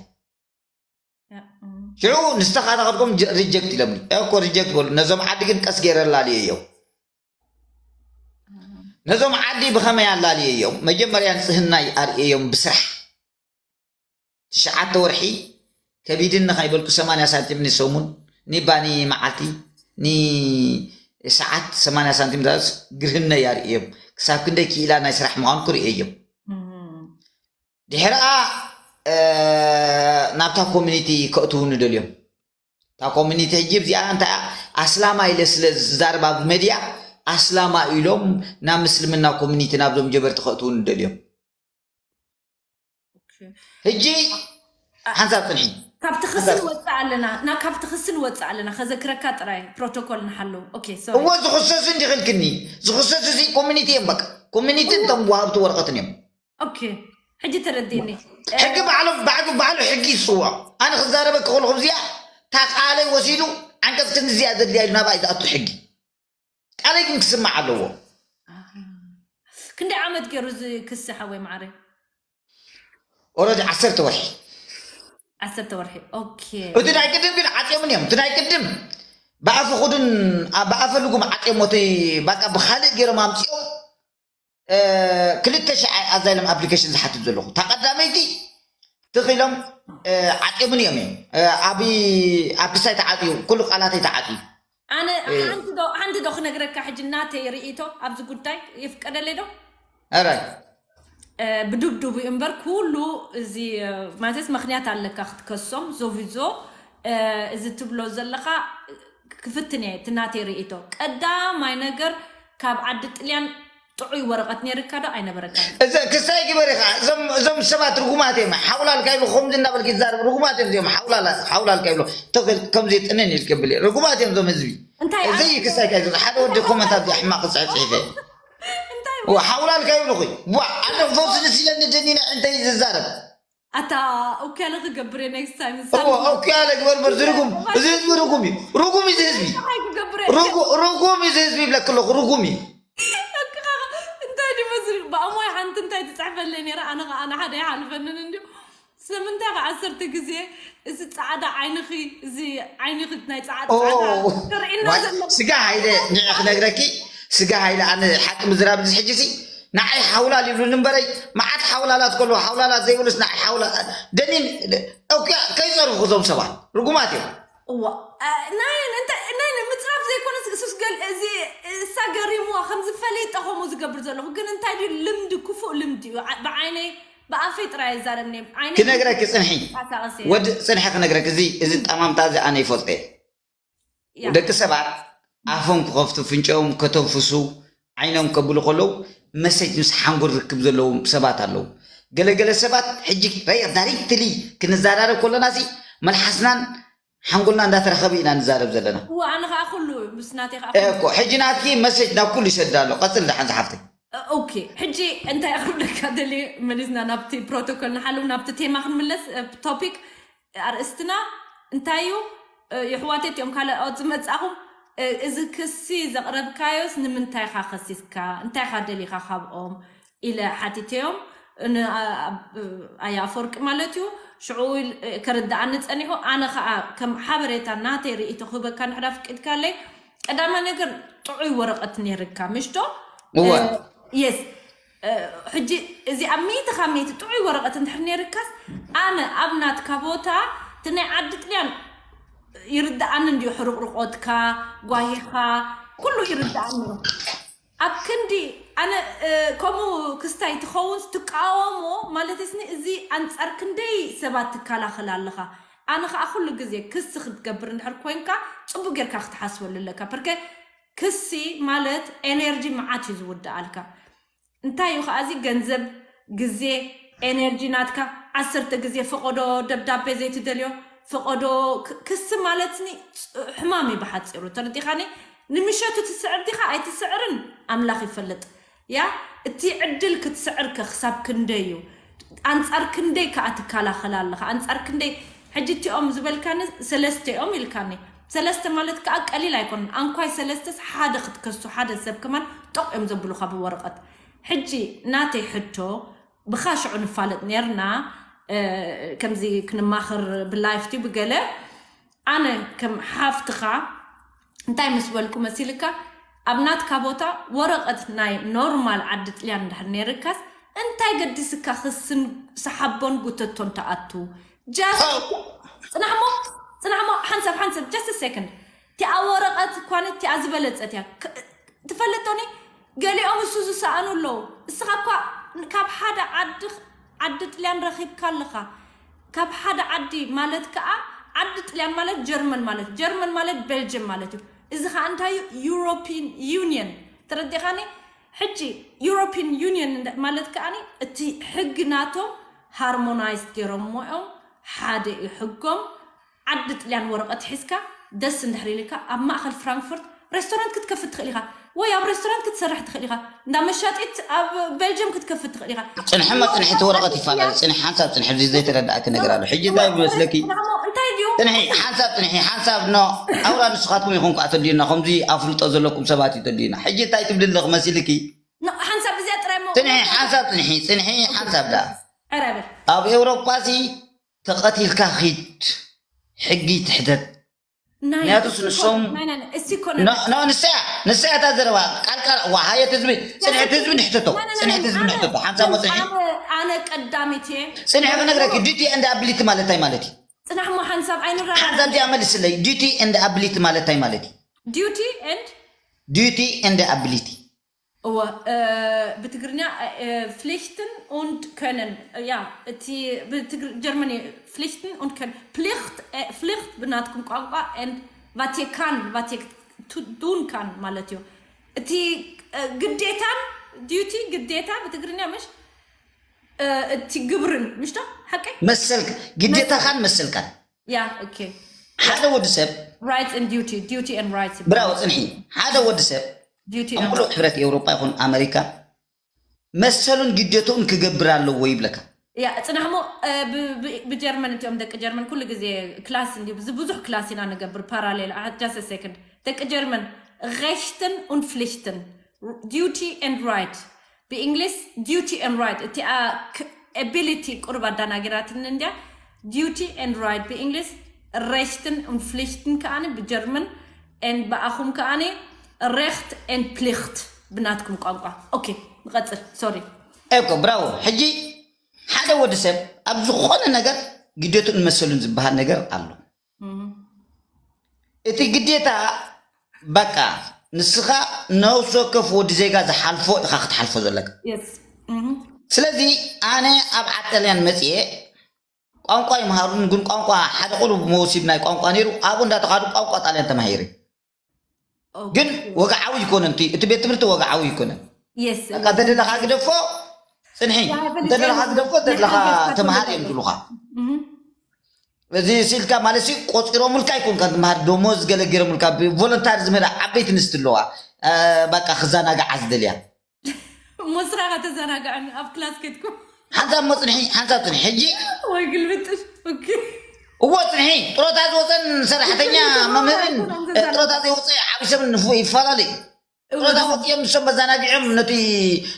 ያ፣ እም። ሽዑ ንስኻ ተኸድኩም ጀ-፣ ሪጀክት ኢሎምኒ። እኮ ሪጀክት በሉ። ነዞም ዓዲ ግን ቀስ ገይረ ኣላልየዮም። ነዞም ዓዲ ብኸመይ ኣላልየዮም? መጀመርያ ንጽህናይ ኣርእየዮም ብስራሕ። ትሽዓተ ወርሒ ከቢድኒ ከይበልኩ ሰማንያ ሳንቲም ንሰሙን፣ ንባኒ መዓልቲ፣ ንሰዓት ሰማንያ ሳንቲም ዳስ ግርህነይ ኣርእየዮም። ክሳብ ክንደይ ክኢላ ናይ ስራሕ ምዃኑ ክርእየዮም። እም። ድሕሪኣ፣ እ፣ ናብታ ኮሚኒቲ ከእትውኒ ደልዮም። እታ ኮሚኒቲ ሕጂ እዚኣ እንታይ እያ? ኣስላማ ኢለ ስለ ዝዛረብ ኣብ መድያ፣ ኣስላማ ኢሎም ናብ ምስልምና ኮሚኒቲ ናብዞም ጀበርቲ ከእትውኒ ደልዮም። ኦኬ። ሕጂ ሓንሳብ ጽንሒ። ካብቲ ክሲ ሓንሳብ ንወጽእ ኣለና፣ ና-፣ ካብቲ ክሲ ንወጽእ ኣለና፣ ከዘክረካ ጥራይ ፕሮቶኮል ንሓለው። ኦኬ፣ ሶሪ። እዎ፣ ዝኽሰሱ እንዲኽልክኒ። ዝኽሰሱ እዚ ኮሚኒቲ እዮም፣ በቃ። ኮሚኒቲ እንቶም ወሃብቲ ወረቐትን እዮም። ኦኬ፣ ሕጂ ተረዲእኒ። ሕጊ ባዕሎም፣ ባዕሉ፣ ባዕሉ ሕጊ ይስዋ። ኣነ ክዛረበ ከለኹ እዚኣ፣ እታ ቃለይ ወሲዱ፣ ዓንቀጽ ክንዲ እዚኣ ዘድልያ ኢሉ ናብኣ እዩ ዝኣቱ ሕጊ። ቃለይ ግን ክስማዕ ኣለዎ። ኣሃ። ክንደይ ዓመት ገይሩ እዚ ክሲ ሓወይ መዓረይ? ኦልሬዲ ዓሰርተ ወርሒ። ዓሰርተ ወርሒ፣ ኦኬ። እቲ ናይ ቅድም ግን ዓጽዮምን እዮም። እቲ ናይ ቅድም ብኣፈ ኹዱን፣ ኣ-፣ ብኣፈ ልጉም ዓጽዮሞ፣ እቲ በቃ ብኻልእ ገይሮም ኣምጺኦም፣ እ፣ ክልተ ሽሕ ኣዛይለም ኣፕሊኬሽን ዝሓትት ዘለኹ። እታ ቀዳመይቲ ትኺሎም፣ እ፣ ዓጽዮምን እዮም እዮም። እ፣ ኣብ፣ ኣብ ክሳይ ተዓጽዩ፣ ኩሉ ቃላተይ ተዓጽዩ። ኣነ እ። ሓንቲ ዶ፣ ሓንቲ ዶ ክነግረካ ሕጂ ናተይ ርእይቶ ኣብዚ ጉዳይ ይፍቀደለይ ዶ? ኣራይ። እ፣ ብድብድቡ እዩ እምበር ኩሉ እዚ፣ እ፣ ማለትስ ምኽንያት ኣለካ ክትከሶም፣ ዞቪዞ፣ እ፣ እዚ ትብሎ ዘለኻ ክፍትን እየ፣ እቲ ናተይ ርእይቶ። ቀዳማይ ነገር ካብ ዓዲ ጥልያን ጥዑይ ወረቐት ነይርካ ዶ ኣይነበረካን? እዚ ክሳይ ግበር ኢኻ። እዞም፣ እዞም ሰባት ርጉማት እዮም። ሓውላልካ ይብሉ፣ ከምዚ እናበልክ ይዛረብ። ርጉማት እዮም እዚኦም። ሓውላላ-፣ ሓውላልካ ይብሉ። ተኽል ከምዚ ጥንን ኢልክ ብል። ርጉማት እዮም እዞም ህዝቢ። እንታይ እዚ እዩ ክሳይካ እዩ። ሓደ ወዲ ኮመንት ኣብዚ ሕማቕ ክጽሕፍ ጽሒፈ። እንታይ ዋ፣ ሓውላልካ ይብሉ ኹይ። ዋ፣ ኣነ ፎርስ ንስ ኢለ ንደኒና እንታይ ዝዛረብ? ኣታ ኦኬ፣ ኣነ ክገብር እየ ኔክስት ታይም። እዎ፣ ኦኬ፣ ኣለ ግበር በር፣ ዝርጉም፣ እዚ ህዝቢ ርጉም እዩ። ርጉም እዩ እዚ ህዝቢ። እንታይ ክገብር እየ? ርጉ-፣ ርጉም እዩ እዚ ህዝቢ ይብለክ ኣለኹ፣ ርጉም እዩ። እንታይ ድዩ መስል? ብኣሞይ ሓንቲ እንታይ ትጽሕፈለይ ነይራ? ኣነ ኸዓ፣ ኣነ ሓደ ይሓልፈንን እንድዩ። ስለምንታይ ኸዓ ዓሰርተ ግዜ እዚ ጻዕዳ ዓይንኺ፣ እዚ ዓይንኺ ናይ ጻዕዳ፣ ኦ፣ ጻዕዳ ትርእይና ዋይ፣ ዘለኺ? ስጋ ሃይለ፣ ንዕ ክነግረኪ፣ ስጋ ሃይለ፣ ኣነ ሓቂ ምዝራብ እዚ ሕጂ ሲ፣ ንዓይ ሓውላል ይብሉኒ እምበረይ፣ መዓት ሓውላላት ከለዉ፣ ሓውላላት ዘይብሉስ ንዓይ ሓውላ-፣ ደኒን፣ ኦኬ፣ ከይጸርፉ እዞም ሰባት፣ ርጉማት እዮም። እዋ፣ እ፣ ናይ፣ እንተ-፣ ናይ ምጽራፍ ዘይኮነስ፣ እሱስ ገል-፣ እዚ፣ እሳ ገሪምዋ፣ ከምዚ ፈሊጠ ከምኡ ዝገብር ዘለኹ፣ ግን እንታይ ድዩ ልምዲ፣ ክፉእ ልምዲ እዩ። ዓ-፣ ብዓይነይ፣ ብኣፈይ ጥራይ ኣይዛረብን እየ። ዓይነይ ክነግረኪ ጽንሒ። ተንቀሳቐስ እየ። ወዲ ጽንሒ ክነግረኪ፣ እዚ፣ እዚ ጠማምታ እዚ ኣነ ይፈልጦ እየ። ያ። ደቂ ሰባት ኣፎም ክኸፍቱ፣ ፍንጭኦም ከተንፍሱ፣ ዓይኖም ከብሉ ከለዉ፣ መሰጅ ምስ ሓንጎል ርክብ ዘለዎም ሰባት ኣለዉ። ገለገለ ሰባት ሕጂ ዳይሬክትሊ ክንዛረብ ከለና ሲ፣ መልሓስናን ሓንጎልና እንዳተረኸበ ኢና ንዛረብ ዘለና። እወ፣ ኣነ ኸኣ ኩሉ ምስ ናተይ ኸኣ እኮ፣ ሕጂ ናትኪ መሰጅ ናብ ኩሉ ይሰዳ ኣሎ። ቀጽል ደሓን ዝሓፍተይ። እ፣ ኦኬ፣ ሕጂ እንታይ ክብለካ ደልየ፣ መሊስና ናብቲ ፕሮቶኮል ንሓልው፣ ናብቲ ቴማ ክንምለስ፣ እ፣ ቶፒክ፣ ኣርእስትና እንታይ እዩ? እ፣ የሕዋተይ እቲኦም ካልኦት ዝመጻኹም፣ እ፣ እዚ ክሲ ዘቕረብካዮስ ንምንታይ ኢኻ ከሲስካ? እንታይ ኢኻ ደሊኻ ካብኦም? ኢለ ሓቲተዮም። ን-፣ ኣ-፣ ኣብ-፣ ኣያ ኣፈወርቂ ማለት እዩ። ሽዑ ኢል-፣ ከረድኣኒ ጸኒሑ። ኣነ ኸኣ ከም ሓበሬታ ናተይ ርእይቶ ክህበካ እንድሕር ኣፍቂድካለይ፣ ቀዳማይ ነገር ጥዑይ ወረቐት ነይርካ፣ ምሽ ዶ? እወ። እ፣ የስ። እ፣ ሕጂ እዚ ኣብ ሚእቲ ካብ ሚእቲ ጥዑይ ወረቐት እንድሕር ነይርካስ፣ ኣነ ኣብ ናትካ ቦታ እቲ ናይ ዓዲ ጥልያን ይርድኣኒ እንድዩ፣ ሕርቕርቖትካ፣ ጓሂኻ፣ ኩሉ ይርድኣኒ እዩ። ኣብ ክንዲ ኣነ፣ እ፣ ከምኡ ክስታይ ትኸውን ትቃወሞ ማለት ስኒ፣ እዚ ኣንጻር ክንደይ ሰባት ትከላኸል ኣለኻ። ኣነ ኸኣ ኩሉ ግዜ ክሲ ክትገብር እንድሕር ኮይንካ፣ ጽቡቅ ጌርካ ክትሓስበሉ ኣለካ። ፐርከ ክሲ ማለት ኤነርጂ መዓት እዩ ዝውድኣልካ። እንታይ እዩ ኸኣ እዚ ገንዘብ፣ ግዜ፣ ኤነርጂ ናትካ ዓሰርተ ግዜ ፈቐዶ ደብዳቤ ዘይትደልዮ፣ ፈቐዶ ክ-፣ ክሲ ማለትኒ ፅ-፣ ሕማም እዩ ብሓጺሩ። ተረዲኻኒ? ንምሸቱ ትስዕር ዲኻ ኣይትስዕርን ኣምላኽ ይፈልጥ። ያ፣ እቲ ዕድል ክትስዕር ከ ክሳብ ክንደይ እዩ? ኣንጻር ክንደይ ከኣ ትከላኸል ኣለኻ? ኣንጻር ክንደይ ሕጂ እቲኦም ዝበልካኒ ሰለስተ እዮም ኢልካኒ። ሰለስተ ማለት ከዓ ቀሊል ኣይኮነን። ኣንኳይ ሰለስተስ ሓደ ክትከሱ ሓደ ሰብ ከማን ጠቕ እዮም ዘብሉኻ ብወረቐት። ሕጂ ናተይ ሕቶ ብኻ ሽዑ ንፋለጥ ነርና ከምዚ ክንማኽር ብላይፍ ቲ ብገለ ኣነ ከም ሓፍትኻ እንታይ ምስ በልኩ መሲልካ ኣብ ናትካ ቦታ ወረቐት ናይ ኖርማል ዓዲ ጥልያን እንድሕር ነይርካስ እንታይ ገዲስካ ክስን ሰሓቦን ጉተቶን ተኣቱ ጃስ ጽናሕሞ ጽናሕሞ ሓንሳብ ሓንሳብ just second እቲኣ ወረቐት እኳ እቲኣ ዝበለጸት እያ ትፈልጦኒ ገሊኦም እሱ ዝሰኣኑ ኣለዉ እስኻ እኳ ካብ ሓደ ዓዲ ዓዲ ጥልያን ረኺብካ ኣለኻ ካብ ሓደ ዓዲ ማለት ከዓ ዓዲ ጥልያን ማለት ጀርመን ማለት ጀርመን ማለት ቤልጅም ማለት እዩ እዚ ከዓ እንታይ እዩ European Union ተረዲኻኒ ሕጂ European Union ማለት ከዓ እቲ ሕጊ ናቶም ሃርሞናይዝ ገይሮሞ እዮም ሓደ እዩ ሕጎም ዓዲ ጥልያን ወረቐት ሒዝካ ደስ እንድሕር ኢልካ ኣብ ማእኸል ፍራንክፈርት ሬስቶራንት ክትከፍት ትኽእል ኢኻ ወይ ኣብ ሬስቶራንት ክትሰርሕ ትኽእል ኢኻ እንዳ መሻጢት ኣብ ቤልጅም ክትከፍት ትኽእል ኢኻ ፅንሕማ ፅንሒ እቲ ወረቐት ይፈላለ ፅንሒ ሓንሳብ ፅንሒ እዚ ዘይተረዳእኪ ነገር ኣሎ ሕጂ እንታይ መስለኪ እንታይ ድዩ ፅንሒ ሓንሳብ ፅንሒ ሓንሳብ ኖ ኣውራ ንስኻትኩም ኢኹም ከዓ ተድልዩና ከምዚ ኣፍልጦ ዘለኩም ሰባት እዩ ተድልዩና ሕጂ እንታይ ትብሊ ኣለኹ መሲልኪ ሓንሳብ እዚኣ ጥራይ ሞ ፅንሒ ሓንሳብ ፅንሒ ፅንሒ ሓንሳብ ዳ ኣብ ኤውሮጳ ሲ ተቐቲልካ ኺድ ሕጊ ትሕተት ምክንያቱስ ንሶም ንስያ ንስያ እታ ዘረባ ቃልቃል ዋሃየት ህዝቢ ፅንሕቲ ህዝቢ ንሕተቶ ፅንሕቲ ህዝቢ ንሕተቶ ሓንሳብ መፅንሒ ኣነ ቀዳሚት እየ ፅንሒ ክነግረኪ ዲቲ እንደ ኣቢሊቲ ማለት እንታይ ማለት እዩ ፅናሕ ሞ ሓንሳብ ኣይንራ ሓንሳብ እዚኣ መልስለይ ዲቲ እንደ ኣቢሊቲ ማለት እንታይ ማለት እዩ ዲቲ እንድ ዲቲ እንደ ኣቢሊቲ እወ ብትግርኛ ፍሊክትን ኡንድ ከነን ያ እቲ ጀርመኒ ፍሊክትን ኡንድ ከነን ፕሊክት ፍሊክት ብናትኩም ቋንቋ ን ቫቲካን ቫቲክ ዱን ካን ማለት እዩ እቲ ግዴታን ዲዩቲ ግዴታ ብትግርኛ ምሽ እቲ ግብርን ምሽቶ ሓቀይ መሰልክ ግዴታኻን መሰልካን ያ ሓደ ወዲ ሰብ right and duty duty and right ብራው ፅንሒ ሓደ ወዲ ሰብ ኣብ ሙሉእ ሕብረት ኤውሮጳ ይኹን ኣመሪካ መሰሉን ግዴትኡን ክገብር ኣለዎ ይብለካ ያ ፅናሕሞ ብጀርመን እቲኦም ደቂ ጀርመን ኩሉ ግዜ ክላስ እንዲ ብዙሕ ክላስ ኢና ንገብር ፓራሌል just second ደቂ ጀርመን rechten und pflichten duty and right ብእንግሊዝ duty and right እቲኣ ability ቁርብ ኣዳናጊራትኒ እንድያ duty and right ብእንግሊዝ rechten und pflichten ከዓኒ ብጀርመን and ብኣኹም ከዓኒ recht and pflicht ብናትኩም ቋንቋ okay ንቐፅል sorry እኮ ብራዎ ሕጂ ሓደ ወዲ ሰብ ኣብ ዝኾነ ነገር ግዴቱን መሰሉን ዝበሃል ነገር ኣሎ እቲ ግዴታ በቃ ንስኻ ነፍሲ ወከፍ ወዲ ዜጋ ዝሓልፎ ኢኻ ክትሓልፎ ዘለካ ስለዚ ኣነ ኣብ ዓጠልያን መፅኤ ቋንቋ ይምሃሩን ግን ቋንቋ ሓደ ቁሩብ መወሲብ ናይ ቋንቋ ነይሩ ኣብኡ እንዳተኻዱ ቋንቋ ጣልያን ተማሂረ ግን ወግዓዊ ይኮነን እቲ ቤት ትምህርቲ ወግዓዊ ይኮነን ተደለኻ ግደፎ ፅንሒ እንተደለኻ ግደፎ ተደለኻ ተምሃር እዮም ዝብሉኻ እዚ ስኢልካ ማለት ሲ ቆፂሮምልካ ኣይኮንካ ትምሃር ደሞዝ ገለ ገይሮምልካ ብቮለንታሪ ዝምህራ ዓበይቲ ንስቲ ኣለዋ በቃ ክዘናግዓ ዝደልያ ሞስራኻ ተዘናግዐኒ ኣብ ክላስ ከድኩም ሓንሳብ ሞ ፅንሒ ሓንሳብ ፅንሒ ሕጂ ወይ ግልብጥሽ እዎ ፅንሒ ጥሮታ ዝወፀን ሰራሕተኛ መምህርን ጥሮታ ዘይወፀ ዓብይ ሰብ ይፈላለዩ ጥሮታ ወፅኦም ንሶም መዘናግዖም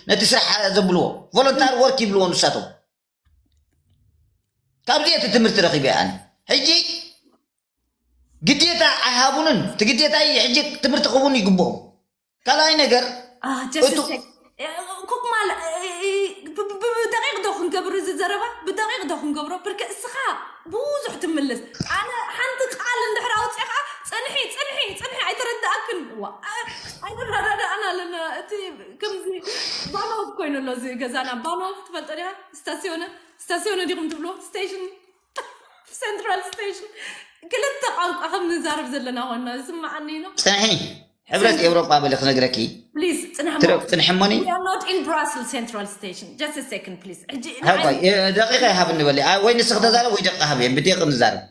ነቲ ስራሕ ዘብልዎ ቮለንታሪ ወርክ ይብልዎ ንሳቶም ካብዚ እቲ ትምህርቲ ረኺበ ኣነ ሕጂ ግዴታ ኣይሃቡንን እቲ ግዴታ ሕጂ ትምህርቲ ክህቡን ይግብኦም ካልኣይ ነገር ኩክማል ብደቂቅ ዶ ክንገብር እዚ ዘረባ ብደቂቅ ዶ ክንገብሮ ብርከ እስኻ ብዙሕ ትምልስ ኣነ ሓንቲ ቃል እንድሕር ኣውፅኻ ፅንሒ ፅንሒ ፅንሒ ኣይተረዳእክን ኣይንረዳዳእና ኣለና እቲ ከምዚ ባኖፍ ኮይኑ ኣሎ እዚ ገዛና ባኖፍ ትፈልጦ ዲኻ ስታሲዮነ ስታሲዮነ ዲኹም ትብሎ ስቴሽን central station ክልተ ቋንቋ ከም ንዛረብ ዘለና ኮና ዝስምዓኒ ነው ፅንሒ ሕብረት ኤውሮጳ በለ ክነግረኪ please ፅንሕሞ ፅንሕሞኒ not in Brussels central station just a second please ሕጂ ደቂቃ ይሃብኒ በለ ወይ ንስኽ ተዛረብ ወይ ደቂቃ ሃብየ ብደቂ ንዛረብ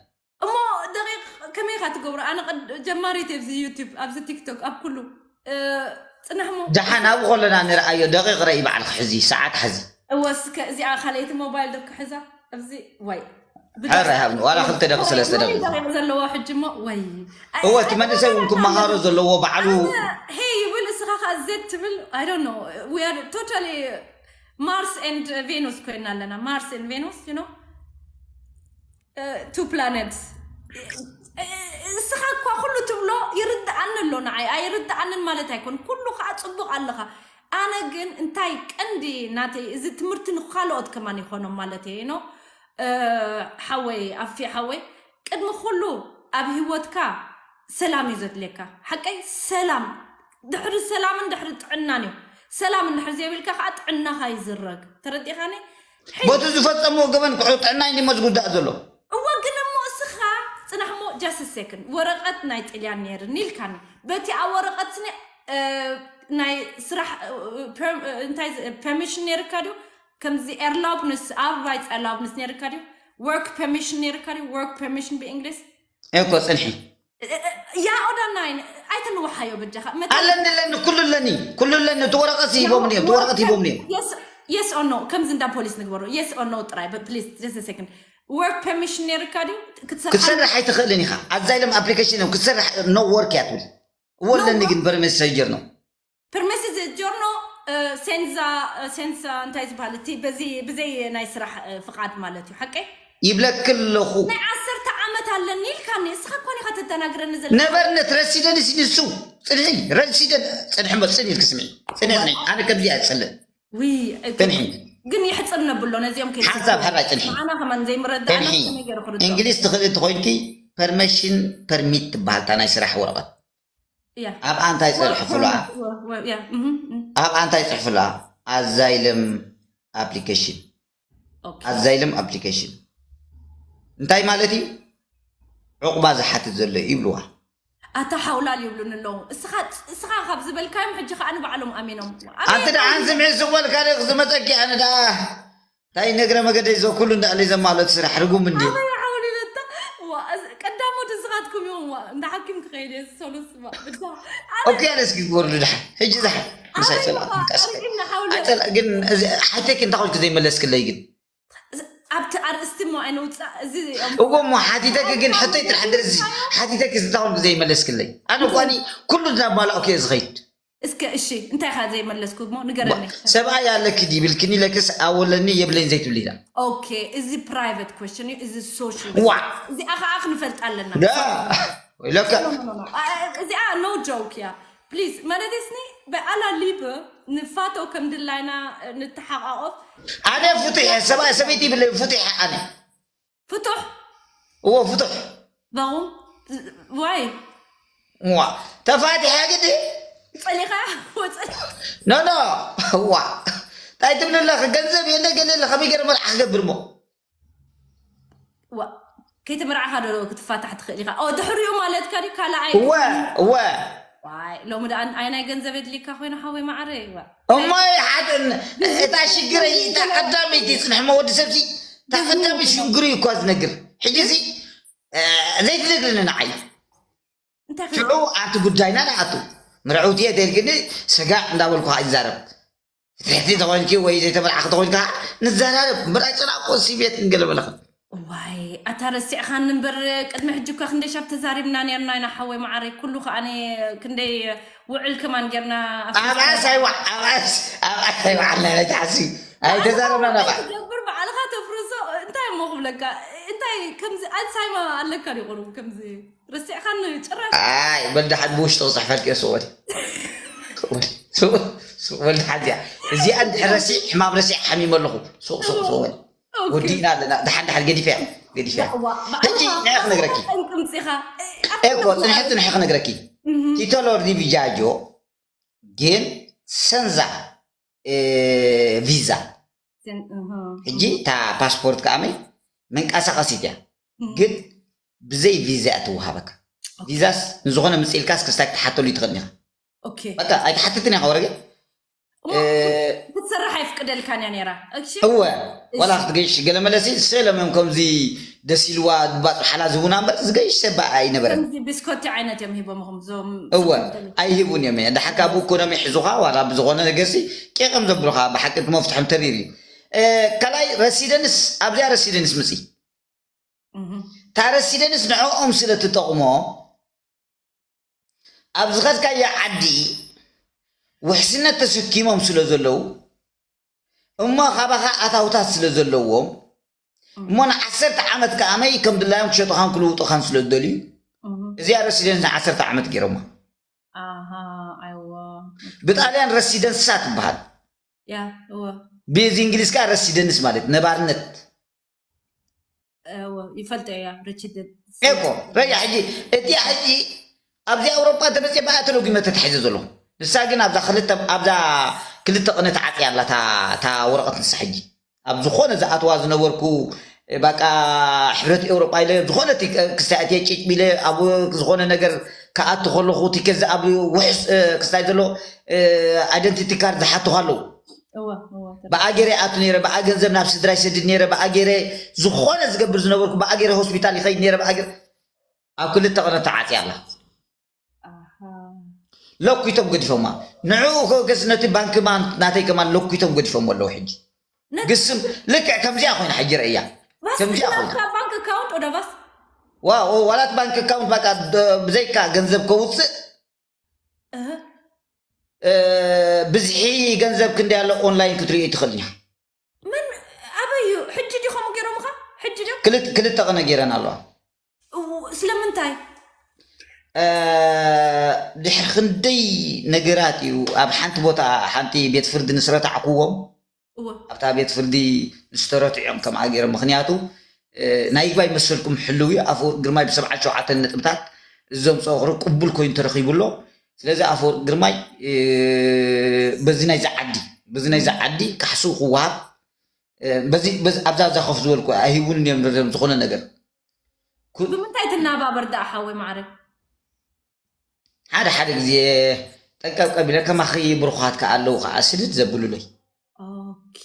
እሞ ደቂቅ ከመይ ኢኻ ትገብሮ ኣነ ጀማሪት ኣብዚ ዩቱብ ኣብዚ ቲክቶክ ኣብ ኩሉ ፅናሕሞ ደሓን ኣብኡ ከለና ንርኣዮ ደቂቕ ረኢ በዓልኪ ሕዚ ሰዓት ሕዚ እወ እስከ እዚኣ ካልኣይቲ ሞባይል ዶ ክሕዛ ኣብዚ ወይ ሓራ ይሃብኒ፣ ዋላ ክልተ ደቂ ሰለስተ ደቂ። ደቂቕ ዘለዎ ሕጂ እሞ ወይ እወ፣ እቲ መንእሰይ እውን ክመሃሮ ዘለዎ ባዕሉ። ሄይ ይብል፣ እስኻ ከኣ ዘት ትብል። I don't know, we are totally Mars and Venus ኮይና ኣለና። Mars and Venus, you know, two planets. እስኻ እኳ ኩሉ ትብሎ ይርድኣኒ ኣሎ፣ ንዓይ ኣይርድኣንን ማለት ኣይኮን፣ ኩሉ ከዓ ፅቡቅ ኣለኻ። ኣነ ግን እንታይ ቀንዲ ናተይ፣ እዚ ትምህርቲ ንካልኦት ከማን ይኾኖም ማለት እየ። ኖ ሓወይ፣ ኣፊ ሓወይ፣ ቅድሚ ኩሉ ኣብ ህይወትካ ሰላም እዩ ዘድልየካ። ሓቀይ ሰላም፣ ድሕሪ ሰላምን ድሕሪ ጥዕናን እዩ። ሰላም እንድሕር ዘይብልካ ከዓ ጥዕናኻ ይዝረግ። ተረዲኻኒ? በቲ ዝፈጸምዎ ገበን ክዑ ጥዕና እዩ ሞ ዝጉዳእ ዘሎ። እወ ግን እሞ እስኻ ፅናሕ እሞ just a second፣ ወረቐት ናይ ጥልያን ነይርኒ ኢልካኒ። በቲ ኣብ ወረቐት ስኒ ናይ ስራሕ እንታይ permission ነይርካ ድዩ? ከምዚ erlaubnis፣ Arbeitserlaubnis ነይርካ ድዩ? Work permission ነይርካ ድዩ? Work permission ብእንግሊዝ እኮ ጽንሒ ያ ኦዳናይን ኣይተንውሓዮ በጃኻ። መተ- ኣለኒ ኣለኒ፣ ኩሉ ኣለኒ፣ ኩሉ ኣለኒ። እቲ ወረቐት ሂቦምኒ እዮም፣ እቲ ወረቐት ሂቦምኒ እዮም። Yes, yes or no? ከምዚ እንዳ ፖሊስ ንግበሮ። Yes or no ጥራይ፣ but please, just a second. Work permission ነይርካ ድዩ? ክትሰርሕ ክትሰርሕ ኣይትኽእልን ኢኻ። ኣዛይለም application እዮም ክትሰርሕ፣ no work እያ ትብል። እወ ኣለኒ ግን permission ሰርጀር ነው። Permission ሰርጀር ነው። ሴንዛ ሴንዛ እንታይ ዝበሃል እቲ በዚ ብዘይ ናይ ስራሕ ፍቓድ ማለት እዩ። ሓቀይ ይብለክ ኣለኹ። ናይ ዓሰርተ ዓመት ኣለኒ ኢልካኒ። እስኻ እኮ ኢኻ ተተናግረኒ ዘለ ነበርነት ረሲደን ሲ ንሱ ጽንሒ ረሲደን ጽንሒ መጽን ኢልክ ስምዒ ጽንሒ ጽንሒ ኣነ ከምዚ ኣይጽልን ውይ ጽንሒ ግን ይሕጽር ነብሎ ነዚኦም ከ ሓንሳብ ሕራይ ጽንሒ ኣና ከማን ዘይምረዳእ ጽንሒ ነገር ክርዳ እንግሊዝ ትኽእል እንተኾይንኪ ፐርሚሽን ፐርሚት ትበሃል እታ ናይ ስራሕ ወረቐት ያ ኣብኣ እንታይ ጽሑፍላ ያ እህ ኣብኣ እንታይ ጽሑፍላ ኣዛይለም ኣፕሊኬሽን ኦኬ ኣዛይለም ኣፕሊኬሽን እንታይ ማለት እዩ ዕቑባ ዝሓትት ዘሎ እዩ ይብልዋ ኣታ ሓውላል ይብሉኒ ኣለዉ። እስኻ እስኻ ካብ ዝበልካዮም ሕጂ ከኣ ንባዕሎም ኣሚኖም ኣቲ ደሓን ስምዒ ስወል ካልእ ክዝመፀኪ ኣነ ደኣ እንታይ ነግረ መገደይ ዘኩሉ እንዳለ ዘማለት ስራሕ ርጉም እንዲ ኣበይ ሓውሊለታ ቀዳሞት ንስኻትኩም እዮም። ዋ እንዳ ሓኪም ክኸይድ እየ ዝሰሉስ ብዳ ኦኬ ኣነ እስኪ ክወርዱ ደሓን ሕጂ ዝሓ ምሳይ ፀላእ ምንቀስቀ ኣርኢና ሓውሊ ኣይፀላ ግን እዚ ሓይተኪ እንታይ ኮንክ ዘይመለስክለይ ግን ኣብቲ ኣርእስቲ እሞ ኣይነውፃእ እዚ እዮም እዎ እሞ ሓቲተኪ ግን ሕቶይ ጥራሕ ድረዚ ሓቲተኪ እንታይ ኮንክ ዘይመለስክለይ ኣነ እኳኒ ኩሉ እናማላእኩ እየ ዝኸይድ እስከ እሺ እንታይ ኢኻ ዘይመለስኩ እሞ ንገረኒ። ሰብኣይ ኣለኪ ዲብልክኒ ለክስ ኣወለኒ የብለኝ ዘይትብሊ ኢላ ኦኬ እዚ private question እዩ። እዚ social ዋ እዚኣ ከዓ ክንፈልጥ ኣለና። ዳ ወይለካ እዚኣ no joke እያ please። ማለት ስኒ ብኣላ ሊብ ንፋቶ ከም ድላይና ንተሓቃቆፍ ኣነ ፍቱሕ እየ ሰብኣይ ሰበይቲ ይብለ ፍቱሕ እየ ኣነ ፍቱሕ እዎ ፍቱሕ በቁም ዋይ ዋ ተፋቲሐ ግዲ ፀሊኻ ወፀ ኖ ኖ ዋ እንታይ ትብል ኣለኺ ገንዘብ የለ ገለ የለ ከመይ ገይረ መርዓ ክገብር ሞ ዋ ከይተመርዓኻ ዶ ክትፋታሕ ትኽእል ኢኻ? ኦ ድሕሪኡ ማለትካ ድዩ? ካልኣይ እወ እወ ዋይ ሎሚ ደኣ ኣይ ናይ ገንዘብ የድልየካ ኮይኑ ሓወይ ማዓረይ ዋ እማይ ሓደ እታ ሽግረይ እታ ቀዳመይቲ ፅንሕሞ ወዲ ሰብሲ እታ ቀዳመይቲ ሽግሩ እዩ እኳ ዝነግር ሕጂ እዚ ዘይትነግርኒ ንዓይ እንታይ ሽዑ ኣብቲ ጉዳይና ንኣቱ ምርዕውቲ እየ ተልክኒ ስጋዕ እንዳበልኩ ይዛረብ ትሕቲ ተኾይንኪ ወይ ዘይተመርዓኺ ተኾይንካ ንዘራረብ እምበር ኣይጨናቆ ሲቤት ንገለበለኸ ዋይ ኣታ ረሲዕኻኒ እምበር ቅድሚ ሕጂ እኳ ክንደይ ሻብ ተዛሪብና ነርና ኢና ሓወይ መዓረይ ኩሉ ከዓኒ ክንደይ ውዕል ከማን ጌርና ኣብኣስ ኣይዋ ኣብኣስ ኣብኣስ ኣይወዓልና ናይ ተዓሲ ኣይተዛረብና ናባ ትገብር ባዕልኻ ተፍርሶ እንታይ እሞ ክብለካ እንታይ ከምዚ ኣልሳይማ ኣለካ ዲቆሩ ከምዚ ረሲዕኻኒ ጭራሽ ኣይ በልድሓን ብውሽጢ ክፅሕፈልክ እየ ስወዲ ወልድሓን እዚኣ እዚኣ እንድሕር ረሲዕ ሕማም ረሲዕ ሓሚመ ኣለኹ ሱቕ ሱቕ ስወዲ ወዲእና ኣለና ድሓን ድሓን ገዲፈያ ገዲፈያ ሕጂ ንዐ ክነግረኪ ጠንቅምፂኻ እኮ ፅንሐ ፅንሐ ክነግረኪ ቲቶሎር ዲቪጃጆ ግን ሰንዛ ቪዛ ሕጂ እታ ፓስፖርት ከዓመይ መንቀሳቐሲት እያ ግን ብዘይ ቪዛ እያ ትወሃበካ ቪዛስ ንዝኾነ ምፅኢልካስ ክስታይ ክትሓተሉ ይትኽእል ኢኻ ኦኬ በቃ ኣይትሓትትን ኢኻ ወረገ ክትሰርሕ ኣይፍቅደልካን እያ ነይራ እሺ እወ ዋላ ክትገይሽ ገለ መለሲ ሰሎም እዮም ከምዚ ደስ ኢልዋ ባፅሓላ ዝህቡና እምበር ዝገይሽ ሰብ ኣይነበረን ከምዚ ብስኮቲ ዓይነት እዮም ሂቦም ኹም ዞም እወ ኣይህቡን እዮም እየ ደሓካ ብኢኮኖሚ ሒዙኻ ዋላ ብዝኾነ ነገርሲ ቄቕም ዘብሉኻ ብሓቂ እቲ መፍትሖም ተሪር እዩ ካልኣይ ረሲደንስ ኣብዚኣ ረሲደንስ ምፂ እታ ረሲደንስ ንዕኦም ስለ ትጠቕሞ ኣብ ዝኸድካዮ ዓዲ ውሕስነት ተሰኪሞም ስለ ዘለዉ እሞ ካባኻ ኣታውታት ስለ ዘለዎም እሞ ንዓሰርተ ዓመት ከኣመይ ከም ድላዮም ክሸጡኻን ክልውጡኻን ስለ ዝደልዩ እዚኣ ረሲደንስ ንዓሰርተ ዓመት ገይሮማ። ኣሃ ኣይዋ ብጣልያን ረሲደንሳ ትበሃል። ያ እወ ብዚ እንግሊዝ ከዓ ረሲደንስ ማለት ነባርነት። እወ ይፈልጦ እያ። ረችደን እኮ ረያ ሕጂ እቲያ ሕጂ ኣብዚ ኣውሮጳ ተመፅአ ብኣ ተለጉመ ተታሒዘ ዘለኹ። ንሳ ግን ኣብዛ ክልተ ኣብዛ ክልተ ቅነ ተዓፅያ ኣላ እታ እታ ወረቐት ንሳ ሕጂ ኣብ ዝኾነ ዝኣትዋ ዝነበርኩ በቃ ሕብረት ኤውሮጳ ኢለ ዝኾነ ቲ- ክስታይ ኣትየ ጭጭ ኢለ ኣብ ዝኾነ ነገር ክኣቱ ከለኹ ቲኬት ዝኣብ ውሕስ ክስታይ ዘሎ ኣይደንቲቲ ካርድ ዝሓትኹ ኣለዉ። እወ እወ ብኣገረ ኣቱ ነረ ብኣ ገንዘብ ናብ ስድራ ይሰድድ ነረ ብኣገረ ዝኾነ ዝገብር ዝነበርኩ ብኣገረ ሆስፒታል ይኸይድ ነረ ብኣገር ኣብ ክልተ ቅነ ተዓፅያ ኣላ። ኣሃ ለኩቶም ገዲፎማ ንዕኡ ከገስ ነቲ ባንክ ማን ናተይ ከማን ለኩቶም ገዲፎም ኣለዉ። ሕጂ ነት- ግስም ልክዕ ከምዚኣ ኮይና ሕጂ ርእያ ባስ ከምዚኣ ኮይና ናትካ ባንክ ኣካውንት ኦዳ ባስ ዋው ዋላት ባንክ ኣካውንት በቃ ደ- ብዘይካ ገንዘብ ከውፅእ እህ እ፣ ብዝሒ ገንዘብ ክንደይ ኣሎ ኦንላይን ክትሪኦ ትኽእል ኢኻ። ምን ኣበይ እዩ ሕጂ ዲኾም ገይሮምኻ? ሕጂ ዲዮም ክልተ ክልተ ቅነ ገይረን ኣለዋ። እው፣ ስለምንታይ? እ፣ ድሕሪ ክንደይ ነገራት እዩ ኣብ ሓንቲ ቦታ ሓንቲ ቤት ፍርዲ ንስረታዕኩዎም እወ ኣብታ ቤት ፍርዲ ዝተረትዖም ከምኣ ገይሮም። ምክንያቱ እ፣ ናይ ይግባይ መሰልኩም ሕልው እዩ። ኣፈወርቂ ግርማይ ብሰብዓን ሸውዓተን ነጥብታት እዞም ፀወኽሪ ቅቡል ኮይኑ ተረኺቡ ኣሎ። ስለዚ ኣፈወርቂ ግርማይ እ፣ በዚ ናይዚ ዓዲ በዚ ናይዚ ዓዲ ካሕስኡ ክወሃብ እ፣ በዚ በዚ ኣብዛ ኣብዛ ኮፍ ዝበልኩ ኣይህቡን እዮም ንብረቶም ዝኾነ ነገር ኩ- ብምንታይ ትናባበር ደኣ ሓወይ ማዕረ? ሓደ ሓደ ግዜ ጠንቀብቀብ ኢለ ከማኺ ብሩኻት ከኣ ኣለዉ ከዓ ስድድ ዘብሉለይ ኦኬ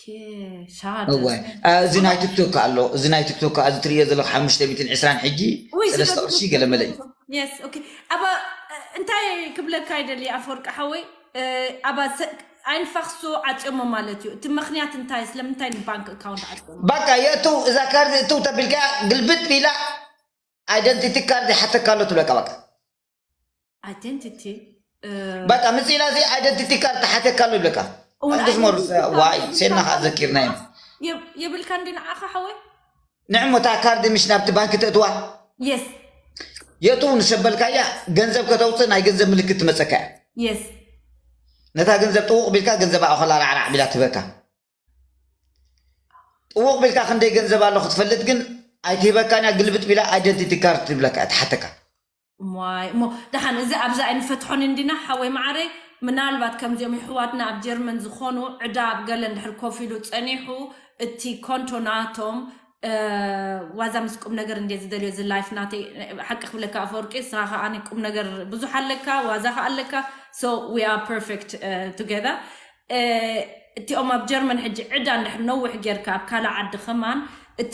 ሻድ እወ እ፣ እዚ ናይ ቲክቶክ ኣሎ እዚ ናይ ቲክቶክ እዚ ትርእዮ ዘለኹ ሓሙሽተ ሚእትን ዕስራን ሕጂ ውይ ሰለስተ ቅርሺ ገለመለ እዩ። የስ ኦኬ ኣባ እንታይ ክብለካ ይደሊ ኣፈወርቂ ሓወይ እ፣ ኣባ ሰ- ኣይንፋክሶ ዓፅዮሞ ማለት እዩ። እቲ ምክንያት እንታይ ስለምንታይ ንባንክ ኣካውንት ዓፅዮሞ? በቃ የእትው እዛ ካርድ እትው ተቢልካ ግልብጥ ቢላ ኣይደንቲቲ ካርድ ይሓተካ ኣሎ ትብለካ። በቃ ኣይደንቲቲ በቃ ምፅኢላ እዚ ኣይደንቲቲ ካርድ ተሓተካ ኣሎ ይብለካ። እንግስ መሩስ ዋይ ሴና ከዓ ዘኪርና እዮም። የብልካ እንዲ ንዓኻ ሓወይ ንዕሞ እታ ካርድ ምሽ ናብቲ ባንክ ተእትዋ የስ የእትው ንሰበልካያ ገንዘብ ከተውፅእ ናይ ገንዘብ ምልክት ትመፀካ እያ። የስ ነታ ገንዘብ ጥውቕ ቢልካ ገንዘብ ኣኸላ ራዕራዕ ቢላ ትህበካ። ጥውቕ ቢልካ ክንደይ ገንዘብ ኣሎ ክትፈልጥ ግን ኣይትህበካን እያ። ግልብጥ ቢላ ኣይደንቲቲ ካርድ ትብለካ እያ ትሓተካ። ዋይ እሞ ደሓን እዚ ኣብዚ ኣይንፈትሖን እንዲና ሓወይ ማዓረይ። ምናልባት ከምዚኦም ይሕዋትና ኣብ ጀርመን ዝኾኑ ዕዳ ኣብ ገለ እንድሕር ኮፍ ኢሉ ፀኒሑ እቲ ኮንቶ ናቶም እ፣ ዋዛ ምስ ቁም ነገር እንደ ዝደልዮ እዚ ላይፍ ናተይ ሓቂ ክብለካ ኣፈወርቂ ስኻ ከኣ ቁም ነገር ብዙሕ ኣለካ ዋዛ ከኣ ኣለካ so we are perfect together እቲኦም ኣብ ጀርመን ሕጂ ዕዳ እንድሕር ነውሕ ጌርካ ኣብ ካልእ ዓዲ ከማን እቲ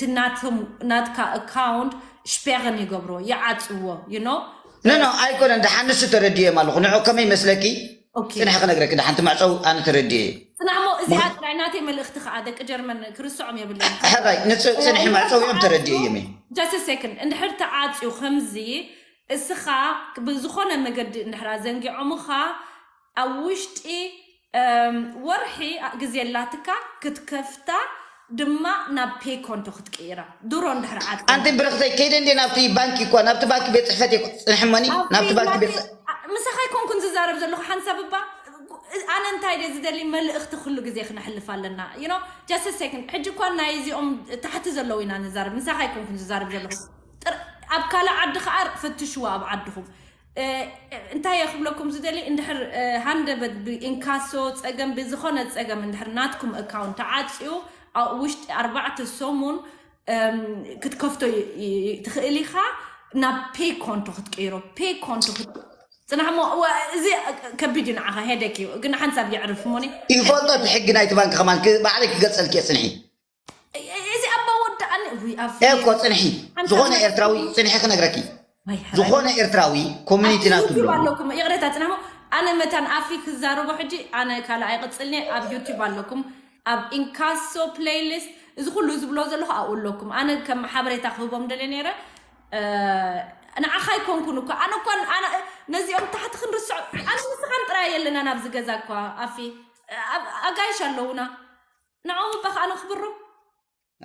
ናትካ ኣካውንት ሽፔርን ይገብሮ ይዓፅዎ you know ኖ ኖ ኣይኮነን። ደሓን ንሱ ተረዲኦም ኣለኹ ንዑ ከመይ መስለኪ ኦኬ ፅንሒ ክነግረኪ ደሓን ትመዕፀው ኣነ ተረዲኤ እዩ። ፅናሕሞ እዚኣ ጥራይ ናተይ መልእኽቲ ከዓ ደቂ ጀርመን ክርስዖም የብለኒ ሕራይ ንፅ- ፅንሒ መዕፀው እዮም ተረዲኤ እዮም። just second እንድሕር ተዓፅዩ ከምዚ እስኻ ብዝኾነ መገዲ እንድሕር ኣዘንጊዖምኻ ኣብ ውሽጢ እም፣ ወርሒ ግዜ ኣላትካ ክትከፍታ ድማ ናብ ፔ ኮንቶ ክትቅይራ ድሮ እንድሕር ዓፂ ኣንቲ ብርኽተይ ከይደ እንዴ ናብቲ ባንኪ እኳ ናብቲ ባንኪ ቤት ፅሕፈት እየ ፅንሕመኒ ናብቲ ባንኪ ቤት ፅሕፈት ምሳኻ ኣይኮንኩን ዝዛረብ ዘለኹ ሓንሳብ እባ ኣነ እንታይ ደ ዝደሊ መልእኽቲ ኩሉ ግዜ ክነሕልፍ ኣለና you know just second ሕጂ እኳ ናይ እዚኦም ታሕቲ ዘለዉ ኢና ንዛረብ ምሳኻ ኣይኮንኩን ዝዛረብ ዘለኹ ጥር- ኣብ ካልእ ዓዲ ከዓ ፈትሽዋ ኣብ ዓድኹም እ፣ እንታይ እየ ክብለኩም ዝደሊ እንድሕር እ፣ ሃንደበት ብኢንካሶ ፀገም ብዝኾነ ፀገም እንድሕር ናትኩም ኣካውንት ተዓፅዩ ኣብ ውሽጢ ኣርባዕተ ሰሙን እም፣ ክትከፍቶ ይ- ይ- ትኽእል ኢኻ ናብ ፔ ኮንቶ ክትቀይሮ ፔ ኮንቶ ክት- ፅናሕ ሞ ወ- እዚ ከቢድ እዩ ንዓኻ ሄደክ እዩ ግን ሓንሳብ የዕርፍ ሞኒ ይፈልጦ እቲ ሕጊ ናይቲ ባንክ ከማን ክ- ባዕለይ ክገልፀልክ እየ ፅንሒ እዚ ኣባ ወዳኣኒ ውይ ኣብ እኮ ፅንሒ ዝኾነ ኤርትራዊ ፅንሒ ክነግረኪ ዝኾነ ኤርትራዊ ኮሚኒቲ ናቱ ዩቱብ ኣለዎ ኣለኩም ይቕሬታ ፅናሞ ኣነ መታን ኣፊ ክዛረቦ ሕጂ ኣነ ካልእ ኣይቕፅልኒ ኣብ ዩቱብ ኣለኩም ኣብ ኢንካሶ ፕሌይሊስት እዚ ኩሉ ዝብሎ ዘለኹ ኣብኡ ኣለኩም። ኣነ ከም ሓበሬታ ክህቦም ደልየ ነይረ። ንዓኻ ኣይኮንኩን እኮ ኣነ እኳ ኣነ ነዚኦም ታሕቲ ክንርስዖ ኣነ ንስኻን ጥራይ የለናን ኣብዚ ገዛ እኳ። ኣፊ ኣጋይሽ ኣለውና። ንዕኦም እባ ከኣ ነኽብሮም።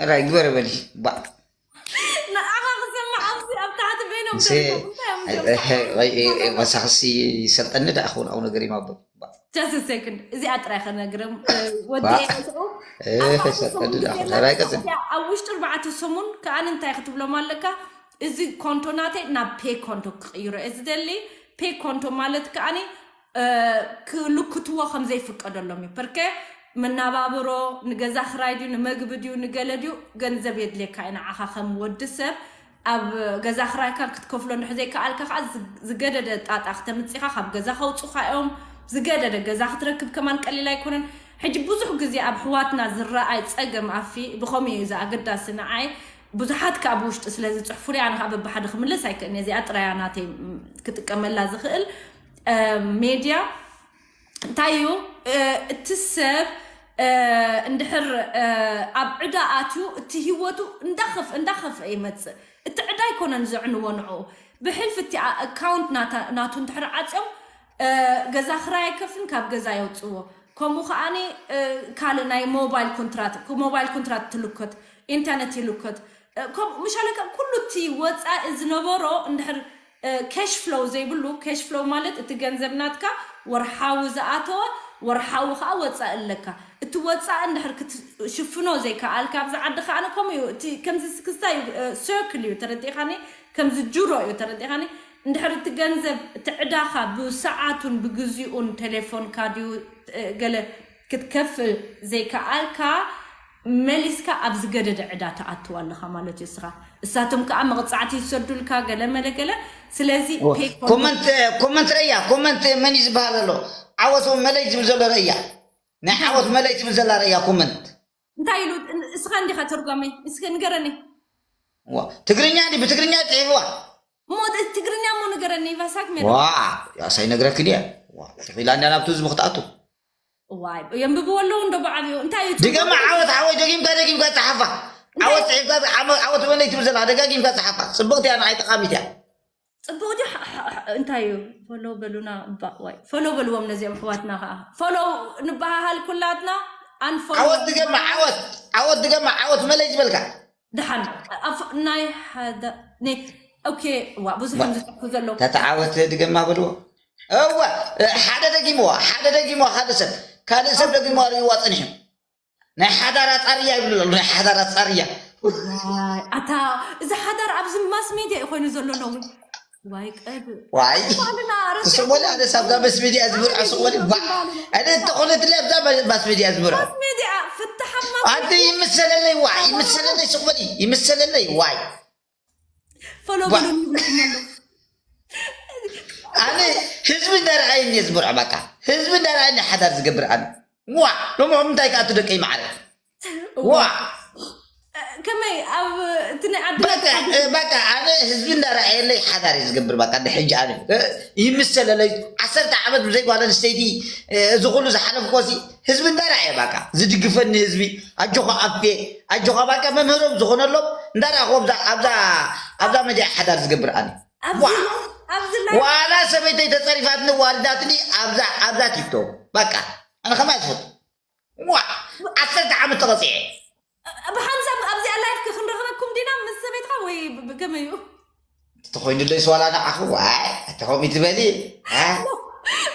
ራይ ግበር በሊ። ባ ንዓኻ ክሰምዕ ኣብዚ ኣብ ታሕቲ በይኖም መሳክሲ ይሰልጠኒ ደኣ ክውን ኣብኡ ነገር ይማበ። Just a second። እዚኣ ጥራይ ከነግርም ወዲ ሰልጠኒ ደኣ ክውን ራይ ቀጽል። ኣብ ውሽጢ ኣርባዕተ ሰሙን ከኣን እንታይ ክትብሎም ኣለካ? እዚ ኮንቶ ናተይ ናብ ፔ ኮንቶ ክቕይሮ እየ ዝደሊ። ፔ ኮንቶ ማለት ከኣኒ ክልክትዎ ከም ዘይፍቀደሎም እዩ። ፐርከ መናባብሮ ንገዛ ክራይ ድዩ ንመግቢ ድዩ ንገለ ድዩ ገንዘብ የድልየካ እዩ። ንዓኻ ከም ወዲ ሰብ ኣብ ገዛ ክራይካ ክትከፍሎ እንድሕ ዘይከኣልካ ከዓ ዝገደደ ጣጣ ክተምፅኻ ካብ ገዛ ከውፁኻ እዮም። ዝገደደ ገዛ ክትረክብ ከማን ቀሊል ኣይኮነን። ሕጂ ብዙሕ ግዜ ኣብ ኣሕዋትና ዝረኣይ ፀገም ኣፊ ብኸምኡ እዩ እዚ ኣገዳሲ ንዓይ። ብዙሓት ከዓ ብውሽጢ ስለ ዝፅሕፉ ኣነ ከዓ በብሓደ ክምልስ ኣይክእልን እየ። እዚኣ ጥራያ ናተይ ክጥቀመላ ዝኽእል ሜድያ እንታይ እዩ? እቲ ሰብ እንድሕር ኣብ ዕዳ ኣትዩ እቲ ህይወቱ እንዳኸፍአ ይመፅእ። እቲ ዕዳ ኣይኮነን ዘዕንዎ ንዕኡ። ብሕልፊ እቲ ኣካውንት ናቱ እንድሕር ዓፅዮም ገዛ ክራይ ኣይከፍልን፣ ካብ ገዛ የውፅዎ። ከምኡ ከዓኒ ካልእ ናይ ሞባይል ኮንትራት ሞባይል ኮንትራት ትልከት ኢንተርነት ይልከት። ምሻለ ኩሉ እቲ ወፃኢ ዝነበሮ እንድሕር cash flow ዘይብሉ፣ cash flow ማለት እቲ ገንዘብ ናትካ ወርሓዊ ዝኣተወ ወርሓዊ ከዓ ወፃኢ ኣለካ። እቲ ወፃኢ እንድሕር ክትሽፍኖ ዘይከኣልካ ኣብዚ ዓዲ ከዓ ከምኡ እዩ። እቲ ከምዚ ክስታይ circle እዩ ተረዲእካኒ፣ ከምዚ ጅሮ እዩ ተረዲእካኒ። እንድሕር እቲ ገንዘብ እቲ ዕዳኻ ብሰዓቱን ብግዚኡን ቴሌፎንካ ድዩ ገለ ክትከፍል ዘይከኣልካ መሊስካ ኣብ ዝገደደ ዕዳ ትኣትው ኣለኻ ማለት እዩ። እስኻ እሳቶም ከዓ መቕፃዕቲ ይሰዱልካ ገለ መለ ገለ። ስለዚ ኮመንት ኮመንት ረያ ኮመንት መን እዩ ዝበሃል ኣሎ? ዓወት መለይ ዝብል ዘሎ ረያ ናይ ዓወት መለይ ዝብል ዘላ ረያ ኮመንት እንታይ ኢሉ? እስኻ እንዲኻ ተርጓመይ እስከ ንገረኒ። ትግርኛ ዲ ብትግርኛ ፅሒፍዋ እሞ ትግርኛ እሞ ንገረኒ። ቫሳክ ሜ ዋ ያሳይ ነግረክ ድያ ኢላ እንዳ ናብቲ ህዝቢ ክትኣቱ ዋይ የንብብዎ ኣለዉ እንዶ ብዓብዩ እንታይ እዩ ድገማ ዓወት ዓወት ደጊምካ ደጊምካ ፀሓፋ ዓወት ፅሒፍካ ዓወት በለይ ትብል ዘለካ ደጋጊምካ ፀሓፋ ፅብቕቲ እያ ንዓይ ጠቃሚት እያ ፅቡቅ ድዩ እንታይ እዩ ፈሎ በሉና እባ ዋይ ፈሎ በልዎም ነዚኦም ኣሕዋትና ከዓ ፈሎ ንበሃሃል ኩላትና ኣንፈሎ ዓወት ድገማ ዓወት ዓወት ድገማ ዓወት መለይ ዝበልካ ድሓን ናይ ሓደ ኦኬ ዋ ብዙሕ እዮም ዝፅሕፉ ዘለዉ ተተዓወት ድገማ በልዎ እወ ሓደ ደጊምዋ ሓደ ደጊምዋ ካልእ ሰብ ካልእ ሰብ ደጊምዋ ርእይዋ ፀኒሑ ናይ ሓዳር ኣፃርያ ይብሉ ኣለዉ ናይ ሓዳር ኣፃርያ ኣታ እዚ ሓዳር ኣብዚ ማስ ሜድያ እዩ ኮይኑ ዘሎ ነውን ዋይ ቀብ ዋይ ስሞሊ ኣነስ ኣብዛ ማስ ሜድያ ዝምርዖ ስሞሊ ባ ኣነ እንተኾነትለ ኣብዛ ማስ ሜድያ ዝምርዖ ሜድያ ፍትሓማ ኣንቲ ይምሰለለይ ዋይ ይምሰለለይ ስሞሊ ይምሰለለይ ዋይ ፈሎ በሉን ይብለኩም ኣሎ ኣነ ህዝቢ እንዳረኣየኒ እየ ዝምርዖ በቃ ህዝቢ እንዳረኣየኒ ሓዳር ዝገብር ኣነ ዋ ሎሚ ምንታይ ከኣቱ ደቀይ ማዕረ ዋ ከመይ ኣብ እቲ ናይ ዓድና በቃ ኣነ ህዝቢ እንዳረኣየለይ ሓዳር እዩ ዝገብር በቃ ድሕጂ ኣነ ይምሰለለይ ዓሰርተ ዓመት ብዘይ ጓል ኣንስተይቲ እዚ ኩሉ ዝሓለፍኮሲ ህዝቢ እንዳረኣየ በቃ ዝድግፈኒ ህዝቢ ኣጆኻ ኣፌ ኣጆኻ በቃ መምህሮም ዝኾነሎም እንዳረኣኹ ኣብዛ ኣብዛ ኣብዛ መድያ ሓዳር ዝገብር ኣነ ኣብዚ ኣብዚ ላይ ዋላ ሰበይተይ ተፀሪፋትኒ ዋሪዳትኒ ኣብዛ ኣብዛ ቲክቶክ በቃ ኣነ ከማይ ትፈቱ ዋ ዓሰርተ ዓመት ተቐፂዐ ብሓንሳብ ኣብዚኣ ላይፍ ክንረኽበኩም ዲና ምስ ሰበይትካ ወይ ብከመይ እዩ ተኾይኑለይ ስዋላ ንዓኹ ዋይ ተኸሚ ትበሊ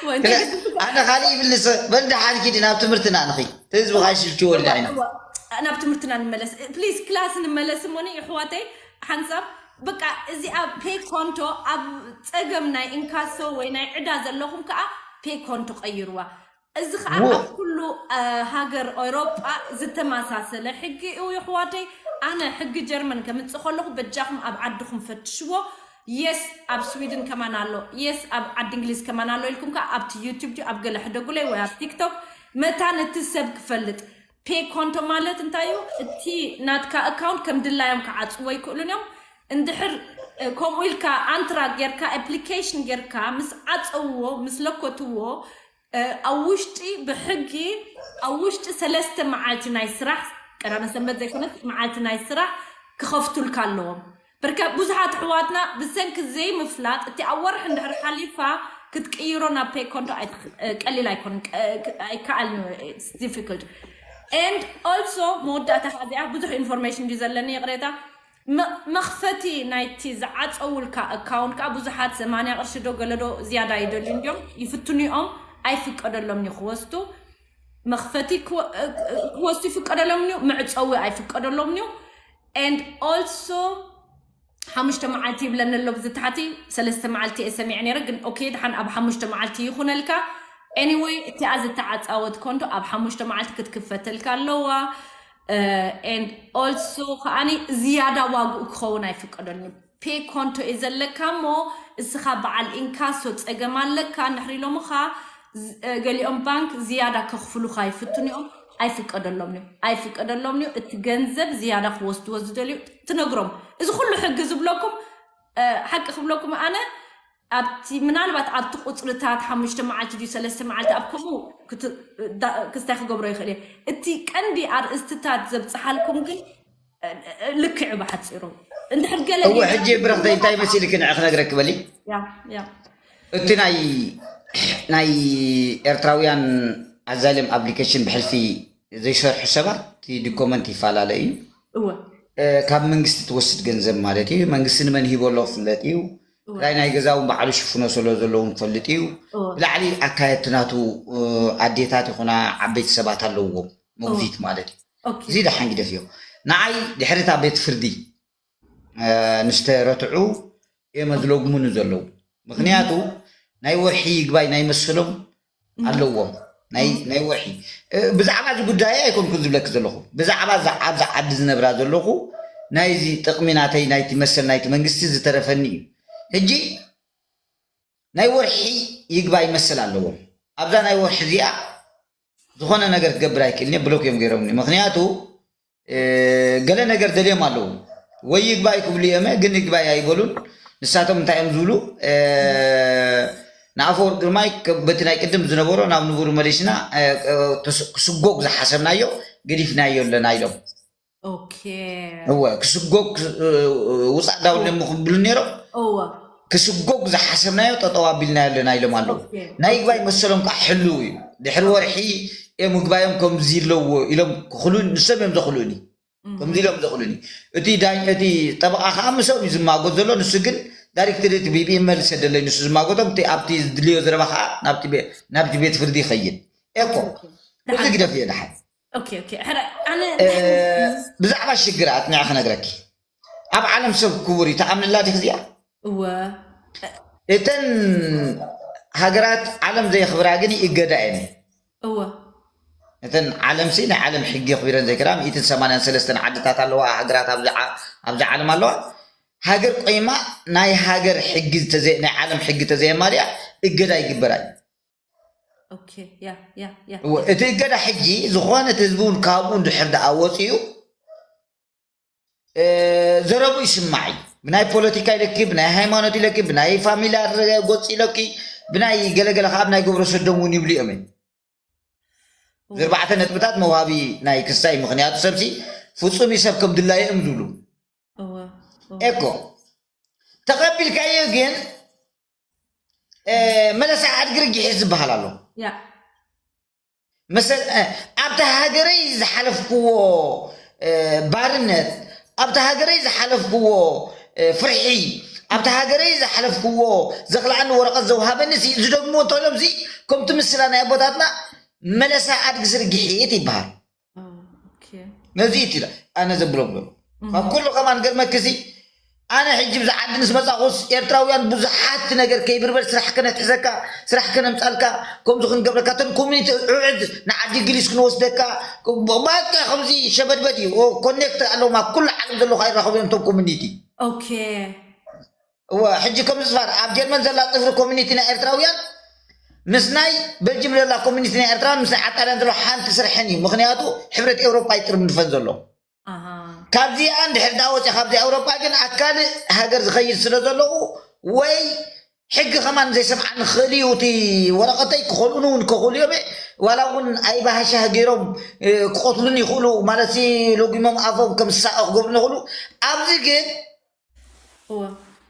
ወይ እንታይ ኣነ ካሊእ ይብልስ በል ደሓን ኪዲ ናብ ትምህርትና ንኺ ህዝቢ ካይስልችወልና ኢና ናብ ትምህርትና ንመለስ ፕሊዝ ክላስ ንመለስ እሞኒ ይሕዋተይ ሓንሳብ በቃ እዚኣ ፔ ኮንቶ ኣብ ፀገም ናይ እንካሶ ወይ ናይ ዕዳ ዘለኹም ከዓ ፔ ኮንቶ ቀይርዋ እዚ ከዓ ኣብ ኩሉ ሃገር ኤውሮጳ ዝተመሳሰለ ሕጊ እዩ ይሕዋተይ ኣነ ሕጊ ጀርመን ከምፅእ ከለኹ በጃኹም ኣብ ዓድኹም ፈትሽዎ የስ ኣብ ስዊድን ከማን ኣሎ የስ ኣብ ዓዲ እንግሊዝ ከማን ኣሎ ኢልኩም ከዓ ኣብቲ ዩቱብ ድዩ ኣብ ገለ ሕደጉለይ ወይ ኣብ ቲክቶክ መታን እቲ ሰብ ክፈልጥ ፔ ኮንቶ ማለት እንታይ እዩ እቲ ናትካ ኣካውንት ከም ድላዮም ክዓፅዎ ይክእሉን እዮም እንድሕር ከምኡ ኢልካ ኣንትራ ጌርካ ኣፕሊኬሽን ጌርካ ምስ ዓፀውዎ ምስ ለኮትዎ ኣብ ውሽጢ ብሕጊ ኣብ ውሽጢ ሰለስተ መዓልቲ ናይ ስራሕ ቀዳመ ሰንበት ዘይኮነስ መዓልቲ ናይ ስራሕ ክኸፍቱልካ ኣለዎም። በርካ ብዙሓት ኣሕዋትና ብሰንኪ ዘይምፍላጥ እቲ ኣብ ወርሒ እንድሕር ሓሊፋ ክትቅይሮ ናብ ፔ ኮንቶ ኣይትኽ- እ፣ ቀሊል ኣይኮን እ፣ ክ- ኣይከኣልን difficult and also መወዳእታ ኸዚኣ ብዙሕ ኢንፎርሜሽን ድዩ ዘለኒ ይቕሬታ መ- መኽፈቲ ናይቲ ዝዓፀውልካ ኣካውንት ከዓ ብዙሓት ሰማንያ ቅርሺ ዶ ገለ ዶ ዝያዳ ይደልዩ እንዲዮም ይፍትኑ እዮም ኣይፍቀደሎም እዩ ክወስዱ መኽፈቲ ክወ- እ- እ- ክወስዱ ይፍቀደሎም እዩ ምዕፀዊ ኣይፍቀደሎም እዩ and also ሓሙሽተ መዓልቲ ይብለኒ ኣሎ ብዝታሕቲ ሰለስተ መዓልቲ እየ ሰሚዐ ነይረ ግን okay ድሓን ኣብ ሓሙሽተ መዓልቲ ይኹነልካ anyway እቲኣ ዝተዓፃወት ኮንቶ ኣብ ሓሙሽተ መዓልቲ ክትክፈተልካ ኣለዋ and also ከዓኒ ዝያዳ ዋግኡ ክኸውን ኣይፍቀደልኒ ፔ ኮንቶ እዩ ዘለካ እሞ እስኻ በዓል ኢንካሶ ፀገም ኣለካ እንድሕር ኢሎምኻ ገሊኦም ባንክ ዝያዳ ከኽፍሉኻ ይፍትኑ እዮም ኣይፍቀደሎም እዩ ኣይፍቀደሎም እዩ እቲ ገንዘብ ዝያዳ ክወስድዎ ዝደልዩ ትነግሮም እዚ ኩሉ ሕጊ ዝብለኩም ሓቂ ክብለኩም ኣነ ኣብቲ ምናልባት ኣብቲ ቁፅርታት ሓሙሽተ መዓልቲ ድዩ ሰለስተ መዓልቲ ኣብ ከምኡ ክስታይ ክገብሮ ይኽእል እየ እቲ ቀንዲ ኣርእስትታት ዘብፅሓልኩም ግን ልክዕ ብሓፂሩ እንድሕር ገለ እወ ሕጂ ብረኽተይ እንታይ መሲልክ ንዕ ክነግረክ በሊ ያ ያ እቲ ናይ ናይ ኤርትራውያን ኣዛልም ኣፕሊኬሽን ብሕልፊ ዘይሰርሑ ሰባት እቲ ዶኮመንት ይፈላለ እዩ እወ እ፣ ካብ መንግስቲ ትወስድ ገንዘብ ማለት እዩ መንግስቲ ንመን ሂቦ ኣሎ ክፍለጥ እዩ ክራይ ናይ ገዛ እውን ባዕሉ ሽፍኖ ስለ ዘለውን ክፈልጥ እዩ እወ ብላዕሊ ኣካየድቲ ናቱ እ፣ ኣዴታት ይኹና ዓበይቲ ሰባት ኣለውዎም መጉዚት ማለት እዩ ኦኬ እዚ ደሓን ግደፍዮ ንዓይ ድሕሪ እታ ቤት ፍርዲ እ፣ ንስተረትዑ እዮም ዝለጉሙኒ ዘለዉ ምክንያቱ ናይ ወርሒ ይግባይ ናይ መሰሎም ኣለዎም ናይ ናይ ወርሒ እ፣ ብዛዕባ እዚ ጉዳይ ኣይኮንኩን ዝብለክ ዘለኹ ብዛዕባ እዛ ኣብዚ ዓዲ ዝነብራ ዘለኹ ናይዚ ጥቕሚ ናተይ ናይቲ መሰል ናይቲ መንግስቲ ዝተረፈኒ እዩ ሕጂ ናይ ወርሒ ይግባይ መሰል ኣለዎም ኣብዛ ናይ ወርሒ እዚኣ ዝኾነ ነገር ክገብር ኣይክእልን እየ ብሎክ እዮም ገይሮምኒ ምክንያቱ እ፣ ገለ ነገር ደልዮም ኣለዉ ወይ ይግባይ ክብሉ እዮም ግን ይግባይ ኣይበሉን ንሳቶም እንታይ እዮም ዝብሉ እ፣ ንኣፈወርቅ ግርማይ ከ- በቲ ናይ ቅድም ዝነበሮ ናብ ንቡሩ መሊስና እ፣ እ፣ ተስ- ክስጎግ ዝሓሰብናዮ ገዲፍናዮ ኣለና ኢሎም ኦኬ እወ ክስጎግ እ፣ ውፃእ ዳውድሞ ክብሉ ነይሮም እወ ክስጎግ ዝሓሰብናዮ ጠጠው ኣቢልናዮ ኣለና ኢሎም ኣለዉ ኦኬ። ናይ ይግባይ መሰሎም ከዓ ሕልው እዩ ድሕሪ ወርሒ እዮም ምግባዮም ከምዚ ኣለዎ ኢሎም ክኽሉ ንሶም እዮም ዘኽሉኒ ከምዚ ኢሎም ዘኽሉኒ እቲ ዳኝ እቲ ጠበቃ ከዓ ምሶም እዩ ዝማጎት ዘሎ ንሱ ግን ዳይሬክትሪ እቲ ብኢሜል ዝሰደለይ ንሱ ዝማጎቶም እቲ ኣብቲ ዝድልዮ ዘረባ ከዓ ናብቲ ቤ- ናብቲ ቤት ፍርዲ ይኸይድ ኤኮ እዚ ግደፍ እየ ድሓን ኦኬ ኦኬ ሕረ ኣነ እ፣ ብዛዕባ ሽግራት ንዓ ክነግረኪ ኣብ ዓለም ሰብ ክቡር እዩ ተኣምንላ ዲክ እዚኣ እወ እተን ሃገራት ዓለም ዘየኽብራ ግን ይእገዳ እየን እወ እተን ዓለም ሲ ናይ ዓለም ሕጊ የኽቢረን ዘይክራ ሚእትን ሰማንያን ሰለስተን ዓድታት ኣለዋ ሃገራት ኣብዚ ዓ- ኣብዚ ዓለም ኣለዋ ሃገር ቆይማ ናይ ሃገር ሕጊ ተዘ- ናይ ዓለም ሕጊ ተዘየማልያ እገዳ ይግበራ እዩ ኦኬ ያ ያ ያ እወ፣ እቲ እገዳ ሕጂ ዝኾነ እቲ ህዝቢ እውን ካብኡ እንድሕር ደኣ ወፂኡ እ፣ ዘረቡ ይስማዕ እዩ ብናይ ፖለቲካ ኢለኪ ብናይ ሃይማኖት ኢለኪ ብናይ ፋሚላ ጎፂ ኢለኪ ብናይ ገለገለ ከዓ ብናይ ግብረ ሰዶም እውን ይብሉ እዮም እዮም ዝርባዕተ ነጥብታት መውሃቢ ናይ ክስታይ ምክንያቱ ሰብሲ ፍፁም እዩ ሰብ ከም ድላየ እዮም ዝብሉ እወ ኤኮ ተቐቢልካዮ ግን እ፣ መለሳ ኣድግርጊሕ ዝበሃል ኣሎ ያ መሰል እ፣ ኣብቲ ሃገረይ ዝሓለፍክዎ እ፣ ባርነት ኣብቲ ሃገረይ ዝሓለፍክዎ እ፣ ፍርሒ ኣብቲ ሃገረይ ዝሓለፍክዎ ዘኽልኣኒ ወረቐት ዘውሃበኒ ሲ ዝደግሞ እንተሎም ሲ ከምቲ ምስላ ናይ ኣቦታትና መለሳ ኣድጊ ስርጊሒት ይበሃል ኦኬ ነዚ እቲ ኣነ ዘብሎ ብሎ ካብ ኩሉ ከማን ገርመክሲ ኣነ ሕጂ ብዛ ዓዲ ምስ መጻኹስ ኤርትራውያን ብዙሓት ነገር ከይብርበር ስራሕ ከነትሕዘካ ስራሕ ከነምጻልካ ከምዚ ክንገብረካ እተን ኮሚኒቲ ዕዕድ ንዓዲ እንግሊዝ ክንወስደካ ባቃ ከምዚ ሸበድበድ እዩ ኮኔክት ኣለውማ ኩሉ ዓለም ዘለኹ ኣይራኸቡ እዮም እቶም ኮሚኒቲ ኦኬ እወ ሕጂ ከም ዝፋር ኣብ ጀርመን ዘላ ፅፍሪ ኮሚኒቲ ናይ ኤርትራውያን ምስ ናይ በልጅም ዘላ ኮሚኒቲ ናይ ኤርትራውያን ምስ ናይ ዓጣልያን ዘሎ ሓንቲ ስርሕን እዩ ምክንያቱ ሕብረት ኤውሮጳ ይጥርምንፈን ዘሎ ኣሃ ካብዚኣ እንድሕር ዳ ወፂ ካብዚ ኣውሮጳ ግን ኣካል ሃገር ዝኸይድ ስለ ዘለኹ ወይ ሕጊ ከማን ዘይሰምዓ ንኽእል እዩ እቲ ወረቐተይ ክኸልኡን እውን ከኽእሉ እዮም ዋላ እውን ኣይባሃሻህ ገይሮም ክቆትሉን ይኽእሉ ማለት ሲ፣ ለጉሞም ኣፎም ከም ሳኦ ክገብሩን ይኽእሉ። ኣብዚ ግን እወ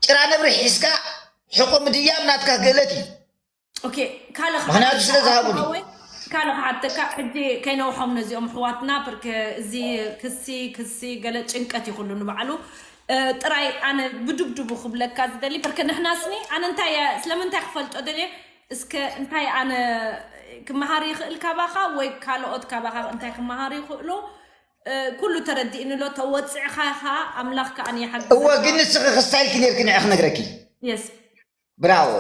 ጭራ ነብሪ ሒዝካ ሕቆ ምድያብ ናትካ ክእለት እዩ። ኦኬ። ካልእ ምክንያቱ ስለ ዝሃቡኒ። ካልእ ክሓተካ ሕጂ ከይነውሖም ነዚኦም ኣሕዋትና፣ ብርክ እዚ ክሲ ክሲ ገለ ጭንቀት ይኹሉ ንባዕሉ። ጥራይ ኣነ ብድብድቡ ክብለካ ዝደሊ፣ ብርክ ንሕናስኒ ኣነ እንታይ እየ ስለምንታይ ክፈልጦ ደልየ፣ እስከ እንታይ ኣነ ክመሃር ይኽእል ካባኻ ወይ ካልኦት ካባኻ እንታይ ክመሃር ይኽእሉ? ኩሉ ተረዲእኒ ኣሎ። ተወፅዕኻ ኢኻ፣ ኣምላኽ ከኣ ይሓግዝ። እወ ግን ንስኺ ክስታይ ኢልኪ ነርኪ ንዕ ክነግረኪ። የስ ብራዎ።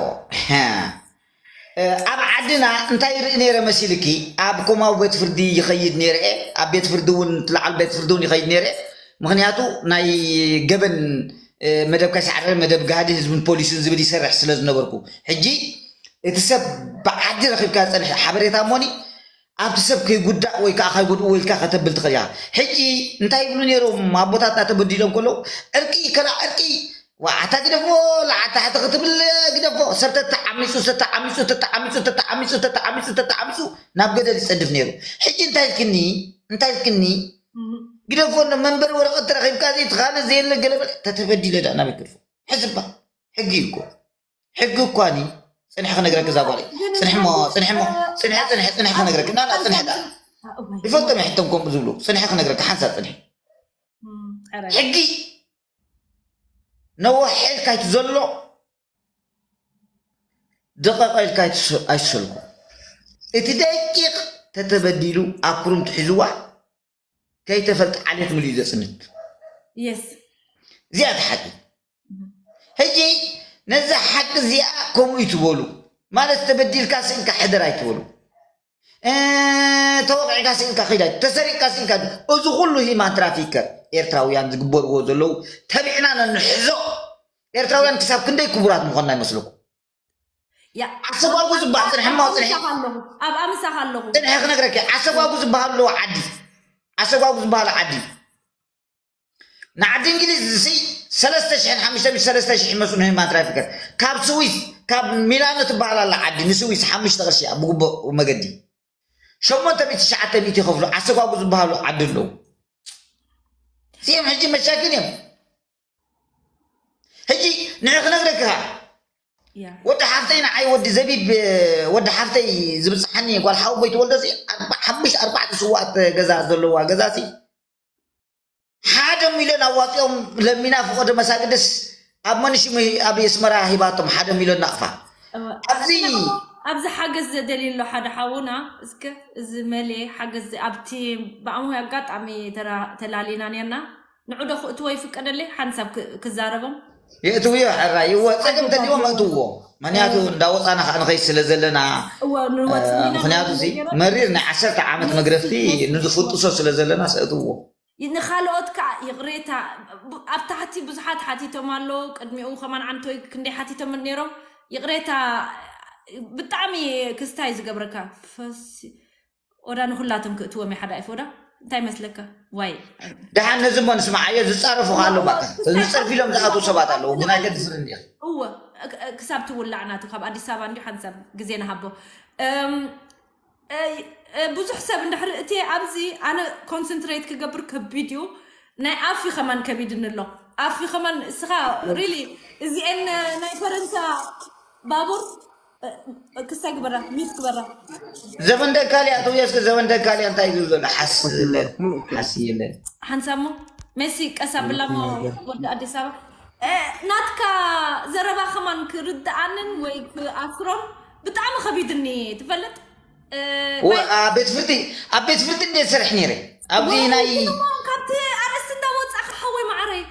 ኣብ ዓድና እንታይ ይርኢ ነይረ መሲልኪ? ኣብ ኮማዊ ቤት ፍርዲ ይኸይድ ነይረ እየ። ኣብ ቤት ፍርዲ እውን ትለዓል ቤት ፍርዲ እውን ይኸይድ ነይረ እየ። ምክንያቱ ናይ ገበን መደብ ከይሰዕረ መደብ ጋህዲ ህዝብን ፖሊስን ዝብል ይሰርሕ ስለ ዝነበርኩ። ሕጂ እቲ ሰብ ብዓዲ ረኺብካ ዝፀንሐ ሓበሬታ እሞኒ ኣብቲ ሰብ ከይጉዳእ ወይ ከዓ ከይጎድኡ ኢልካ ከተብል ትኽእል ኢኻ። ሕጂ እንታይ ይብሉ ነይሮም ኣቦታትና ተበዲሎም ከለዉ ዕርቂ ከላ ዕርቂ ዋዓታ ግደፎ ላዓል ታሕቲ ክትብል ግደፎ ሰብ ተተዓሚፁ ተተዓሚፁ ተተዓሚፁ ተተዓሚፁ ተተዓሚፁ ተተዓሚፁ ናብ ገደል ይፀድፍ ነይሩ። ሕጂ እንታይ ኢልክኒ እንታይ ኢልክኒ ግደፎ መንበሪ ወረቐት ተረኺብካ ዘይትኻለ ዘየለ ገለበለ ተተበዲለ ዳ ናበይ ክድፎ ሕዝባ ሕጊ እዩ እኮ ሕጊ እኳኒ ፅንሒ ክነግረክ እዛ ጓለይ ፅንሒ ሞ ፅንሒ ሞ ፅንሒ ፅንሒ ፅንሒ ክነግረክ እና ፅንሒ ዳ ይፈልጦም ሕቶም ከምኡ ዝብሉ ፅንሒ ክነግረክ ሓንሳብ ፅንሒ ሕጊ ነዋሕ ኢልካ ይትዘሎ ደቐቐ ኢልካ ኣይትሰልኩ እቲ ደቂቕ ተተበዲሉ ኣብ ክሩም ትሒዝዋ ከይተፈልጠ ዓሌት ምልኡ ዘፅንት የስ እዚኣ እቲ ሓቂ ሕጂ ነዛ ሓቂ እዚኣ ከምኡ ይትበሉ ማለት ተበዲልካ ስእልካ ሕደር ኣይትበሉ ተወቂዕካ ስእልካ ኺዳ ተሰሪቅካ ስእልካ እዚ ኩሉ ሂማን ትራፊከር ኤርትራውያን ዝግበርዎ ዘለዉ ተቢዕና ነንሕዞ ኤርትራውያን ክሳብ ክንደይ ክቡራት ምኾንና ይመስለኩም ዓሰጓጉ ዝበሃል ፅንሒ እሞ ፅንሒ ኣብ ኣምሳኻ ኣለኹ ፅንሒ ክነግረኪ ዓሰጓጉ ዝበሃል ኣለዎ ዓዲ ዓሰጓጉ ዝበሃል ዓዲ ንዓዲ እንግሊዝ ሲ ሰለስተ ሽሕን ሓሙሽተ ሚእቲ ሰለስተ ሽሕ ይመስሉ ሂማን ትራፊከር ካብ ስዊስ ካብ ሚላኖ ትበሃል ኣላ ዓዲ ንስዊስ ሓሙሽተ ቅርሺ እያ ብግቡእ መገዲ ሸሞንተ ሚእቲ ትሽዓተ ሚእቲ ይኸፍሉ ዓሰጓጉ ዝበሃሉ ዓዲ ኣለዉ እዚኦም ሕጂ መሻኪን እዮም ሕጂ ንዕ ክነግረካ ወዲ ሓፍተይ ንዓይ ወዲ ዘቢብ ወዲ ሓፍተይ ዝብፅሓኒ ጓል ሓወቦይ ትወልዶ ሓሙሽተ ኣርባዕተ ስዋኣት ገዛ ዘለዋ ገዛ ሲ ሓደ ሚልዮን ኣዋፂኦም ለሚና ፍቆዶ መሳግድስ ኣብ መንሽሙ ኣብ የስመራ ሂባቶም ሓደ ሚልዮን ናቕፋ ኣብዚ ኣብዚ ሓገዝ ዘደልዩ ኣሎ ሓደ ሓውና እስከ እዚ መሌ ሓገዝ ኣብቲ ብኣምሆይ ኣጋጣሚ ተላሊና ነርና ንዑዶ ክእትዎ ይፍቀደለይ ሓንሳብ ክዛረቦም የእትውዮ ሕራይ እወ ፀገም ተልዎም እእትውዎ ምክንያቱ እንዳወፃና ከዓ ንኸይ ስለ ዘለና ምክንያቱ እዚ መሪር ናይ ዓሰርተ ዓመት መግረፍቲ ንዝፍጥሶ ስለ ዘለና ሰእትውዎ ንኻልኦት ከዓ ይቕሬታ ኣብ ታሕቲ ብዙሓት ሓቲቶም ኣለዉ ቅድሚኡ ከማን ዓንቶይ ክንደይ ሓቲቶም ነይሮም ይቕሬታ ብጣዕሚ ክስታይ ዝገብረካ ፈሲ ወዳ ንኩላቶም ክእትዎም ይሓዳ ይፎዳ እንታይ መስለካ ዋይ ደሓን ነዚ እሞ ንስምዓዮ ዝፃረፉ ኣሎ ባካ ዝፀርፊ ኢሎም ዝኣትዉ ሰባት ኣለዉ ግን ኣይገድፍን እንዲያ እወ ክሳብ ትውላዕ ናቱ ካብ ኣዲስ ኣበባ እንዲዩ ሓንሳብ ግዜ ንሃቦ ብዙሕ ሰብ እንድሕሪ እቲ ኣብዚ ኣነ ኮንሰንትሬት ክገብር ከቢድ እዩ ናይ ኣፊ ከማን ከቢድኒ ኣሎ ኣፊ ከማን እስኻ ሪሊ እዚኤን ናይ ፈረንሳ ባቡር ክስታይ ግበራ ሚት ግበራ ዘበን ደካልያ ኣቶ የስክ ዘበን ደካልያ እንታይ ዝብል ዘሎ ሓስ የለን ሓስ የለን ሓንሳሞ ሜሲ ቀስ ኣብላ ወዲ ኣዲስ ኣበባ ናትካ ዘረባ ከማን ክርድኣንን ወይ ክኣስሮን ብጣዕሚ ከቢድኒ ትፈልጥ ኣብ ቤት ፍርዲ ኣብ ቤት ፍርዲ እንደ ዝሰርሕ ነይረ ኣብዚ ናይ ካብቲ ኣርእስቲ እንዳወፃእካ ሓወይ ማዕረይ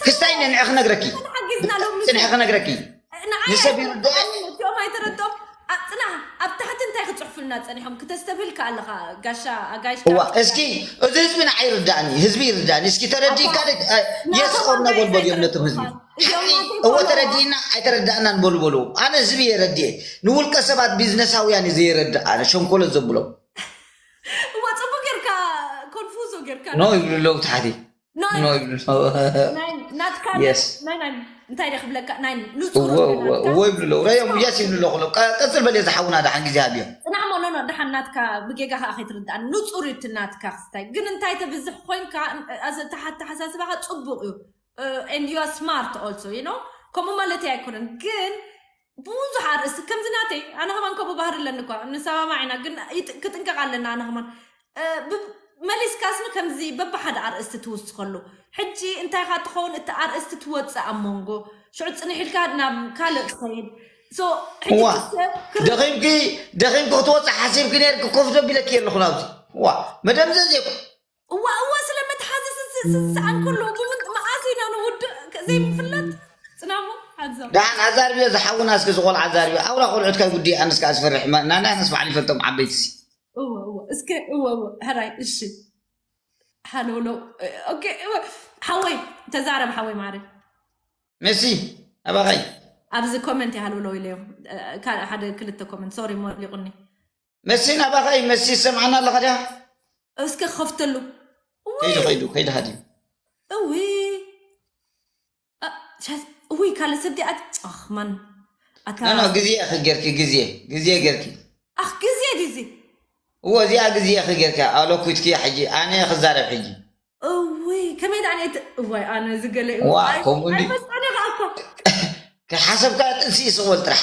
ክስታይ ነንዕ ክነግረኪ ሓጊዝና ሎሚ ፅንሕ ክነግረኪ ንሰብ ይርድኦ እቲኦም ኣይተረድኦም ፅና ኣብ ታሕቲ እንታይ ክፅሕፉልና ፀኒሖም ክተስተብህል ከኣለኻ ጋሻ ኣጋይሽ እዋ እስኪ እዚ ህዝቢ ንዓይ ይርዳእኒ ህዝቢ ይርዳእኒ እስኪ ተረዲእካ የስቆም ነበልበል እዮም ነቶም ህዝቢ እወ ተረዲእና ኣይተረዳእናን በሉ በሉ ኣነ ህዝቢ የረድኤ ንውልቀ ሰባት ቢዝነሳውያን እዩ ዘየረድእ ኣነ ሸንኮሎ ዘብሎም እዋ ፅቡቅ ጌርካ ኮንፉዞ ጌርካ ኖ ይብሉ ኣለዉ ታሕቲ No, no, no, ይብሉ። ናይ ናትካ Yes. ናይ ናይ እንታይ ደክ ብለካ ናይ ንጹር እወ እወ እወ ይብሉ ኣለዉ። ረዮም yes ይብሉ ኣለዉ። ቀ- ቀጽል በል፣ እዚ ሓውና ደሓን ግዜ ሃብዮ። ጽናሕ ሞ ኖ ኖ ደሓን ናትካ ብጌጋ ከኣ ከይትርዳእኒ ንጹር እዩ እቲ ናትካ ክስታይ ግን እንታይ ተብዝሕ ኮይንካ ኣዚ ተሓሳስባኻ ጽቡቕ እዩ። And you are smart also, you know? ከምኡ ማለት ኣይኮነን ግን ብዙሕ ኣርእስቲ ከምዚ ናተይ ኣነ ከማን ከምኡ ባህሪ ኣለኒ እኳ ንሰማማዕ ኢና ግን ይጥ- ክጥንቀቕ ኣለና ኣነ ከማን እ፣ ብ- መሊስካስኒ ከምዚ በብሓደ ኣርእስቲ ትውስኸሉ ሕጂ እንታይ ካ ትኸውን እቲ ኣርእስቲ ትወፅእ ኣብ መንጎ ሽዑ ፅንሕ ኢልካ ናብ ካልእ ትኸይድ So፣ ሕጂ እዋ ክሰ- ክር- ደኺምኪ ደኺምኪ ክትወፅእ ሓሲብኪ ነርኪ ኮፍ ደቢለኪ ኣለኹ ናብዚ ዋ መደምዘዝ እየ እዋ እዋ ስለ መትሓዚ ስስኣን ከሎ ብምን መዓስ ኢና ንውድእ ዘይምፍለጥ ፅናሞ ሓዞ ደሓን ኣዛርብዮ ዝሓውና እስኪ ዝቆልዓ ኣዛርብዮ ኣውራ ቆልዑት ካብ ጉዲ ኣነስ ከዓ ዝፈርሕ ናናይ ኣነስ ባዕሉ ይፈልጦም ዓበይቲ ሲ እወ እወ እስከ እወ እወ ሕራይ እሺ ሓለውለው ኦኬ እወ ሓወይ ተዛረብ ሓወይ ማረ መሲ ኣባኸይ ኣብዚ ኮመንት ይሃለውለው ኢለዮም ካልእ ሓደ ክልተ ኮመንት ሶሪ ሞሊቁኒ መሲ ናባኸይ መሲ ሰምዓና ኣለኻ ድያ እስከ ክኸፍተሉ ከይዱ ከይዱ ከይዱ ሃዲ እዊ እዊ ካልእ ሰብ ዲኣ ኣኽማን ኣታ ኖ ግዜ ኢኺ ጌርኪ ግዜ ግዜ ጌርኪ ኣኽ ግዜ ዲዚ እዎ እዚኣ ግዜ ኢኺ ጌርካ ኣሎኩትኪ ሕጂ ኣነ ክዛረብ ሕጂ እውይ ከመይ ደኣ ነቲ እዋይ ኣነ ዝገለ ዋ ከምኡ እንዲ ኣይፈጸነ ከኣኮ ከሓሰብካ ጥንሲ ይስወል ጥራሕ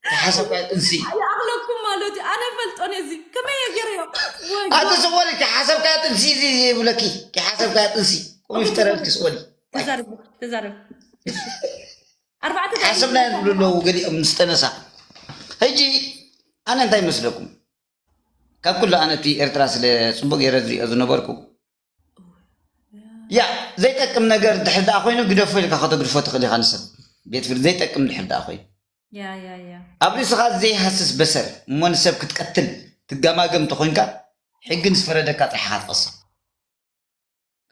ከሓሰብካ ጥንሲ ይኣኽለኩም ማለት እዩ ኣነ ፈልጦን እዚ ከመይ እየ ገይረዮ ወይ ኣቲ ስወሊ ከሓሰብካ ጥንሲ እዚ ይብለኪ ከሓሰብካ ጥንሲ ቁም ይፍጠረልኪ ስወሊ ተዛረብ ተዛረብ ኣርባዕተ ሓሰብና ዝብሉ ኣለዉ ገሊኦም ምስ ጠነሳ ሕጂ ኣነ እንታይ መስለኩም ካብ ኩሉ ኣነ እቲ ኤርትራ ስለ ፅቡቅ ገይረ ዝሪኦ ዝነበርኩ ያ ዘይጠቅም ነገር ድሕር ደኣ ኮይኑ ግደፎ ኢልካ ከተግድፎ ትኽእል ኢኻ ንሰብ ቤት ፍርዲ ዘይጠቅም ድሕር ደኣ ኮይኑ ያ ያ ያ ኣብ ርእስኻ ዘይሃስስ በሰር እሞ ንሰብ ክትቀትል ትጋማገም እንተኮይንካ ሕጊ ንዝፈረደካ ጥራሕ ኢኻ ትቐስም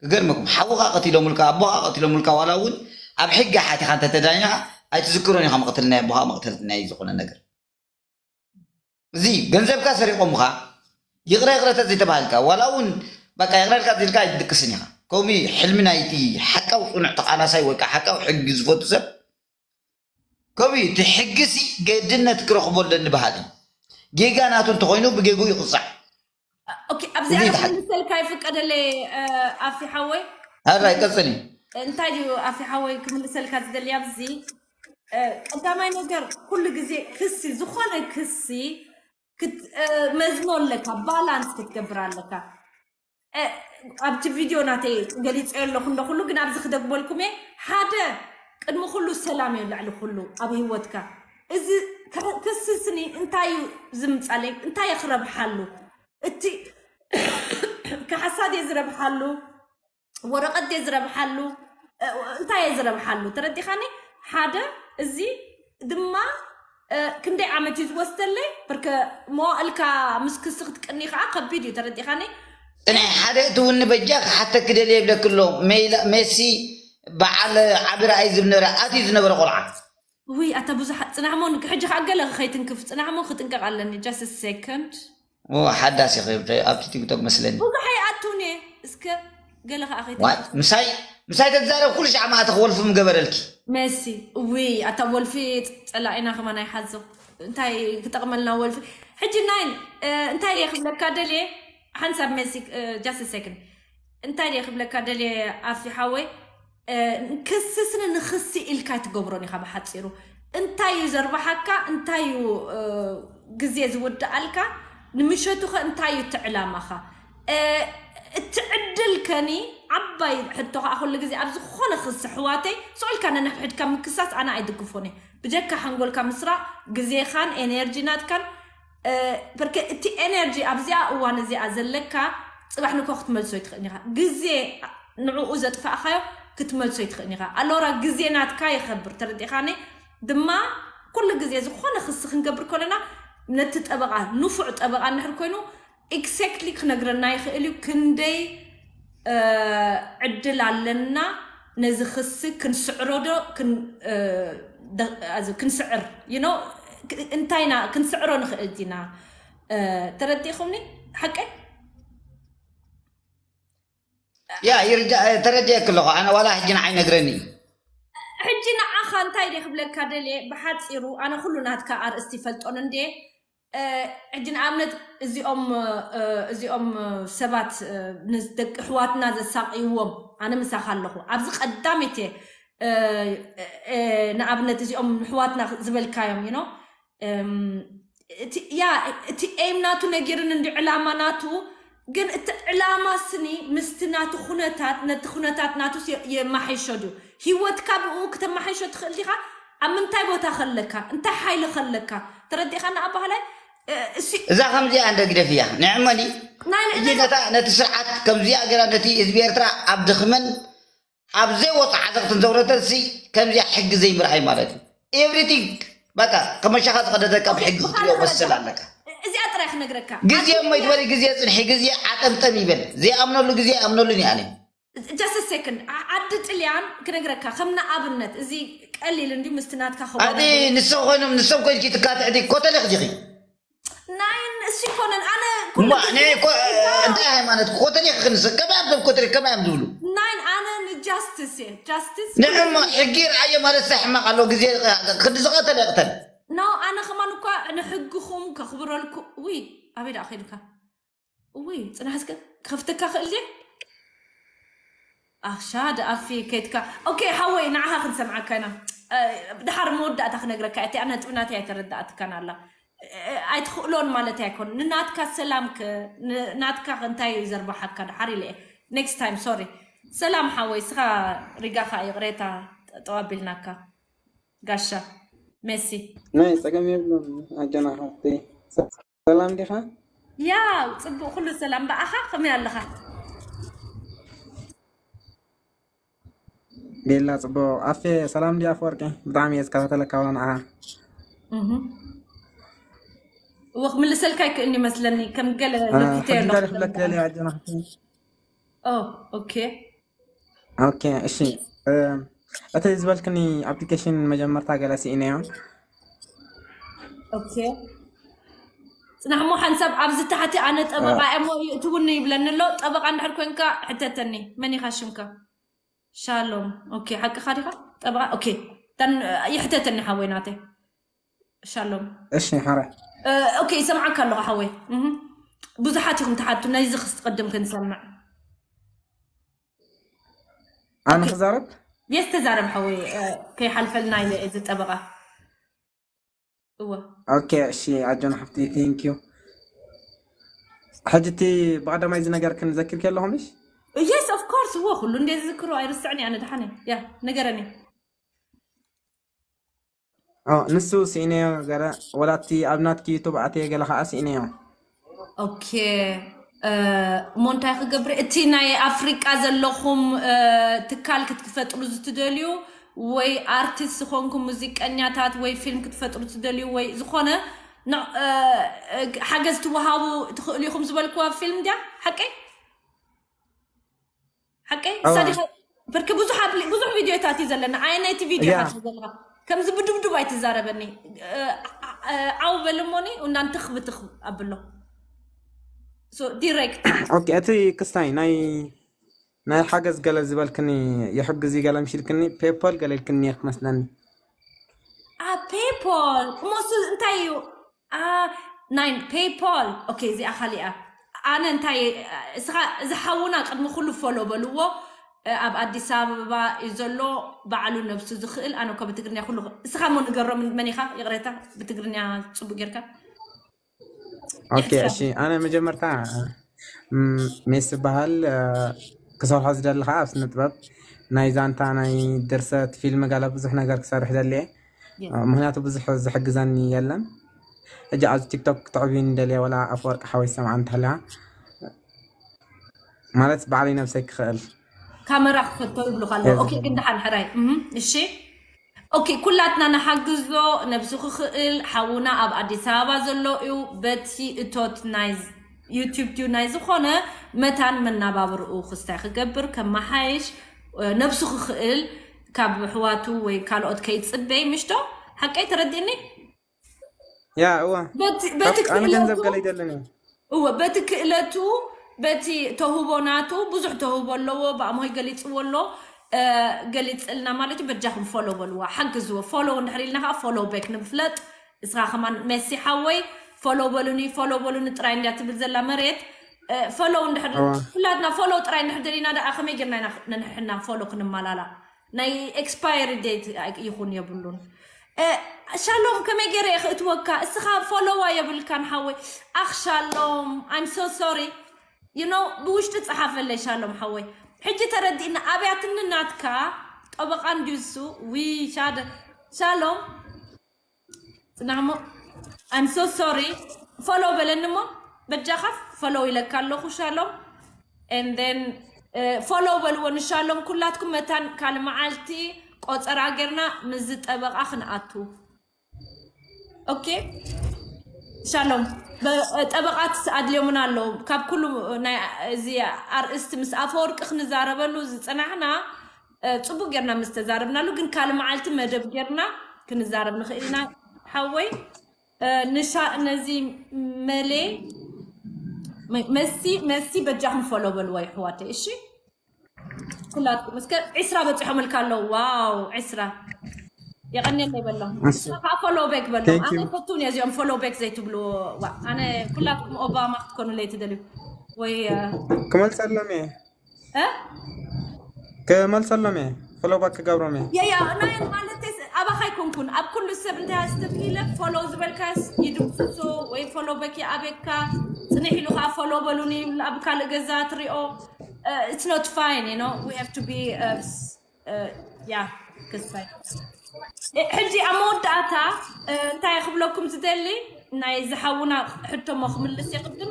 ክገርመኩም ሓውኻ ቀቲሎምልካ ኣቦኻ ቀቲሎምልካ ዋላ እውን ኣብ ሕጊ ሓቲኻ እንተተዳኛ ኣይትዝክሮን ኢኻ መቕተል ናይ ኣቦኻ መቕተል ናይ ዝኾነ ነገር እዚ ገንዘብካ ሰሪቆምኻ ይቕረ ይቕረ ተዘይተባሃልካ ዋላ እውን በቃ ይቕረ ኢልካ ዝልካ ኣይትድቅስን ኢኻ ከምኡ ሕልሚ ናይቲ ሓቃዊ ፅኑዕ ተቃላሳይ ወይ ከዓ ሓቃዊ ሕጊ ዝፈቱ ሰብ ከምኡ እቲ ሕጊ ሲ ገድነት ክረኽቦ ኣለኒ በሃሊ ጌጋ ናቱ እንተኮይኑ ብጌጉ ይቕፃዕ ኦኬ ኣብዚኣ ክምልሰልካ ይፍቀደለይ ኣፊ ሓወይ ሃራይ ቀፅሊ እንታይ ድዩ ኣፊ ሓወይ ክምልሰልካ ዝደሊ ኣብዚ ቀዳማይ ነገር ኩሉ ግዜ ክሲ ዝኾነ ክሲ ክትመዝኖ ኣለካ ባላንስ ክትገብር ኣለካ ኣብቲ ቪድዮ ናተይ ገሊፀዮ ኣለኹ እንዶ ኩሉ ግን ኣብዚ ክደግበልኩም እየ ሓደ ቅድሚ ኩሉ ሰላም እዩ ልዕሊ ኩሉ ኣብ ህይወትካ እዚ ክስስኒ እንታይ እዩ ዝምፃለይ እንታይ የኽረብሓሉ እቲ ክሓሳድ እየ ዝረብሓሉ ወረቐት እየ ዝረብሓሉ እንታይ እየ ዝረብሓሉ ተረዲኻኒ ሓደ እዚ ድማ ክንደይ ዓመት እዩ ዝወስደለይ ብርከ መዋእልካ ምስ ክሲ ክትቅኒ ከዓ ከቢድ እዩ ተረዲኻኒ ናይ ሓደ እትውኒ በጃ ክሓተኪ ደልየ ይብለኪ ኣሎ ሜሲ በዓል ዓቢ ረኣይ ዝብነረ ኣትዩ ዝነበረ ቆልዓ ውይ ኣታ ብዙሓት ፅናሕሞ ሕጂ ከዓ ገለ ከይትንክፍ ፅናሕሞ ክጥንቀቕ ኣለኒ just second ሓዳስ ኢኺ ኣብቲ ቲክቶክ መስለኒ ብዙሕ ኣይኣትውን እየ እስከ ገለ ከዓ ከይተ ምሳይ ምሳይ ተዛረብ ኩሉ ሻዕ ማእተ ክወልፉ ምገበረልኪ መሲ ውይ ኣታ ወልፊ ፀላኢና ከማን ኣይሓዞ እንታይ ክጠቕመልና ወልፊ ሕጂ ናይ እንታይ እየ ክብለካ ደልየ ሓንሳብ መሲ just second እንታይ እየ ክብለካ ደልየ ኣፊ ሓወይ ክስስኒ ንክሲ ኢልካ ኣይትገብሮን ኢኻ ብሓፂሩ እንታይ እዩ ዘርባሓካ እንታይ እዩ ግዜ ዝውድኣልካ ንምሸቱ ከ እንታይ እዩ እቲ ዕላማኻ እቲ ዕድል ከኒ ዓባይ ሕቶ ከዓ ኩሉ ግዜ ኣብ ዝኾነ ክሲ ኣሕዋተይ ስቕ ኢልካ ነንሕድሕድካ ምክሳስ ኣነ ኣይድግፎን እየ ብጀካ ሓንጎልካ ምስራቕ ግዜኻን ኤነርጂ ናትካን በርከ እቲ ኤነርጂ ኣብዚኣ እዋን እዚኣ ዘለካ ፅባሕ ንኮ ክትመልሶ ይትኽእል ኢኻ ግዜ ንዕኡ ዘጥፋእኻዮ ክትመልሶ ይትኽእል ኢኻ ኣሎራ ግዜ ናትካ የኸብር ተረዲኻኒ ድማ ኩሉ ግዜ ዝኾነ ክሲ ክንገብር ከለና ነቲ ጠበቃ ንፉዕ ጠበቃ እንድሕር ኮይኑ exactly ክነግረና ይኽእል እዩ ክንደይ ዕድል ኣለና ነዚ ክሲ ክንስዕሮ ዶ ክንስዕር you know እንታይ ኢና ክንስዕሮ ንኽእል ዲና ተረዲእኹምኒ ሓቀይ ያ ይርዳ ተረዲኤክ ኣለኹ ኣነ ዋላ ሕጂ ንዓይ ነግረኒ እዩ። ሕጂ ንዓኻ እንታይ ደ ክብለካ ደልየ ብሓፂሩ ኣነ ኩሉ ናትካ ኣርእስቲ ይፈልጦን እንዴ። ሕጂ ንኣብነት እዚኦም እዚኦም ሰባት ንደቂ ኣሕዋትና ዘሳቅይዎም ኣነ ምሳኻ ኣለኹ ኣብዚ ቀዳመይቲ ንኣብነት እዚኦም ንሕዋትና ዝበልካዮም ዩ ያ እቲ ኤም ናቱ ነጊርን እንዲ ዕላማ ናቱ ግን እቲ ዕላማ ስኒ ምስቲ ናቱ ኩነታት ነቲ ኩነታት ናቱ የማሓይሾ ድዩ? ሂወትካ ብኡ ክተማሓይሾ ትኽእል ዲኻ? ኣብ ምንታይ ቦታ ከለካ እንታይ ሓይሊ ከለካ ተረዲኻና ኣባህላይ እዛ ከምዚኣ እንደ ግደፍ እያ ንዕመኒ ናይ እዚ ነታ ነቲ ስርዓት ከምዚኣ ገራ ነቲ ህዝቢ ኤርትራ ኣብ ድኽመን ኣብ ዘይወፁ ዓዘቕትን ዘውረደን ሲ ከምዚኣ ሕጊ ዘይምርኣይ ማለት እዩ everything በቃ ከመሻኻ ዝቐደደካ ብሕጊ ክትሪኦ መሰል ኣለካ እዚኣ ጥራይ ክነግረካ ግዜ እሞ ይትበል ግዜ ፅንሒ ግዜ ዓጠምጠም ይበል ዘይኣምነሉ ግዜ ኣይኣምነሉን እየ ኣነ just second ዓዲ ጥልያን ክነግረካ ከም ንኣብነት እዚ ቀሊል እንዲ ምስቲ ናትካ ኣቲ ንሰብ ኮይኖም ንሰብ ኮይንኪ ትካትዕቲ ኮተሌክ ዲኺ ናይን እሱ ይኮነን ኣነ ኩሉ እማ ጊዜ ናይ ኮ- እንታይ ሃይማኖት ኮተሌክ ክንሰብ ከመይ እዮም ሰብ ኮተሌክ ከመይ እዮም ዝብሉ ናይን ኣነ ንጃስትስ እየ ጃስትስ ንዕማ ሕጊ ይርኣዮ ማለት ሳ ሕማቕ ኣሎ ግዜ ክንዲ ዝቐተለ ይቕተል no ኣነ ከማን እኳ ንሕግኹም ከኽብረልኩ ውይ ኣበይ ደኣ ከይድካ እውይ ፅናሕ እስከ ክኸፍተካ ክእል ድየ ኣሻ ደኣፊ ከይትካ ኦኬ ሓወይ ንዓኻ ክንሰምዓካ ኢና ድሓር መወዳእታ ክነግረካ እቲ ኣነ ጥብናት ኣይተረዳእትካን ኣላ ኣይትኽእሎን ማለት ኣይኮን ንናትካ ሰላም ናትካ እንታይ እዩ ዘርባሓካ ድሓር ኢለ next time sorry ሰላም ሓወይ ስኻ ሪጋኻ ይቕሬታ ጠዋቢልናካ ጋሻ ሜሲ ናይ ጸገም የብሉን ኣጀና ሓፍተይ ሰላም ዲኻ? ያ ጽቡቕ ኩሉ ሰላም ብኣኻ ከመይ ኣለኻ? ቤላ ጽቡቕ ኣፌ ሰላም ዲ ኣፈወርቂ ብጣዕሚ እየ ዝከታተለካ ዋላ ንዓኻ እህ እወ ክምልሰልካ ይክእልኒ ይመስለኒ ከም ገለ አ፣ ነፊተ ሕጂ ኣለኹ እንታይ ክብለክ ደልየ ኣጀና ሓፍተይ? ኦ ኦኬ ኦኬ እሺ እ፣ እቲ ዝበልክኒ ኣፕሊኬሽን መጀመርታ ገለ ስኢነዮ ኦኬ ጽናሕ እሞ ሓንሳብ ኣብዚ ታሕቲ ኣነ ጠበቃ እየ እሞ ይእትውኒ ይብለኒ ኣሎ ጠበቃ እንድሕር ኮንካ ሕተተኒ መን ኢኻ ሽምካ ሻሎም ኦኬ ሓቅኻ ዲኻ ጠበቃ ኦኬ ተን ይሕተተኒ ሓወይ ናተይ ሻሎም እሺ ሓራይ ኦኬ ይሰምዓካ ኣለኹ ሓወይ እህ። ብዙሓት ኢኹም ትሓቱ ነዚ ክስትቀድም ክንሰምዕ ኣነ ክዛረብ የስ ተዛረብ ሓወይ ከይሓልፈልና ኢለ እዚ ጠበቃ እወ ኦኬ እሺ ኣጆና ሓፍቲ thank you ሕጂ እቲ ብቀዳማይ እዚ ነገር ክንዘክር ከለኹምሽ yes of course እወ ኩሉ እንደ ዝዝክሮ ኣይርስዕን ኣነ ድሓነ ያ ነገረኒ ንሱ ስኢነዮ ገለ ወላ እቲ ኣብ ናትኪ ዩቱብ ኣትየ ገለ ከዓ ስኢነዮ ኦኬ እሞ እንታይ ክገብር እቲ ናይ ኣፍሪቃ ዘለኹም ትካል ክትፈጥሩ ዝትደልዩ ወይ ኣርቲስት ዝኾንኩም ሙዚቀኛታት ወይ ፊልም ክትፈጥሩ ትደልዩ ወይ ዝኾነ ሓገዝ ትወሃቡ ትኽእሉ ኢኹም ዝበልክዋ ፊልም ድያ ሓቀይ ሓቀይ እሳ ዲኻ ብርክ ብዙሕ ኣብሊ ብዙሕ ቪድዮታት እዩ ዘለና ኣየ ናይቲ ቪድዮ ያ። ሓትት ዘለኻ ከምዚ ብድብድብ ኣይትዛረበኒ እ፣ እ፣ ዓው በል እሞኒ እንዳንትኽ ብትኽ ኣብሎ ሶ ዲሬክት ኦኬ እቲ ክስታይ ናይ ናይ ሓገዝ ገለ ዝበልክኒ ይሕግዝ እዩ ገለ ምሽልክኒ ፔፖል ገለ ኢልክኒ ነይርክ መስለኒ አ ፔፖል እሞ እሱ እንታይ እዩ ናይ ፔይፖል ኦኬ እዚኣ ካሊኣ ኣነ እንታይ እስኻ እዚ ሓውና ቅድሚ ኩሉ ፎሎ በልዎ ኣብ ኣዲስ ኣበባ እዩ ዘሎ ባዕሉ ነብሱ ዝኽእል ኣነ ኮ ብትግርኛ ኩሉ እስኻ ሞ ንገሮም መን ኢኻ ይቕሬታ ብትግርኛ ፅቡቅ ጌርካ ኦኬ እሺ ኣነ መጀመርታ ሜስ ዝበሃል ክሰርሖ ዝደሊ ከዓ ኣብ ስነ ጥበብ ናይ ዛንታ ናይ ድርሰት ፊልም ጋላ ብዙሕ ነገር ክሰርሕ ደሊ እየ ምክንያቱ ብዙሕ ዝሕግዘኒ የለን ሕጂ ኣብዚ ቲክቶክ ክትዕብዩኒ ደልየ ወላ ኣፈወርቂ ሓወይ ዝሰምዓ እንተሃልያ ማለት ባዕለይ ነብሰይ ክኽእል ካመራ ክፈቶ ይብሉካ ኣለዉ ኦኬ ግን ደሓን ሕራይ እሺ ኦኬ ኩላትና ንሓግዞ ነብሱ ክኽእል ሓውና ኣብ ኣዲስ ኣበባ ዘሎ እዩ በቲ እቶት ናይ ዩቲብ ድዩ ናይ ዝኾነ መታን መናባብርኡ ክስታይ ክገብር ከመሓይሽ ነብሱ ክኽእል ካብ ኣሕዋቱ ወይ ካልኦት ከይፅበይ ምሽቶ ሓቀይ ተረዲእኒ ያ እወ በቲ በቲ ኣነ ገንዘብ ክእለቱ ገለ ይደልን እዩ እወ በቲ ክእለቱ በቲ ተውህቦ ናቱ ብዙሕ ተውህቦ ኣለዎ። ብኣምሆይ ገሊፅዎ ኣሎ። ገሊፅልና ማለት እዩ። በጃኹም ፎሎ በልዋ፣ ሓግዝዎ። ፎሎ እንድሕር ኢልና ከዓ ፎሎ ቤክ ንምፍለጥ። እስኻ ከማን መሲ ሓወይ ፎሎ በሉኒ፣ ፎሎ በሉኒ ጥራይ እንድያ ትብል ዘላ መሬት። ፎሎ እንድሕር ኩላትና ፎሎ ጥራይ እንድሕር ደሊና ደኣ ከመይ ጌርና ኢና ነንሕና ፎሎ ክንመላላ? ናይ ኤክስፓየሪ ዴት ይኹን የብሉን። ሻሎም ከመይ ገይረ እየ ክእትወካ? እስኻ ፎሎዋ የብልካን ሓወይ። ኣኽ ሻሎም፣ I'm so sorry። You know ብውሽጢ ጸሓፈለይ ሻሎም ሓወይ። ሕጂ ተረዲእና ኣብያትኒ ናትካ ጠበቓ እንድዩ እሱ። ዊ ሻደ ሻሎም ጽናሕሞ፣ I'm so sorry። ፎሎ በለኒ እሞ በጃኻ። ፎሎ ኢለካ ኣለኹ ሻሎም። And then ፎሎ በልዎ ንሻሎም ኩላትኩም። መታን ካልእ መዓልቲ ቆጸራ ጌርና ምስዚ ጠበቓ ክንኣቱ። ኦኬ ሻሎም። ጠበቓት ኣድልዮምና ኣለዉ። ካብ ኩሉ ናይ እዚ ኣርእስቲ ምስ ኣፈወርቂ ክንዛረበሉ ዝጸናሕና ጽቡቅ ጌርና ምስ ተዛረብናሉ፣ ግን ካልእ መዓልቲ መደብ ጌርና ክንዛረብ ንኽእል ኢና። ሓወይ ንሻ ነዚ መሌ መሲ መሲ በጃኹም ፎሎ በልዋ ይሕዋተይ። እሺ ኩላትኩም እስከ ዒስራ በፂሖምልካ ኣለዉ። ዋው ዒስራ የቐንየለይ በሎም። ንስኻ ከዓ ፎሎ ቤክ በሎም። ኣነ ፈቱን እየ እዚኦም ፎሎ ቤክ ዘይትብሉ። ኣነ ኩላትኩም ኦባማ ክትኮኑለይ ትደልዩ ወይ ክመልሰሎም እየ። ክመልሰሎም እየ። ፎሎ ባክ ክገብሮም እየ። ያ ያ ናይ ማለት ኣባኻ ኣይኮንኩን ኣብ ኩሉ ሰብ እንታይ ኣስተብሂለ ፎሎ ዝበልካስ ይድምስሶ ወይ ፎሎ በኪ ኣቤካ ጽኒሕ ኢሉ ከዓ ፎሎ በሉኒ ይብል ኣብ ካልእ ገዛ ትሪኦ። It's not fine, you know, we have to be ያ ክሳይ ሕጂ ኣብ መወዳእታ እንታይ ክብለኩም ዝደሊ ናይ ዝሓውና ሕቶሞ ክምልስ ይቅድም።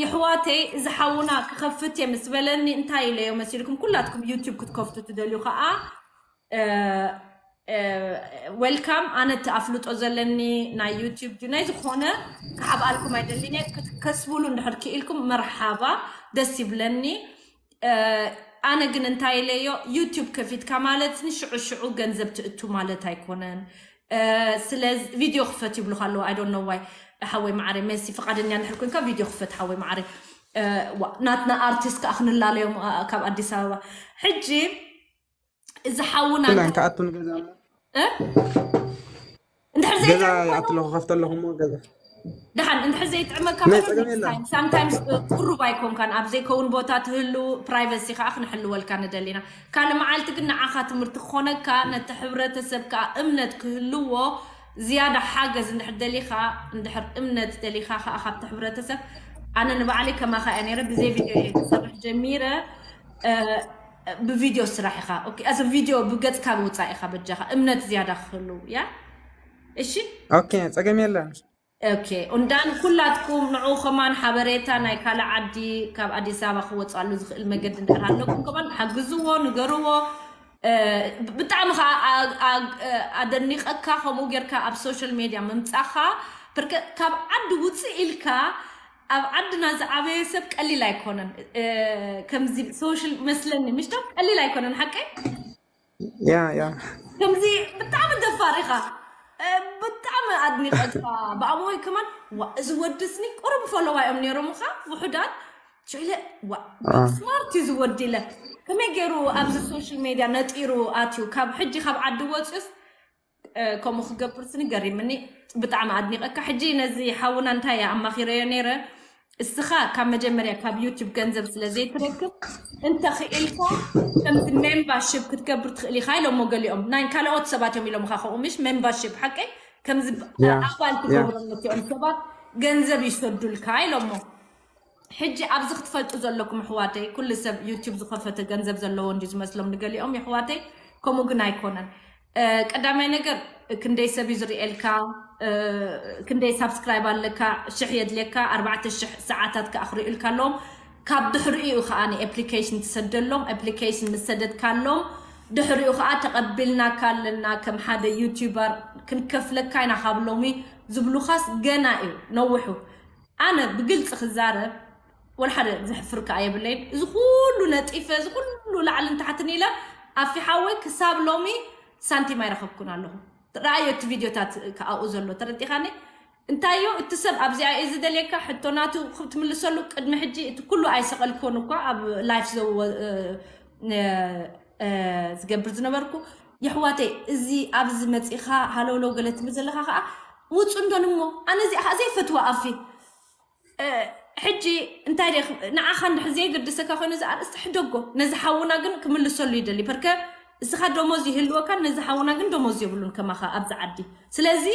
ይሕዋተይ ዝሓውና ክኸፍት እየ ምስ በለኒ እንታይ ኢለዮ መሲልኩም? ኩላትኩም ዩቲዩብ ክትከፍቱ ትደልዩ ከዓ ዌልካም። ኣነ እቲ ኣፍልጦ ዘለኒ ናይ ዩቲዩብ ድዩ ናይ ዝኾነ ክሓብኣልኩም ኣይደልን እየ። ክትከስብሉ እንድሕር ክኢልኩም መርሓባ ደስ ይብለኒ። ኣነ ግን እንታይ ኢለዮ ዩቲዩብ ከፊትካ ማለት ንሽዑ ሽዑ ገንዘብ ትእቱ ማለት ኣይኮነን። ስለዚ ቪድዮ ክፈት ይብሉካ ኣለዉ። I don't know why። ሓወይ ማዓረ መሲ ፍቃደኛ እንድሕር ኮንካ ቪድዮ ክፈት ሓወይ ማዓረ። ናትና ኣርቲስት ከዓ ክንላለዮም ካብ ኣዲስ ኣበባ ሕጂ እዚ ሓውና ክላን ከኣቱን ገዛ እንድሕር ገዛ ዘይጥዕመካ ኣትለኹ ከፍተለኹ እሞ ገዛ ደሓን እንድሕር ዘይጥዕመካ ናይ ጸገም የለን። ሳምታይምስ ቁሩብ ኣይኮንካን ኣብ ዘይከውን ቦታ ትህሉ ፕራይቨሲኻ ክንሕልወልካ ንደሊና። ካልእ መዓልቲ ግን ንዓኻ ትምህርቲ ክኾነካ ነቲ ሕብረተሰብ ከዓ እምነት ክህልዎ ዝያዳ ሓገዝ እንድሕር ደሊኻ እንድሕር እምነት ደሊኻ ከዓ ካብቲ ሕብረተሰብ ኣነ ንባዕለይ ከማኻ እያ ነይረ ብዘይ ቪድዮ እየ ክሰርሕ ጀሚረ። ብቪድዮ ስራሕ ኢኻ። ኦኬ፣ as a video ብገጽካ ምውጻእ ኢኻ በጃኻ እምነት ዝያዳ ክህሉ እያ። እሺ ኦኬ ጸገም የለን። ኦኬ እንዳን ኩላትኩም ንዑ ከማን ሓበሬታ ናይ ካልእ ዓዲ ካብ ኣዲስ ኣበባ ክወጻሉ ዝኽእል መገዲ እንድሕር ኣለኩም ከማን ሓግዝዎ ንገርዎ። ብጣዕሚ ከዓ ኣደኒቐካ ከምኡ ጌርካ ኣብ ሶሻል ሜድያ ምምጻኻ። ብርክ ካብ ዓዲ ውፅእ ኢልካ ኣብ ዓድና ዝዓበየ ሰብ ቀሊል ኣይኮነን። ከምዚ ሶሻል መስለኒ ምሽቶ ቀሊል ኣይኮነን ሓቀይ ያ ያ ከምዚ ብጣዕሚ ደፋር ኢኻ። ብጣዕሚ ኣድኒቐካ ብኣምሆይ ከማን ዋ እዚ ወድስኒ ቁሩብ ፈለዋ እዮም ነይሮም ኻ ውሑዳት ሽለ ዋ ስማርት እዩ ዝወዲ ኢለ ከመይ ገይሩ ኣብዚ ሶሻል ሜድያ ነጢሩ ኣትዩ ካብ ሕጂ ካብ ዓዲ ወፅዩስ ከምኡ ክገብር ስኒ ገሪምኒ። ብጣዕሚ ኣድኒቐካ። ሕጂ ነዚ ሓውና እንታይ እያ ኣማኺረዮ ነይረ እስኻ ካብ መጀመርያ ካብ ዩቲብ ገንዘብ ስለ ዘይትረክብ እንተኽኢልካ ከምዚ ሜምባርሽፕ ክትገብር ትኽእል ኢኻ ኢሎሞ ገሊኦም ናይ ካልኦት ሰባት እዮም ኢሎምኻ ከምኡ ምሽ ሜምባርሽፕ ሓቀይ ከምዚ ኣባል ትገብሮም ነቲኦም ሰባት ገንዘብ ይሰዱልካ ኢሎሞ። ሕጂ ኣብዚ ክትፈልጡ ዘለኩም ኣሕዋተይ ኩሉ ሰብ ዩቲብ ዝኸፈተ ገንዘብ ዘለዎ እንዲ ዝመስሎም ንገሊኦም የሕዋተይ ከምኡ ግን ኣይኮነን። ቀዳማይ ነገር ክንደይ ሰብ እዩ ዝርእየልካ ክንደይ ሳብስክራይብ ኣለካ ሽሕ የድልየካ ኣርባዕተ ሽሕ ሰዓታት ከዓ ክርእዩልካ ኣለዎም። ካብ ድሕሪኡ እዩ ከዓ ንኤፕሊኬሽን ትሰደሎም። ኤፕሊኬሽን ምስ ሰደድካሎም ድሕሪኡ ከዓ ተቐቢልናካ ኣለና ከም ሓደ ዩቲዩበር ክንከፍለካ ኢና ካብ ሎሚ ዝብሉኻስ ገና እዩ ነውሑ። ኣነ ብግልፂ ክዛረብ ወላ ሓደ ዘሕፍር ከዓ የብለይን። እዚ ኩሉ ነጢፈ እዚ ኩሉ ላዕልን ታሕትን ኢለ ኣፊ ሓወይ ክሳብ ሎሚ ሳንቲም ኣይረኸብኩን ኣለኹ። ረኣዮ እቲ ቪድዮታት ከኣኡ ዘሎ ተረዲኻኒ። እንታይ እዩ እቲ ሰብ ኣብዚኣ እዩ ዝደልየካ? ሕቶ ናቱ ክትምልሰሉ ቅድሚ ሕጂ እቲ ኩሉ ኣይሰቐልክዎን እኳ ኣብ ላይፍ ዘወ-፣ እ፣ እ፣ እ፣ ዝገብር ዝነበርኩ። የሕዋተይ፣ እዚ ኣብዚ መጺኻ ሃለውለው ገለ ትብል ዘለኻ ከዓ ውጹ እንዶ ንሞ። ኣነ እዚኣ ከዓ ዘይፈትዋ ኣፊ። እ፣ ሕጂ እንታይ ደይ፣ ንዓኻ እንድሕር ዘይገድሰካ ኮይኑ እዚ ኣርእስቲ ሕደጎ። ነዚ ሓውና ግን ክምልሰሉ ይደሊ። በርከ እስኻ ደሞዝ ይህልወካ፣ ነዚ ሓውና ግን ደሞዝ የብሉን ከማኻ ኣብዚ ዓዲ። ስለዚ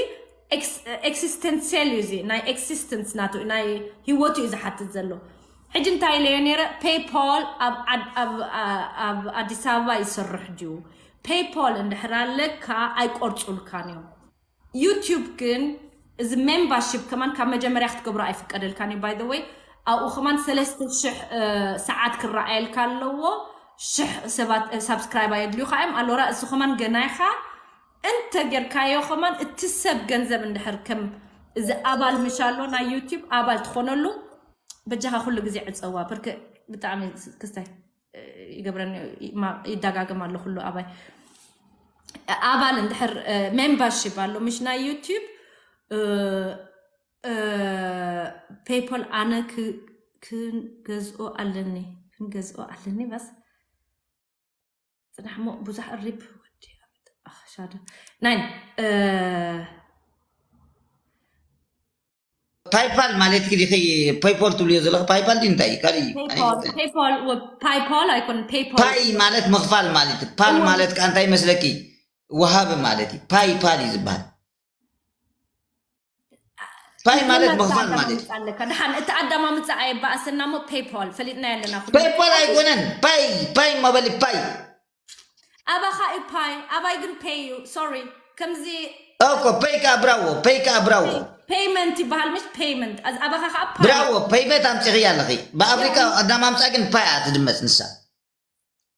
ኤክስ-፣ ኤክሲስተንሲያል እዩ እዚ፣ ናይ ኤክሲስተንስ ናቱ፣ ናይ ህይወቱ እዩ ዝሓትት ዘሎ። ሕጂ እንታይ ኢለዮ ነይረ? ፔይፖል ኣብ ዓድ-፣ ኣብ፣ ኣ-፣ ኣብ ኣዲስ ኣበባ ይሰርሕ ድዩ? ፔይፖል እንድሕር ኣለካ ኣይቆርጹልካን እዮም። ዩቲዩብ ግን እዚ ሜምባርሺፕ ከማን ካብ መጀመርያ ክትገብሮ ኣይፍቀደልካን እዩ። ባይ ዘ ወይ ኣብኡ ከማን ሰለስተ ሽሕ፣ እ፣ ሰዓት ክረኣየልካ ኣለዎ። ሽሕ ሰባት፣ እ፣ ሳብስክራይብ ኣየድልዩካ እዮም። ኣሎራ እሱ ከማን ገና ኢኻ። እንተ ጌርካዮ ከማን እቲ ሰብ ገንዘብ እንድሕር ከም እዚ ኣባል ምሽ ኣሎ ናይ ዩቲዩብ ኣባል ትኾነሉ፣ በጃኻ ኩሉ ግዜ ዕጸዋ። ብርክ ብጣዕሚ ክስታይ ይገብረኒ፣ ማ-፣ ይደጋገም ኣሎ ኩሉ ኣባይ። ኣባል እንድሕር፣ እ፣ ሜምበርሺፕ ኣሎ ምሽ ናይ ዩቲዩብ፣ እ፣ እ፣ ፔይፖል ኣነ ክ-፣ ክንገዝኦ ኣለኒ፣ ክንገዝኦ ኣለኒ። በስ ጽናሕ እሞ ብዙሕ እሪብ ወዲ ኣኽ ሻደ። ናይ፣ እ፣ ፓይፓል ማለት ዲኺ ፓይፖል ትብልዮ ዘለኺ? ፓይፓል ድዩ እንታይ እዩ? ካልእ እዩ። ኣነ ፔይፖል፣ ይፈልጥ። ፔይፖል ወ-፣ ፓይፖል ኣይኮን፣ ፔይፖል። ፓይ ማለት ምኽፋል ማለት እዩ። ፓል እወ። ማለት ከ እንታይ መስለኪ? ወሃቢ ማለት እዩ። ፓይ ፓል እዩ ዝበሃል። ፓይ ማለት መጀመርታ ምኽፋል ማለት እዩ። ኣዳማምጻ ኣለካ። ደሓን እቲ ኣዳማምጻ ኣየባእሰና እሞ ፔይፖል ፈሊጥና ኣለና ኩሉ። ፓይፓል ኣይኮነን። ፓይ፣ ፓይ መበሊ ፓይ። ኣባኻ እዩ ፓይ፣ ኣባይ ግን ፔይ እዩ። ሶሪ። ከምዚ ኦኮ፣ ፓይ ከኣ ብራዎ፣ ፓይ ከኣ ብራዎ። ፔይመንት ይበሃል ምሽ ፔይመንት። ኣዝ-፣ ኣባኻ ከዓ ፓይ። ብራዎ፣ ፓይመንት ኣምጺኽያ ኣለኺ። ብኣፍሪካ ኣዳማምጻ ግን ፓይ እያ ትድመጽ ንሳ።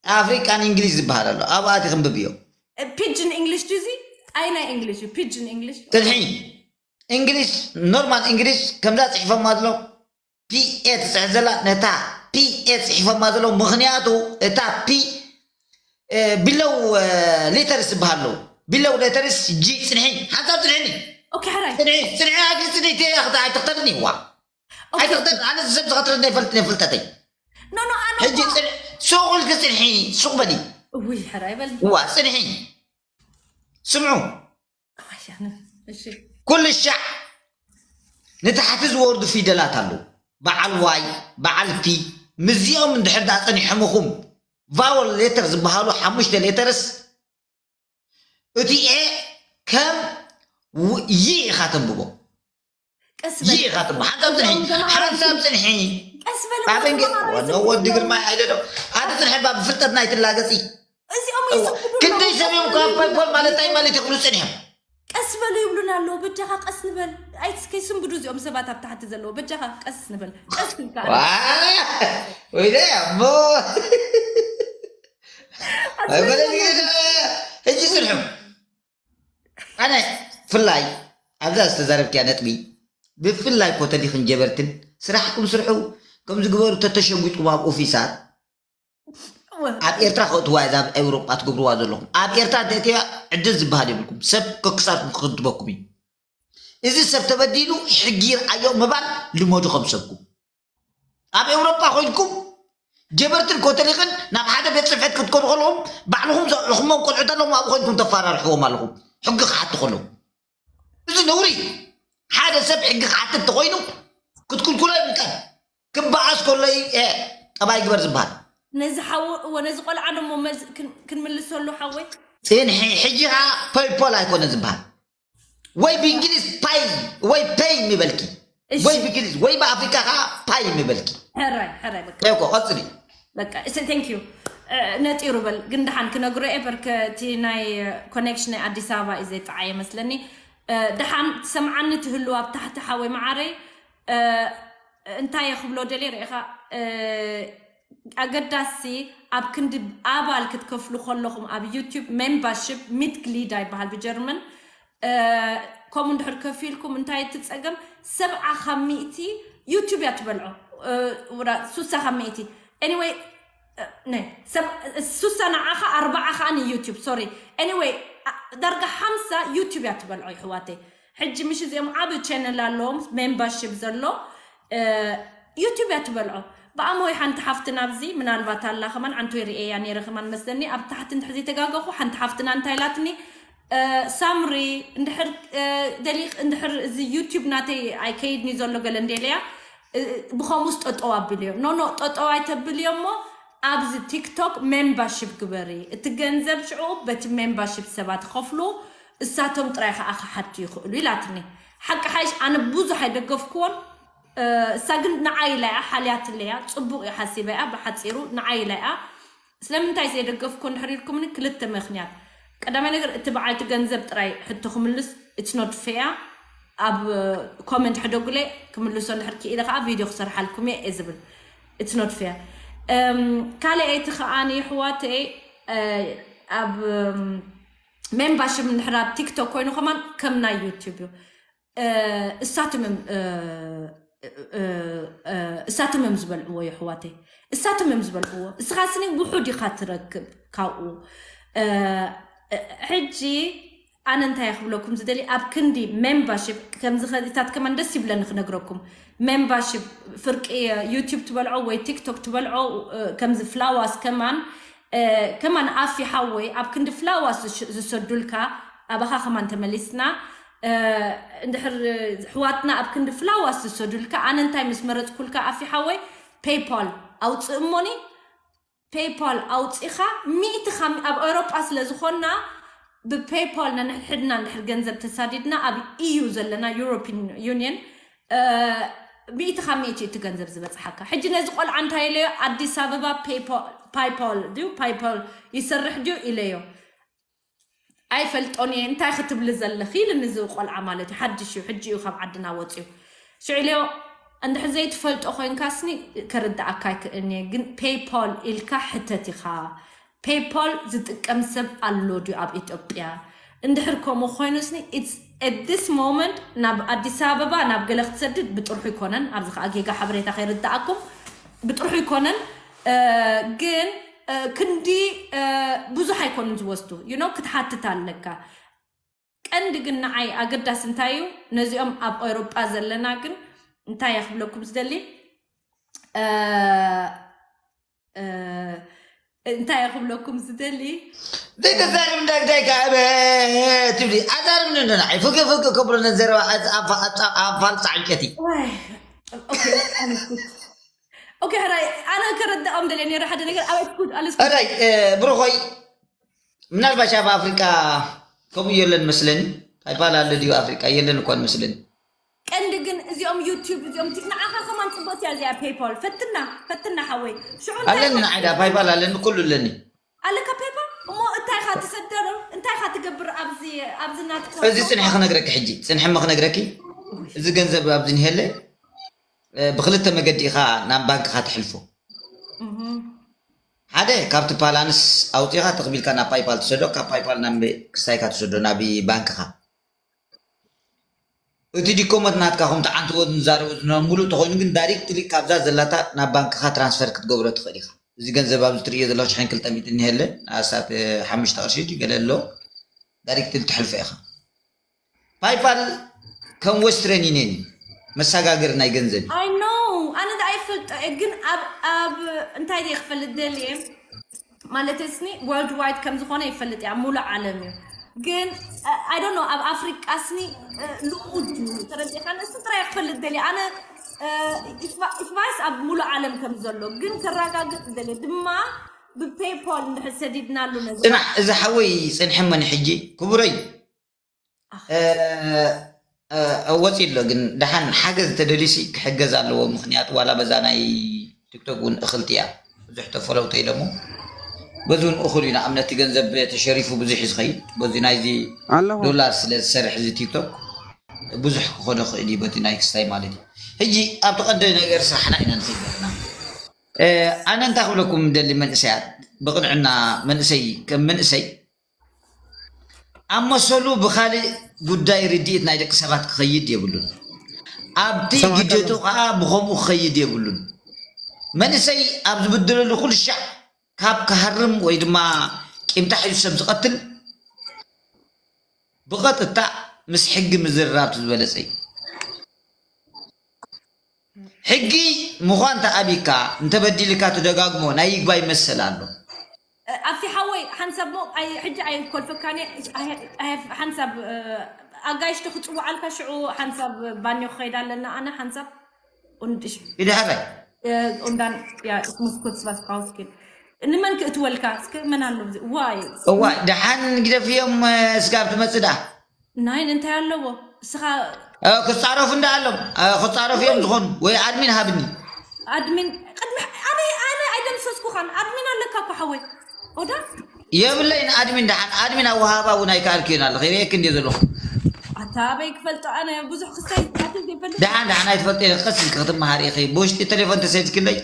ኣፍሪካን እንግሊዝ ዝበሃል ኣሎ። ኣብኣ እቲ ክንብብዮ። ፒጅን እንግሊሽ ድዩ እዚ? ኣይ ናይ እንግሊሽ እዩ። ፒጅን እንግሊሽ። ጽንሒ። እንግሊሽ፣ ኖርማል እንግሊሽ ከምዛ ጽሒፎማ ዘሎ ፒ ኤ ትጽሕፍ ዘላ ነታ ፒ ኤ ጽሒፎማ ዘሎ ምኽንያቱ እታ ፒ፣ እ፣ ቢለው፣ እ፣ ሌተርስ ዝበሃል ኣለዉ። ቢለው ሌተርስ ጂ ጽንሒ። ሓንሳብ ጽንሕኒ። ኦኬ፣ ሕራይ። ጽንሒ፣ ጽንሒ፣ ኣግሊ ጽንሒ፣ ተ-፣ ኣይትኽተልኒ፣ ዋ። ኦኬ። ኣይትኽተል፣ ኣነ ሰብ ዝኸትረኒ ኣይፈልጥን እየ ፍልጠተይ። ኖ፣ ኖ፣ ኣነ ሕጂ እኮ ጽን-፣ ሱቕ ኢልኪ ጽንሒ፣ ሱቕ በሊ። ውይ፣ ሕራይ በል። ዋ፣ ጽንሒ። ስምዑ። ኣይ፣ ኣነ፣ እሺ። ኩሉ ሻዕ ንታሕቲ ዝወርዱ ፊደላት ኣለዉ። በዓል ዋይ፣ በዓል ፒ፣ ምስዚኦም እንድሕር ደኣ ጸኒሖምኹም፣ ቫወል ሌተር ዝበሃሉ ሓሙሽተ ሌተርስ፣ እቲ ኤ ከም ው-፣ ይ ኢኻ ተንብቦ። ቀስ ይ በል። ኢኻ ተንብቦ። ሓንሳብ ጽንሒ፣ እዞም ተማሃሮ ሓንሳብ ጽንሒ። ቀስ በል፣ ኣብ እዞም እንግሊዝ ተማሃሮ ወ-፣ ይስምዑ ወዲ ኣለዉ። ግርማ ኣይደዶ። ኣቲ ጽንሒ፣ ባ ብፍልጠትና ኣይትላገጺ። እዚኦም እዋ፣ ይስምዑ ክንደይ ኣለዉ። ሰብ እዮም ካብ ፓይፖል ማለት እንታይ ማለት እዩ ክብሉ ጸኒሖም። ቀስ በሉ ይብሉና ኣለዉ። በጃኻ ቀስ ንበል። ኣይ፣ እስከ ይስንብዱ እዚኦም ሰባት ኣብ ታሕቲ ዘለዉ። በጃኻ ቀስ ንበል። ቀስ ኢልካ ዋ፣ ወይለ እሞ። ኣይ፣ በለ፣ ሕጂ ጽንሑ። ኣነ ፍላይ ኣብዛ ዝተዛረብክያ ነጥቢ፣ ብፍላይ ኮተሊኽን ጀበርትን ስራሕኩም ስርሑ፣ ከም ዝግበሩ ተተሸጉጥኩም ኣብ ኦፊሳት፣ ኣብ ኤርትራ ከእትዋ እዛ ኣብ ኤውሮጳ ትገብርዋ ዘለኹም። ኣብ ኤርትራ እንተእትያ ዕድል ዝበሃል የብልኩም። ሰብ ከክሳድኩም ክኽድበኩም እዩ። እዚ ሰብ ተበዲሉ ሕጊ ይርኣዮ ምባል ልመዱ ከም ሰብኩም። ኣብ ኤውሮጳ ኮይንኩም ጀበርትን ኮተሊኽን ናብ ሓደ ቤት ጽሕፈት ክትከዱ ከለኹም ባዕልኹም ዘውዕልኹሞም ቆልዑት ኣለኹም ኣብኡ ኮይንኩም ተፈራርሕዎም ኣለኹም። ሕጊ ክሓቱ ከለዉ። እዚ ነውሪ እዩ። ሓደ ሰብ ሕጊ ክሓትት እንተኾይኑ ክትክልክሎ ይምከን። ክበኣስ ከሎ እዩ፣ ኤ፣ ጠባይ ግበር ዝበሃል። ነዚ ሓው፣ እወ፣ ነዚ ቆልዓ ደሞ መልስ ክን-፣ ክንምልሰሉ ሓወይ። ጽንሒ፣ ሕጂ ኸዓ ፓይፖል ኣይኮነን ዝበሃል። ወይ ብእንግሊዝ ፓይ፣ ወይ ፔይ የሚበልኪ። እሺ። ወይ ብእንግሊዝ፣ ወይ ብኣፍሪካ ኸዓ ፓይ የሚበልኪ። ሕራይ፣ ሕራይ፣ በቃ። እኮ፣ ቀጽሊ። በቃ፣ እስ-፣ ቴንክ ዩ። እ፣ ነጢሩ በል፣ ግን ደሓን ክነግሮ እየ፣ በርከ እቲ ናይ ኮኔክሽን ናይ ኣዲስ ኣበባ እዩ ዘይጠዓየ መስለኒ። እ፣ ደሓን ትሰምዓኒ ትህሉ ኣብ ታሕቲ ሓወይ መዓረይ። እ፣ እንታይ እየ ክብሎ ደልየ ርኢኻ፣ እ፣ ኣገዳሲ ኣብ ክንዲ ኣባል ክትከፍሉ ከለኹም ኣብ ዩቲዩብ ሜምበርሺፕ ሚትግሊዳ ይበሃል ብጀርመን። እ፣ ከምኡ እንድሕር ከፊልኩም እንታይ እቲ ጸገም ሰብዓ ካብ ሚእቲ ዩቲዩብ እያ ትበልዖ። እ፣ ወላ ሱሳ ካብ ሚእቲ። ኤኒወይ፣ እ፣ ነ፣ ሰብ-፣ ሱሳ ንዓኻ ኣርባዓ ኸኣ ንዩቲዩብ፣ ሶሪ። ኤኒወይ፣ ኣ-፣ ዳርጋ ሓምሳ ዩቲዩብ እያ ትበልዖ ይሕዋተይ። ሕጂ ምሽ እዚኦም ዓብ ቻነል ኣለዎም ሜምበርሺፕ ዘሎ ዩቲብ እያ ትበልዖ። ብኣሞይ ሓንቲ ሓፍትና ኣብዚ ምናልባት ኣላ ከማን ዓንቶ ይርእያ ነይረ ከማን መስለኒ ኣብ ታሕቲ እንድሕር ዘይተጋገኹ ሓንቲ ሓፍትና እንታይ ኢላትኒ ሳምሪ እንድሕር ደሊቕ እንድሕር እዚ ዩቲብ ናተይ ኣይከይድኒ ዘሎ ገለ እንደለያ ብኸምኡስ ጠጠው ኣቢልዮ ኖኖ ጠጠው ኣይተብልዮ እሞ ኣብዚ ቲክቶክ ሜምበርሺፕ ግበሪ እቲ ገንዘብ ሽዑ በቲ ሜምበርሺፕ ሰባት ይኸፍሉ እሳቶም ጥራይ ከዓ ክሓቱ ይኽእሉ ኢላትኒ ሓቂ ሓይሽ ኣነ ብዙሕ ኣይደገፍክዎን እሳ ግን ንዓይ ኢላ እያ ሓልያትለያ ፅቡቅ እዩ ሓሲበ እያ ብሓፂሩ ንዓይ ኢላ እያ ስለምንታይ ዘይደገፍክዎ እንድሕር ኢልኩምኒ ክልተ ምክንያት ቀዳማይ ነገር እቲ በዓልቲ ገንዘብ ጥራይ ሕቶ ክምልስ it's not fair ኣብ ኮመንት ሕደጉለይ ክምልሶ እንድሕር ክኢለ ከዓ ቪድዮ ክሰርሓልኩም እየ እየ ዝብል it's not fair ካልኣይቲ ከዓ የሕዋተይ ኣብ ሜምባሽፕ እንድሕር ኣብ ቲክቶክ ኮይኑ ከማን ከም ናይ ዩቲብ እዩ እሳቶም እዮም እሳቶም እዮም ዝበልዕዎ የሕዋተይ እሳቶም እዮም ዝበልዕዎ እስኻ ስኒ ውሑድ ኢኻ ትረክብ ካብኡ ሕጂ ኣነ እንታይ ክብለኩም ዝደሊ ኣብ ክንዲ ሜምባሽፕ ከምዚ ከዚታት ከማን ደስ ይብለኒ ክነግረኩም ሜምባሽፕ ፍርቂ ዩቲብ ትበልዖ ወይ ቲክቶክ ትበልዖ ከምዚ ፍላዋስ ከማን ከማን ኣፊ ሓወይ ኣብ ክንዲ ፍላዋስ ዝሰዱልካ ኣባኻ ከማን ተመሊስና እንድሕር ሕዋትና ኣብ ክንዲ ፍላዋስ ዝሰዱልካ ኣነ እንታይ ምስ መረፅኩልካ ኣፊ ሓወይ ፔይፓል ኣውፅእ እሞኒ ፔይፓል ኣውፂኻ ሚእቲ ካብ ኣብ ኤውሮጳ ስለ ዝኾንና ብፔይፓል ነንሕድሕድና እንድሕር ገንዘብ ተሳዲድና ኣብ ኢዩ ዘለና ዩሮፒን ዩኒየን ሚእቲ ካብ ሚእቲ እቲ ገንዘብ ዝበፅሓካ ሕጂ ነዚ ቆልዓ እንታይ ኢለዮ ኣዲስ ኣበባ ፓይፓል ድዩ ፓይፓል ይሰርሕ ድዩ ኢለዮ ኣይፈልጦን እየ እንታይ ክትብሊ ዘለኺ ኢልኒ እዚ ቆልዓ ማለት እዩ ሓድሽ እዩ ሕጂ እዩ ካብ ዓድና ወፅዩ ሽዑ ኢለዮ እንድሕር ዘይትፈልጦ ኮይንካስኒ ከርድኣካ ኣይክእልን እየ ግን ፔይፓል ኢልካ ሕተት ኢኻ ፔይፓል ዝጥቀም ሰብ ኣሎ ድዩ ኣብ ኢትዮጵያ እንድሕር ከምኡ ኮይኑ ስኒ this moment ናብ ኣዲስ ኣበባ ናብ ገለ ክትሰድድ ብጥርሑ ይኮነን ኣብዚ ከዓ ጌጋ ሓበሬታ ከይርድኣኩም ብጥርሑ ይኮነን ግን ክንዲ ብዙሕ ኣይኮኑን ዝወስዱ you know ክትሓትት ኣለካ ቀንዲ ግን ንዓይ ኣገዳሲ እንታይ እዩ ነዚኦም ኣብ ኤውሮጳ ዘለና ግን እንታይ እየ ክብለኩም ዝደሊ እንታይ እየ ክብለኩም ዝደሊ ዘይተዛርብ እንዳግዳይ ከኣበ ትብሊ ኣዛርብኒ እንዶ ንዓይ ፍገ ፍገ ከብሎ ነዘረባ ኣፋልፃ ዕንጨቲ ኦኬ ሕራይ ኣነ ከረዳኦም ደለ ነረ ሓደ ነገር ኣበይ ትኩድ ኣለስ ሕራይ ብሩኾይ ምናልባሽ ኣብ ኣፍሪቃ ከምኡ የለን መስለኒ ፓይፓል ኣሎ ድዩ ኣፍሪቃ የለን እኳን መስለኒ ቀንዲ ግን እዚኦም ዩቲብ እዚኦም ንዓኻ ከማን ፅቡቅ እያ እዚኣ ፔይፓል ፈትና ፈትና ሓወይ ሽዑ ኣለኒ ንዓይዳ ፓይፓል ኣለኒ ኩሉ ኣለኒ ኣለካ ፔይፓል እሞ እንታይ ኢኻ ትሰደሩ እንታይ ኢኻ ትገብር ኣብዚ ኣብዚ ናትካ እዚ ፅንሒ ክነግረኪ ሕጂ ፅንሒ ሞ ክነግረኪ እዚ ገንዘብ ኣብዚ ንሄለ ብክልተ መገዲ ኢኻ ናብ ባንክኻ ትሕልፎ ሓደ ካብቲ ፓላንስ ኣውፂኻ ተኽቢልካ ናብ ፓይፓል ትሰዶ ካብ ፓይፓል ናብ ክስታይካ ትሰዶ ናብ ባንክኻ እቲ ዲኮመት ናትካ ከምቲ ዓንትዎ ዝዛረቡ ዝነበሩ ሙሉእ ተኮይኑ ግን ዳይሬክትሊ ካብዛ ዘላታ ናብ ባንክኻ ትራንስፈር ክትገብሮ ትኽእል ኢኻ እዚ ገንዘብ ኣብዚ ትርእዮ ዘለኹ ሽሕን ክልተ ሚእቲ እኒሀለ ኣስታት ሓሙሽተ ቅርሺ ድዩ ገለ ኣሎ ዳይሬክትሊ ትሕልፎ ኢኻ ፓይፓል ከም ዌስትረን ዩኒየን እዩ መሰጋገሪ ናይ ገንዘብ እዩ ኣይ ኖ ኣነ ዳ ኣይፈልጦ እየ ግን ኣብ ኣብ እንታይ ድየ ክፈልጥ ደልየ ማለት ስኒ ወርልድ ዋይድ ከም ዝኾነ ይፈልጥ እያ ሙሉእ ዓለም እዩ ግን ኣይ ዶንት ኖ ኣብ ኣፍሪቃ ስኒ ልኡድ እዩ ተረዲእካ ንእሱ ጥራይ ክፈልጥ ደልየ ኣነ ኢትባይስ ኣብ ሙሉእ ዓለም ከም ዘሎ ግን ከረጋግፅ ደልየ ድማ ብፔይፓል እንድሕር ሰዲድናሉ ነዚ ፅናሕ እዚ ሓወይ ፅንሕመኒ ሕጂ ክቡረይ ወፂ ኣሎ ግን ደሓን ሓገዝ ተደልዩሲ ክሕገዝ ኣለዎ ምክንያቱ ዋላ በዛ ናይ ቲክቶክ እውን እክልቲ እያ ብዙሕ ተፈለውቶ ኢሎሞ በዚ እውን እኩል እዩ ንኣብነት ገንዘብ ተሸሪፉ ብዙሕ እዩ ዝኸይድ በዚ ናይዚ ኣለኹ ዶላር ስለ ዝሰርሕ እዚ ቲክቶክ ብዙሕ ክኾኖ ክእል እዩ በቲ ናይ ክስታይ ማለት እዩ ሕጂ ኣብቲ ቀንዲ ነገር ስራሕና ኢና ንኸይድ ዘለና ኣነ እንታይ ክብለኩም ደሊ መንእሰያት ብቕንዕና መንእሰይ ከም መንእሰይ ኣብ መሰሉ ብኻልእ ጉዳይ ርድኢት ናይ ደቂ ሰባት ክኸይድ የብሉን ኣብቲ ግደቱ ከዓ ብኸምኡ ክኸይድ የብሉን መንእሰይ ኣብ ዝብድለሉ ኩሉ ሻዕ ካብ ክሃርም ወይ ድማ ቂምታ ሒዙ ሰብ ዝቐትል ብቐጥታ ምስ ሕጊ ምዝርራብ ዝበለጸ እዩ። ሕጊ ምዃን ተኣቢካ እንተበዲልካ ትደጋግሞ ናይ ይግባይ መሰል ኣሎ። ኣብቲ ሓወይ ሓንሳብ ሞ ኣይ- ሕጂ ኣይኮልፈካን እየ። ኣይ- ኣይ- ሓንሳብ እ፣ ኣጋይሽቲ ክፅውዓልካ ሽዑ ሓንሳብ ባኞ ክኸይድ ኣለና። ኣነ ሓንሳብ und ich ይድሕረይ äh, und dann ja, ich muss kurz was rausgehen. ንመን ክእትወልካ እስከ መን ኣሎ እዚ? ዋይ እዋ ደሓን ግደፍዮም። ስጋብ ትመፅእ ደኣ ናይን እንታይ ኣለዎ? እስኻ እ፣ ክፃረፉ እንዳ ኣሎም እ፣ ክፃረፉ እዮም ዝኾኑ ወይ ኣድሚን ሃብኒ። ኣድሚን ቅድሚ ኣበይ ኣነ ኣይደምሰስኩኻን። ኣድሚን ኣለካ እኮ ሓወይ። ኦዳ የብለይን ኣድሚን ደሓን ኣድሚን ኣወሃባ እውን ኣይከኣልክዮን ኣለኺ ርእየክ እንዲ ዘለኹ። ኣታ ኣበይ ክፈልጦ ኣነ ብዙሕ ክሳይ ኣቲ ዘይፈልጥ ደሓን ደሓን ኣይትፈልጥ ኢለ ቀስ ኢልክ ክትመሃር ኢኺ። ብውሽጢ ቴሌፎን ተሰይድክለይ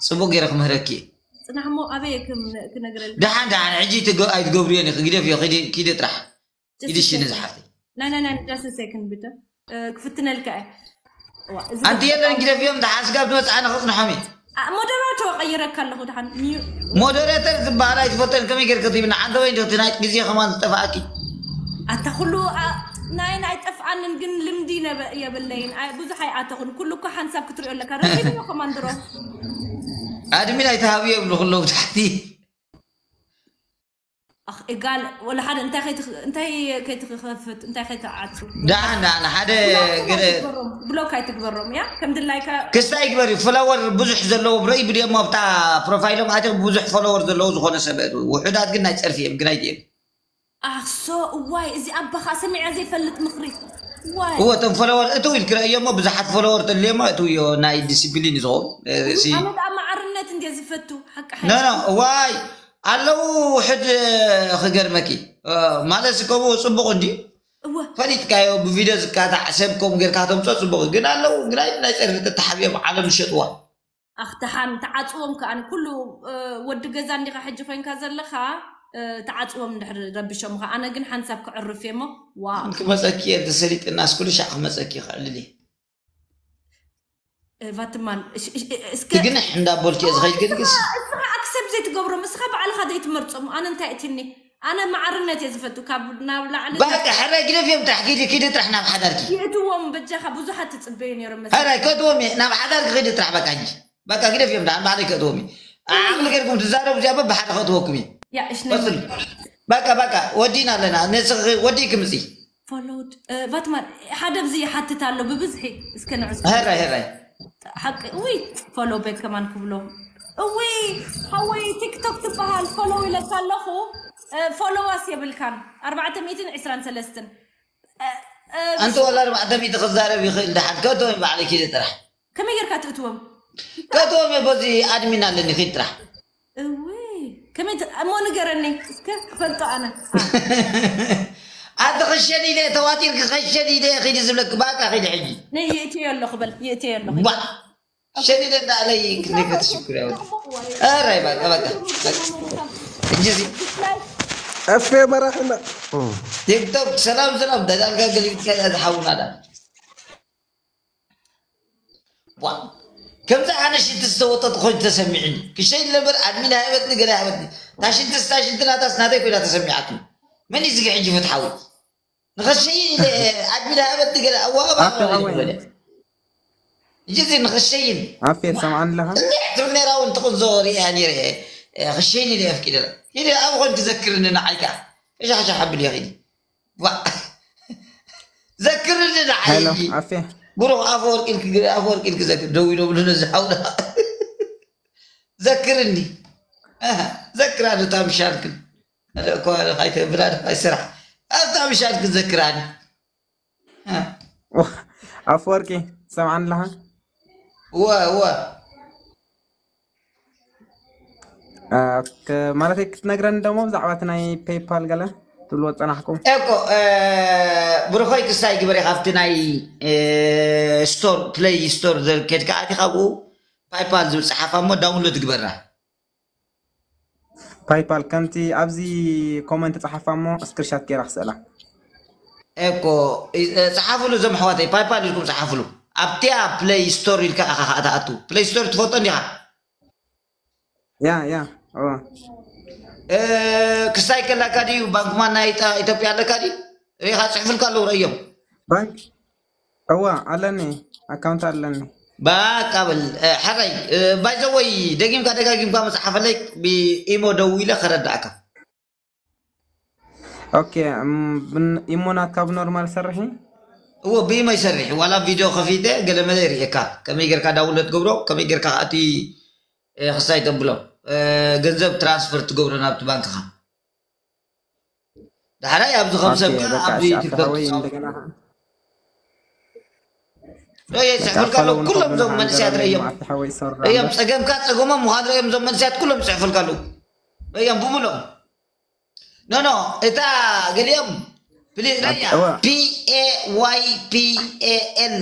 ፅቡቅ ገይረ ክምህረኪ እየ። ፅናሕ እሞ ኣበይ ክም- ክነግረልካ ደሓን ደሓን ሕጂ ትገ- ኣይትገብርዮን ኢኺ። ግደፍዮ ኪዲ- ኪዲ ጥራሕ። ኢድሽኒ ዝሓፍተይ ናይ ናይ ናይ just a second ብተ ክፍትነልካ እየ። እዋ፣ እዚ ኣንቲ የለን ግደፍዮም። ደሓን ስጋብ ትመፅኣ ንክፅንሖም እየ። አ- ሞደራቶ ቀይረካ ኣለኹ ድሓን ሚዩ- ሞደሬተር ዝበሃል ኣይትፈልጠን። ከመይ ጌርክ ትብል ንዓንተ ወይ ንክቲ ናይ ግዜ ከማን ዝጠፋኣኪ። ኣታ ኩሉ አ- ናይ ናይ ጠፍኣንን ግን ልምዲ ነበ- የብለይን። ኣይ- ብዙሕ ኣይኣተኹን። ኩሉ እኮ ሓንሳብ ክትሪኦ ኣለካ። ረኺብዮ ከማን ድሮ ኣድሚን ኣይትሃብዮ ይብሉ ኩሎ ብታሕቲ። ኣኽ እጋል ወላ ሓደ እንታይ ከይትኽ- እንታይ ከይትኸፍት እንታይ ከይትዓጹ ደሓን ደሓን ሓደ ገለ ብሎክ ኣይትግበሮም እያ ከም ድላይካ ክስታይ ግበሪ። ፍላወር ብዙሕ ዘለዎ ብረይ ብድሞ ኣብታ ፕሮፋይሎም ኣቲ ብዙሕ ፎሎወር ዘለዎ ዝኾነ ሰብ እቱ ውሑዳት ግን ናይ ጸርፊ እዮም ግን ኣይድዮም። ኣኽሶ እዋይ እዚ ኣባኻ ሰሚዐ ዘይፈልጥ ምኽሪ እዋይ እዎ እቶም ፎሎወር እትው ኢልክ ረእዮ እሞ ብዙሓት ፎሎወር ተልዮ እሞ እትውዮ ናይ ዲሲፕሊን እዩ ዝኸውን። ርእሲ ኣነ ደኣ መዓርነት እንድየ ዝፈቱ ሓቂ ሓቂ ኖ ኖ እዋይ ኣለዉ ውሕድ ክገርመኪ ማለት ከምኡ ጽቡቕ እንዲ እወ ፈሊጥካዮ ብቪድዮ ዝካታዕ ሰብ ከምኡ ጌርካ ተምፅኦ ጽቡቕ ግን ኣለዉ ግናይ ናይ ጸርፊ ተተሓቢኦም ዓለም ዝሸጥዋ ኣኽትሓን ተዓፅዎም ከኣን ኩሉ እ፣ ወዲ ገዛ እንዲኻ ሕጂ ኮይንካ ዘለኻ እ፣ ተዓፅዎም እንድሕር ረቢሾምኻ ኣነ ግን ሓንሳብ ክዕርፍ እየ እሞ ዋ ክመፀኪ እየ ተሰሊጥናስ ኩሉ ሻዕ ክመፀኪ ይኽዕልል እየ እ፣ ቫትማን እሽ- እሽ- እስከ ትግንሕ እንዳቦልኪ እየ ዝኸይድ ግን ግስ እስኻ ኣክሰብ ዘይትገብሮም እስኻ ባዕልኻ ዘይትመርፆም ኣነ እንታይ እትኒ ኣነ መዓርነት እየ ዝፈቱ ካብ ናብ ላዕሊ በቃ ሕራይ ግደፍዮም ጥራሕ ኪዲ ኪዲ ጥራሕ ናብ ሓዳርኪ ይእትዎም በጃኻ ብዙሓት ትፅበዩ ነይሮም መስ ሕራይ ከእትዎም እየ ናብ ሓዳርኪ ኪዲ ጥራሕ በቃ ሕጂ በቃ ግደፍዮም ደሓን ባዕለይ ከእትዎም እየ ዓቕሊ ገርኩም ትዛረቡ እዚኣ በብሓደ ከእትወኩም እየ ያ እሽ ቀፅል በቃ በቃ ወዲና ኣለና ንስኺ ወዲእኪ ምፂ ፎሎድ ቫትማን ሓደ ብዚ ይሓትት ኣሎ ብብዝሒ እስከ ንዕስ ሕራይ ሕራይ ሓቂ እውይ ፎሎ ቤክ ከማን ክብሎ እውይ ሓወይ ቲክቶክ ትበሃል ፎሎ ኢለካ ኣለኹ ፎሎዋስ የብልካን ኣርባዕተ ሚእትን ዕስራን ሰለስትን ኣንቲ ወላ ኣርባዕተ ሚእቲ ክዛረብ ይኽእል ደሓን ከእትዎም ባዕለይ ኪደ ጥራሕ ከመይ ጌርካ ትእትዎም ከእትዎም እየ በዚ ኣድሚን ኣለኒ ኪድ ጥራሕ እውይ ከመይ ት- እሞ ንገረኒ እስከ ክፈልጦ ኣነ ኣቲ ክሸን ኢለ ተዋጢርኪ ከሸን ኢለ ኪዲ ዝብለኪ ባቃ ኪዲ ሕጂ ነይ ይእትዮ ኣለኹ በል ይእትዮ ኣለኹ ባ ሸን ኢለ እንዳለይ ክንደይ ከተሽክር ያው ኣራይ ባቃ ባቃ ሕጂ እዚ እፌ መራሕና ቲክቶክ ሰላም ሰላም ደጋልጋ ገሊብካ ዝሓውና ዳ ዋ ከምዚ ኣነ ሽንቲ ዝተወጠጥ ኮይኑ ተሰሚዕኒ ክሸይ ነበር ኣድሚን ሃበትኒ ገለ ሃበትኒ እታ ሽንቲ ስታ ሽንቲ ናታስ ናተይ ኮይና ተሰሚዓትኒ መን እዩ ዝገ ሕጂ ፍትሓዊ ንኸሸይን ኢለ ኣድሚን ሃበትኒ ገለ ኣዋባ ኣቶ ሓወይ። በለ ሕጂ እዚ ንኸሸይን ኣፌ ትሰምዓኒ ኣለኻ እኒሕ ትብል ነይራ እውን ትቕንዞ ሪእያ ነይረ ክሸይን ኢለ የፍቂደ ኢለ ኣብ ኾን ትዘክርኒ ንዓይ ከዓ ከሻሻ ሓብል እየ ኺዲ ዋ ዘክርኒ ንዓይ ሄሎ ሕጂ ኣፌ ብሩኽ ኣፈወርቂ ኢልክ ኣፈወርቂ ኢልክ ዘክር ደው ኢሎምሉ ነዚ ሓውና ዘክርኒ ኣሃ፣ ዘክራ ነታ ምሻልክን እኮ ኣይተብላ ስራሕ ኣብታ ምሻልክን ዘክራኒ ኣፈወርቂ ትሰምዓኒ ኣለኻ እወ እወ ኦኬ፣ ማለተይ ክትነግረኒ ደሞ ብዛዕባ እቲ ናይ ፔይፓል ገለ ትብልዎ ዝጸናሕኩም እኮ ብርኾይ ክስታይ ግበረ ካብቲ ናይ ስቶር ፕሌይ ስቶር ከድካ ኣቲ ካብኡ ፓይፓል ዝብል ፀሓፋ እሞ ዳውንሎድ ግበራ ፓይፓል ከምቲ ኣብዚ ኮመንት ጸሓፋ እሞ ስክሪንሻት ገይራ ክስእላ እኮ ፀሓፍሉ እዞም ኣሕዋተይ ፓይፓል ኢልኩም ፀሓፍሉ ኣብቲያ ፕሌይ ስቶር ኢልካ ኢኻ ከዓ ትኣቱ ፕሌይ ስቶር ትፈልጦ እንዲኻ ያ ያ እዎ ክስታይ ከላካ ድዩ ባንክማን ናይ ኢጣ- ኢትዮጵያ ኣለካ ድዩ ሪኻ ፅሕፍልካ ኣለዉ ረእዮም ባንክ እዋ ኣለኒ፣ ኣካውንት ኣለኒ። ባቃ በል። እ፣ ሓራይ ባይዘወይ፣ ደጊምካ ደጋጊምካ መጽሓፈለይ። ብኢሞ ደዊለ ከረዳእካ። ኦኬ። እም፣ ብን- ኢሞ ናትካ ብኖርማል ሰርሒ። እዎ፣ ብኢሞ ይሰርሕ። ዋላ ቪድዮ ከፊተ ገለመለ ይርእየካ፣ ከመይ ጌርካ ዳውንሎድ ትገብሮ፣ ከመይ ጌርካ ከኣቲ፣ እ፣ ክሳይ ተብሎ፣ እ፣ ገንዘብ ትራንስፈር ትገብሮ ናብቲ ባንክኻ። ዳሕራይ ኣብዚ ከም ኦኬ፣ ሰብካ በቃ ኣብዚ እሺ፣ ኣቶ ቲክቶክ ሓወይ ትጻወት። እንደገና ረየ በቃ ይጽሕፈልካ ኣለዉ። ፈለው ኩሎም ንኸብሉ እዞም ንሓንዘር መንእሰያት ኣለና ረዮም ኣቶ ሓወይ ይሰሩ ረዮም እምበር። ጸገምካ ጸገሞም ምዃን ረዮም እዞም መንእሰያት ኩሎም ይጽሕፈልካ ኣለዉ። ረዮም ብሙሉኦም። ኖ ኖ፣ እታ ገሊኦም ፕሊዝ ረያ እወ። P A Y P A L፣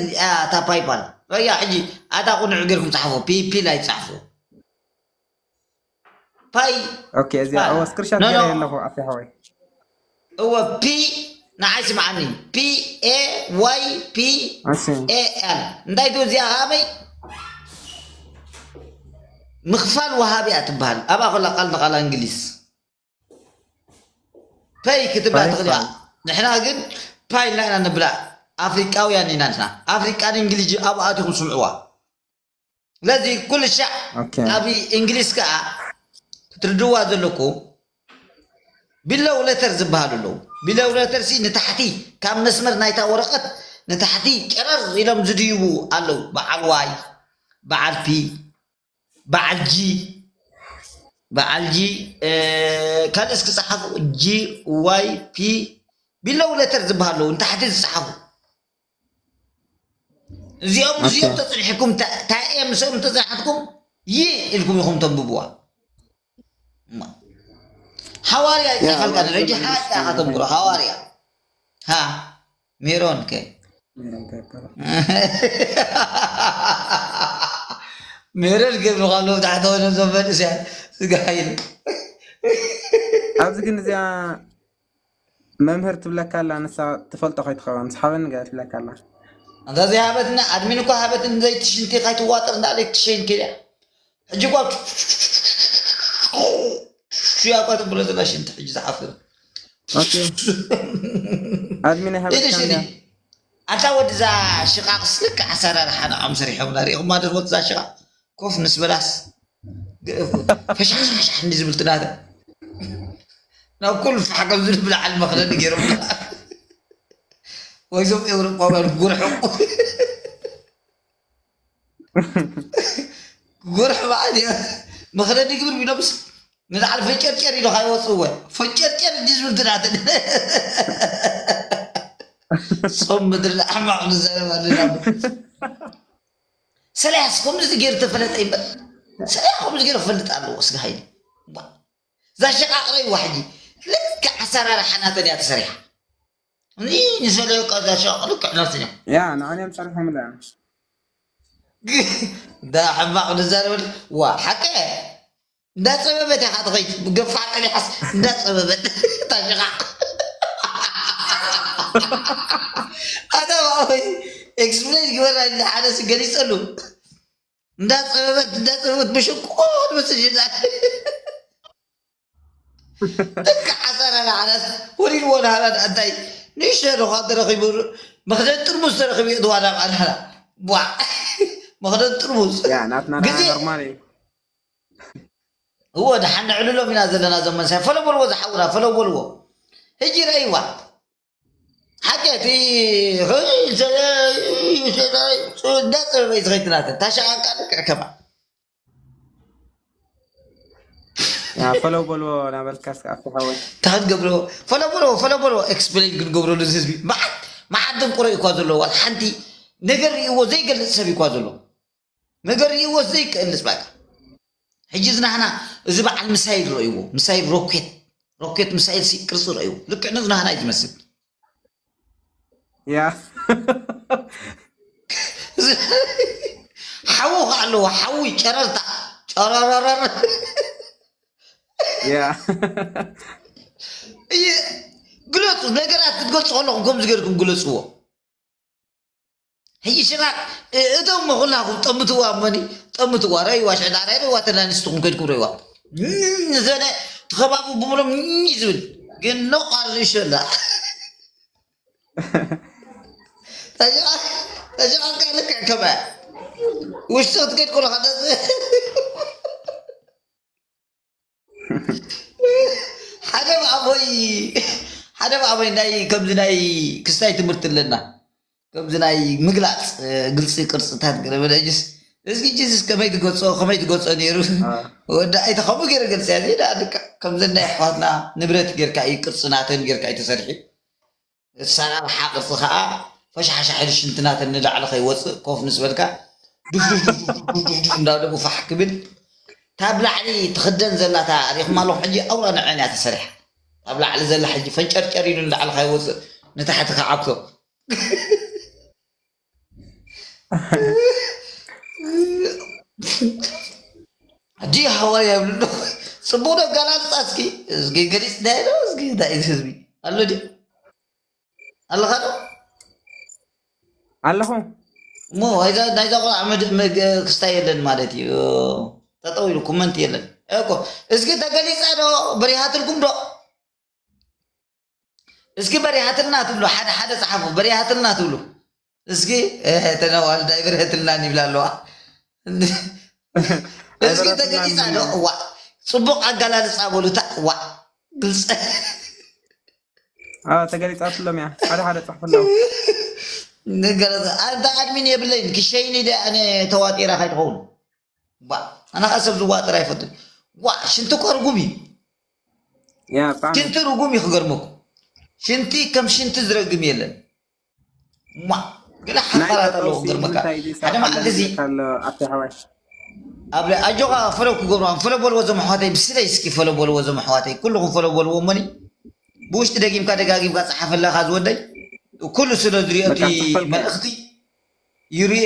እታ ፓይፓል ረያ። ሕጂ ኣታ ቁኑዕ ጌርኩም ጸሓፎ፣ ፒፒ ላይ ጸሓፎ። ፓይ ኦኬ፣ እዚኣ እወ ስክሪንሻት ኖ ኖ ገይረ ኣለኹ ኣቶ ሓወይ። እወ ፒ ንዓይ ስምዓኒ፣ P A Y P እሺ A L። እንታይ ትብል እዚኣ? ከመይ ምኽፋል ወሃቢ እያ ትበሃል። ኣብኣ ከላ ቃል ንቃል እንግሊዝ ፐይ ክትብላ ትኽእል እያ። ፓይፋል ንሕና ግን ፓይ ኢልና ኢና ንብላ። ኣፍሪቃውያን ኢና ንሕና። ኣፍሪቃን እንግሊዝ ኣብኡ ኣቲኹም ስምዕዋ። ስለዚ ኩሉ ሻዕ ኦኬ ኣብ እንግሊዝ ከዓ ክትርድዋ ዘለኩም ቢሎው ሌተር ዝበሃሉ ኣለዉ። ቢሎው ሌተር ሲ ንታሕቲ ካብ መስመር ናይታ ወረቐት ንታሕቲ ጨረር ኢሎም ዝድይቡ ኣለዉ። በዓል ዋይ፣ በዓል ፒ፣ በዓል ጂ፣ በዓል ጂ፣ እ፣ ካልእ እስኪ ጸሓፉ። ጂ ዋይ ፒ ቢሎው ሌተር ዝበሃሉ ኣለዉ፣ ንታሕቲ ዝጸሓፉ። እዚኦም ምስኦም ኦኬ ተጽኒሕኩም፣ ታ- ታየ ምስኦም ተጽናሕትኩም ይ ኢልኩም ኢኹም ተንብብዋ። እማ፣ ሓዋርያ ያ ይጽሕፈልካ ኣብ ነረጂ ሓቂ ዘመን ኢኻ ተንብሮ ሓዋርያ። ሃ ሜሮን ከ ሜሮን ገብርኻ ኣለዉ ታሕተወ ነዞም መንእሰያት ስጋ ሓይሉ። ኣብዚ ግን እዚኣ መምህር ትብለካ ኣላ፣ ንሳ ትፈልጦ ከይትኸውን ዝሓበኒ ገለ ትብለካ ኣላ። እንተ ዘይሃበትና ኣድሚን እኳ ሃበትን ዘይቲ ሽንቲ ካይትዋጥር እንዳለ ክሸይን ክልያ። ሕጂ እኳ ሽያ እኳ ትብሎ ዘላ ሽንቲ ሕጂ ዝሓፍር። ኦኬ ኣድሚን ኢደ ሃበትካ ሽኒ እንድያ። ኣታ ወድዛ ሽቓቕስ ልክዕ ኣሰራርሓ ንዖም ሰሪሖምና ሪኢኹማ ዶ ትፈልጡ? እዛ ሽቓቕ ኮፍ ምስ በላስ ፈሻሻሻ እንዲ ዝብል ትናተ ናብ ኩሉ ፋሕ ከም ዝብል ብላዕሊ መኽለኒ ገይሮም። ወይዞም ኤውሮጳውያን ጉርሑ ጉርሑ በዓል እዩ። መኽለኒ ግብር ቢሎምስ ንላዕሊ ፈጨርጨር ኢሉ ካይወፅእዎ ፈጨርጨር እንዲ ዝብል ትናተ ጾም ምድሪ ኣሕማቕ ንዛረብ ኣለና። ሰለያስ ከምዚ ገይሩ ተፈለጠ ይበል። ሰለያ ከምዚ ገይሩ ክፈልጥ ኣለዎ። ስጋ ሃይለ እዛ ሸቃቕ ረይዋ ሕጂ ልክዕ ኣሰራርሓ ናተን እያ ተሰሪሓ። እኒ ንሰለዮ ቃዛ ሸቃቕ ልክዕ ናተን እዮም። ያ ንዓንዮም ሰሪሖምላ። እንዳ ሕማቕ ንዛረበል ዋ ሓቀ እንዳጸበበት ኢኻ ትኸይድ። ገፋዕ ጠሊሓስ እንዳጸበበት እታ ሸቃቕ ኣታ ባወይ ኤክስፕሌን ግበራ እንዳ ሓደ ስገሊጸሉ እንዳጸበበት እንዳጸበበት ብሽቁ መስል ሽዳ ደቂ ሓሳራ ንዓናስ ወሪድዎ ንሃላ እንታይ ንእሽቶ ዶ ኳ ተረኺቡ መኽደን ጥርሙዝ ተረኺቡ እዩ ድዋዳ ባዕዳና ቧዕ መኽደን ጥርሙዝ ያ ናትና ግዜ ኖርማል እዩ። እዎ ደሓን ነዕልሎም ኢና ዘለና ዘመን ሳይ ፈለው በልዎ ዝሓውራ ፈለው በልዎ ሕጂ ረእይዋ ሓቂ እቲ እንዳፀበበይ ዝኸይድ ናተ ታሻ ኣንቃ ልክዕ ከማ ያ ፈለው በልዎ ናበልካ እስከ ኣፍትሓወይ። እንታይ ክትገብሮ ፈለው በልዎ ፈለው በልዎ ኤክስፕሌን ክንገብረሉ እዚ ህዝቢ መዓት መዓት ደንቆሮ እዩ እኳ ዘለዎ ዋላ ሓንቲ ነገር ርእይዎ ዘይገልፅ ሰብ እዩ እኳ ዘሎ ነገር ርእይዎ ዘይክእልስ በቃ ሕጂ ዝናህና እዚ በዓል ምሳይል ረእይዎ ምሳይል ሮኬት ሮኬት ምሳይል ሲ ቅርፂ ረእይዎ ልክዕ ንዝናህና እዩ ዝመስል ያ ሓዊ ከ ኣለዎ ሓዊ ጨረርታ ጨረረረር ያ እየ ግለፁ ነገራት ክትገልፁ ከለኹም ከምዚ ገይርኩም ግለፅዎ ሕጂ ሽቓ እቶም ኩላኹም ጠምትዋ እመኒ ጠምትዋ ረይዋ ሽዕዳ ራይ ረይዋ ተናንስትኹም ከድኩም ረይዋ ዘነ ተኸባቡ ብምሎም ዝብል ግን ነቋር ርእሾ ኣላ ተሸቃልካ ልክዕ ከመ ውሽጢ ክትከይድ ከለኻ ደስ ሓደ ብኣቦይ ሓደ ብኣቦይ ናይ ከምዚ ናይ ክስታይ ትምህርቲ ኣለና። ከምዚ ናይ ምግላፅ ግልፂ ቅርፅታት ገለመለጅስ እዚጊ ጅዝስ ከመይ ትገጾ ከመይ ትገጾ ነይሩ። ወዲ ኣይተ ከምኡ ገይረ ገልፅያ ዜ ከምዚ ናይ ኣሕዋትና ንብረት ጌርካ እዩ ቅርፂ ናተን ጌርካ እዩ ተሰሪሑ። ኣሰራርሓ ቅርፂ ከዓ ፈሻሓሻ ሕድ ሽንቲ ናተን ንላዕሊ ከይወፅእ ኮፍ ምስ በልካ ዱፍዱፍዱፍዱፍዱፍዱፍ እንዳደቡ ፋሕ ክብል ታብ ላዕሊ ትኽደን ዘላታ ሪኹም ኣለኹም ሕጂ ኣውራ ንዕን እያ ተሰሪሓ። ታብ ላዕሊ ዘላ ሕጂ ፈንጨርጨር ኢሉ ንላዕሊ ከይወፅእ ንታሕቲ ከዓብቶ። ዲ ሃዋይ የብሉ። ፅቡቅ ዶ ኣጋላልፃ እስኪ እስኪ ገሊፅ ናይ ዶ እስኪ እንታይ እዚ ህዝቢ ኣሎ ዲ ኣለኻ ዶ ኣለኹ። እሞ ናይዛ ናይዛ ቆልዓ መድ- መግ- ክስታይ የለን ማለት እዩ። ጠጠው ኢሉ ኮመንት የለን እኮ። እስኪ ተገሊፃ ዶ በሪሃትልኩም ዶ እስኪ በሪሃትልና ትብሉ ሓደ ሓደ ፀሓፉ በሪሃትልና ትብሉ። እስኪ ተነዋል ዳይበር ህትልናን ይብላ ኣለዋ። እስኪ ተገሊፃ ዶ እዋ ፅቡቅ ኣጋላልፃ በሉታ እዋ ግልፀ ተገሊፃትሎም እያ ሓደ ሓደ ፅሕፍሎም። ንገለፀ ኣንታ ኣድሚን የብለይን ክሸይኒ ደ ኣነ ተዋጢራ ካይትኸውን ዋ ኣነ ከዓ ሰብ ዝዋጥር ኣይፈትን። ዋ ሽንቲ እኮ ርጉም እዩ። ያ ብጣዕሚ ሽንቲ ርጉም እዩ ክገርመኩም። ሽንቲ ከም ሽንቲ ዝረግም የለን። ማ ገለ ሓሳራት ኣለዎ ክገርመካ ሓደ መዓልቲ እዚ ኣቲ ሓዋይ ኣብ ኣጆኻ ፈለው ክገብርዋ ፈለው በልዎ ዞም ኣሕዋተይ ብስለይ እስኪ ፈለው በልዎ ዞም ኣሕዋተይ ኩልኹም ፈለው በልዎ እሞኒ ብውሽጢ ደጊምካ ደጋጊምካ ፀሓፈለኻ ዝወደይ ኩሉ ስለ ዝሪኦ እቲ መልእኽቲ ይርኤ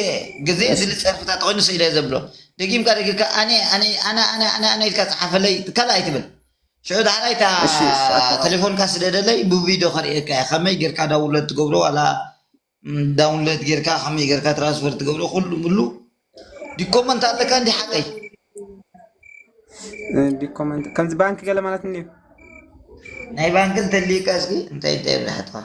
ግዜ ዝልፀርፍታ ተኮይኑ ስኢለ ዘብሎ ደጊምካ ደጊምካ ኣነ ኣነ ኣነ ኣነ ኣነ ኣነ ኢልካ ፀሓፈለይ ካልኣይ ትብል ሽዑ ዳሕራይ እታ እሺ፣ እሺ፣ ኣታ- ተሌፎንካ ስደደለይ ብቪዲዮ ከርእየካ እየ ከመይ ጌርካ ዳውንሎድ ትገብሮ ዋላ ም፣ ዳውንሎድ ጌርካ ከመይ ጌርካ ትራንስፈር ትገብሮ ኩሉ ምሉ ዲኮመንት ኣለካ እንዲ ሓቀይ እ፣ ዲኮመንት ከምዚ ባንክ ገለ ማለት እንድዩ። ናይ ባንክ እንተሊካ እስኪ እንታይ እንታይ ብላሕትካ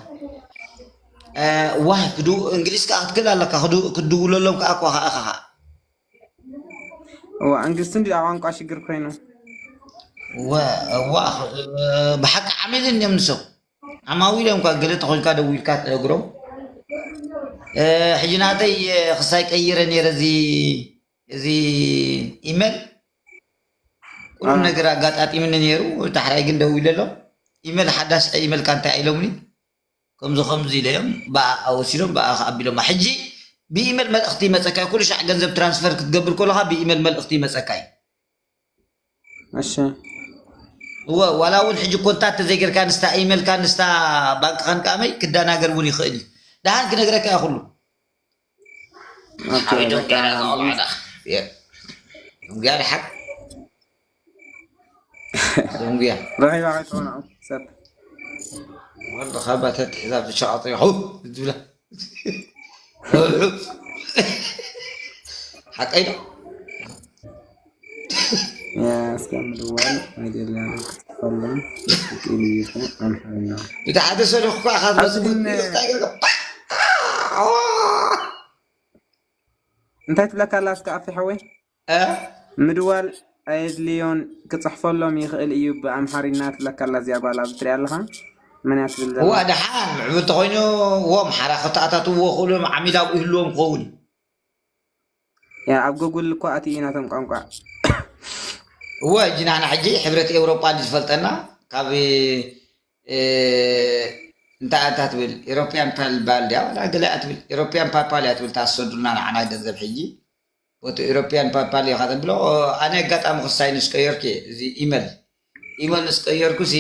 ዋህ ክዱ እንግሊዝ ከዓ ክትክእል ኣለካ ክዱ- ክድውለሎም ከዓ እኳ ከዓ ከዓ እዋ እንግሊዝ እንዲ ቋንቋ ሽግር ኮይኑ ወ- ዋ ብሓቂ ዓሚልን እዮም ንሶም ዓማዊል እዮም ኳ ገለ ተኾንካ ደዊልካ ትነግሮም እ፣ ሕጂ ናተይ እ፣ ክሳይ ቀይረ ነይረ እዚ እዚ ኢመል ኩሉ አ። ነገር ኣጋጣጢምኒ ነይሩ ዳሕራይ ግን ደዊለ ኣሎ ኢመል ሓዳስ ኢመልካ እንታይ ኢሎምኒ ከምዚ ከምዚ ኢለዮም ብኣ ወሲዶም ብኣ ኣቢሎማ ሕጂ ብኢመል መልእኽቲ ይመፀካ እዩ ኩሉ ሻዕ ገንዘብ ትራንስፈር ክትገብር ከለካ ብኢመል መልእኽቲ ይመፀካ እዩ እሺ እወ ዋላ እውን ሕጂ ኮንታክት ዘይገርካ ንስታ ኢመልካ ንስታ ባንክኻን ከኣመይ ክዳናገር እውን ይኽእል እዩ ደሃን ክነግረካ እያ ኩሉ ኦኬ፣ በቃ፣ ደንጉያ ደሓር ደንጉያ ረኺባ ከይትኾና ሰብ ወርድኻ ባተት ሒዛብ ዝሸቐጦ ይኹ ዝብላ ሓቀይ ዶ እስከ ምድዋል አይደለም ክትፈለም ኢልይኹ ኣምሓርኛ እቲ ሓደ ሰሪኹ ከዓ ካብ ኣብዚ ግን እንታይ ትብለካ ኣላ እስከ ኣፊ ሓወይ ምድዋል ኣየድልዮን ክፅሕፈሎም ይኽእል እዩ ብኣምሓሪና ትብለካ ኣላ እዚኣ ጓል ኣብዚ ትሪኣ ኣለኻ መን እያ ትብል ዘላ እዋ ደሓን ምዕብል ተኮይኑ እዎም ሓራ ከተኣታትዎ ክእሎም ዓሚል ኣብኡ ይህልዎም ክኸውን እዩ ያ ኣብ ጎጉል እኮ ኣቲ እዩ ናቶም ቋንቋ እወ እጂ ናና ሕጂ ሕብረት ኤውሮጳ እንዲ ዝፈልጠና ካብ እ፣ እንታይ ኣንታ ትብል ኤሮፒያን ፓል ባል ድያ ዋላ ገለ እያ ትብል ኤሮፒያን ፓፓል እያ ትብል ታሰዱልና ንዓና ገንዘብ ሕጂ ወቲ ኤሮፒያን ፓፓል እዮ ካተብሎ ኣነ ኣጋጣሚ ክሳይ ንስቀየርኩ እየ እዚ ኢመል ኢመል ንስቀየርኩ ሲ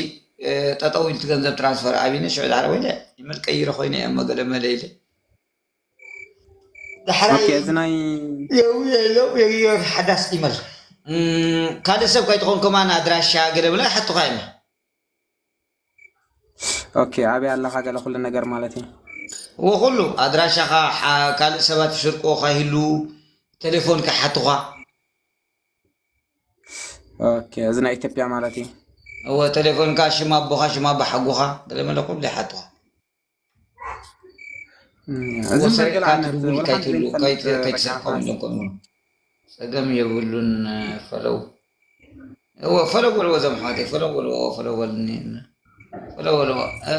ጠጠው ኢልቲ ገንዘብ ትራንስፈር ኣቢነ ሽዑ ዳሕረ ወይለ ኢመል ቀይረ ኮይነ እየ መገለ መለ ኢለ ዳሕራይ ኦኬ፣ እዚ ናይ የው የለው የው ሓዳስ ኢመል እም፣ ካልእ ሰብ ከይትኾን ከማን ኣድራሻ ገለ ብላ ሓቱኻ ኢመል ኦኬ፣ ኣበይ ኣለኻ ገለ ኩሉ ነገር ማለት እዩ። ወኩሉ ኣድራሻኻ ሓ- ካልእ ሰባት ይስርቆ ካይህሉ ቴሌፎን ክሓቱኻ ኦኬ፣ እዚ ናይ ኢትዮጵያ ማለት እዩ። እወ ቴሌፎንካ ሽም ኣቦኻ ሽም ኣቦ ሓጎኻ ገለመለ ኩሉ ይሓቱኻ እዚ ወሰሪቕካ መርገል ዓመት ትድውል ወላ ሓንቲ ከይትብሉ ዘይንፈልጥ ከይት- በቃ ከይትሰርቆም ሓስ- ኢሎም ከምኡ ጸገም የብሉን። ፈለው እወ ፈለው በልዎ እዞም ኣሕዋተይ ፈለው በልዎ ፈለው በልኒ ፈለው በልዎ። እ፣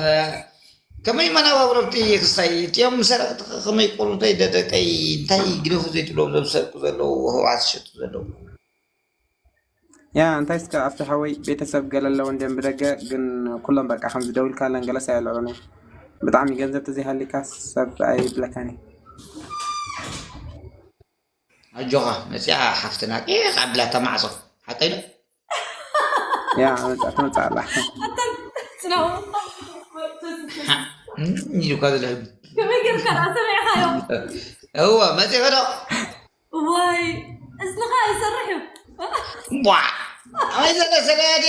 ከመይ መናባብሮም እቲ ክስታይ እቲኦም ሰረቕቲ ከ- ከመይ ቆልዑተይ ደደቀይ እንታይ ግደፉ ዘይትብሎም እዞም ዝሰርቁ ዘለዉ ህወሓት ዝሸጡ ዘለዉ። ያ እንታይ እስከ ኣብቲ ሓወይ ቤተሰብ ገለ ኣለዎ እንድዮም ብደገ ግን ኩሎም በቃ ከምዚ ደው ኢልካለን ገለስ ኣየልዕሉን እዮም። ብጣዕሚ ገንዘብ ተዘይሃሊካ ሰብ ኣይብለካን እዩ። ኣጆኻ መፅያ ሓፍትና ቂቕ ኣብላታ ማዕፆ ሓቀይ ዶ ያ መጻ ትመጻ ኣላ። ኣታ ጽናው ኢሉካ ዝልህብ ከመይ ጌርካ ደኣ ሰሚዕካዮ? እወ መፂ ዶ ዋይ እዝንኻ ይሰርሕ እዩ። ቧ ኣይ ዘለ ሰለያዴ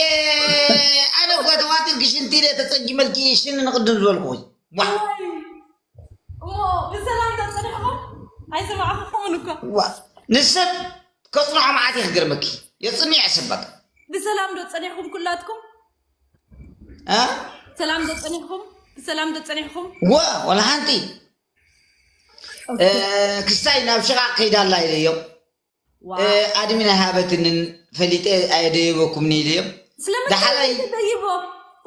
ኣነ እኮ ተዋትልኪ ሽንቲ ኢለ ተፀጊመልኪ ሽኒ ንቅድም ዝበልኩ ቧ ዋይ እሞ ብሰላም ዶ ጸኒሕኩም? ኣይሰማዕኩኹምን እኮ። ዋ ንሰብ ከፅንሖ መዓት እዩ ክገርመኪ የፅንዕ ሰብ በቃ ብሰላም ዶ ጸኒሕኩም ኩላትኩም? እ? ሰላም ዶ ጸኒሕኩም? ብሰላም ዶ ጸኒሕኩም? ወ ወላ ሓንቲ እ፣ ክስታይ ናብ ሽቓቕ ከይዳ ኣላ ኢለዮም ዋ እ፣ ኣድሚን ኣይሃበትንን ፈሊጠ ኣየደየበኩምኒ ኢለዮም ስለምንታይ ዳሕራይ ተደይቦም?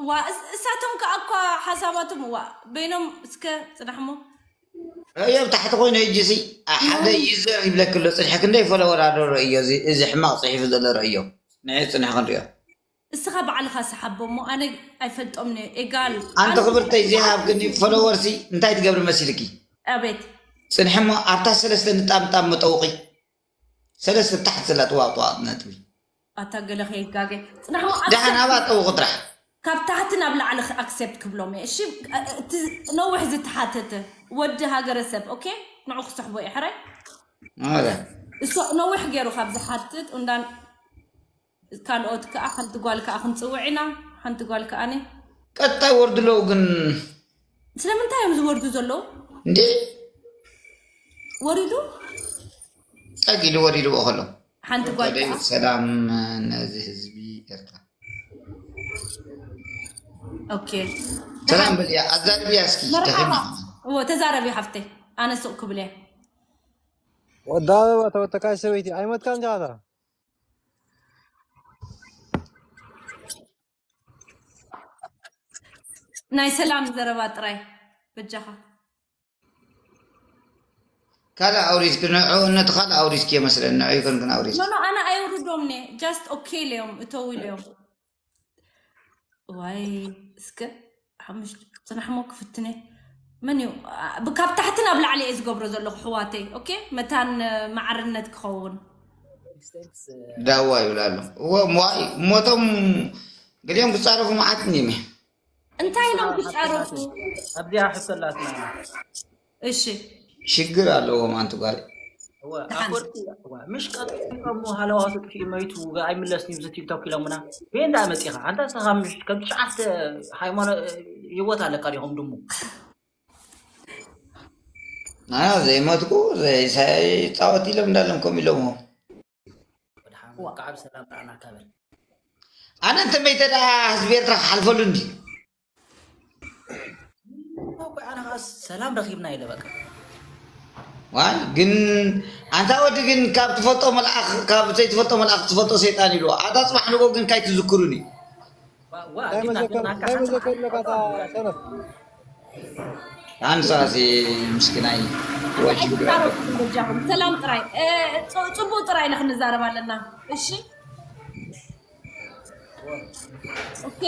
ዋ እስ- እሳቶም ከኣ እኳ ሓሳባቶም ዋ በይኖም እስከ ጽናሕሞ ርእዮ ብታሕቲ ኮይኑ ሕጂ ሲ ሓደ ዩዘር ይብለክ ኣሎ ፅንሒ ክንደይ ፈለወር ኣሎ ርእዮ እዚ እዚ ሕማቕ ፅሒፉ ዘሎ ርእዮ ንዒ ፅንሒ ክንሪኦ እስኻ ባዕልኻ ሰሓቦ እሞ ኣነ ኣይፈልጦም ነ ኤጋል ኣንቲ ክብርተይ ዘይሃብክኒ ፈለወር ሲ እንታይ ትገብሪ መሲልኪ ኣቤት ፅንሒ እሞ ኣብታ ሰለስተ ንጣምጣም መጠውቂ ሰለስተ ታሕቲ ዘላ ጥዋቕ ጥዋቕ ነጥቢ ኣታ ገለ ከይጋገ ጽናሕ እሞ ደሓን ኣክሰፕት ኣብኣ ጠውቂ ጥራሕ ካብ ታሕቲ ናብ ላዕሊ ኣክሰፕት ክብሎም እየ እሺ እቲ ነዊሕ ዝተሓተተ ወዲ ሃገረሰብ ኦኬ ንዑ ክስሕቦ እየ ሕራይ ኣረ እሱ ነዊሕ ገይሩ ካብ ዝሓትት እንዳን ካልኦት ከዓ ሓንቲ ጓል ከዓ ክንፅውዕ ኢና ሓንቲ ጓል ከዓ ነ ቀጣይ ወርዱ ኣለዉ ግን ስለምንታይ እዮም ዝወርዱ ዘለዉ እንዴ ወሪዱ ጠቂሉ ወሪድዎ ከሎ ሓንቲ ጓል ወደይ ከዓ ሰላም ነዚ ህዝቢ ኤርትራ ኦኬ ሰላም በልያ ኣዛርብያ እስኪ መርሓባ ተኺና እዎ ተዛረቢ ሓፍተይ ኣነ ሱቅ ክብል እየ ወዲ ኣበባ ተወተካይ ሰበይቲ ኣይመትካን ጃታ ናይ ሰላም ዘረባ ጥራይ በጃኻ ካልእ ኣውሪድኪ ንዑ ነቲ ካልእ ኣውሪድኪ መስለኒ ንዑ ይኮን ግን ኣውሪድ ኖኖ ኣነ ኣየውርዶም ነ ጃስት ኦኬ ኢለዮም እተው ኢለዮም ዋይ እስከ ሓሙሽ ፅናሕሞ ክፍትነ መን እዩ ብ- ካብ ታሕቲ ናብ ላዕሊ እየ ዝገብሮ ዘለኹ ሕዋተይ ኦኬ መታን ማዕርነት ክኸውን ዳዋ ይብላ ኣሎ እዎ ሞይ ሞቶም ገሊኦም ክፃረፉ መዓት እኒም እንታይ ኢሎም ክፃረፉ ኣብዚኣ ሕቶ ኣላትና እሺ ሽግር ኣለዎም ኣንቲ ጓል እወ፣ ኣፈወርቂ እዋ፣ ምሽ ቀጢፎሞ ሃለዋቱ ጥፊኡ መይቱ ኣይምለስን እዩ ብዚ ቲክቶክ ኢሎምና ቤ እንዳ መፂኻ ኣንታ ሰኻ ምሽ ከም ትሽዓተ ሃይማኖት ህይወት ኣለካ ዲኹም ድሙ ና ዘይመትኩ ዘይሳይ ፃወት ኢሎም እንዳሎም ከም ኢሎሞ ወድሓን ከዓ ብሰላም ጣዕና ካበል ኣነ እንተመይተ ደኣ ህዝቢ ኤርትራ ክሓልፈሉ እንዲ እኮ ኣነ ከዓ ሰላም ረኺብና ኢለ በቃ ዋይ ግን ኣንታ ወዲ ግን ካብ ትፈልጦ መልኣኽ ካብ ዘይትፈልጦ መልኣኽ ትፈልጦ ሰይጣን ኢሉ ኣታ ፅባሕ ንጎ ግን ካይትዝክሩኒ ዋ ጌታ ናካ ሓንቲ ኣንሳሲ ምስኪናይ ወይ ችግር ኣለኩም በጃኹም ሰላም ጥራይ እ፣ ጽ- ጽቡቅ ጥራይ ንክንዛረብ ኣለና እሺ ኦኬ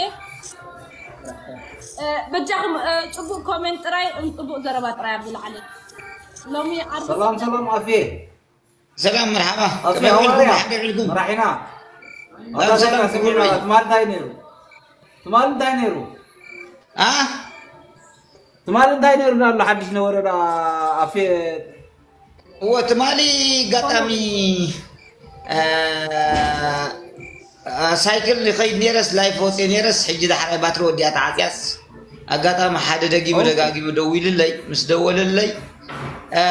እ፣ በጃኹም እ፣ ጽቡቅ ኮሜንት ጥራይ እ፣ ጽቡቅ ዘረባ ጥራይ ኣብዚ ላዕሊ ሎሚ ዓርቢ ሰላም ሰላም ኣፌ ሰላም መርሓባ ኣፌ ከመይ ውዕልኩም ሃዋርያ ሓደ ውዕልኩም መራሒና ሰላም ሰላም ትማል እንታይ ነይሩ ትማል እንታይ ነይሩ ኣ ትማል እንታይ ነይሩ ኣሎ ሓድሽ ነበረ ዶ ኣፌ እወ ትማሊ ኣጋጣሚ እ፣ እ፣ ሳይክል ይኸይድ ነይረስ ላይፍ ወፅየ ነይረስ ሕጂ ዳሕራይ ባትሪ ወዲኣ ተዓፅያስ ኣጋጣሚ ሓደ ደጊሙ ደጋጊሙ ደዊልለይ ምስ ደወለለይ እ፣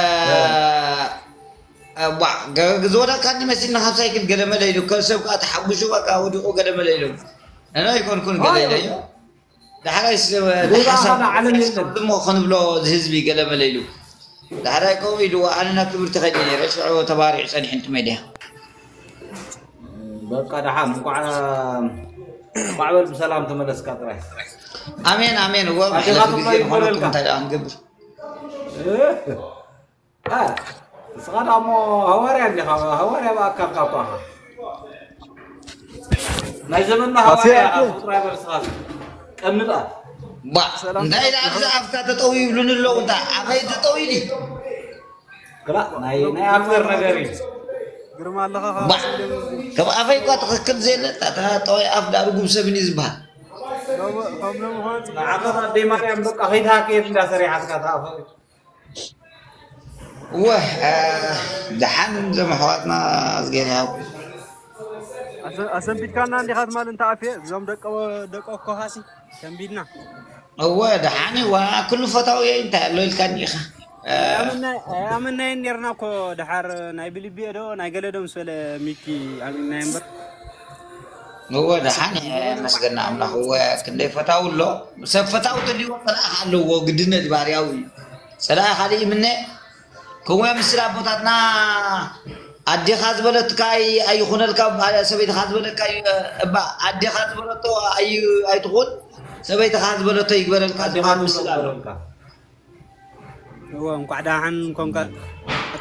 እ፣ ዋ ገ- ዝወደቕካኒ መሲልና ካብ ሳይክል ገለመለ ኢሉ ከ- ሰብ ከዓ ተሓጉሹ በቃ ወዲቑ ገለመለ ኢሉ እነ ኣይኮንኩን ገለ ኢለዮ ዳሕራይ ሌላ ሓደ ዓለም የለን ድሞ ክንብሎ ህዝቢ ገለመለ ኢሉ ዳሕራይ ከምኡ ኢልዎ፣ ኣነ ናብ ትምህርቲ ከይደ ነይረ፣ ሽዑ ተባሪዑ ጸኒሑ እንት ሜድያ። በቃ ደሓን፣ እንኳዕ እንኳዕ በል ብሰላም ተመለስካ ጥራይ። ኣሜን ኣሜን። እዎ መሕለፊ ኣዴኻትኩም ግዜ ላይ ምዃኑ ይበለልካ። እንታይ ደኣ ንገብር? እ፣ እ፣ ንስኻ ደኣ እሞ ሃዋርያ እንዲኻ፣ ሃዋርያ ብኣካል ካብ ኳኻ ናይ ዘመንና ሃዋርያ ኢኻ። ፍጡር ኣይበል ንስኻ ቀንጣ። ባ እንታይ ኢላ ኣብዚ ኣፍካ ተጠው ይብሉኒ ኣለዉ። እንታይ ኣፈይ ተጠው ኢሊ? ግራ ናይ ናይ ኣክበር ነገር እዩ። ግርማ ኣለኻ ባ ከም ኣፈይ እኳ ትኽክል ዘየለ፣ እታ ተጠዋይ ኣፍ ዳርጉም ሰብን እዩ ዝበሃል። ከም ለምኾን ንዓኻ ኣደይ ማርያም በቃ ከይትሃከየት እንዳ ሰሪሓትካ ተኣፈ። እወ፣ እ፣ ደሓን እዞም ኣሕዋትና እዝግሄር ይሃብኩም። ኣሰንቢድካና እንዲኻ ትማል እንተ ኣፌ እዞም ደቀ ደቀ ኮኻሲ ሰንቢድና። እወ፣ ደሓን እዩ። ዋ፣ ኩሉ ፈታዊ እየ እንታይ ኣሎ ኢልካኒ ኢኻ። እ፣ ኣመናየን ኔርና እኮ። ደሓር ናይ ብልቢ ዶ ናይ ገለ ዶ ምስ በለ ሚኪ ኣሚንናዮ እምበር። እወ፣ ደሓን እየ መስገና ኣምላኽ። እወ፣ ክንደይ ፈታዊ ኣሎ። ሰብ ፈታዊ ተልይዎ ጸላኢ ኣለዎ፣ ግድነት ባህርያዊ እዩ። ጸላኢ ካልእ ይምነ። ከምኡ ምስል ኣቦታትና ኣዴኻ ዝበለትካ ኣይ- ኣይኹነልካ፣ ሰበይትኻ ዝበለካ እዩ፣ እባ ኣዴኻ ዝበለቶ ኣይ- ኣይትኹን፣ ሰበይትኻ ዝበለቶ ይግበረልካ ዝበሃል ምስል ኣሎ። እወ፣ እንኳዕ ደሓን ኮንካ።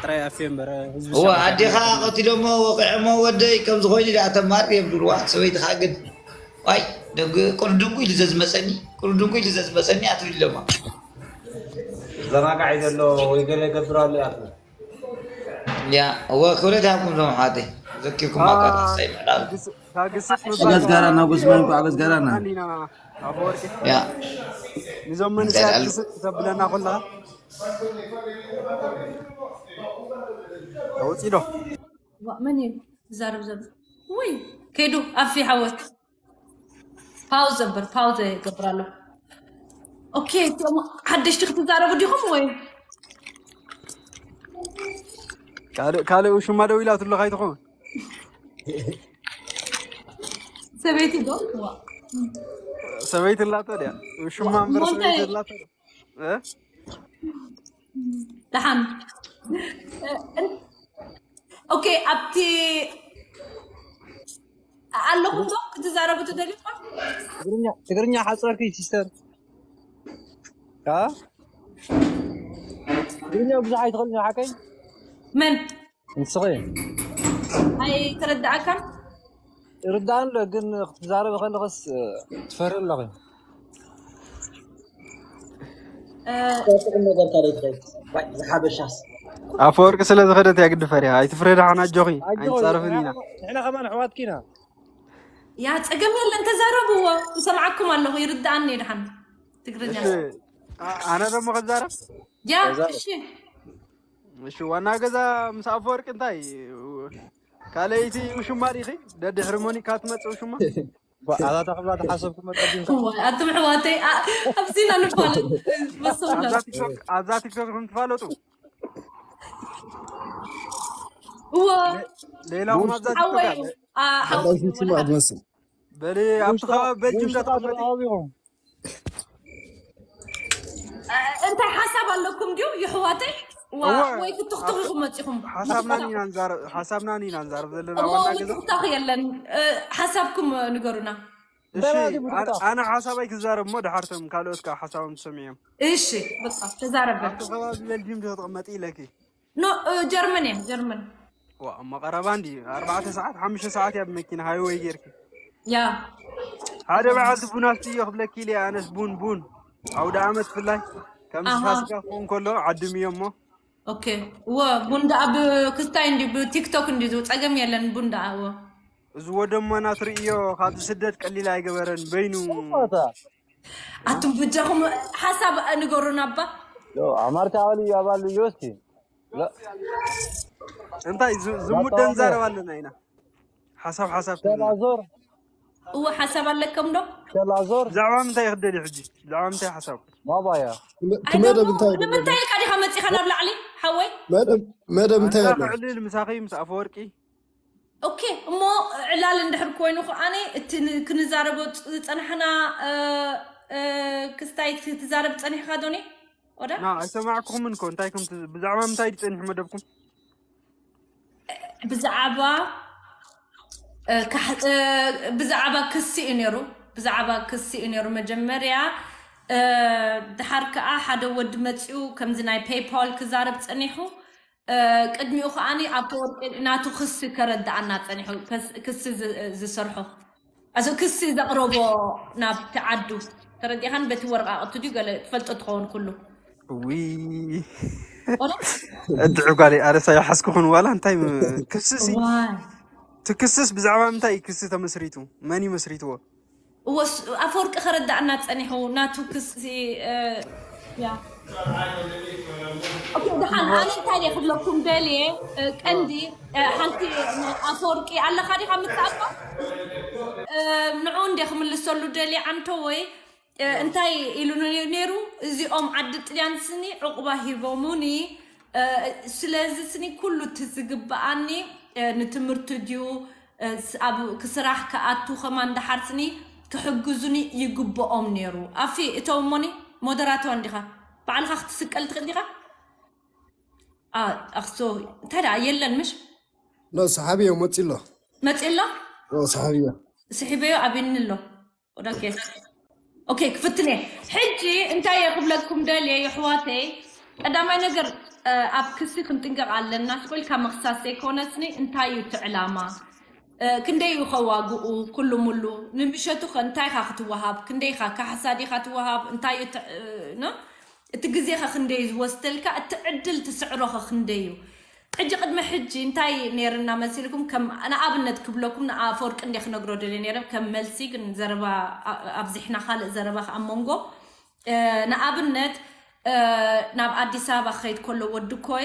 ጥራይ ኣፌ እምበር ህዝቢ እወ ሰዓት ኣዴኻ ኣይኮነን። ቀቲሎሞ ወቂዖሞ ወደይ ከምዚ ኮይኑ ደኣ ተማር የብልዋ። ሰበይትኻ ግን ዋይ ደግ ቁርድንጉ ኢሉ ዘዝመፀኒ፣ ቁርድንጉ ኢሉ ዘዝመፀኒ ኣትብል ኢሎማ። ዘናጋዒ ዘሎ ወይ ገለ ይገብር ኣሎ ያት ያ እወ ክብረት ይሃብኩም ዞም ኣሕዋተይ። ዘኪርኩም ኣካ ተኸሳይ ምዕላል ታግስት ሓገዝ ጋራና ጎስማን እኮ ሓገዝ ጋራና ኢና ኣፈወርቂ ያ ንዞም እንታይ መንእሰያት ይላሉ? ግስጥ ክተብለና ከለኻ ተወፂ ዶ? ዋ፣ መን እዩ ዝዛረብ ዘሎ? ውይ ከይዱ ኣፊ ሓወት ፓውዝ ዘበር ፓውዝ ይገብር ኣሎ። ኦኬ እቲኦም ሓደሽቲ ክትዛረቡ ዲኹም ወይ? ካልእ ካልእ ሽማ ደው ኢላትሉ ካይትኸውን ሰበይቲ ዶ? ዋ፣ ሰበይቲ ላቶ ድያ ሽማ እምበር ሞንታይ- ሰበይቲ ላቶ ድያ? እ? ደሓን ኦኬ። ኣብቲ ኣለኹም ዶ ክትዛረቡ ትደልዩ? ትግርኛ ትግርኛ ሓፀርኪ ሲስተር ካ ትግርኛ ብዙሕ ኣይትኽእልን ሓቀይ መን ንስኺ ኣይተረዳእካን? ይርዳእ ኣሎ ግን ክትዛረብ ከለኽስ ትፈሪ ኣለኺ እ፣ ጥቅም ነገር ካልእ ትኸይድ ዝሓበሻስ ኣፈወርቂ ስለ ዝኸደት እያ ግዲ ፈሪሃ። ኣይትፍረዳ ሓና ኣጆኺ ኣይንፃረፍን ኢና። ንሕና ከማን ኣሕዋትኪ ኢና ያ ጸገም የለን ተዛረብዎ። እሰምዓኩም ኣለኹ ይርዳእኒ ድሓን ትግርኛ እሺ፣ ኣ- ኣነ ደሞ ከዛረብ ያ እሺ እሺ። ዋና ገዛ ምስ ኣፈወርቂ እንታይ ካልኣይቲ ውሽማ ዲኺ ደድሕሪ ሞኒካ ትመፅእ ውሽማ ኣታ ተኽብላ ተሓሰብኩም መቀዲም እዋይ ኣቱም ኣሕዋተይ ኣ- ኣብዚና ንፋለጥ መሰውላ ኣብዛ ቲክቶክ ኣብዛ ቲክቶክ ኹም ትፋለጡ እዎ ሌላኹም ኣብዛ ቲክቶክ ሓወይ ኣለ ኣ- ሓወይ ኣዳልኩም ስማ ትመስል በሊ ኣብቲ ከባቢ በልጅም እንዳተቐመጢ ተባቢኹም እንታይ ሓሳብ ኣለኩም ድዩ ይሕዋተይ ዋ እወ፣ ወይ ክትኽትኽ ኢኹም መፂኹም ሓሳብና ኢና ንዛረብ ሓሳብና ኢና ንዛረብ ዘለና እሞ ዋና ገዛ ምትኽታኽ የለን እ፣ ሓሳብኩም ንገሩና እሺ ኣነ- ኣነ ሓሳበይ ክዛረብ እሞ ድሓርቶም ካልኦት ከዓ ሓሳቦም ትሰሚዖም እሺ በቃ ተዛረበ ኣብቲ ከባቢ በልጅም ዶ ትቕመጢ ኢለኪ ኖ እ፣ ጀርመን እያ ጀርመን ዋ እሞ ቀረባ እንዲ ኣርባዕተ ሰዓት ሓሙሽተ ሰዓት እያ ብመኪና ሃይወይ ጌርኪ ያ ሓደ በዓልቲ ቡናስ እዮ ክብለኪ ኢለ ኣነስ ቡን ቡን ኣውደ ዓመት ፍላይ ከምዚ ኣሃ። ፋሲካ ክኸውን ከሎ ዓድም እዮ እሞ ኦኬ እወ ቡን ደኣ ብክስታይ እንዲ ብቲክቶክ እንዲ ዝው ጸገም የለን ቡን ደኣ እወ እዚ ወደሞ ናትርእዮ ካብዚ ስደት ቀሊል ኣይገበረን በይኑ ኣቱም ብጃኹም ሓሳብ ንገሩና እባ ኣማርካ ኣባል እዩ ኣባል እዩ እስኪ እንታይ ዝ- ዝሙት ደንዛረብ ኣለና ኢና ሓሳብ ሓሳብ ትብልና። ሸላዞር እወ ሓሳብ ኣለኩም ዶ ሸላዞር ብዛዕባ ምንታይ ይኽደል እዩ ሕጂ ብዛዕባ ምንታይ ሓሳብ ማባያ ክመደብ እንታይ እዩ? ንምንታይ ኢልካ ዲኻ መፂኻ ናብ ላዕሊ ሓወይ መደብ መደብ እንታይ ኣሎ? ክዕልል ምሳኺ ምስ ኣፈወርቂ ኦኬ እሞ ዕላል እንድሕር ኮይኑ ከዓኒ እቲ ን- ክንዛረቦ ዝፀናሕና እ፣ እ፣ ክስታይ ክትዛረብ ፀኒሕካ ዶኒ ወደ ና ኣይሰማዕኩምን እኮ እንታይ ከም ትዝ- ብዛዕባ ምንታይ ድዩ ጸኒሑ መደብኩም? ብዛዕባ እ፣ ካሕ- እ፣ ብዛዕባ ክሲ እዩ ነይሩ። ብዛዕባ ክሲ እዩ ነይሩ መጀመርያ። እ፣ ድሓር ከዓ ሓደ ወዲ መፂኡ ከምዚ ናይ ፔይፓል ክዛረብ ፀኒሑ። እ፣ ቅድሚኡ ከዓኒ ኣፈወርቂ ናቱ ክሲ ከረድኣና ፀኒሑ። ከስ- ክሲ ዝ- ዝሰርሖ ኣዞ ክሲ ዘቕረቦ ናብቲ ዓዱ ተረዲኻን በቲ ወረቃቅቱ ድዩ ገለ ትፈልጦ ትኸውን ኩሉ ውይ ወደ እድዑ ጓለይ ኣረሳ ይሓዝኩኹን ዋላ እንታይ ም- ክስሲ ዋይ ትክስስ ብዛዕባ ምንታይ እዩ ክሲ ተመስሪቱ? መን እዩ መስሪትዎ? እወ ኣፈወርቂ ከረዳእና ፀኒሑ ናቱ ክሲ እ፣ ያ ኦኬ፣ ደሓን ኣነ እንታይ እየ ክብለኩም ደልየ እ፣ ቀንዲ እ፣ ሓንቲ ኣፈወርቂ ኣለካ ዲካ ምትኣባ ንዑ እንደ ክምልሰሉ ደልየ ዓንቶ ወይ እ፣ እንታይ ኢሉ ነይሩ? እዚኦም ዓዲ ጥልያን ስኒ ዕቑባ ሂቦሙኒ እ፣ ስለዚ ስኒ ኩሉ እቲ ዝግበኣኒ እ፣ ንትምህርቲ ድዩ እ፣ ስ- ኣብ ክስራሕ ክኣቱ ከማን ደሓር ስኒ ክሕግዙኒ ይግብኦም ነይሩ። ኣፊ እተው እሞኒ ሞደራተር እንዲኻ ባዕልኻ ክትስቀል ትኽእል ዲኻ? ኣ- ኣኽሶ እንታይ ደኣ የለን ምሽ ኖ ሰሓብዮ መፂ ኣሎ መፂ ኣሎ ኖ ሰሓብዮ ስሒበዮ ኣብኒ ኣሎ ኦኬ ኦኬ ክፍትነ ሕጂ እንታይ እየ ክብለኩም ደልየ የሕዋተይ ቀዳማይ ነገር እ፣ ኣብ ክሲ ክንጥንቀቕ ኣለና ስቆልካ ምኽሳስ ዘይኮነስኒ እንታይ እዩ እቲ ዕላማ እ፣ ክንደይ እዩ ከዋግኡ ኩሉ ሙሉ ንምሸቱ ከ እንታይ ኢኻ ክትወሃብ ክንደይ ኢኻ ካሕሳ ዲኻ ትወሃብ እንታይ እዩ እቲ- እ፣ ኖ? እቲ ግዜኸ ክንደይ እዩ ዝወስደልካ እቲ ዕድል ትስዕሮኸ ክንደይ እዩ ሕጂ ቅድሚ ሕጂ እንታይ ነይርና መሲልኩም ከም ንኣብነት ክብለኩም ንኣፈወርቂ እንደ ክነግሮ ደልየ ነይረ ከም መልሲ ግን ዘረባ ኣብዚሕና ካልእ ዘረባ ኣብ መንጎ ንኣብነት ናብ ኣዲስ ኣበባ ክኸይድ ከሎ ወዲ ኮይ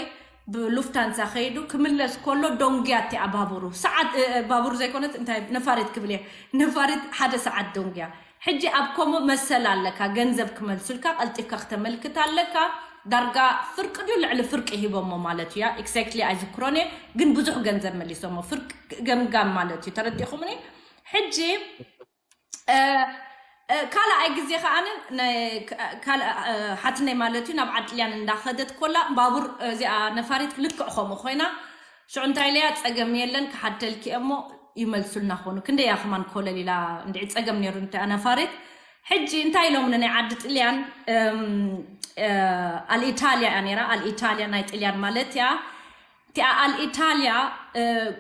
ብሉፍታንሳ ከይዱ ክምለስ ከሎ ዶንግያ እቲኣ ባቡሩ ሰዓት ባቡር ዘይኮነት እንታይ ነፋሪት ክብል እየ ነፋሪት ሓደ ሰዓት ዶንግያ ሕጂ ኣብ ኮሞ መሰል ኣለካ ገንዘብ ክመልሱልካ ቀልጢፍካ ክተመልክት ኣለካ ዳርጋ ፍርቂ ድዩ ልዕሊ ፍርቂ ሂቦሞ ማለት እያ exactly ኣይዝክሮን እየ ግን ብዙሕ ገንዘብ መሊሶሞ ፍርቂ ገምጋም ማለት እዩ ተረዲኹምኒ ሕጂ ካልኣይ ግዜ ከዓንን ሓትነይ ማለት እዩ ናብ ዓድልያን እንዳኸደት ኮላ ባቡር እዚኣ ነፋሪት ልክዕ ከምኡ ኮይና ሽዑ እንታይ ኢለያ ፀገም የለን ክሓተልኪ እሞ ይመልሱልና ኾኑ ክንደያ ከማን ኮለል ኢላ እንድዒ ፀገም ነይሩ እንተ ነፋሪት ሕጂ እንታይ ኢሎም ናይ ዓዲ ጥልያን ኣልኢታልያ እያ ነራ ኣልኢታልያ ናይ ጥልያን ማለት እያ እቲኣ ኣልኢታልያ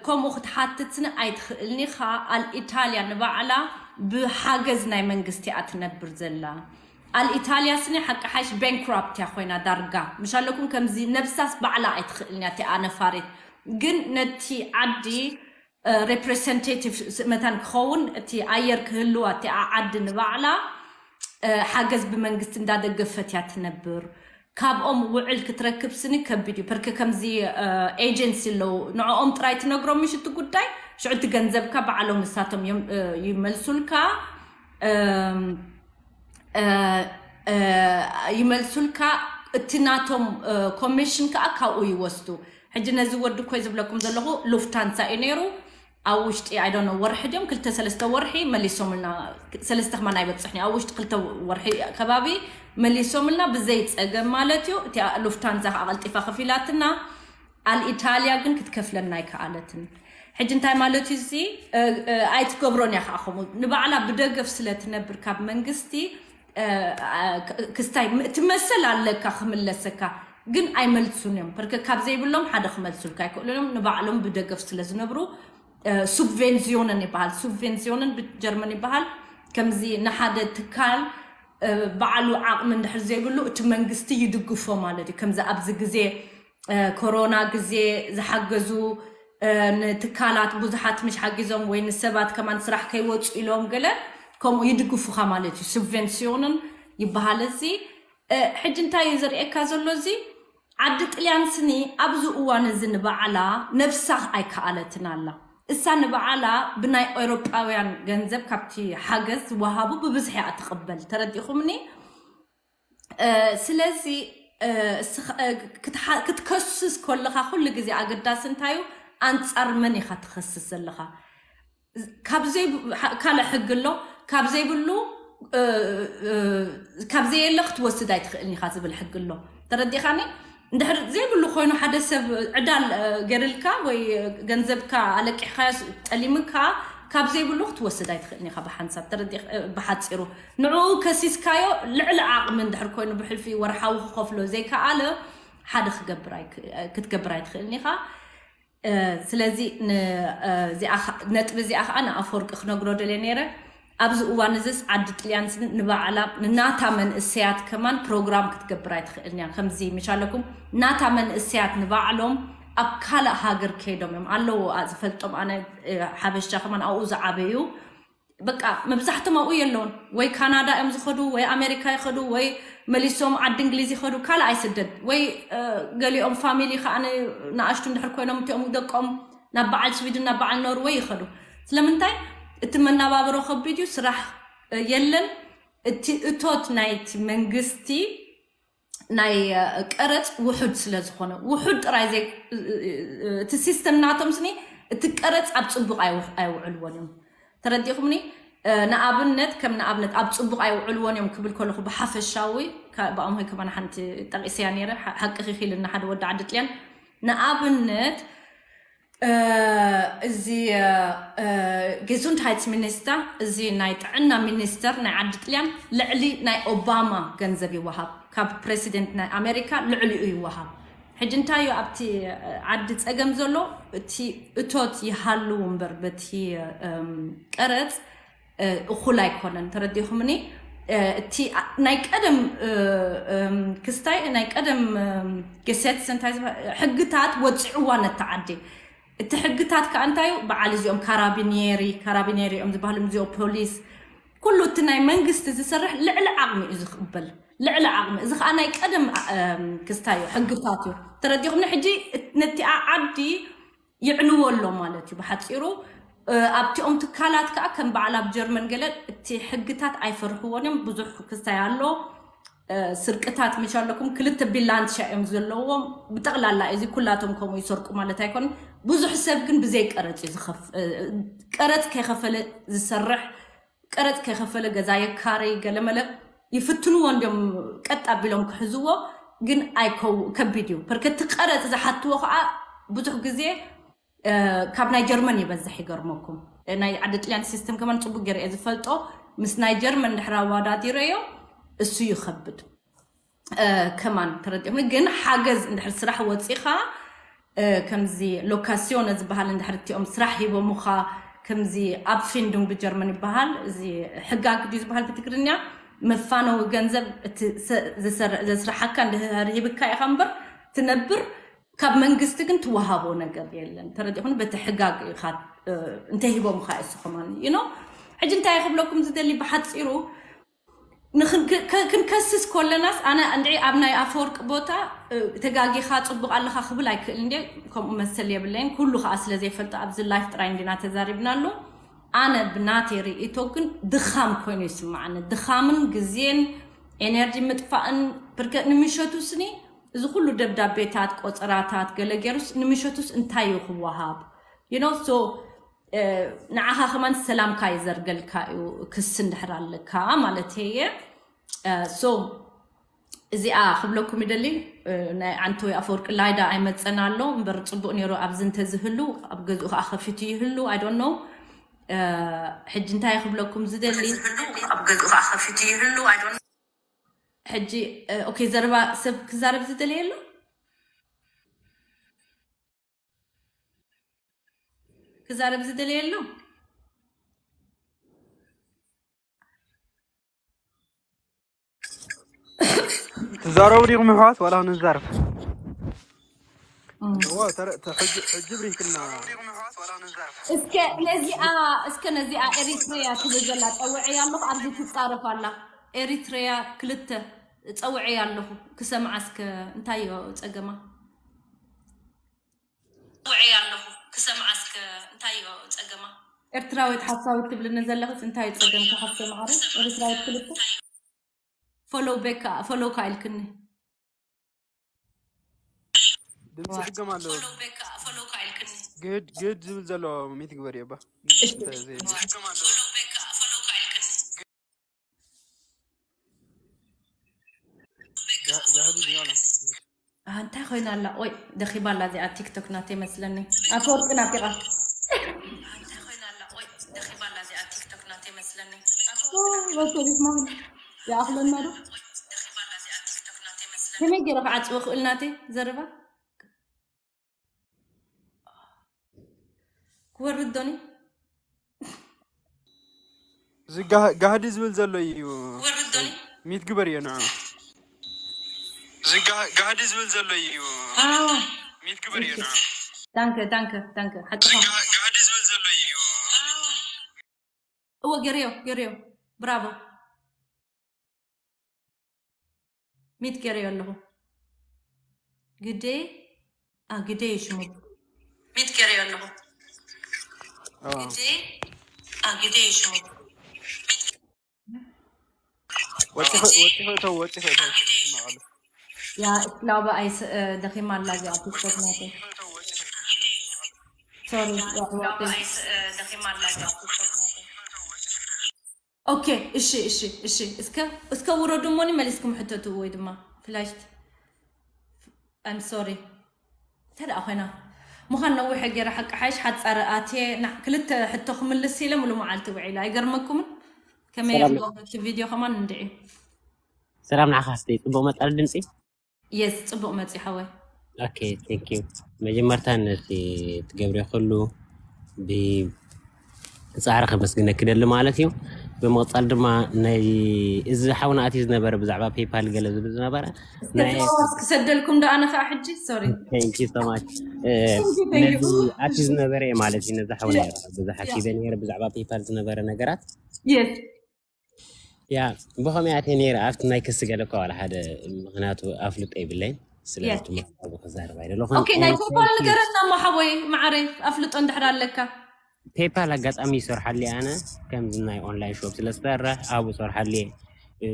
ከምኡ ክትሓትት ስኒ ኣይትኽእልኒ ኻ ኣልኢታልያ ንባዕላ ብሓገዝ ናይ መንግስቲ እያ ትነብር ዘላ ኣልኢታልያ ስኒ ሓቂ ሓይሽ ባንክራፕት እያ ኮይና ዳርጋ ምሻለኩም ከምዚ ነብሳስ ባዕላ ኣይትኽእልኒ እያ እቲኣ ነፋሪት ግን ነቲ ዓዲ representative መታን ክኸውን እቲ ኣየር ክህልዋ እቲ ዓዲ ንባዕላ ሓገዝ ብመንግስቲ እንዳደገፈት እያ ትነብር ካብኦም ውዕል ክትረክብ ስኒ ከቢድ እዩ ፐርከ ከምዚ ኤጀንሲ ኣለዉ ንዕኦም ጥራይ ትነግሮም ምሽ እቲ ጉዳይ ሽዑ እቲ ገንዘብካ ባዕሎም ንሳቶም ይመልሱልካ ይመልሱልካ እቲ ናቶም ኮሚሽን ከዓ ካብኡ ይወስዱ ሕጂ ነዚ ወዲ ኮይ ዝብለኩም ዘለኹ ሉፍታንሳ እዩ ነይሩ ኣብ ውሽጢ ኣይዶነ ወርሒ ድዮም ክልተ ሰለስተ ወርሒ መሊሶምልና ሰለስተ ከማን ኣይበፅሕኒ ኣብ ውሽጢ ክልተ ወርሒ ከባቢ መሊሶምልና ብዘይ ፀገም ማለት እዩ እቲ ሉፍታንዛ ከዓ ቀልጢፋ ከፊላትና ኣልኢታልያ ግን ክትከፍለና ኣይከኣለትን ሕጂ እንታይ ማለት እዩ እዚ ኣይትገብሮን እያ ከዓ ከምኡ ንባዕላ ብደገፍ ስለ ትነብር ካብ መንግስቲ ክስታይ ትመሰል ኣለካ ክምለሰካ ግን ኣይመልሱን እዮም ፐርከ ካብ ዘይብሎም ሓደ ክመልሱልካ ኣይክእሉን እዮም ንባዕሎም ብደገፍ ስለ ዝነብሩ ሱብቬንዚዮንን ይበሃል ሱብቬንዚዮንን ብጀርመን ይበሃል ከምዚ ንሓደ ትካል ባዕሉ ዓቕሚ እንድሕር ዘይብሉ እቲ መንግስቲ ይድግፎ ማለት እዩ ከምዚ ኣብዚ ግዜ ኮሮና ግዜ ዝሓገዙ ንትካላት ብዙሓት ምሽ ሓጊዞም ወይ ንሰባት ከማን ስራሕ ከይወፁ ኢሎም ገለ ከምኡ ይድግፉኻ ማለት እዩ ሱብቬንሲዮንን ይበሃል እዚ ሕጂ እንታይ እዩ ዘርእየካ ዘሎ እዚ ዓዲ ጥልያን ስኒ ኣብዚ እዋን እዚ ንባዕላ ነብሳ ኣይከኣለትን ኣላ እሳ ንባዕላ ብናይ ኤውሮጳውያን ገንዘብ ካብቲ ሓገዝ ዝወሃቡ ብብዝሒ እያ ትቕበል ተረዲኹምኒ ስለዚ ክትከስስ ከለኻ ኩሉ ግዜ ኣገዳሲ እንታዩ ኣንፃር መን ኢኻ ትኸስስ ዘለኻ ካብ ካልእ ሕጊ ኣሎ ካብ ዘይብሉ ካብ ዘየለ ክትወስድ ኣይትኽእልን ኢኻ ዝብል ሕጊ ኣሎ። ተረዲኻኒ? እንድሕር ዘይብሉ ኮይኑ ሓደ ሰብ ዕዳ ገርልካ ወይ ገንዘብካ ኣለቂሕካ ጠሊምካ ካብ ዘይብሉ ክትወስድ ኣይትኽእልን ኢኻ ብሓንሳብ። ተረዲኽ ብሓፂሩ ንዕኡ ከሲስካዮ ልዕሊ ዓቕሚ እንድሕር ኮይኑ ብሕልፊ ወርሓዊ ክኸፍሎ ዘይከኣለ ሓደ ክትገብር ኣይትኽእልን ኢኻ። ስለዚ ነጥቢ እዚኣ ከዓ ንኣፈወርቂ ክነግሮ ደልየ ነይረ። ኣብዚ እዋን እዚስ ዓዲ ጥልያን ንባዕላ ንናታ መንእሰያት ከማን ፕሮግራም ክትገብር ኣይትኽእልን እያ። ከምዚ ምሻለኩም ናታ መንእሰያት ንባዕሎም ኣብ ካልእ ሃገር ከይዶም እዮም ኣለዎ ዝፈልጦም ኣነ ሓበሻ ከማን ኣብኡ ዝዓበዩ በቃ መብዛሕቶም ኣብኡ የለውን ወይ ካናዳ እዮም ዝኸዱ ወይ ኣሜሪካ ይኸዱ ወይ መሊሶም ዓዲ እንግሊዝ ይኸዱ ካልእ ኣይስደድ ወይ ገሊኦም ፋሚሊ ከዓ ንኣሽቱ እንድሕር ኮይኖም እቲኦም ደቆም ናብ በዓል ስዊድን ናብ በዓል ኖርወይ ይኸዱ። ስለምንታይ እቲ መናባብሮ ከቢድ እዩ፣ ስራሕ የለን። እቲ እቶት ናይቲ መንግስቲ ናይ ቀረፅ ውሑድ ስለ ዝኾነ ውሑድ ጥራይ ዘይ እቲ ሲስተም ናቶም ስኒ እቲ ቀረፅ ኣብ ፅቡቕ ኣይውዕልዎን እዮም። ተረዲኹምኒ? ንኣብነት ከም ንኣብነት ኣብ ፅቡቕ ኣይውዕልዎን እዮም ክብል ከለኹ ብሓፈሻዊ ብኣምሆይ ከማን ሓንቲ ጠቂሰያ ነይረ ሓቂ ኺኺልና ሓደ ወዲ ዓዲ ጥልያን ንኣብነት እዚ ጌዙንድሃይትስ ሚኒስተር እዚ ናይ ጥዕና ሚኒስተር ናይ ዓዲ ጥልያን ልዕሊ ናይ ኦባማ ገንዘብ ይወሃብ ካብ ፕሬሲደንት ናይ ኣሜሪካ ልዕሊኡ ይወሃብ። ሕጂ እንታይ እዩ ኣብቲ ዓዲ ፀገም ዘሎ? እቲ እቶት ይሃሉ እምበር በቲ ቀረፅ እኹል ኣይኮነን። ተረዲኹምኒ? እቲ ናይ ቀደም ክስታይ ናይ ቀደም ገሰት እንታይ ሕግታት ወፂዕዋ ነታ ዓዲ። እቲ ሕግታት ከዓ እንታይ በዓል እዚኦም ካራቢኔሪ ካራቢኔሪ እዮም ዝበሃሉ እዚኦ ፖሊስ ኩሉ እቲ ናይ መንግስቲ ዝሰርሕ ልዕሊ ዓቕሚ እዩ ዝቕበል። ልዕሊ ዓቕሚ እዚ ከዓ ናይ ቀደም ክስታይ እዩ ሕግታት እዩ። ተረዲኹምኒ? ሕጂ ነቲኣ ዓዲ ይዕንዎ ኣሎ ማለት እዩ ብሓፂሩ። ኣብቲኦም ትካላት ከዓ ከም በዓል ኣብ ጀርመን ገለ እቲ ሕግታት ኣይፈርሕዎን እዮም። ብዙሕ ክስታይ ኣሎ። ስርቅታት ምሽ ኣለኩም ክልተ ቢላንሻ እዮም ዘለዎም ብጠቕላላ እዚ ኩላቶም ከምኡ ይሰርቁ ማለት ኣይኮን። ብዙሕ ሰብ ግን ብዘይ ቀረፅ እዩ ዝኸፍ ቀረፅ ከይኸፈለ ዝሰርሕ ቀረፅ ከይኸፈለ ገዛ የካረይ ገለመለ ይፍትንዎ እንዲም ቀጥ ኣቢሎም ክሕዝዎ ግን ኣይከው ከቢድ እዩ። ፐርከቲ ቀረፅ ዝሓትዎ ከዓ ብዙሕ ግዜ ካብ ናይ ጀርመን ይበዝሕ ይገርመኩም። ናይ ዓዲ ጥልያን ሲስተም ከማን ፅቡቅ ገይረ እየ ዝፈልጦ። ምስ ናይ ጀርመን ድሕር ኣዋዳዲረዮ እሱ ይኸብድ። ከማን ተረዲኹም ግን ሓገዝ እንድሕር ስራሕ ወፂኻ ከምዚ ሎካሲዮነ ዝበሃል እንድሕር እቲኦም ስራሕ ሂቦምኻ ከምዚ ኣብ ፊንዱንግ ብጀርመን ይበሃል እዚ ሕጋግ ድዩ ዝበሃል ብትግርኛ መፋነዊ ገንዘብ እቲ ዘስርሓካ እንድህር ሂብካ ኢኻ እምበር ትነብር ካብ መንግስቲ ግን ትወሃቦ ነገር የለን። ተረዲኹም በቲ ሕጋግ ኢኻ እንተሂቦምኻ እሱ ከማን you know። ሕጂ እንታይ ክብለኩም ዝደሊ ብሓፂሩ ክንከስስ ኮለናስ ኣነ እንድዒ ኣብ ናይ ኣፈወርቂ ቦታ ተጋጊኻ ፅቡቕ ኣለኻ ክብል ኣይክእል እንዲ ከምኡ መሰል የብለይን። ኩሉ ከዓ ስለ ዘይፈልጦ ኣብዚ ላይፍ ጥራይ እንዲና ተዛሪብናሉ። ኣነ ብናተይ ርእቶ ግን ድኻም ኮይኑ ይስምዓኒ። ድኻምን ግዜን ኤነርጂ ምጥፋእን ብርከ ንምሸቱ ስኒ እዚ ኩሉ ደብዳቤታት ቆፀራታት ገለ ገይሩስ ንምሸቱስ እንታይ እዩ ክወሃብ you know so ንዓኻ ከማን ሰላምካ ይዘርገልካ እዩ ክስ እንድሕር ኣለካ ማለት እየ። So እዚኣ ክብለኩም ይደሊ ናይ ዓንተወይ ኣፈወርቂ ላይዳ ኣይመፀን ኣሎ እምበር ፅቡቅ ነይሩ ኣብዚ እንተዝህሉ ኣብ ገዝኡ ከዓ ከፊቱ ይህሉ I don't know። ሕጂ እንታይ ክብለኩም ዝደሊ ኣብ ገዝኡ ከዓ ከፊቱ ይህሉ I don't know። ሕጂ okay ዘረባ ሰብ ክዛረብ ዝደሊ የሎ ክዛረብ ዝደሊ የሎ። ትዛረቡ ዲኹም ኣሕዋት ዋላ ንዛረብ? እዋ ተረ- ተ- ሕጂ- ሕጂ ብሪክና እስከ ነዚኣ እስከ ነዚኣ ኤሪትሪያ ትብል ዘላ ፀውዕያ ኣለኹ ኣብዚ ትፃረፍ ኣላ። ኤሪትሪያ ክልተ ፀውዕያ ኣለኹ ክሰምዓ እስከ እንታይ ዮ ፀገማ? ፀውዕያ ኣለኹ ክሰምዓ እስከ እንታይ ዮ ፀገማ? ኤርትራዊት ሓሳዊት ትብልኒ ዘለኽስ እንታይ ዩ ፀገምካ ሓፍተ ማዕረ? ኤርትራዊት ክልተ follow back follow ካ ኢልክኒ ድምፂ ድገም ኣሎ። ግህድ ግህድ ዝብል ዘሎ ሚት ግበር እባ። እሺ። እንተ ዘይብሉ። እንታይ ኮይና ኣላ? ወይ ደኺባ ኣላ እዚኣ ቲክቶክ ናተይ መስለኒ። ኣፈወርቂ ናፊቓ። ወሰዲት ማም ይኣኽለና ዶ? ከመይ ገይረ ክዓጽዎ ክእል ናተይ ዘረባ? ክወርድ ዶኒ? እዚ ጋህ- ጋህዲ ዝብል ዘሎ እዩ። ሚት ግበር እዮ ንዑ። እዚ ጋህ- ጋህዲ ዝብል ዘሎ እዩ። ኣዎ። ሚት ግበር እዮ ንዑ። ዳንከ ዳንከ ዳንከ ሓቅኻ። ጋህ- ጋህዲ ዝብል ዘሎ እዩ። እወ ገርዮ ገርዮ። ብራቮ። ሚት ገርዮ ኣለኹ። ግደይ ኣ ግደይ ሽሙ። ሚት ገርዮ ኣለኹ። ኣዎ። ግደይ ኣ ግደይ ሽሙ። ወጢኸ- ወጢኸ እተው፣ ወጢኸ እተው። ማዕሉ። ያ እስላባ ኣይስ ደኺማ ኣላ እዚኣ ቲክቶክ ናተይ። ሶሪ ኣሕዋተይ። ኦኬ እሺ እሺ እሺ እስከ እስከ ውረዱ እሞኒ መሊስኩም ሕተቱ ወይ ድማ ፍላሽት I'm sorry እንታይ ደኣ ኮይና ምዃን ነዊሐ ገይረ ሓቂ ሓይሽ ሓፃረ ኣትየ ና ክልተ ሕቶ ክምልስ ኢለ ሙሉ መዓልቲ ውዒለ ኣይገርመኩምን ከመይ ሰላም ኣሎ እቲ ቪድዮ ከማን እንድዒ ሰላም ንዓኻ ሓፍተይ፣ ጽቡቕ መጻሊ ድምጺ። የስ ጽቡቕ መጽዩ ሓወይ ኦኬ፣ thank you። መጀመርታ ነቲ ትገብርዮ ኩሉ ብጻዕሪ ከመስግነኪ ደሊ ማለት እዩ። ብምቕጻል ድማ ናይ እዚ ሓውና ኣትዩ ዝነበረ ብዛዕባ ፔይፓል ገለ ዝብል ዝነበረ ናይ እስከ ክሰደልኩም ዶ ኣነ ከዓ ሕጂ ሶሪ thank you so much። እ፣ Thank you, thank you. ነዚ ኣትዩ ዝነበረ እየ ማለት እዩ። ነዚ ሓውና Yeah. እየ ብዙሕ ሓቲተ ነይረ ብዛዕባ ፔይፓል ዝነበረ ነገራት የስ ያ ብኸመይ ኣትየ ነይረ ኣብቲ ናይ ክሲ ገለ እኳ ዋላ ሓደ ምክንያቱ ኣፍልጦ የብለይን። ስለዚ Yes. ድማ ኣብኡ ክዛረብ ኣይደለኹን። ኦኬ ናይ ፔይፓል ንገረና እሞ ሓወይ ማዕረይ ኣፍልጦ እንድሕር ኣለካ ፔይፓል ኣጋጣሚ ይሰርሓሉ እየ ኣነ ከምዚ ናይ ኦንላይን ሾፕ ስለ ዝሰርሕ ኣብኡ ሰርሓሉ እየ። እ፣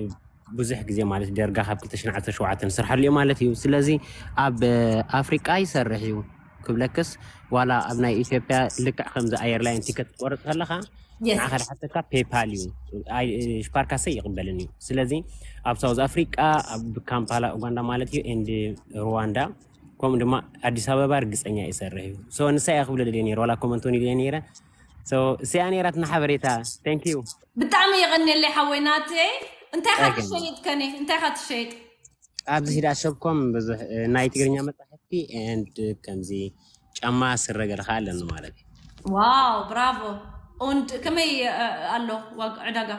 ብዙሕ ግዜ ማለት ደርጋ ካብ ክልተ ሽሕን ዓሰርተ ሸውዓተን ዝሰርሓሉ እየ ማለት እዩ። ስለዚ ኣብ እ፣ ኣፍሪቃ ይሰርሕ እዩ ክብለክስ ዋላ ኣብ ናይ ኢትዮጵያ ልክዕ ከምዚ ኣየር ላይን ቲከት ትቆርፅ ከለካ የስ ንዓኻ ዝሓተካ ፔይፓል እዩ። ኣይ፣ እ፣ ሽፓርካሰ ይቕበልን እዩ። ስለዚ ኣብ ሳውዝ ኣፍሪቃ ኣብ ካምፓላ ኡጋንዳ ማለት እዩ ኤንድ ሩዋንዳ ከምኡ ድማ ኣዲስ ኣበባ ርግፀኛ ይሰርሕ እዩ። ሶ ንሳ እያ ክብለ ደልየ ነይረ ዋላ ኮመንት እውን ኢለ ነይረ። ሶ እዚኣ ነይራትና ሓበሬታ። Thank you። ብጣዕሚ የቐንየለይ ሓወይ ናተይ እንታይ ኢኻ Okay። ትሸይጥ ከኒ እንታይ ኢኻ ትሸይጥ ኣብዚ ሂዳ ሸብኮም ብዙሕ እ፣ ናይ ትግርኛ መጻሕፍቲ ኤንድ ከምዚ ጫማ ስረ ገለ ከዓ ኣለኒ ማለት እዩ። ዋው ብራቮ und ከመይ እ፣ ኣሎ ዋጋ ዕዳጋ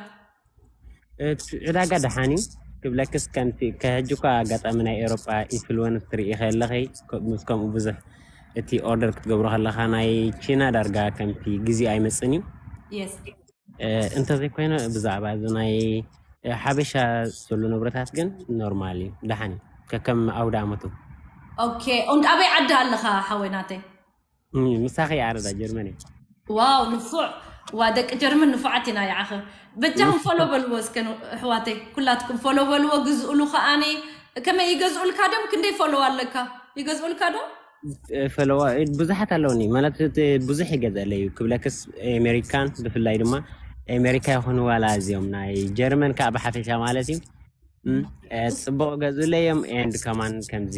እቲ ዕዳጋ ደሓን እዩ ክብለክስ ከምቲ ከሕጂ እኳ ኣጋጣሚ ናይ ኤውሮጳ ኢንፍሉወንስ ትርኢ ከለኸይ ከ- ምስ ከምኡ ብዙሕ እቲ ኦርደር ክትገብሮ ከለካ ናይ ቺና ዳርጋ ከምቲ ግዜ ኣይመፅን እዩ። የስ እ፣ እንተዘይኮይኑ ብዛዕባ እዚ ናይ እ፣ ሓበሻ ዘሎ ንብረታት ግን ኖርማል እዩ፣ ደሓን እዩ ከከም ኣውደ ኣመቱ። ኦኬ und ኣበይ ዓዲ ኣለኻ ሓወይ ናተይ እም፣ ምሳኸ ይዓረዳ ጀርመን እዩ። ዋው ንፉዕ ዋ ደቂ ጀርመን ንፉዓት ኢና ይዓኸ በጃኹም ፎሎ በልዎ እስከ ኣሕዋተይ ኩላትኩም ፎሎ በልዎ ግዝኡሉ ከኣኒ ከመይ ይገዝኡልካ ድዮም ክንደይ ፎሎ ኣለካ ይገዝኡልካ ዶ ፈለዋ ብዙሓት ኣለውኒ ማለት እቲ ብዙሕ ይገዝአለይ እዩ ክብለክስ ኣሜሪካን ብፍላይ ድማ ኣሜሪካ ይኹን ዋላ እዚኦም ናይ ጀርመን ከዓ ብሓፈሻ ማለት እዩ እም፣ እ፣ ፅቡቅ ገዝኡለይ እዮም ኤንድ ከማን ከምዚ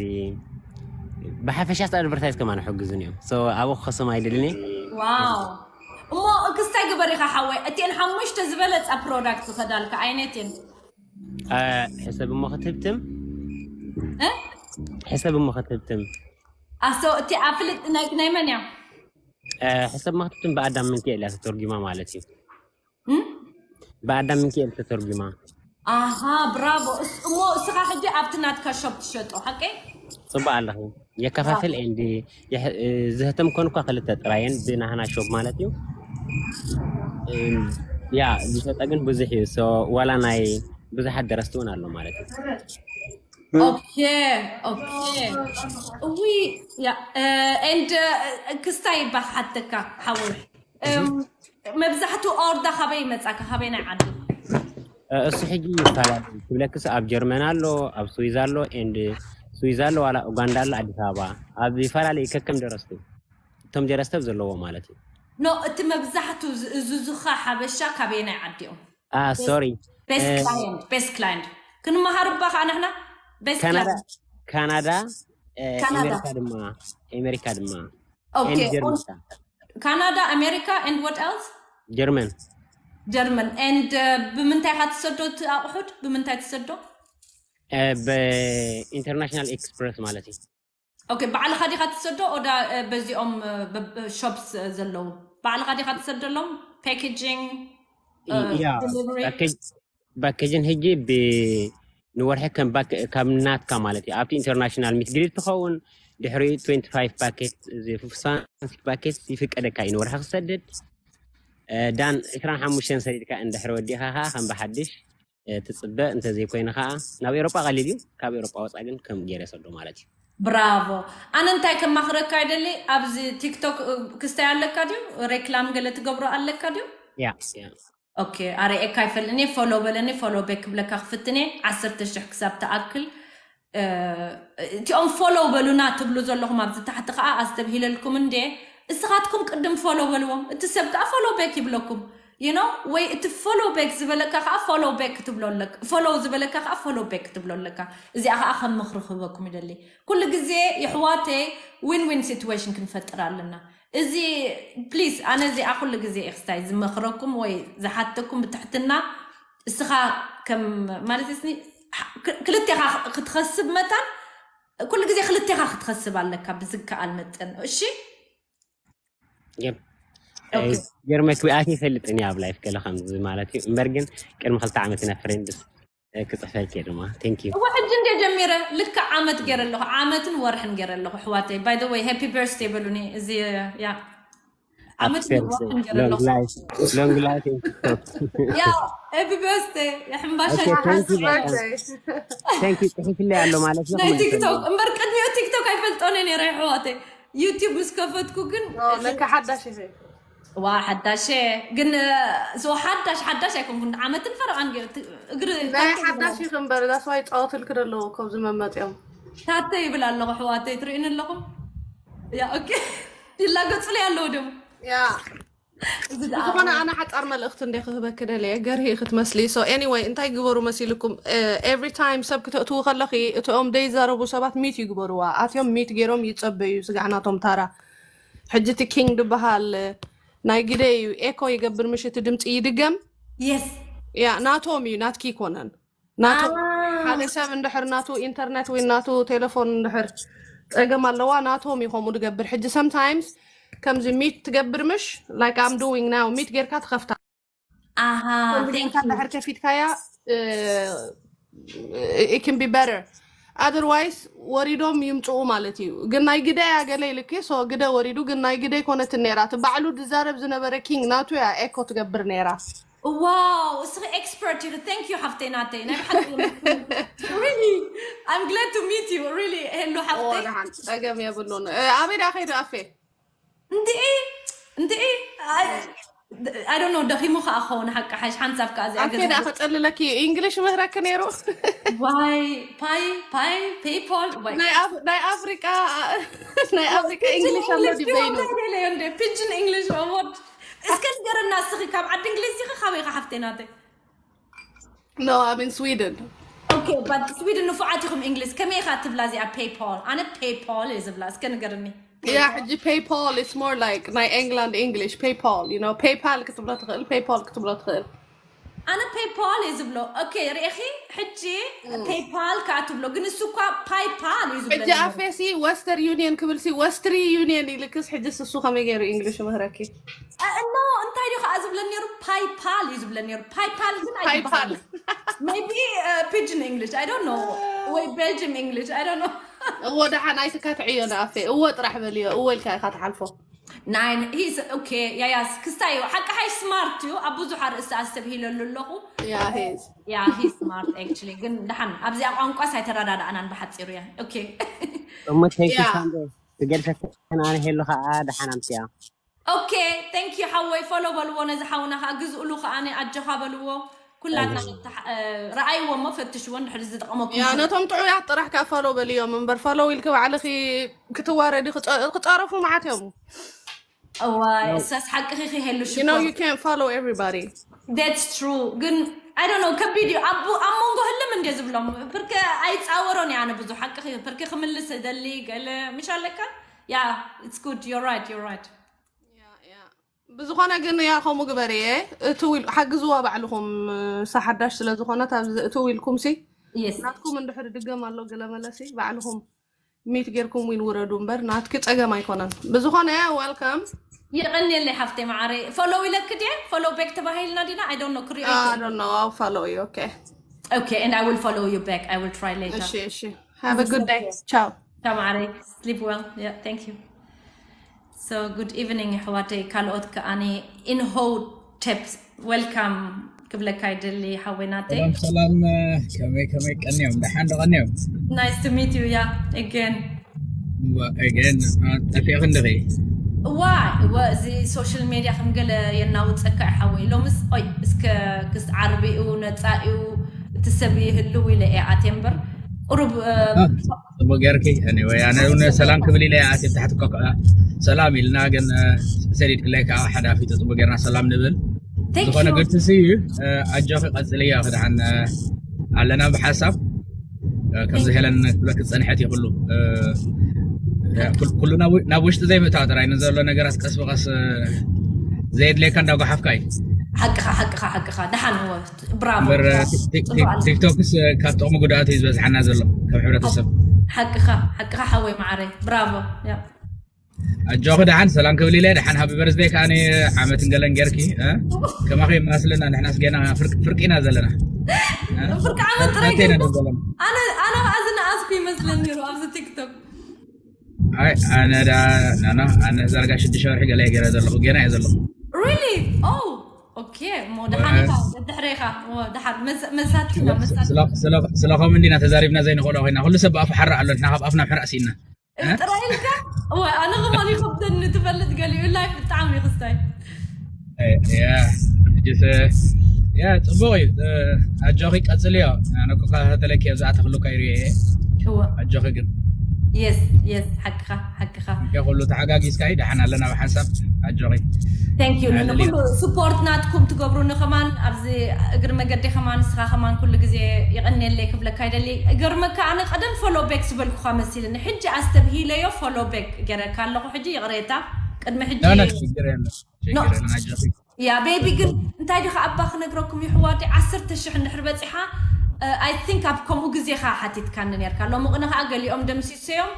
ብሓፈሻ ኣድቨርታይዝ ከማን ይሕግዙን እዮም። So ኣብኡ ክኸስም ኣይደልን እየ። ዋው እሞ ክስታይ ግበር ኢኻ ሓወይ እቲአን ሓሙሽተ ዝበለፃ ፕሮዳክት ዝኸዳልካ ዓይነት እየን እ፣ ሕሰብ እሞ ክትህብትም እ? ሕሰብ እሞ ክትህብትም ኣሶ እቲ ኣፍልጥ ናይ ናይ መን እያ እ፣ ሕሰብ እሞ ክትህብትም ብኣዳም ምንኪኤል እያ ተተርጉማ ማለት እዩ። እም? ብኣዳም ምንኪኤል ተተርጉማ። ኣሃ ብራቮ እስ- እሞ እስኻ ሕጂ ኣብቲ ናትካ ሾፕ ትሸጦ ሓቀይ ፅቡቅ ኣለኹ የከፋፍል ኤንድ የሕ- ዝህተም ኮንኳ ክልተ ጥራየን ብናህና ሾፕ ማለት እዩ። እም፣ ያ ዝሸጠ ግን ብዙሕ እዩ። So ዋላ ናይ ብዙሓት ደረስቲ እውን ኣሎ ማለት እዩ። ኦኬ ኦኬ እዊ ያ ኤንድ ክስታይ ይባክ ሓተካ ሓወይ እም፣ መብዛሕትኡ ኦርዳ ካበይ ይመጻካ ካበይ ናይ ዓዲ እ፣ እሱ ሕጂ ይፈላለ ክብለክስ ኣብ ጀርመን ኣሎ፣ ኣብ ስዊዝ ኣሎ ኤንድ ስዊዝ ኣሎ ዋላ ኡጋንዳ ኣሎ ኣዲስ ኣበባ ኣብ ይፈላለ ከከም ደረስቲ እቶም ደረስቲ ኣብ ዘለዎ ማለት እዩ። ኖ እቲ መብዛሕትኡ ዝእዝዙኻ ሓበሻ ካበይ ናይ ዓዲኦም አ ሶሪ ቤስት ክላየንት ቤስት ክላየንት ክንመሃር እባ ከዓ ንሕና ቤስት ካናዳ ክላየንት ካናዳ ካናዳ። ኣሜሪካ ድማ ኣሜሪካ ድማ Okay. ጀርመን ካናዳ፣ ኣሜሪካ and what else? ጀርመን ጀርመን and ብምንታይ ኢኻ ትሰዶ እቲ ኣቑሑት? ብምንታይ ትሰዶ? ብ international express ማለት እዩ። Okay፣ ባዕልኻ ዲኻ ትሰዶ ኦዳ በዚኦም shops ዘለዉ? ባዕልኻ ዲኻ ትሰደሎም? Packaging ያ package ን ሕጂ ንወርሒ ከም ካብ ናትካ ማለት እዩ። ኣብቲ international meat greet ትኸውን ድሕሪኡ twenty five packet እዚ ፍሳን packet ይፍቀደካ እዩ ንወርሒ ክሰድድ። ዳን ዕስራን ሓሙሽተን ሰዲድካ እንድሕር ወዲኻ ከዓ ከም ብሓድሽ ትፅበ፣ እንተዘይኮይኑ ከዓ ናብ ኤሮጳ ቀሊል እዩ። ካብ ኤሮጳ ወፃ ግን ከም ገይረ ሰዶ ማለት እዩ። ብራቮ። ኣነ እንታይ ከማኽረካ ይደሊ፣ ኣብዚ ቲክቶክ ክስታይ ኣለካ ድዩ? ሬክላም ገለ ትገብሮ ኣለካ ድዩ? ያ ያ ኦኬ፣ ኣርእየካ ይፈልጥ እኔ፣ ፎሎ በለኒ፣ ፎሎ ቤክ ክብለካ ክፍትኔ ዓሰርተ ሽሕ ክሳብ ትኣክል። እቲኦም ፎሎ በሉና ትብሉ ዘለኹም ኣብዚ ታሕቲ ከዓ ኣስተብሂለልኩም እንዴ። እስኻትኩም ቅድም ፎሎ በልዎም፣ እቲ ሰብ ከዓ ፎሎ ቤክ ይብለኩም። You know፣ ወይ እቲ ፎሎ ቤክ ዝበለካ ከዓ ፎሎ ቤክ ትብሎ ኣለካ፣ ፎሎ ዝበለካ ከዓ ፎሎ ቤክ ትብሎ ኣለካ። እዚኣ ከዓ ከም ምኽሪ ክህበኩም ይደሊ። ኩሉ ግዜ የሕዋተይ win win situation ክንፈጥር ኣለና። እዚ ፕሊስ ኣነ እዚኣ ኩሉ ግዜ እየ ክስታይ ዝመኽረኩም ወይ ዝሓተኩም ብትሕትና። እስኻ ከም ማለት ስኒ ክልቴኻ ክትኸስብ መታን ኩሉ ግዜ ክልቴኻ ክትኸስብ ኣለካ ብዝከኣል መጠን። እሺ ገርመክ ኣት ይፈልጥን ኣብ ላይፍ ገለ ከምዚ ማለት እዩ እምበር ግን ቅድሚ ክልተ ዓመት ኢና ፍሬንድስ ክፅሕፈልክ ድማ thank you እወ ሕጂ እንደ ጀሚረ ልክዕ ዓመት ገይረ ኣለኹ። ዓመትን ወርሕን ገይረ ኣለኹ ኣሕዋተይ። By the way happy birthday በሉኒ። እዚ ያ ዓመትን ወርሕን ገይረ ኣለኹ። long life ያ happy birthday የሕምባሻ thank you ጽሒፍለይ ኣሎ ማለት ነው ናይ ቲክቶክ እምበር ቅድሚኡ ቲክቶክ ኣይፈልጦን ነይረ ኣሕዋተይ። ዩቲዩብ ምስ ከፈትኩ ግን ለካ ሓዳሽ ኢኺ ዋ ሓዳሽ ግን so ሓዳሽ ሓዳሽ ኣይኮንኩን። ዓመትን ፈረቓን ገይረ እግሪ ናይ ሓዳሽ ኢኺ እምበር that's why ጸወትልክ ደለዎ ከብዚ መመፅኦም ታተ ይብል ኣለኹ ኣሕዋተይ ትርእዩኒ ኣለኹም። ያ okay ይላገጹለይ ኣለዉ ደሞ ያ እዚ ደኣ ዝኾነ ኣነ ሓፃር መልእኽቲ እንደ ክህበክ ደለየ ገርሂ ክትመስሊ so anyway እንታይ ግበሩ መሲልኩም every time ሰብ ክተእትዉ ከለኺ እቲኦም ደይዛረቡ ሰባት ሚት ይግበሩዋ ኣትዮም ሚት ገይሮም ይፀበዩ ስጋዕ ናቶም ታራ ሕጂ እቲ ኪንግ ዝበሃል ናይ ግደ እዩ ኤኮ ይገብር ምሽ እቲ ድምፂ ይድገም yes ያ ናቶም እዩ ናትኪ ይኮነን ናቶም ሓደ ሰብ እንድሕር ናቱ ኢንተርነት ወይ ናቱ ቴሌፎን እንድሕር ፀገም ኣለዋ ናቶም እዩ ከምኡ ዝገብር ሕጂ sometimes ከምዚ ሚት ትገብር ምሽ like I'm doing now ሚት ጌርካ ትኸፍታ ኣሃ ከምዚ ጌርካ እንድሕር ከፊትካያ it can be better otherwise ወሪዶም ይምፅኡ ማለት እዩ ግን ናይ ግደ እያ ገለ ኢልኪ so ግደ ወሪዱ ግን ናይ ግደ ይኮነትን ነይራ እቲ ባዕሉ ዝዛረብ ዝነበረ ኪንግ ናቱ እያ ኤኮ ትገብር ነይራ ዋው እስኺ ኤክስፐርት ኢኺ። Thank you ሓፍተይ ናተይ ናይ ብሓቂ really I'm glad to meet you really ሄሉ ሓፍተይ ደሓን ፀገም የብሉን ኣበይ ዳ ከይዱ ኣፌ እንዲኢ እንዲኢ I don't know ደኺሙ ከዓ ክኸውን ሓቂ ሓሽ ሓንሳብ ከዓ እዚኣ ኣፌ ዳ ከፀልለኪ እንግሊሽ ምህረኪ ነይሩ ዋይ ፓይ ፓይ ፔይፖል ናይ ኣፍሪቃ ናይ ኣፍሪቃ እንግሊሽ ኣሎ ድበይኑ ፒጅን እንግሊሽ ወርድ እስከ ንገረና እስኺ ካብ ዓዲ እንግሊዝ ኢኺ ካበይ ኢኻ ሓፍተይ ናተይ No, I'm in Sweden. Okay, but Sweden ንፉዓት ኢኹም እንግሊዝ ከመይ ኢኻ ትብላ እዚኣ ፔይፖል ኣነ ፔይፖል እየ ዝብላ እስከ ንገርኒ Yeah, ሕጂ PayPal is more like ናይ England English PayPal, you know, PayPal ክትብሎ ትኽእል PayPal ክትብሎ ትኽእል ኣነ ፔይፓል እየ ዝብሎ okay ርኢኺ ሕጂ ፔይፓል ከዓ ትብሎ ግን እሱ እኳ ፓይፓል እዩ ሕጂ ዝብለኒ ኣፌሲ Western Union ክብልሲ Western Union ኢልክስ ሕጂ ስሱ ከመይ ገይሩ English ምህረኪ እኖ እንታይ ድዩ ከዓ ዝብለኒ ነይሩ ፓይፓል እዩ ዝብለኒ ነይሩ ፓይፓል ግን ኣይበሃል maybe pidgin English I don't know ወይ Belgium English I don't know እዎ ደሓን ኣይትካትዕዮ ንኣፌ እዎ ጥራሕ በልዮ እዎ ኢልካ ኢካ ትሓልፎ ናይ ሂስ okay ያያስ ክስታይ እዩ ሓቂ ሓይ smart እዩ ኣብ ብዙሕ ኣርእስቲ ኣስተብሂለሉ ኣለኹ Yeah, he is. Yeah, he's smart actually ግን ደሓን ኣብዚኣ ቋንቋስ ኣይተረዳዳእናን ብሓፂሩ እያ okay እሞ thank you ሳንዶ ትገልፈክን ኣነ ሄሉ ከዓ ደሓን ኣምፅያ okay thank you ሓወይ follow በልዎ ነዚ ሓውና ከዓ ግዝእሉ ከዓ ኣነ ኣጆኻ በልዎ ኩላትና ረኣይዎ እሞ ፈትሽዎ እንድሕር ዝጠቐመኩም ያ ነቶም ጥዑያት ጥራሕ ከዓ follow በልዮም እምበር follow ኢልኪ ባዕልኺ ክትዋረዲ ክፀረፉ መዓት እዮም እዋይ እሳስ ሓቅኺ ሄሉ you know you can't follow everybody that's true ግን I don't know ከቢድ እዩ ኣብ ኣብ መንጎ ህልም እንደ ዝብሎም ብርክ ኣይጻወሮን እየ ኣነ ብዙ ሓቂ ብርክ ክምልስ ደሊ ገለ ምሽ ኣለካ yeah it's good you're right you're right ብዝኾነ ግን ያ ከምኡ ግበርየ እትው ኢል ሓግዝዋ ባዕልኹም ሳሓዳሽ ስለ ዝኾነት ኣብዚ እትው ኢልኩም ሲ yes ናትኩም እንድሕር ድገም ኣሎ ገለ መለሲ ባዕልኹም ሚት ጌርኩም ዊን ውረዱ እምበር ናትኪ ጸገም ኣይኮነን ብዝኾነ welcome የቐንየለይ ሓፍተይ መዓረይ follow ኢለክ ድየ follow back ተባሂልና ዲና I don't know ክሪኦ I don't know I'll follow you okay okay and I will follow you back I will try later እሺ እሺ have a good day ciao ተማዕረይ sleep well yeah thank you so good evening ኣሕዋተይ ካልኦት ከኣኒ ኢንሆ ቴፕስ welcome ክብለካ ይደሊ ሓወይ ናተይ ሰላም ሰላም ከመይ ከመይ ቀንዮም ደሓን ዶ ቀንዮም nice to meet you yeah again again ጠፊእኺ እንድኺ ዋ እወ እዚ social media ከም ገለ የናውፀካ እዩ ሓወይ ሎምስ ኦይ እስከ ክስ ዓርቢኡ ነፃኢኡ እቲ ሰብ ይህልው ኢለ እየ ኣትየ እምበር ቁሩብ ጽቡቅ ገርኪ ወይ ኣነ እውን ሰላም ክብል ኢለ ኣትየ ታሕቲ ኮ ሰላም ኢልና ግን ሰዲድ ክለይ ከዓ ሓዳፊ ጽቡቅ ገርና ሰላም ንብል ዝኾነ ግድሲ እዩ ኣጆኺ ቀጽልዮ ክድሓን ኣለና ብሓሳብ ከምዚ ሄለን ክብለክ ዝፀንሐት ይኽሉ ኩሉ ናብ ውሽጢ ዘይምእታው ጥራይ ንዘሎ ነገራት ቀስ ብቀስ ዘየድልየካ እንዳጓሓፍካ እዩ ሓቅኻ ሓቅኻ ሓቅኻ ደሓን እወ ብራቮ ቲክቶክስ ካብ ጥቕሚ ጉድኣት እዩ ዝበዝሓና ዘሎ ከም ሕብረተሰብ ሓቅኻ ሓቅኻ ሓወይ መዓረይ ብራቮ ኣጆኺ ደሓን ሰላም ክብል ኢለ ደሓን ሃቢ በርዝደይ ከዓ ዓመትን ገለን ጌርኪ ከማኺ የማስልና ንሕናስ ገና ፍርቂና ዘለና ፍርቂ ዓመት ጥራይ ኣነ ኣነ ከዓ ዝነኣስኩ ይመስለኒ ነሩ ኣብዚ ቲክቶክ ኣይ ኣነ ዳ ናና ኣነ ዛርጋ ሽዱሽተ ወርሒ ገለ ገረ ዘለኹ ገና እየ ዘለኹ really oh okay እሞ ደሓን ኢኻ ደድሕሬኻ ደሓን መሳትና መሳትና ስለኸም እንዲና ተዛሪብና ዘይንኽእሎ ኮይና ኩሉ ሰብ ብኣፉ ሓራ ኣሎ ንሕና ካብ ኣፍና ምሕራእ ስኢና ጥራይ ኢልካ ወይ ኣነ ከማን ይኸብደኒ ትፈልጥ ገሊኡ ላይፍ ብጣዕሚ ይኽስታይ ያ ጽቡቅ እዩ ኣጆኺ ቀጽልዮ ኣነ እኮ ካተለኪ ኣብዛ ኣተክሉካ ይርየ ኣጆኺ ግን የስ የስ ሓቅኻ ሓቅኻ ኩሉ ተሓጋጊዝካ እዩ ደሓን ኣለና ብሓንሳብ ኣጆኺ thank you ንኩሉ support ናትኩም ትገብሩኒ ከማን ኣብዚ እግሪ መገዲ ከማን ንስኻ ከማን ኩሉ ግዜ ይቐንየለይ ክብለካ ይደሊ እገርመካ ኣነ ቀደም follow back ዝበልኩኻ መሲልኒ ሕጂ ኣስተብሂለዮ follow back ገረካ ኣለኹ ሕጂ ይቕሬታ ቅድሚ ሕጂ ችግር የለን ችግር የለን ኣጆኺ ያ ቤቢ ግን እንታይ ዲኻ ኣባ ክነግረኩም ይሕዋተይ ዓሰርተ ሽሕ እንድሕር በፂሓ I think ኣብ ከምኡ ግዜ ኸዓ ሓቲትካኒ ነርካ ሎሚ ቅነ ኸዓ ገሊኦም ደምሲሰዮም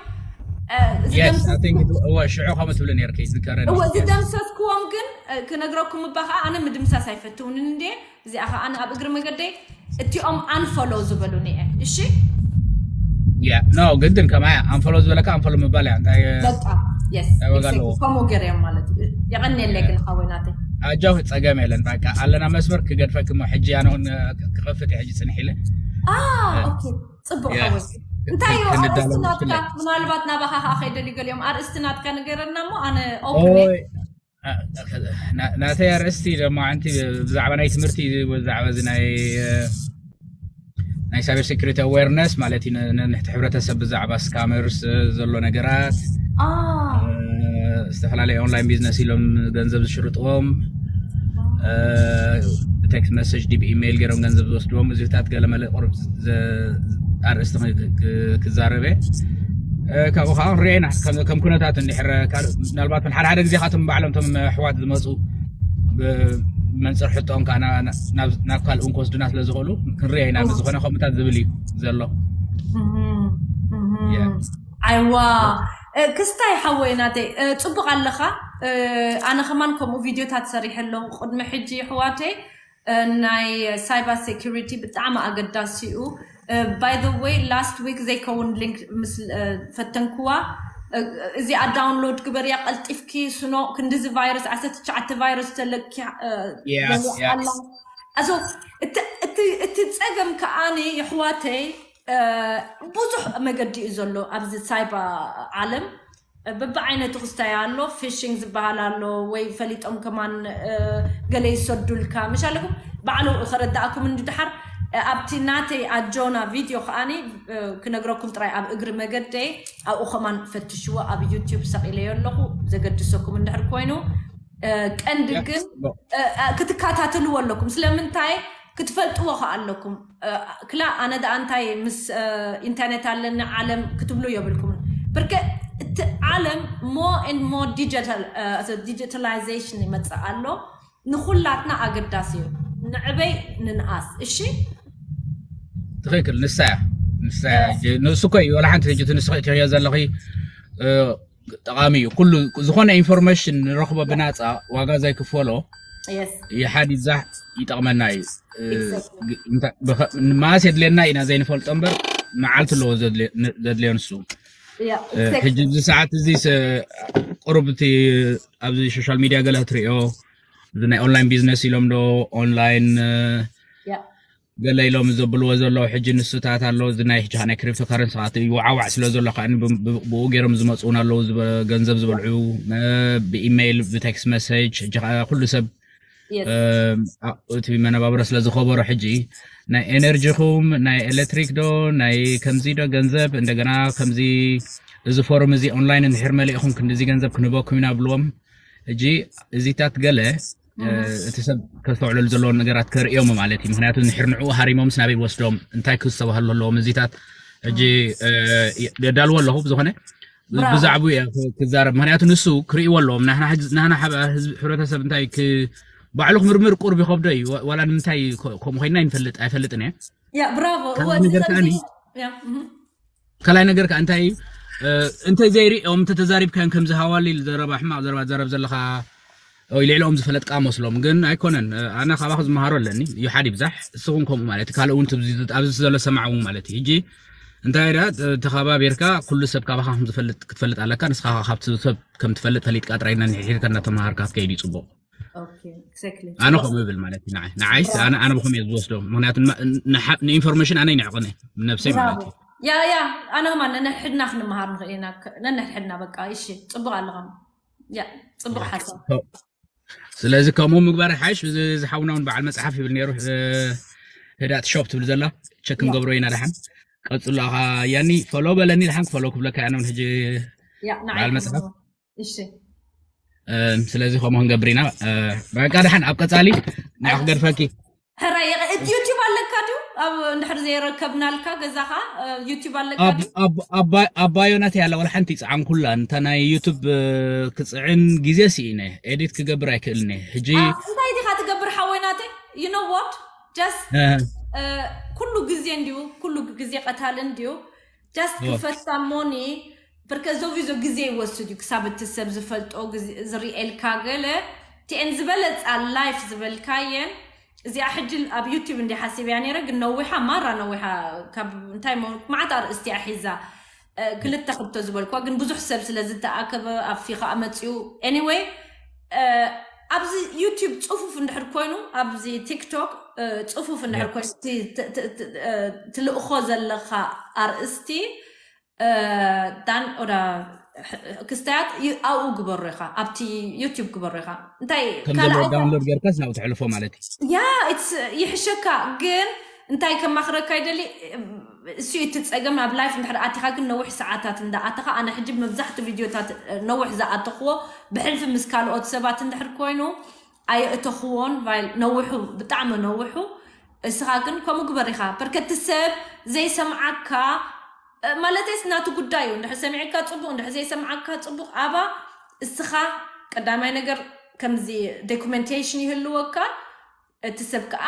ሽዑ ከምኡ ትብሊ ነርኪ ዝከረኒ ዝደምሰስክዎም ግን ክነግረኩም እባ ኸዓ ኣነ ምድምሳስ ኣይፈትውንን እንዴ እዚኣ ኸዓ ኣነ ኣብ እግሪ መገደይ እቲኦም unfollow ዝበሉኒ እየ እሺ ያ ኖ ግድን ከማያ unfollow ዝበለካ unfollow ምባል እያ እንታይ በቃ yes ዋጋ ኣለዎ። ከምኡ ገይረዮም ማለት እዩ የቐንየለይ ግን ሓወይ ናተይ ኣጆኺ ጸገም የለን በቃ ኣለና መስመር ክገድፈኪ እሞ ሕጂ ኣነ እውን ክኸፍት እየ ሕጂ ጽንሕ ኢለ ኦኬ ጽቡቅ ሓወይ እንታይ እዩ ኣርእስቲ ናትካ ምናልባት ናባኻ ከዓ ከይደልዩ ገሊኦም ኣርእስቲ ናትካ ንገረና እሞ ኣነ ኦፕን ናተይ ኣርእስቲ ደሞ ኣንቲ ብዛዕባ ናይ ትምህርቲ ብዛዕባ እዚ ናይ ናይ cyber security awareness ማለት እዩ ንሕቲ ሕብረተሰብ ብዛዕባ scammers ዘሎ ነገራት ዝተፈላለዩ online business ኢሎም ገንዘብ ዝሽርጥዎም text message ዲብ ኢሜይል ገይሮም ገንዘብ ዝወስድዎም እዚታት ገለመለ ቁሩብ ኣርእስቲ ክዛረበ ካብኡ ከዓ ክንሪኦ ኢና ከም ኩነታት እንድሕር ምናልባት ሓደ ሓደ ግዜ ካቶም ባዕሎም ቶም ኣሕዋት ዝመፁ ብመንፅር ሕቶኦም ከዓ ናብ ካልእ እንክወስዱና ስለ ዝኽእሉ ክንሪኦ ኢና ብዝኾነ ከምኡታት ዝብል እዩ ዘሎ ኣይዋ ክስታይ ሓወይ ናተይ ፅቡቅ ኣለኻ ኣነ ከማን ከምኡ ቪድዮታት ሰሪሐ ኣለኹ ቅድሚ ሕጂ ኣሕዋተይ ናይ cyber security ብጣዕሚ ኣገዳሲ እዩ by the way last week ዘይከውን link ምስ ፈተንክዋ እዚኣ download ግበርያ ቀልጢፍኪ ስኖ ክንድዚ virus ዓሰርተ ትሽዓተ virus ተለኪ ኣላ ኣዞ እቲ ጸገም ከዓኒ የሕዋተይ ብዙሕ መገዲ እዩ ዘሎ ኣብዚ cyber ዓለም በብዓይነቱ ክስታይ ኣሎ fishing ዝበሃል ኣሎ ወይ ፈሊጦም ከማን ገለ ይሰዱልካ ምሽ ኣለኩም ባዕሉ ከረዳእኩም እንድድሓር ኣብቲ ናተይ ኣጆና ቪድዮ ከዓኒ ክነግረኩም ጥራይ ኣብ እግሪ መገደይ ኣብኡ ከማን ፈትሽዎ ኣብ ዩቲዩብ ሰቂለዮ ኣለኹ ዘገድሰኩም እንድሕር ኮይኑ ቀንዲ ግን ክትከታተልዎ ኣለኩም ስለምንታይ ክትፈልጥዎ ከ ኣለኩም። ክላ ኣነ ደኣ እንታይ ምስ ኢንተርኔት ኣለኒ ዓለም ክትብሉ የብልኩምን። ብርከ እቲ ዓለም more and more digital digitalization ይመፅእ ኣሎ። ንኩላትና ኣገዳሲ እዩ፣ ንዕበይ ንንኣስ። እሺ ትክክል ንሳ እያ ንሳ እያ። ንሱ እኮ እዩ ወላ ሓንቲ ሕጂ እቲ ንስኺ እትሪኦ ዘለኺ ጠቃሚ እዩ። ኩሉ ዝኾነ ኢንፎርሜሽን ንረኽቦ ብናፃ ዋጋ ዘይክፈሎ ይሓድ ይብዛሕ ይጠቅመና እዩ። ማስ የድልየና ኢና ዘይንፈልጦ እምበር መዓልቲ ኣለዎ ዘድልዮ ንሱ። ሕጂ እዚ ሰዓት እዚ ቁሩብ እቲ ኣብዚ ሶሻል ሚድያ ገለ ትሪኦ እዚ ናይ ኦንላይን ቢዝነስ ኢሎም ዶ ኦንላይን ገለ ኢሎም ዘብልዎ ዘለዉ ሕጂ ንሱታት ኣሎ። እዚ ናይ ሕጂ ናይ ክሪፕቶ ካረንሲ ከዓ ይወዓዋዕ ስለ ዘሎ ከዓ ብኡ ገይሮም ዝመፅኡን ኣለዉ። ገንዘብ ዝበልዑ ብኢሜይል ብቴክስት መሰጅ ሕጂ ከዓ ኩሉ ሰብ እቲ መነባብሮ ስለ ዝኸበሮ ሕጂ ናይ ኤነርጂኹም ናይ ኤሌክትሪክ ዶ ናይ ከምዚ ዶ ገንዘብ እንደገና ከምዚ እዚ ፎርም እዚ ኦንላይን እንድሕር መሊእኹም ክንዲዚ ገንዘብ ክንህበኩም ኢና ብልዎም። ሕጂ እዚታት ገለ እቲ ሰብ ከስተውዕለሉ ዘለዎም ነገራት ከርእዮም ማለት እዩ። ምክንያቱ ንሕር ንዕኡ ሃሪሞምስ ናበይ ወስዶም እንታይ ክስተባሃሉ ኣለዎም እዚታት ሕጂ የዳልዎ ኣለኹ። ብዝኾነ ብዛዕቡ እየ ክዛረብ። ምክንያቱ ንሱ ክርእይዎ ኣለዎም። ናህና ሕብረተሰብ እንታይ ባዕሉ ክምርምር ቁርብ ይኸብዶ እዩ። ዋላ ንምንታይ ከምኡ ኮይንና ይንፈልጥ ኣይፈልጥን እየ። ብራቮ ካልኣይ ነገር ከዓ እንታይ እዩ እንተ ዘይሪኦም እንተ ተዛሪብካዮም ከምዚ ሃዋሊል ዘረባ ሕማቅ ዘረባ ዘረብ ዘለካ ወይ ልዕሊኦም ዝፈለጥካ መስሎም ግን ኣይኮነን። ኣነ ካባክ ዝመሃሮ ኣለኒ እዩ ሓደ ይብዛሕ እስኹም ከምኡ ማለት ካልእ እውን ኣብዚ ዘሎ ሰማዕ እውን ማለት እዩ። ሕጂ እንታይ ዳ ተኸባቢርካ ኩሉ ሰብ ካባካ ከም ዝፈልጥ ክትፈልጥ ኣለካ። ንስኻ ካብቲ ሰብ ከም ትፈልጥ ፈሊጥካ ጥራይ ነንሕድካ እናተመሃርካ ክትከይድ እዩ ፅቡቅ። ኣነ ከምኡ ይብል ማለት እዩ። ንዓይ ንዓይ ኣነ ኣነ ብኹም እየ ዝወስዶ። ምክንያቱ ንኢንፎርሜሽን ኣነ ይንዕቅነ ነብሰይ ማለት እዩ። ያ ያ ኣነ ከማ ነንሕድና ክንመሃር ንኽእል ኢና። ነንሕድና በቃ እሺ ፅቡቅ ኣለኻ። ያ ፅቡቅ ሓሳብ። ስለዚ ከምኡ ምግባር ሓይሽ። ዝሓውና እውን በዓል መፅሓፍ ይብል ነይሩ። ህዳት ሾፕ ትብል ዘላ ቸክ ክንገብሮ ኢና። ደሓን ቀፅሉ። ኣኻ ያኒ ፎሎ በለኒ። ደሓን ፎሎ ክብለካ ያነውን ሕጂ በዓል መፅሓፍ። ስለዚ ከምኡ ክንገብር ኢና። በቃ ደሓን ኣብ ቀፃሊ ንዓ ክገድፈኪ። ሕራይ እቲ ዩቲዩብ ኣለካ ድዩ? ኣብ እንድሕር ዘይረከብናልካ ገዛኻ ዩቲዩብ ኣለካ ድዩ? ኣብ ባዮናት ያለ ወላ ሓንቲ ይፅዓን ኩላ እንተ ናይ ዩቱብ ክፅዕን ግዜ ስኢነ ኤዲት ክገብር ኣይክእልኒ ሕጂ። እንታይ ዲኻ ትገብር ሓወይ ናተይ? You know what? Just ኩሉ ግዜ እንዲዩ ኩሉ ግዜ ቀታሊ እንዲዩ። Just ክፈታ ሞኒ ብርከ ዘውቪዞ ግዜ ይወስድ እዩ ክሳብ እቲ ሰብ ዝፈልጦ ዝርኤልካ ገለ ቲኤን ዝበለፃ ላይፍ ዝበልካየን እዚኣ ሕጂ ኣብ ዩቲብ እንዲ ሓሲብያ ነይረ ግን ነዊሓ ማራ ነዊሓ ካብ እንታይ መዓት ኣርእስቲ እያ ሒዛ። ክልተ ክልተ ዝበልኳ ግን ብዙሕ ሰብ ስለ ዝተኣከበ ኣፊ ከዓ መፅኡ። Anyway ኣብዚ ዩቲብ ፅፉፍ እንድሕር ኮይኑ ኣብዚ ቲክቶክ ፅፉፍ እንድሕር ኮይኑ ትልእኾ ዘለካ ኣርእስቲ ዳን ኦዳ ክስታያት ኣብኡ ግበሩ ኢኻ ኣብቲ ዩቲብ ግበሩ ኢኻ። እንታይ ከምዘለዎ ዳውንሎድ ጌርካስ ናብኡ ተሕልፎ ማለት እዩ። ያ ይሕሸካ ግን እንታይ ከማኽረካ ይደሊ እሱ እቲ ፀገም ኣብ ላይፍ እንድሕር ኣቲኻ ግን ነዊሕ ሰዓታት እንዳኣተኻ ኣነ ሕጂ መብዛሕቲ ቪድዮታት ነዊሕ ዝኣተኽዎ ብሕልፊ ምስ ካልኦት ሰባት እንድሕር ኮይኑ ኣየእተኽዎን ነዊሑ ብጣዕሚ ነዊሑ። እስኻ ግን ከምኡ ግበር ኢኻ በርከቲ ሰብ ዘይሰምዓካ ማለተይስ ናቱ ጉዳይ እዩ። እንድሕር ሰሚዕካ ፅቡቅ እንድሕር ዘይሰምዓካ ፅቡቅ ኣባ እስኻ ቀዳማይ ነገር ከምዚ ዶኩመንቴሽን ይህልወካ። እቲ ሰብ ከዓ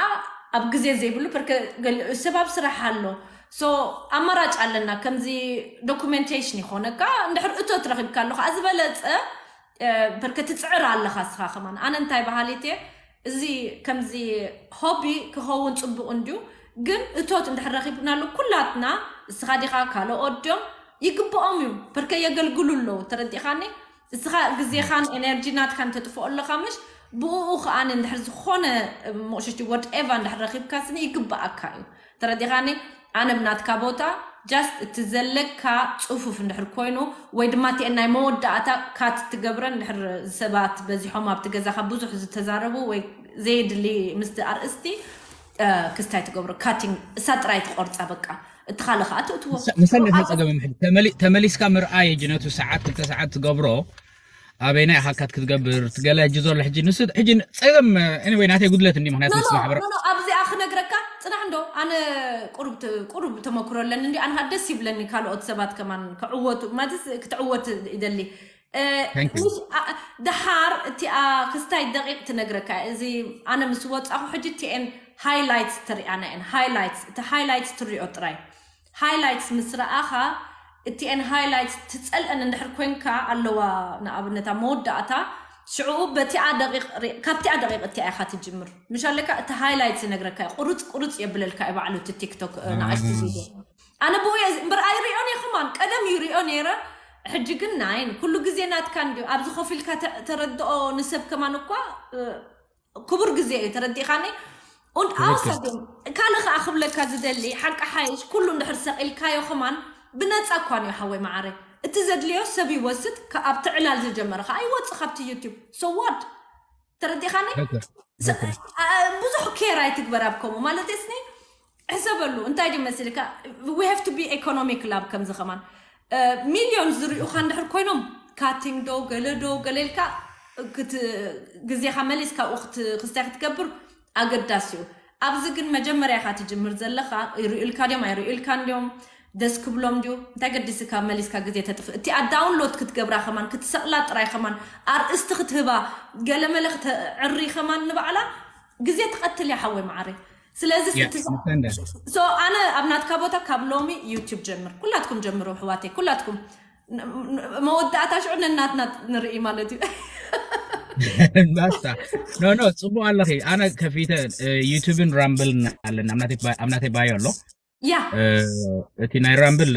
ኣብ ግዜ ዘይብሉ ርከ ገሊኡ ሰብ ኣብ ስራሕ ኣሎ። ሶ ኣማራጭ ኣለና ከምዚ ዶኩመንቴሽን ይኮነካ እንድሕር እቶት ረኪብካ ኣሎ ከዓ ዝበለፀ በርከ ትፅዕር ኣለካ እስኻ ከማን ኣነ እንታይ በሃሊት እየ እዚ ከምዚ ሆቢ ክኸውን ፅቡቅ እንድዩ። ግን እቶት እንድሕር ረኪብናሉ ኩላትና እስኻ ዲኻ ካልኦት ድዮም ይግብኦም እዩ በርከ የገልግሉ ኣለዉ ተረዲእኻኒ። እስኻ ግዜኻን ኤነርጂ ናትካን ተጥፍኦ ኣለኻ ምሽ ብኡ ከኣ እንድሕር ዝኾነ ሞሽቲ ወድኤቫ እንድሕር ረኪብካ ስኒ ይግብኣካ እዩ። ተረዲኻኒ ኣነ ብናትካ ቦታ ጃስት እቲ ዘለካ ጽፉፍ እንድሕር ኮይኑ ወይ ድማ እቲኤን ናይ መወዳእታ ካት ትገብረ እንድሕር ሰባት በዚሖም ኣብቲ ገዛኻ ብዙሕ ዝተዛረቡ ወይ ዘየድሊ ምስቲ ኣርእስቲ ክስታይ ትገብሮ ካቲንግ እሳ ጥራይ ትቆርፃ በቃ እቲ ካልእ ከዓ ትእትዎ ንሰነት ፀገም ሕጂ ተመሊስካ ምርኣይ ሕጂ ነቱ ሰዓት ክልተ ሰዓት ትገብሮ ኣበይና ኢኻ ካት ክትገብር ትገለ ሕጂ ዘሎ ሕጂ ንሱ ሕጂ ፀገም ኤኒወይ ናተይ ጉድለት እንዲ ምክንያቱ ምስ ማሕበረ ኣብዚኣ ክነግረካ ጽናሕ እንዶ ኣነ ቁሩብ ተ- ቁሩብ ተመክሮ ኣለኒ እንዲ ኣነ ደስ ይብለኒ ካልኦት ሰባት ከማን ክዕወቱ ማለት ክትዕወት ይደሊ እ፣ Thank you. ምሽ- ኣ- ደሓር እቲኣ ክስታይ ደቂቕ ትነግረካ እዚ ኣነ ምስ ወፃኹ ሕጂ እቲኤን ሃይላይትስ ትሪኣና እየን ሃይላይትስ እቲ ሃይላይትስ ትሪኦ ጥራይ ሃይላይትስ ምስ ረኣኻ እቲኤን ሃይላይትስ ትፀልአን እንድሕር ኮንካ ኣለዋ ንኣብነት ኣብ መወዳእታ ሽዕኡ በቲኣ ደቂቕ ሪ- ካብቲኣ ደቂቕ እቲኣ ኢኻ ትጅምር ምሽ ኣለካ እቲ ሃይላይትስ ይነግረካ እዩ ቁርፅ ቁርፅ የብለልካ እዩ ባዕሉ እቲ ቲክቶክ እ፣ ንኣሽቱ ቪድዮ ኣነ ብኡ እየ እምበር ኣይሪኦን እየ ከማን ቀደም ይሪኦ ነይረ ሕጂ ግን ናይን ኩሉ ግዜ ናትካ እንዲ ኣብዚ ኮፍ ኢልካ ተ- ተረድኦ ንሰብ ከማን እኳ እ፣ ክቡር ግዜ እዩ ተረዲእካኒ und außerdem ካልእ ከዓ ክብለካ ዝደሊ ሓቂ ሓይሽ ኩሉ እንድሕር ሰቂልካዮ ከማን ብነፃ እኳ ንዮ ሓወይ መዓረ እቲ ዘድልዮ ሰብ ይወስድ ከ- ኣብቲ ዕላል ዝጀመረ ከዓ ይወፅእ ካብቲ ዩቲብ so what ተረዲእካኒ ትክክል፣ ስ- ትክክል። አ- ብዙሕ ኬር ኣይትግበር ኣብ ከምኡ ማለት ስኒ ሕሰበሉ እንታይ ድዩ መሲልካ we have to be economical ኣብ ከምዚ ከማን ሚልዮን ዝርዩኻ እንድሕር ኮይኖም ካቲንግ ዶ ገለ ዶ ገለ ኢልካ ክት- ግዜኻ መሊስካ ኣብኡ ክት- ክስታይ ክትገብር ኣገዳሲ እዩ ኣብዚ ግን መጀመርያ ኢኻ ትጅምር ዘለኻ ይርእዩልካ ድዮም ኣይርእዩልካ እንዲዮም ደስ ክብሎም ድዩ እንታይ ገዲስካ መሊስካ ግዜ ተጥፍእ እቲኣ ዳውንሎድ ክትገብራ ከማን ክትሰቕላ ጥራይ ከማን ኣርእስቲ ክትህባ ገለመለ ክተዕሪ ከማን ንባዕላ ግዜ ትቐትል እያ ሓወይ መዓረይ ስለዚ Yeah, እቲ- understand that. so ኣነ ኣብ ናትካ ቦታ ካብ ሎሚ ዩቲብ ጀምር ኩላትኩም ጀምሩ ኣሕዋተይ ኩላትኩም ን- ን- መወዳእታ ሽዑ ነናትና ንርኢ ማለት እዩ ባስታ ኖ ኖ ፅቡቅ ኣለኺ ኣነ ከፊተ ዩቱብን ራምብል ኣለና ኣብ ናተይ ባዮ ኣሎ ያ እቲ ናይ ራምብል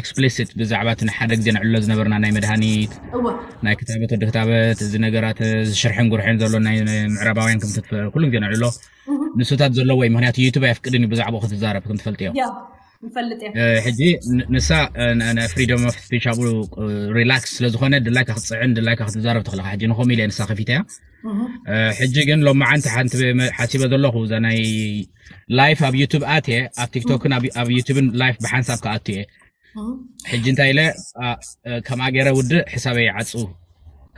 ኤክስፕሊሲት ብዛዕባ እቲ ሓደ ግዜ ንዕሎ ዝነበርና ናይ መድሃኒት እወ ናይ ክታበት ወዲ ክታበት እዚ ነገራት ዝሽርሕን ጉርሕን ዘሎ ናይ ናይ ምዕራባውያን ከም ትትፈ ኩሉ ግዜ ንዕሎ ንሱታት ዘለዎ እዩ ምክንያቱ ዩቱብ ኣየፍቅድን እዩ ብዛዕባኡ ክትዛረብ ከም ትፈልጥዮ ያ ንፈልጥ እየ ሕጂ ን- ንሳ ናይ ፍሪደም ኦፍ ስፒች ኣብኡ ሪላክስ ስለዝኮነ ድላይካ ክትፅዕን ድላይካ ክትዛረብ ትኽእልካ ሕጂ ንኮም ኢለ ንሳ ከፊተያ ሕጂ ግን ሎማዓንቲ ሓንቲ ሓሲበ ዘለኹ እዛ ናይ ላይፍ ኣብ ዩቱብ ኣትየ ኣብ ቲክቶክን ኣብ- ኣብ ዩቱብን ላይፍ ብሓንሳብ ክኣቱ እየ ሕጂ እንታይ ኢለ ኣ፣ እ፣ ከምኣ ገይረ ውድእ ሕሳበይ ይዓፁ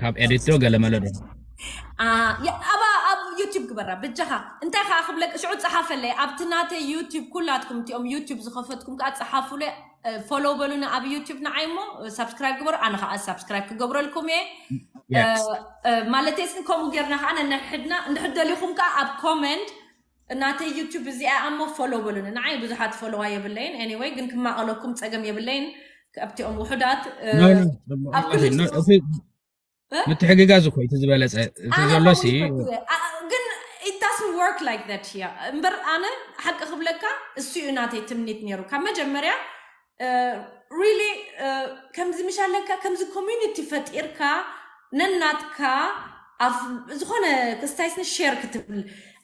ካብ ኤዲት ዶ ገለ መለ ዶ ኣብ ኣብ ዩቲብ ግበራ ብጃኻ እንታይ ከዓ ክብለቅ ሽዑ ፀሓፈለይ ኣብቲ ናተይ ዩቲብ ኩላትኩም እቲኦም ዩቲብ ዝኸፈትኩም ከዓ ፀሓፉለ ፎሎ በሉኒ ኣብ ዩቲብ ንዓይ እሞ ሳብስክራይብ ግበሩ ኣነ ከዓ ሳብስክራይብ ክገብረልኩም እየ Yes. ማለት ስን ከምኡ ጌርና ከዓ ነንሕድና እንድሕደሊኹም ከዓ ኣብ ኮመንት እናተይ ዩቲብ እዚኣ እሞ ፎሎ በሉኒ ንዓይ ብዙሓት ፎሎዋ የብለይን ኤኒወይ ግን ክማቐለኩም ፀገም የብለይን ኣብቲኦም ውሑዳት እ፣ No, no, ኣብ no, ክልቲኡ- no, እቲ ምትሕግጋዝ እኮ እቲ ዝበለፀ እቲ ኣነ ዘሎ ከምኡ ሲ ይፈቱ እየ። ኣ- ግን it doesn't work like that here እምበር ኣነ ሓቂ ክብለካ እሱ እዩ ናተይ ትምኒት ነይሩ ካብ መጀመርያ really ከምዚ ምሽ ኣለካ ከምዚ ኮሚኒቲ ፈጢርካ ነናትካ ኣብ ዝኾነ ክስታይስኒ ሼር ክትብል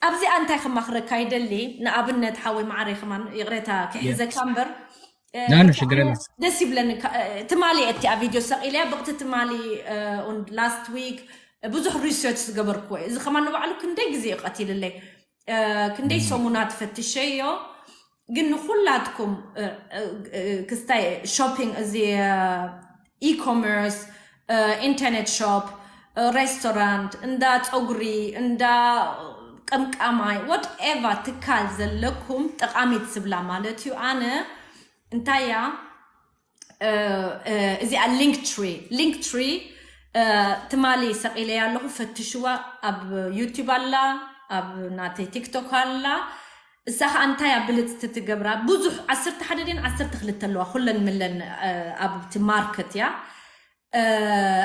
ኣብዚኣ እንታይ ከማኽረካ ይደሊ ንኣብነት ሓወይ ማዕረ ከማን ይቕሬታ ክሕዘካ እምበር ና፣ ና፣ ሽግር የለን። ደስ ይብለኒ ካ- ትማሊ እቲ ኣብ ቪድዮ ሰቂለያ ብቕቲ ትማሊ ላስት ዊክ ብዙሕ ሪሰርች ዝገበርኩዎ እዩ። እዚ ከማን ንባዕሉ ክንደይ ግዜ እዩ ቀቲልለይ እ፣ ክንደይ ሰሙናት ፈትሸዮ ግን ንኩላትኩም እ፣ እ፣ እ፣ ክስታይ ሾፒንግ እዚ ኢኮመርስ ኢንተርኔት ሾፕ ሬስቶራንት እንዳ ፀጉሪ እንዳ ቀምቃማይ ወትኤቨር ትካል ዘለኩም ጠቃሚት ዝብላ ማለት እዩ ኣነ እንታይ እያ እ፣ እ፣ እዚኣ ሊንክ ትሪ ሊንክ ትሪ ትማሊ ሰቂለያ ኣለኹ ፈትሽዋ ኣብ ዩቲብ ኣላ ኣብ ናተይ ቲክቶክ ኣላ እሳ ከዓ እንታይ ኣብ ብልፅቲ ትገብራ ብዙሕ ዓሰርተ ሓደ ድን ዓሰርተ ክልተ ኣለዋ ኩለን ምለን እ፣ ኣብቲ ማርኬት እያ እ፣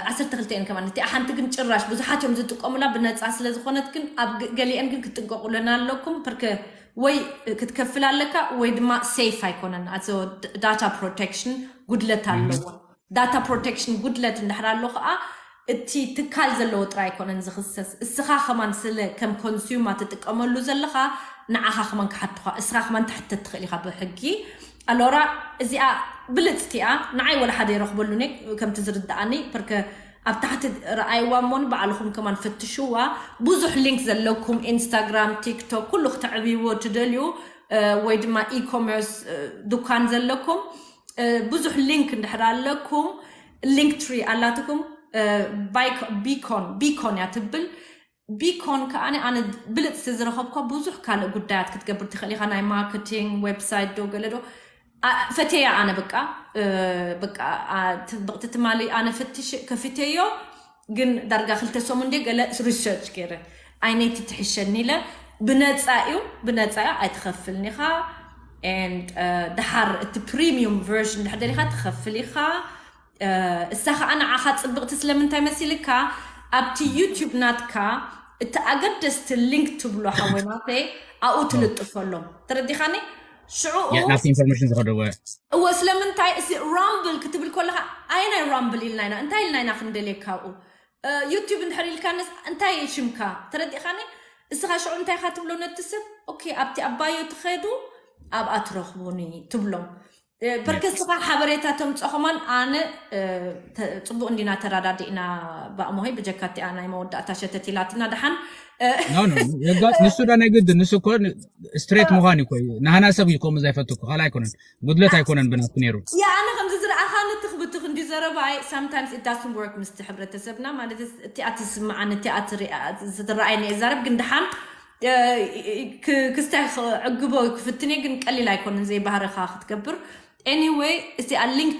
ዓሰርተ ክልተ እየን ከማን እቲኣ ሓንቲ ግን ጭራሽ ብዙሓት እዮም ዝጥቀሙላ ብነፃ ስለ ዝኾነት ግን ኣብ ገ- ገሊአን ግን ክትጥንቀቁለን ኣለኩም ፕርከ ወይ ክትከፍል ኣለካ ወይ ድማ ሴፍ ኣይኮነን ኣቶ ዳታ ፕሮቴክሽን ጉድለት ኣለዎ ዳታ ፕሮቴክሽን ጉድለት እንድሕር ኣሎ ከዓ እቲ ትካል ዘለዎ ጥራይ ኣይኮነን ዝኽሰስ እስኻ ከማን ስለ ከም ኮንሱማ ትጥቀመሉ ዘለኻ ንዓኻ ከማን ክሓትኻ እስኻ ከማን ትሕተት ትኽእል ኢኻ ብሕጊ ኣሎራ እዚኣ ብልፅቲ እያ ንዓይ ወላ ሓደ ይረኽበሉኒ ከምቲ ዝርድኣኒ ፕርከ ኣብ ታሕቲ ረኣይዋ እሞን ባዕልኹም ከማን ፈትሽዋ ብዙሕ ሊንክ ዘለኩም ኢንስታግራም ቲክቶክ ኩሉ ክተዕብይዎ ትደልዩ እ፣ ወይ ድማ ኢኮመርስ እ፣ ዱካን ዘለኩም እ፣ ብዙሕ ሊንክ እንድሕር ኣለኩም ሊንክ ትሪ ኣላትኩም እ፣ ባይኮ- ቢኮን ቢኮን እያ ትብል ቢኮን ከኣነ ኣነ ብልፅቲ ዝረኸብኳ ብዙሕ ካልእ ጉዳያት ክትገብር ትኽእል ኢኻ። ናይ ማርኬቲንግ ዌብሳይት ዶ ገለ ዶ ፈተያ ኣነ በቃ በቃ ጥብቕቲ ትማሊ ኣነ ፈትሽ ከፊተዮ ግን ዳርጋ ክልተ ሰሙን እንደ ገለ ሪሰርች ገይረ ኣይነይቲ ትሕሸኒ ኢለ ብነፃ እዩ ብነፃ እዩ ኣይትኸፍልን ኢኻ። ድሓር እቲ ፕሪሚየም ቨርሽን ድሕደር ኢኻ ትኸፍል ኢኻ። እሳ ከዓ ንዓኻ ፅብቕቲ ስለምንታይ መሲልካ ኣብቲ ዩቱብ ናትካ እቲ ኣገደስቲ ሊንክ ትብሎ ሓወይ ናተይ ኣብኡ ትልጥፈሎም። ተረዲኻኒ? ሽዑ ናብቲ ኢንፎርሜሽን ዝኸደወ እወ ስለምንታይ እዚ ራምብል ክትብል ከለካ ኣየናይ ራምብል ኢልና ኢና እንታይ ኢልና ኢና ክንደልየካ ኣብኡ ዩቱብ እንድሕር ኢልካንስ እንታይ ሽምካ ተረዲኻኒ? እስኻ ሽዑ እንታይ ኢኻ ትብሎ ነቲ ሰብ ኦኬ ኣብቲ ኣባዮ ትኸዱ ኣብኣ ትረኽቡኒ ትብሎም። ፐርከስ ስኻ ሓበሬታ ተምፅኦ ከማን ኣነ ፅቡቅ እንዲና ተራዳዲእና ብኣሞሆይ ብጀካ እቲኣ ናይ መወዳእታ ሸተት ኢላትና ደሓን የጋጥ ንሱ ዳ ናይ ግድን ንሱ እኮ ስትሬት ምዃን እዩ ኮዩ ናህና ሰብ እዩ ከምኡ ዘይፈቱ እኮ ካልእ ኣይኮነን ጉድለት ኣይኮነን ብናቱ ነይሩ። ያ ኣነ ከምዚ ዝረኣኻኒ ትኽ ብትኽ እንዲ ዘረባይ sometimes it doesn't work ምስቲ ሕብረተሰብና ማለት እቲኣ ትስምዓኒ እቲኣ ትረኣየኒ እዛረብ ግን ደሓን ክስታይ ዕግቦ ክፍትን እየ ግን ቀሊል ኣይኮነን ዘይባህርኻ ክትገብር። Anyway እዚኣ ሊንክ